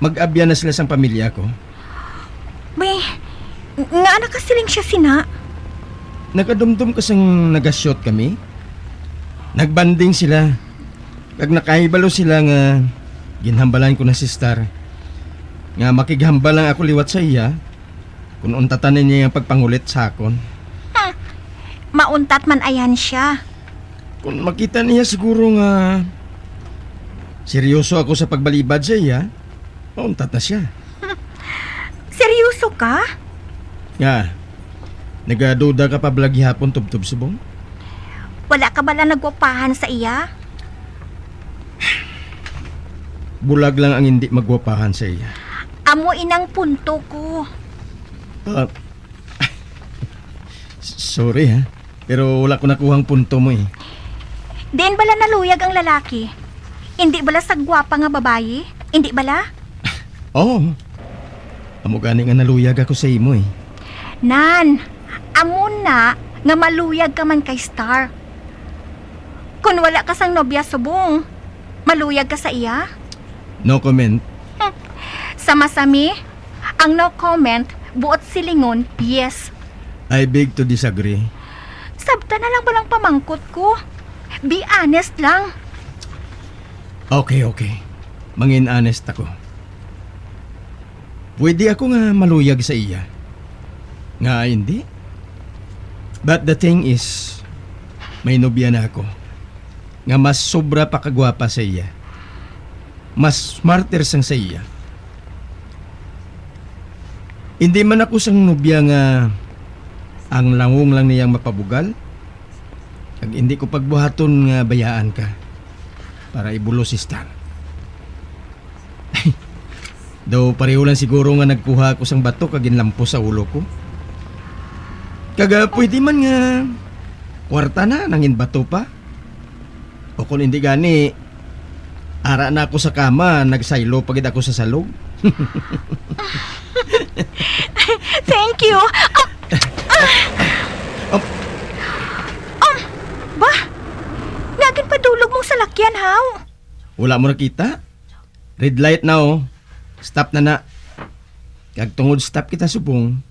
mag-abyan na sila sang pamilya ko. May, nga nakasiling siya sina? Nagadumdom ka sang nagasyot kami? Nagbanding sila. Kag nakahibalo sila nga ginhambalan ko na si Star. Nga makighambal lang ako liwat sa iya, kung untatan niya ang pagpangulit sa akon. Hmm. Mauntat man ayan siya. Kung makita niya siguro nga seryoso ako sa pagbalibad sa iya, mauntat na siya. Seryoso ka? Nga, nagaduda ka pa bala gihapon, Tubtob Subong? Wala ka bala nagwapahan sa iya? Bulag lang ang hindi magwapahan sa iya. Amo inang punto ko. Ah, sorry, ha, pero wala ko nakuhang punto mo, eh. Diin bala naluyag ang lalaki? Indi bala sa gwapa nga babayi? Indi bala? Oo. Amo gani nga naluyag ako sa imo, eh. Nan, amo na nga maluyag ka man kay Star. Kon wala ka sang nobya subong, maluyag ka sa iya? No comment. Hmm. Sa masami, ang no comment, buot silingon, yes. I beg to disagree. Sabta na lang balang pamangkot ko. Be honest lang. Okay, okay. Mangin honest ako. Pwede ako nga maluyag sa iya. Nga hindi? But the thing is, may nobya na ako nga mas sobra pa kagwapa sa iya. Mas smarter sang sa iya. Hindi man ako sang nobya nga ang langong lang niyang mapabugal. Kag hindi ko pagbuhaton nga bayaan ka para ibulos si Stan. Daw pareho lang siguro nga nagkuha ako sang bato kag ginlampos sa ulo ko. Kag, ah, pwede man nga kwarta na, nangin bato pa. O kung hindi gani, ara na ako sa kama, nagsaylo pa gid ako sa salog. Thank you. Um, um, Um, ba? Nagin padulog mong salakyan, haw? Wala mo nakita? Red light na, oh. Stop na na. Kag tungod stop kita subong,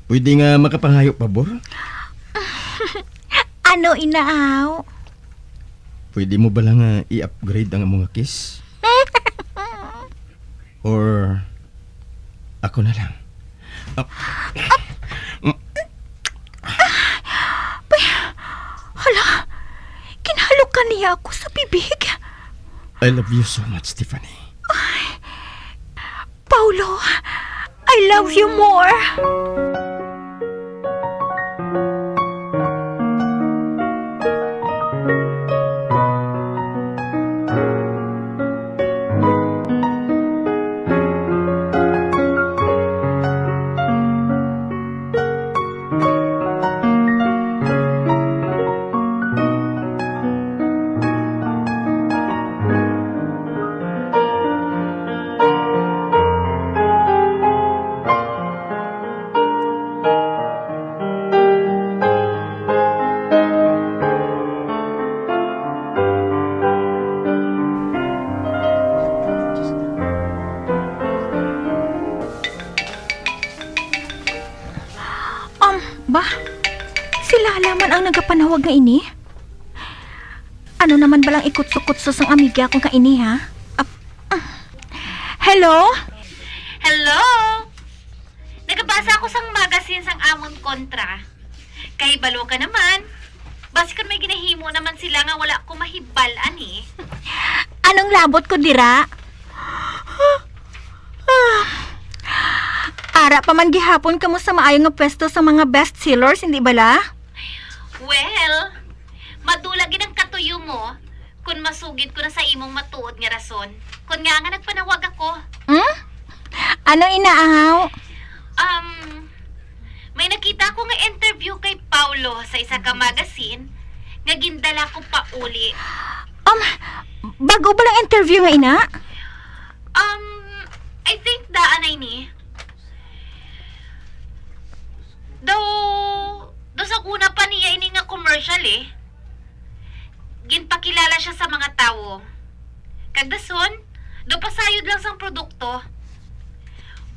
pwede nga makapangayo pabor? Ano, inaaw? Pwede mo bala nga i-upgrade ang among kiss? Or ako na lang? Ah, Bay, hala, ginhalukan niya ako sa bibig. I love you so much, Tiffany. Paulo, I love you more. Um, ba? Si Lala man ang nagapanawag nga ini? Ano naman balang ikutso-kutso sang amiga ko nga ini, ha? Ap-, ah. Hello? Hello? Nagabasa ako sang magazine sang amon kontra. Kahibalo ka naman. Basi kon may ginahimo naman sila nga wala ko mahibal-an, eh. Anong labot ko dira? Ara pa man gihapon kamo sa maayo nga pwesto sa mga best sellers, hindi bala? Well, madula gid ang katuyo mo kon masugid ko na sa imong matuod nga rason kon ngaa nga nagpanawag ako. Hmm? Ano, inaaw? Um, may nakita ko nga interview kay Paulo sa isa ka magazine nga gindala ko pauli. Um, bag-o ba lang interview nga ina? Um, I think daan na ini. Daw, daw sa una pa niya ini nga commercial, eh. Ginpakilala siya sa mga tawo. Kag dason, daw pasayod lang sang produkto.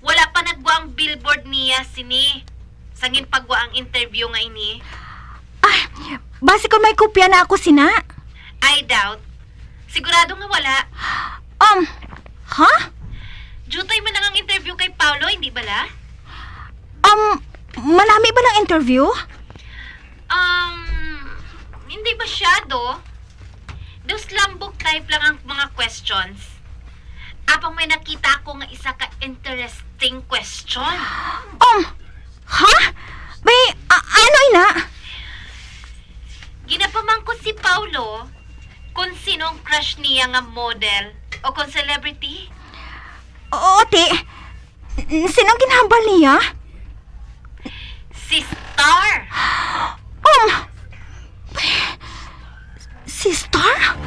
Wala pa naggwa ang billboard niya sini sa ginpagwa ang interview nga ini. Ah, basi kon may kopya na ako sina? I doubt. Sigurado nga wala. Um, ha? Jutay man lang ang interview kay Paulo, hindi bala? Um, manami ba ng interview? Um, hindi ba Masyado, dos lambok type lang ang mga questions. Apang may nakita ako nga isa ka interesting question. Um, ha? May, a-, ano ina? Ginapamangkot si Paulo kung sino ang crush niya nga model o kung celebrity. Oo, ti. Sino ang ginhambal niya? Si Star. Um, si Star?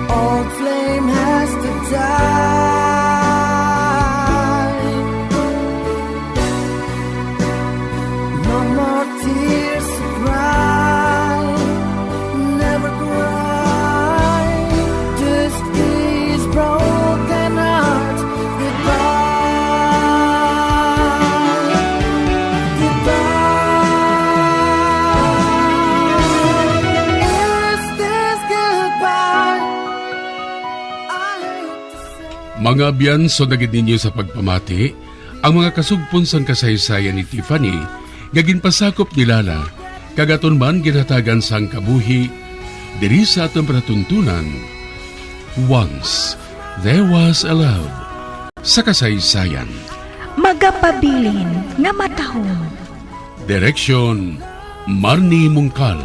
Old flame has to die. No more tears to cry. Never cry. This is broken heart. Goodbye. Goodbye. Is this goodbye? I hate to say. Mga abyan, sugad gid ninyo sa pagpamati, ang mga kasugpon sang kasaysayan ni Tiffany nga ginpasakop ni Lala, kag aton man ginhatagan sang kabuhi diri sa aton palatuntunan, Once There Was a Love. Sa kasaysayan. Magapabilin nga matahom. Direksyon, Marnie Mungkal.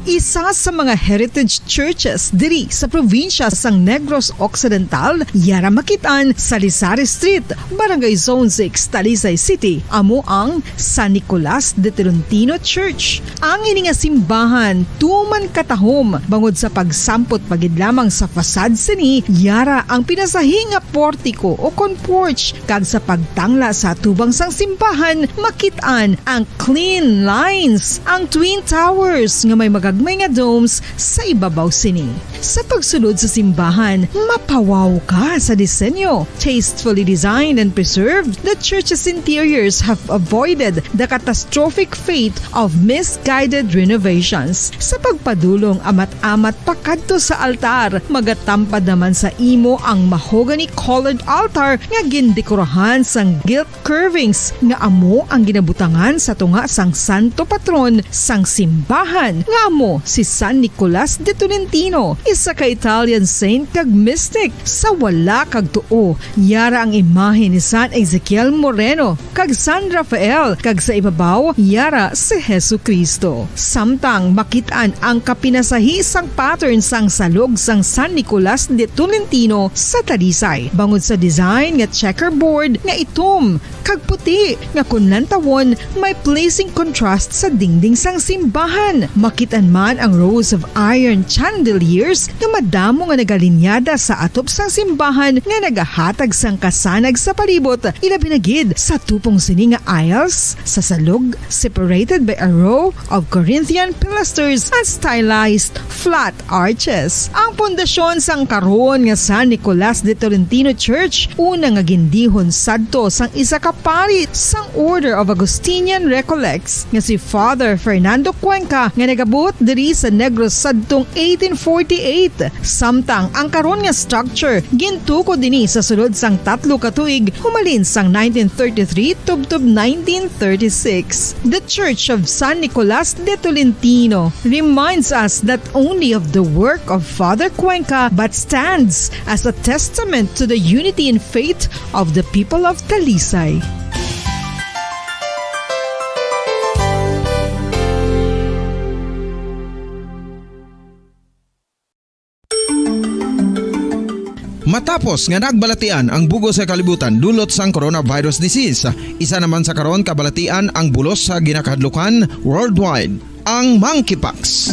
Isa sa mga heritage churches diri sa probinsya sang Negros Occidental, yara makit-an sa Lisari Street, Barangay Zone six, Talisay City, amo ang San Nicolas de Tolentino Church. Ang ini nga simbahan tuman katahom bangod sa pagsampot pa gid lamang sa facade sini, yara ang pinasahi nga portiko o kon porch, kag sa pagtangla sa atubang sang simbahan, makit-an ang clean lines, ang twin towers nga may magagmay nga domes sa ibabaw sini. Sa pagsulod sa simbahan, mapawaw ka sa disenyo. Tastefully designed and preserved, the church's interiors have avoided the catastrophic fate of misguided renovations. Sa pagpadulong amat-amat pakadto sa altar, magatampad naman sa imo ang mahogany-colored altar nga gindekorahan sang gilt curvings nga amo ang ginabutangan sa tunga sang santo patron sang simbahan, nga amo si San Nicolas de Tolentino, isa ka Italian saint kag mystic. Sa wala kag tuo, yara ang imahe ni San Ezekiel Moreno kag San Rafael, kag sa ibabaw, yara si Jesu-Cristo. Samtang makit-an ang kapinasahi sang pattern sang salog sang San Nicolas de Tolentino sa Talisay, bangod sa design nga checkerboard nga itom kag puti nga kon lantawon may pleasing contrast sa dingding sang simbahan. Makit-an man ang rows of iron chandeliers nga madamo nga nagalinyada sa atop sang simbahan nga nagahatag sang kasanag sa palibot, ilabi na gid sa tupong sini nga aisles sa salog, separated by a row of Corinthian pilasters and stylized flat arches. Ang pundasyon sang karon nga San Nicolas de Tolentino Church, una nga gindihon sadto sang isa ka pari sang Order of Augustinian Recollects nga si Father Fernando Cuenca, nga nagabuot diri sa Negros sadtong eighteen forty-eight. Samtang ang karon nga structure gintukod ini sa sulod sang tatlo ka tuig, humalin sang nineteen thirty-three tubtob nineteen thirty-six. The Church of San Nicolas de Tolentino reminds us not only of the work of Father Cuenca, but stands as a testament to the unity in faith of the people of Talisay. Matapos nga nagbalatian ang bug-os nga kalibutan dulot sang coronavirus disease, isa naman sa karon kabalatian ang bulos sa ginakahadlukan worldwide, ang monkeypox.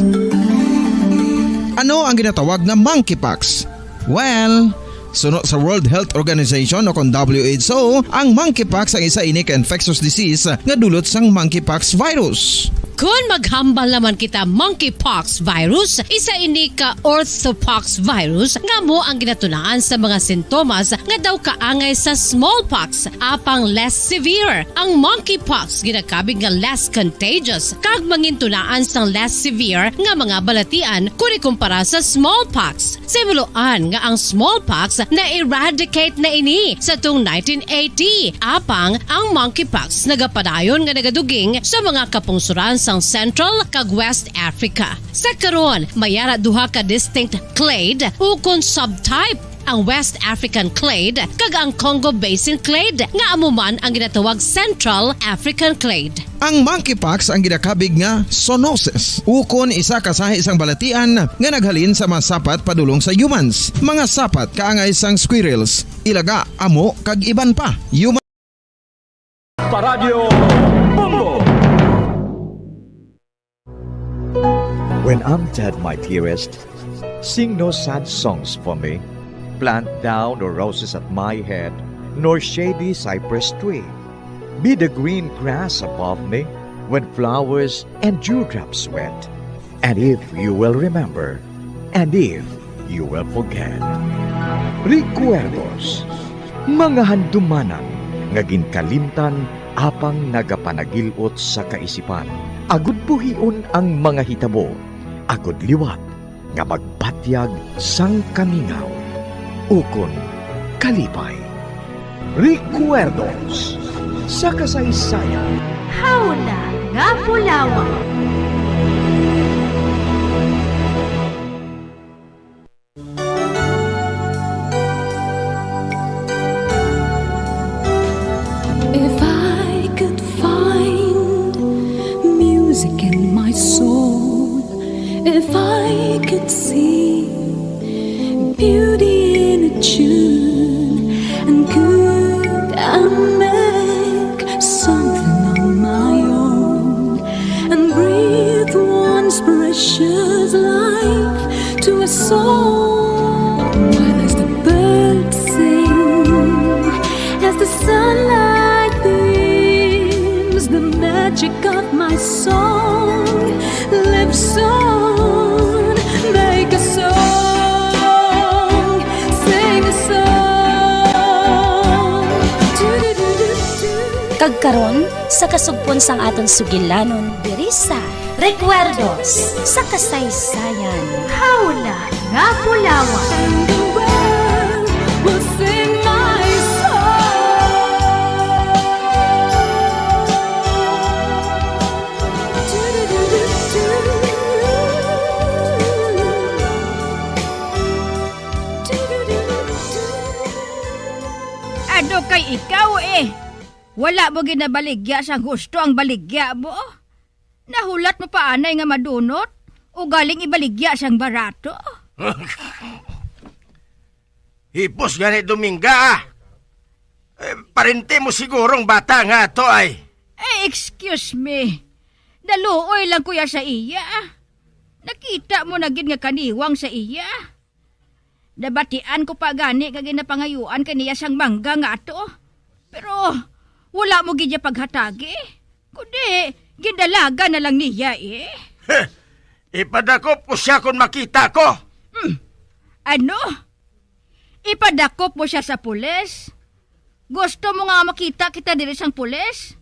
Ano ang ginatawag nga monkeypox? Well, Suno sa World Health Organization o kon W H O, ang monkeypox ang isa ini ka infectious disease nga dulot sang monkeypox virus. Kon maghambal naman kita monkeypox virus, isa ini ka orthopox virus nga amo ang ginatunaan sa mga sintomas nga daw kaangay sa smallpox, apang less severe. Ang monkeypox ginakabig nga less contagious kag mangintunaan sang less severe nga mga balatian kon ikumpara sa smallpox. Sa himuloan nga ang smallpox na-eradicate na ini sa tung nineteen eighty, apang ang monkeypox nagapadayon nga nagaduging sa mga kapungsoran sang Central kag West Africa. Sa karon, may ara duha ka distinct clade ukon subtype, ang West African clade kag ang Congo Basin clade, nga amo man ang ginatawag Central African clade. Ang monkeypox ang ginakabig nga zoonosis, ukon isa ka sahi sang balatian nga naghalin sa mga sapat padulong sa humans, mga sapat kaangay sang squirrels, ilaga, amo, kag iban pa. Human Paradyo Bombo. When I'm dead, my dearest, sing no sad songs for me. Plant thou no roses at my head, nor shady cypress tree. Be the green grass above me when flowers and dewdrops wet. And if you will remember, and if you will forget. Recuerdos, mga handumanan nga ginkalimtan apang nagapanagil-ot sa kaisipan, agud buhion ang mga hitabo, agud liwat nga magbatyag sang kamingaw ukon kalipay. Recuerdos sa kasaysayan. Hawla nga Pulawa. If I could find music in my soul, if I could see beauty in a tune, and could I make something on my own and breathe once precious life to a soul? While as the birds sing, as the sunlight beams, the magic of my song lives on. Make a song, sing a song. Kag karon, sa kasugpon sang aton sugilanon diri sa Recuerdos sa Kasaysayan. Hawla nga Pulawa. And the world will sing my song. Ano kay ikaw, eh? Wala mo ginabaligya sang husto ang baligya mo? Nahulat mo pa anay nga madunot, ugaling ibaligya sang barato? Hipos gani, Dominga, ah. Eh, parente mo siguro ang bata nga ato, ay. Eh, excuse me. Naluoy lang ko ya sa iya, ah. Nakita mo na gid nga kaniwang sa iya. Nabatian ko pa gani nga ginapangayuan ka niya sang mangga nga ato. Pero wala mo gid ya paghatagi. Kundi, gindalagan na lang niya, eh. Heh! Ipadakop ko siya kon makita ko. Hmm. Ano? Ipadakop mo siya sa pulis? Gusto mo nga makita kita diri sang pulis?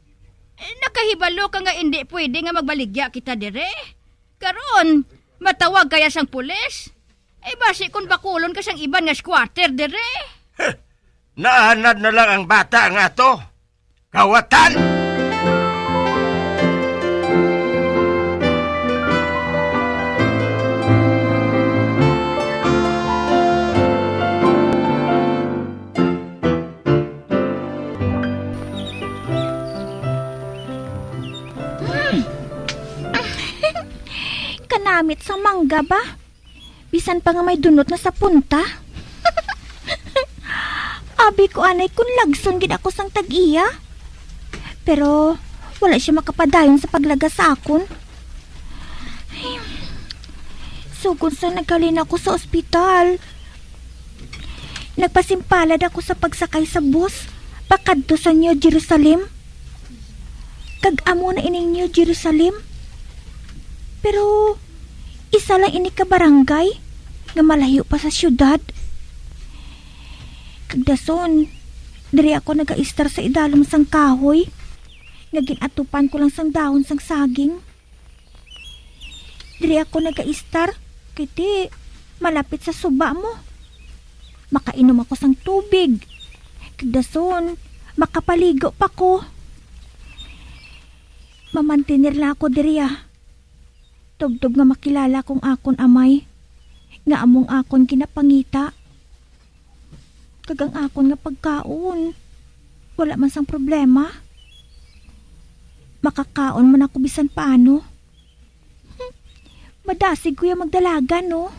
Eh, nakahibalo ka nga indi pwede nga magbaligya kita diri. Karon, matawag ka ya sang pulis? Eh, basi kon bakulon ka sang iban nga squatter diri. Heh! Naanad na lang ang bata nga ato. Kawatan! Kanamit sa mangga ba? Bisan pa nga may dunot na sa punta. Abi ko anay kun lagson gid ako sang tag-iya. Pero wala siya makapadayon sa paglaga sa akon. Ay, sugod sa naghalin ako sa ospital. Nagpasimpalad ako sa pagsakay sa bus pakadto sa New Jerusalem. Kag amo na ining New Jerusalem. Pero isa lang ini ka barangay nga malayo pa sa siyudad. Kag dason, diri ako nagaistar sa idalom sang kahoy nga gin-atupan ko lang sang dahon sang saging. Diri ako nagaistar, kay ti malapit sa suba mo. Makainom ako sang tubig. Kag dason, makapaligo pa ko. Mamantener lang ako diri, ah. Tubtob nga makilala kong akon amay, nga among akon ginapangita. Kag ang akon nga pagkaon, wala man sang problema. Makakaon man ako bisan paano. Madasig ko ya magdalagan, no?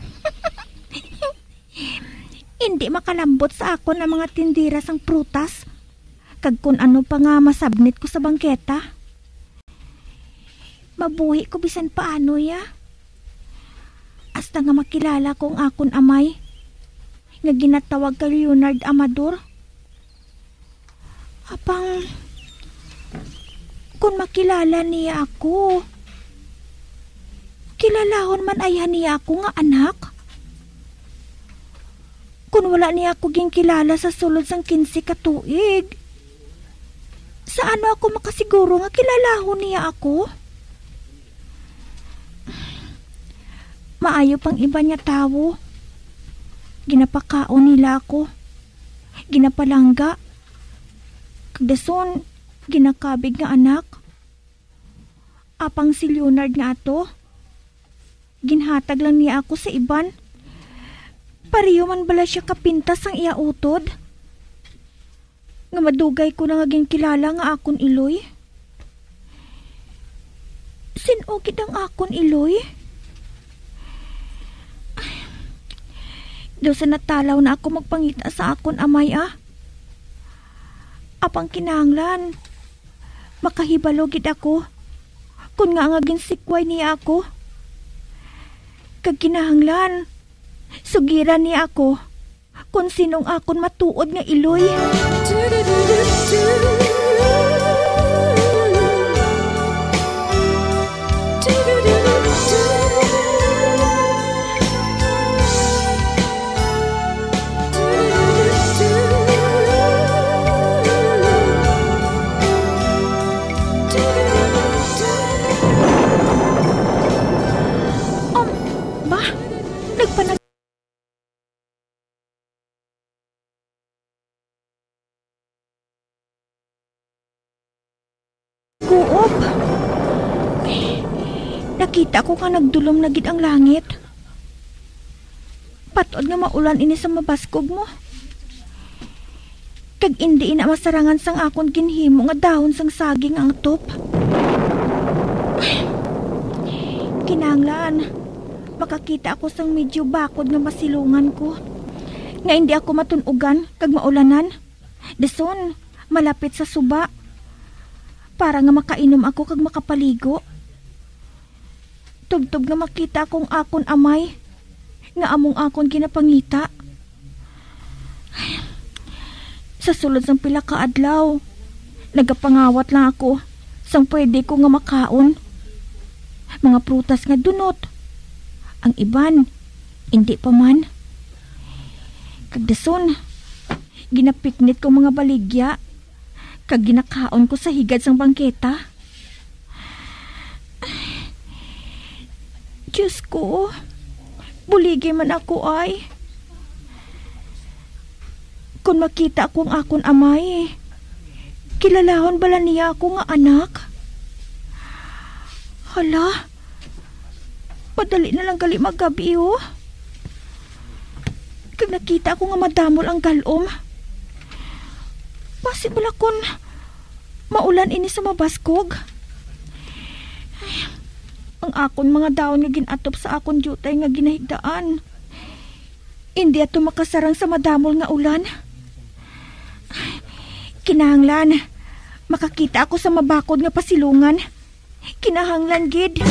Indi makalambot sa akon ang mga tindera sang prutas, kag kun ano pa nga masabnit ko sa bangketa. Mabuhi ko bisan paano, ya. Hasta nga makilala ko ang akon amay, nga ginatawag kay Leonard Amador. Apang, kun makilala niya ako, kilalahon man ayhan niya ako nga anak. Kun wala niya ako ginkilala sa sulod sang kinse ka tuig, sa ano ako makasiguro nga kilalahon niya ako? Maayo pang iban nga tawo. Ginapakaon nila ako. Ginapalangga. Kag dason, ginakabig nga anak. Apang si Leonard nga ato, ginhatag lang niya ako sa iban. Pareho man bala siya kapintas sang iya utod, nga madugay ko na nga ginkilala nga akon iloy? Sin-o gid ang akon iloy? Ay, daw sa natalaw na ako magpangita sa akon amay, ah. Apang kinahanglan, makahibalo gid ako kon ngaa nga ginsikway niya ako. Kag kinahanglan, sugiran niya ako kon sinong akon matuod nga iloy. Um, ba? Nagpanag- Kuob. Nakita ko nga nagdulom na gid ang langit. Patod nga maulan ini sa mabaskog mo. Kag indi ina masarangan sang akon ginhimo nga dahon sang saging ang atop. Kinahanglan, makakita ako sang medyo bakod nga masilungan ko, nga indi ako matun-ugan kag maulanan. Dason, malapit sa suba, para nga makainom ako kag makapaligo. Tubtob nga makita ko ang akon amay, nga among akon ginapangita. Sa sulod sang pila ka adlaw, nagapangawat lang ako sang pwede ko nga makaon. Mga prutas nga dunot. Ang iban, indi pa man. Kag dason, ginapiknit ko mga baligya, kag ginakaon ko sa higad sang bangketa. Diyos ko, buligi man ako ay. Kon makita ko ang akon amay, kilalahon bala niya ako nga anak? Hala, padali na lang gali magab-i, oh. Kag nakita ko nga madamol ang gal-om. Basi bala kon maulan ini sa mabaskog. Ay, ang akon mga dahon nga gin-atop sa akon diutay nga ginahigdaan, indi ato makasarang sa madamol nga ulan. Kinahanglan, makakita ako sa mabakod nga pasilungan. Kinahanglan gid.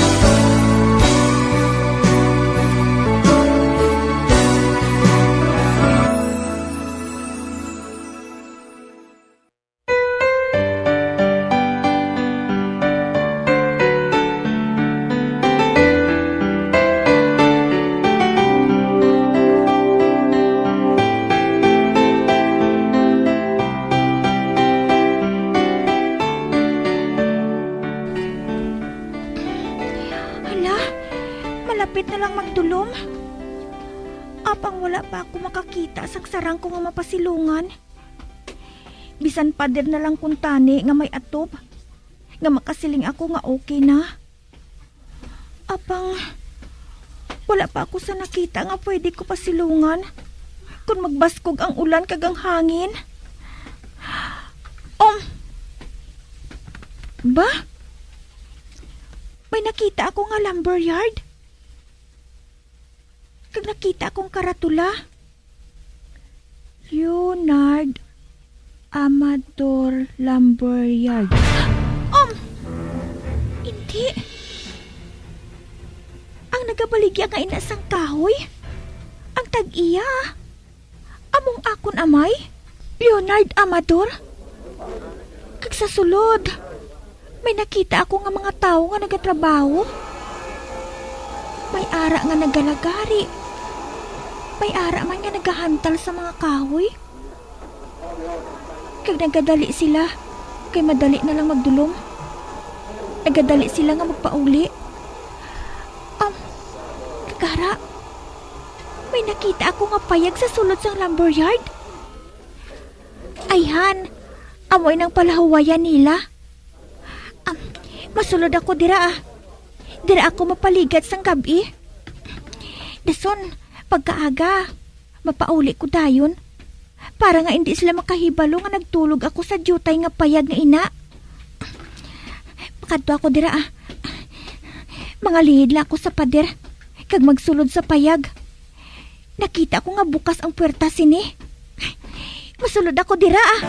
Hala, malapit na lang magdulom. Apang wala pa ako makakita sang sarang ko nga mapasilungan. Bisan pader na lang kuntani nga may atob, nga makasiling ako nga okay na. Apang, wala pa ako sa nakita nga pwede ko pasilungan kon magbaskog ang ulan kag ang hangin. Um, ba? May nakita ako nga lumberyard. Kag nakita akong karatula. Leonard Amador Lumberyard. Um! Hindi. Ang nagabaligya nga ina sang kahoy? Ang tag-iya? Among akon amay? Leonard Amador? Kag sa sulod, may nakita ako nga mga tawo nga nagatrabaho. May ara nga nagalagari. May ara man nga nagahantal sa mga kahoy. Kag nagadali sila, kay madali na lang magdulom. Nagadali sila nga magpauli. Um, kag ara, may nakita ako nga payag sa sulod sang lumberyard. Ayhan, amo inang palahuwayan nila. Am, masulod ako dira, ah. Dira ako mapaligad sang gab-i. Dason, pagkaaga, mapauli ko dayon. Para nga indi sila makahibalo nga nagtulog ako sa diutay nga payag nga ina. Makadto ako dira, ah. Mangalihid lang ako sa pader, kag magsulod sa payag. Nakita ko nga bukas ang puwerta sini. Masulod ako dira, ah.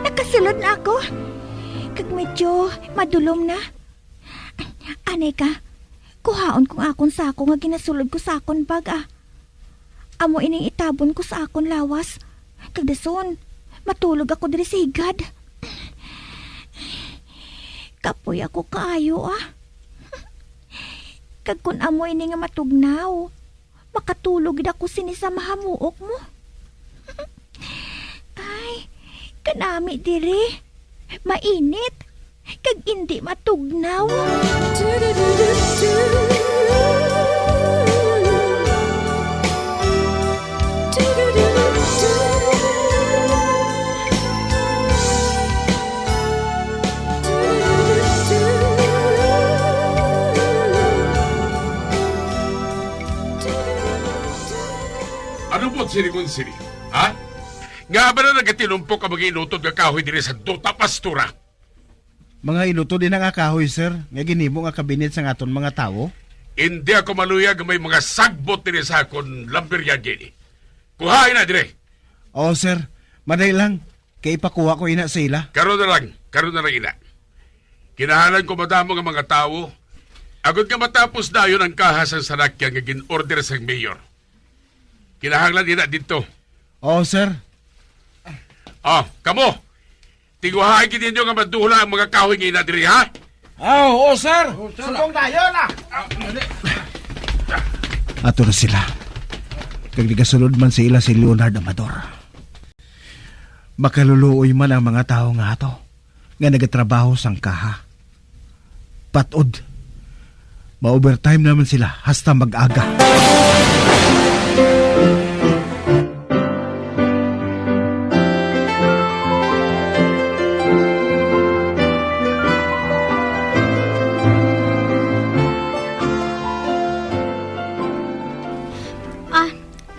Nakasulod na ako. Kag medyo madulom na. Anay ka, kuhaon kong akon sako nga ginasulod ko sa akon bag, ah. Amo ining itabon ko sa akon lawas. Kag dason, matulog ako diri sa higad. Kapoy ako kaayo, ah. Kag kun amo ini nga matugnaw, makatulog gid ako sini sa mahamuok mo. Ay, kanami diri. Mainit. Kag indi matugnaw. Ano po, sini kung sini? Ha? Nga ba na nagatinumpok ang mga inutod nga kahoy diri sa duta, Pastora? Mga inutod ina nga kahoy, sir, nga ginhimo nga kabinet sang aton mga tawo? Indi ako maluyag nga may mga sagbot diri sa akon lumberyard ini. Kuhain na dire. Oo, sir. Maday lang, kay ipakuha ko ina sa ila. Karon na lang, karon na lang ina. Kinahanglan ko madamo nga mga tawo, agod nga matapos dayon ang kaha sang salakyan nga gin-order sang mayor. Kinahanglan ina didto. Oo, sir. Ah, kamo. Tinguhaay gid ninyo nga madula ang mga kahoy nga ina diri, ha? Ah, oo, sir. Subong dayon, ah. Ato na sila. Kag nagasulod man sa ila si Leonard Amador. Makaluluoy man ang mga tawo nga ato nga nagatrabaho sang kaha. Patod, ma-overtime naman sila hasta mag-aga. Ah,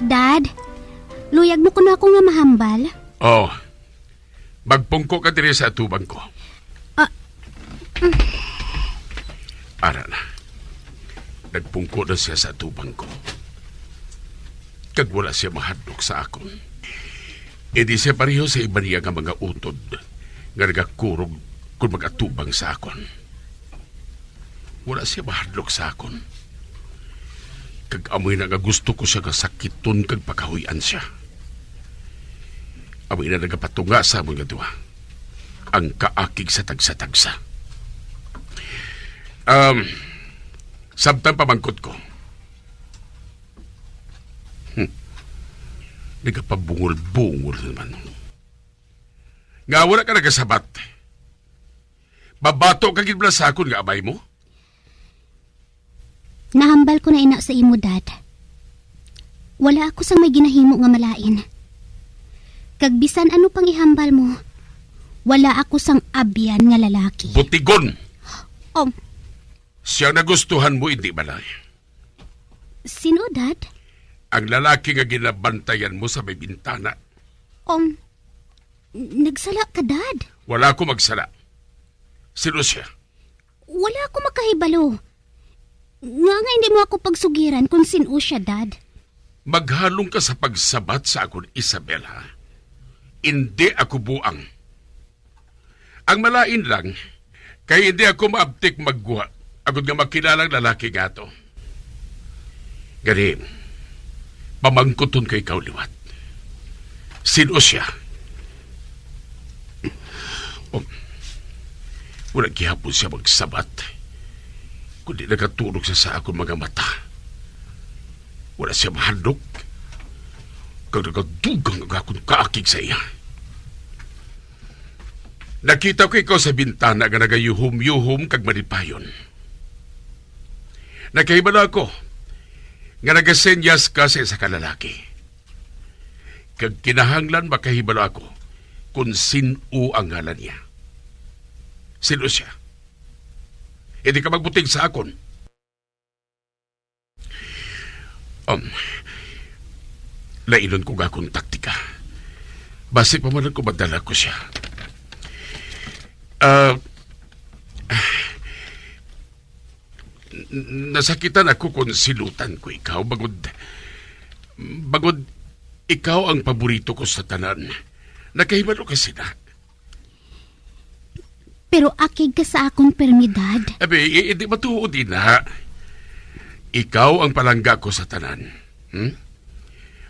Dad, luyag mo kuno ako nga mahambal? Oh, magpungko ka diri sa atubang ko. Ah. Ara na. Nagpungko na sia sa atubang ko. Kag wala sia mahadlok sa akon. Indi sia pareho sa iban niya nga mga utod nga nagakurog kon mag-atubang sa akon. Wala sia mahadlok sa akon. Kag amo ina nga gusto ko sia nga sakiton kag pakahuy-an sia. Amo ina nagapatunga sa amon nga duha ang kaakig sa tagsa-tagsa. Um, samtang pamangkot ko. Hmm. Nagapabungol-bungol naman. Nga wala ka nagasabat. Babato ka gid bala sa akon nga amay mo? Nahambal ko na ina sa imo, Dad. Wala ako sang may ginahimo nga malain. Kag bisan ano pang ihambal mo, wala ako sang abyan nga lalaki. Butigon! Oh. Siya nagustuhan mo, hindi bala? Sino, Dad? Ang lalaki nga ginabantayan mo sa may bintana. Um, nagsala ka, Dad. Wala ko magsala. Sino siya? Wala ako makahibalo. Nga nga hindi mo ako pagsugiran kung sino siya, Dad. Maghalong ka sa pagsabat sa akon, Isabel, ha? Indi ako buang. Ang malain lang, kay indi ako maabtik magguha, agod nga makilala ang lalaki nga ato. Gani, pamangkuton ko ikaw liwat. Sino siya? Oh, wala gihapon siya magsabat, kundi nagatunog siya sa akon mga mata. Wala siya mahadlok, kag nagadugang ang akon kaakig sa iya. Nakita ko ikaw sa bintana nga nagayuhom-yuhom kag malipayon. Nakahibalo ako nga nagasenyas ka sa isa ka lalaki. Kag kinahanglan makahibalo ako kon sin-o ang ngalan niya. Sino siya? Hindi ka magbuting sa akon. Um, lainon ko nga akong taktika. Basi pa man ako madala ko siya. Ah, n-, nasakitan ako kung silutan ko ikaw, bangod, bangod ikaw ang paborito ko sa tanan. Nakahibalo ka sina? Pero akig ka sa akon permi, Dad. Abi, i-, hindi matuod, ina. Ikaw ang palangga ko sa tanan. Hmm?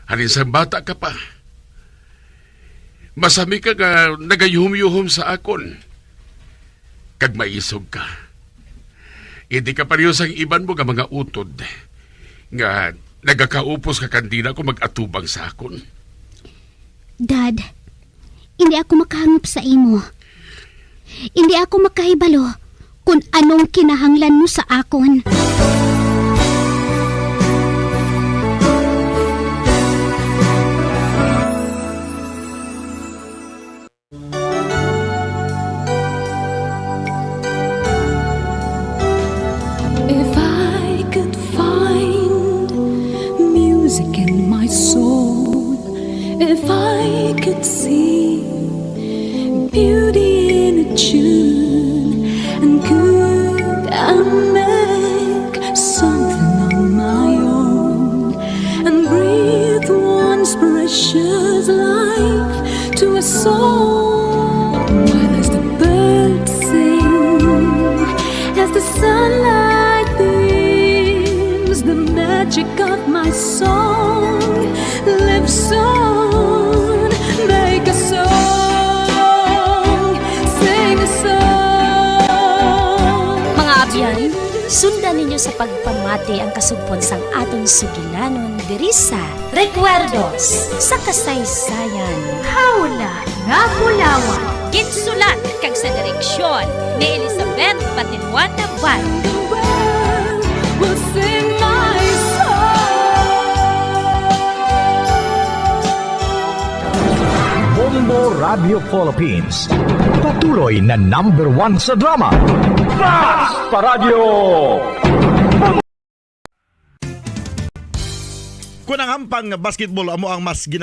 Halin sang bata ka pa. Masami ka nga nagayuhom-yuhom sa akon. Kag maisog ka. Hindi ka pareho sang iban mo nga mga utod nga nagakaupos ka kandila kung mag-atubang sa akon. Dad, hindi ako makahangop sa imo. Hindi ako makahibalo kung anong kinahanglan mo sa akon. If I could find music in my soul, if I could see beauty in a tune, and could I make something on my own and breathe once precious life to a soul? While as the birds sing, as the sunlight beams, the magic of my song lives on. Make a song, sing a song. Mga abyan, sundan ninyo sa pagpamati ang kasugpon sang aton sugilanon diri sa Recuerdos sa Kasaysayan. Hawla nga Bulawan. Ginsulat kag sa direksyon ni Elizabeth Batiruan Navarro. The world will sing my song. Bombo Radio Philippines, patuloy na number one sa drama. Basta Radio! Kung ang hampang nga basketball amo ang mas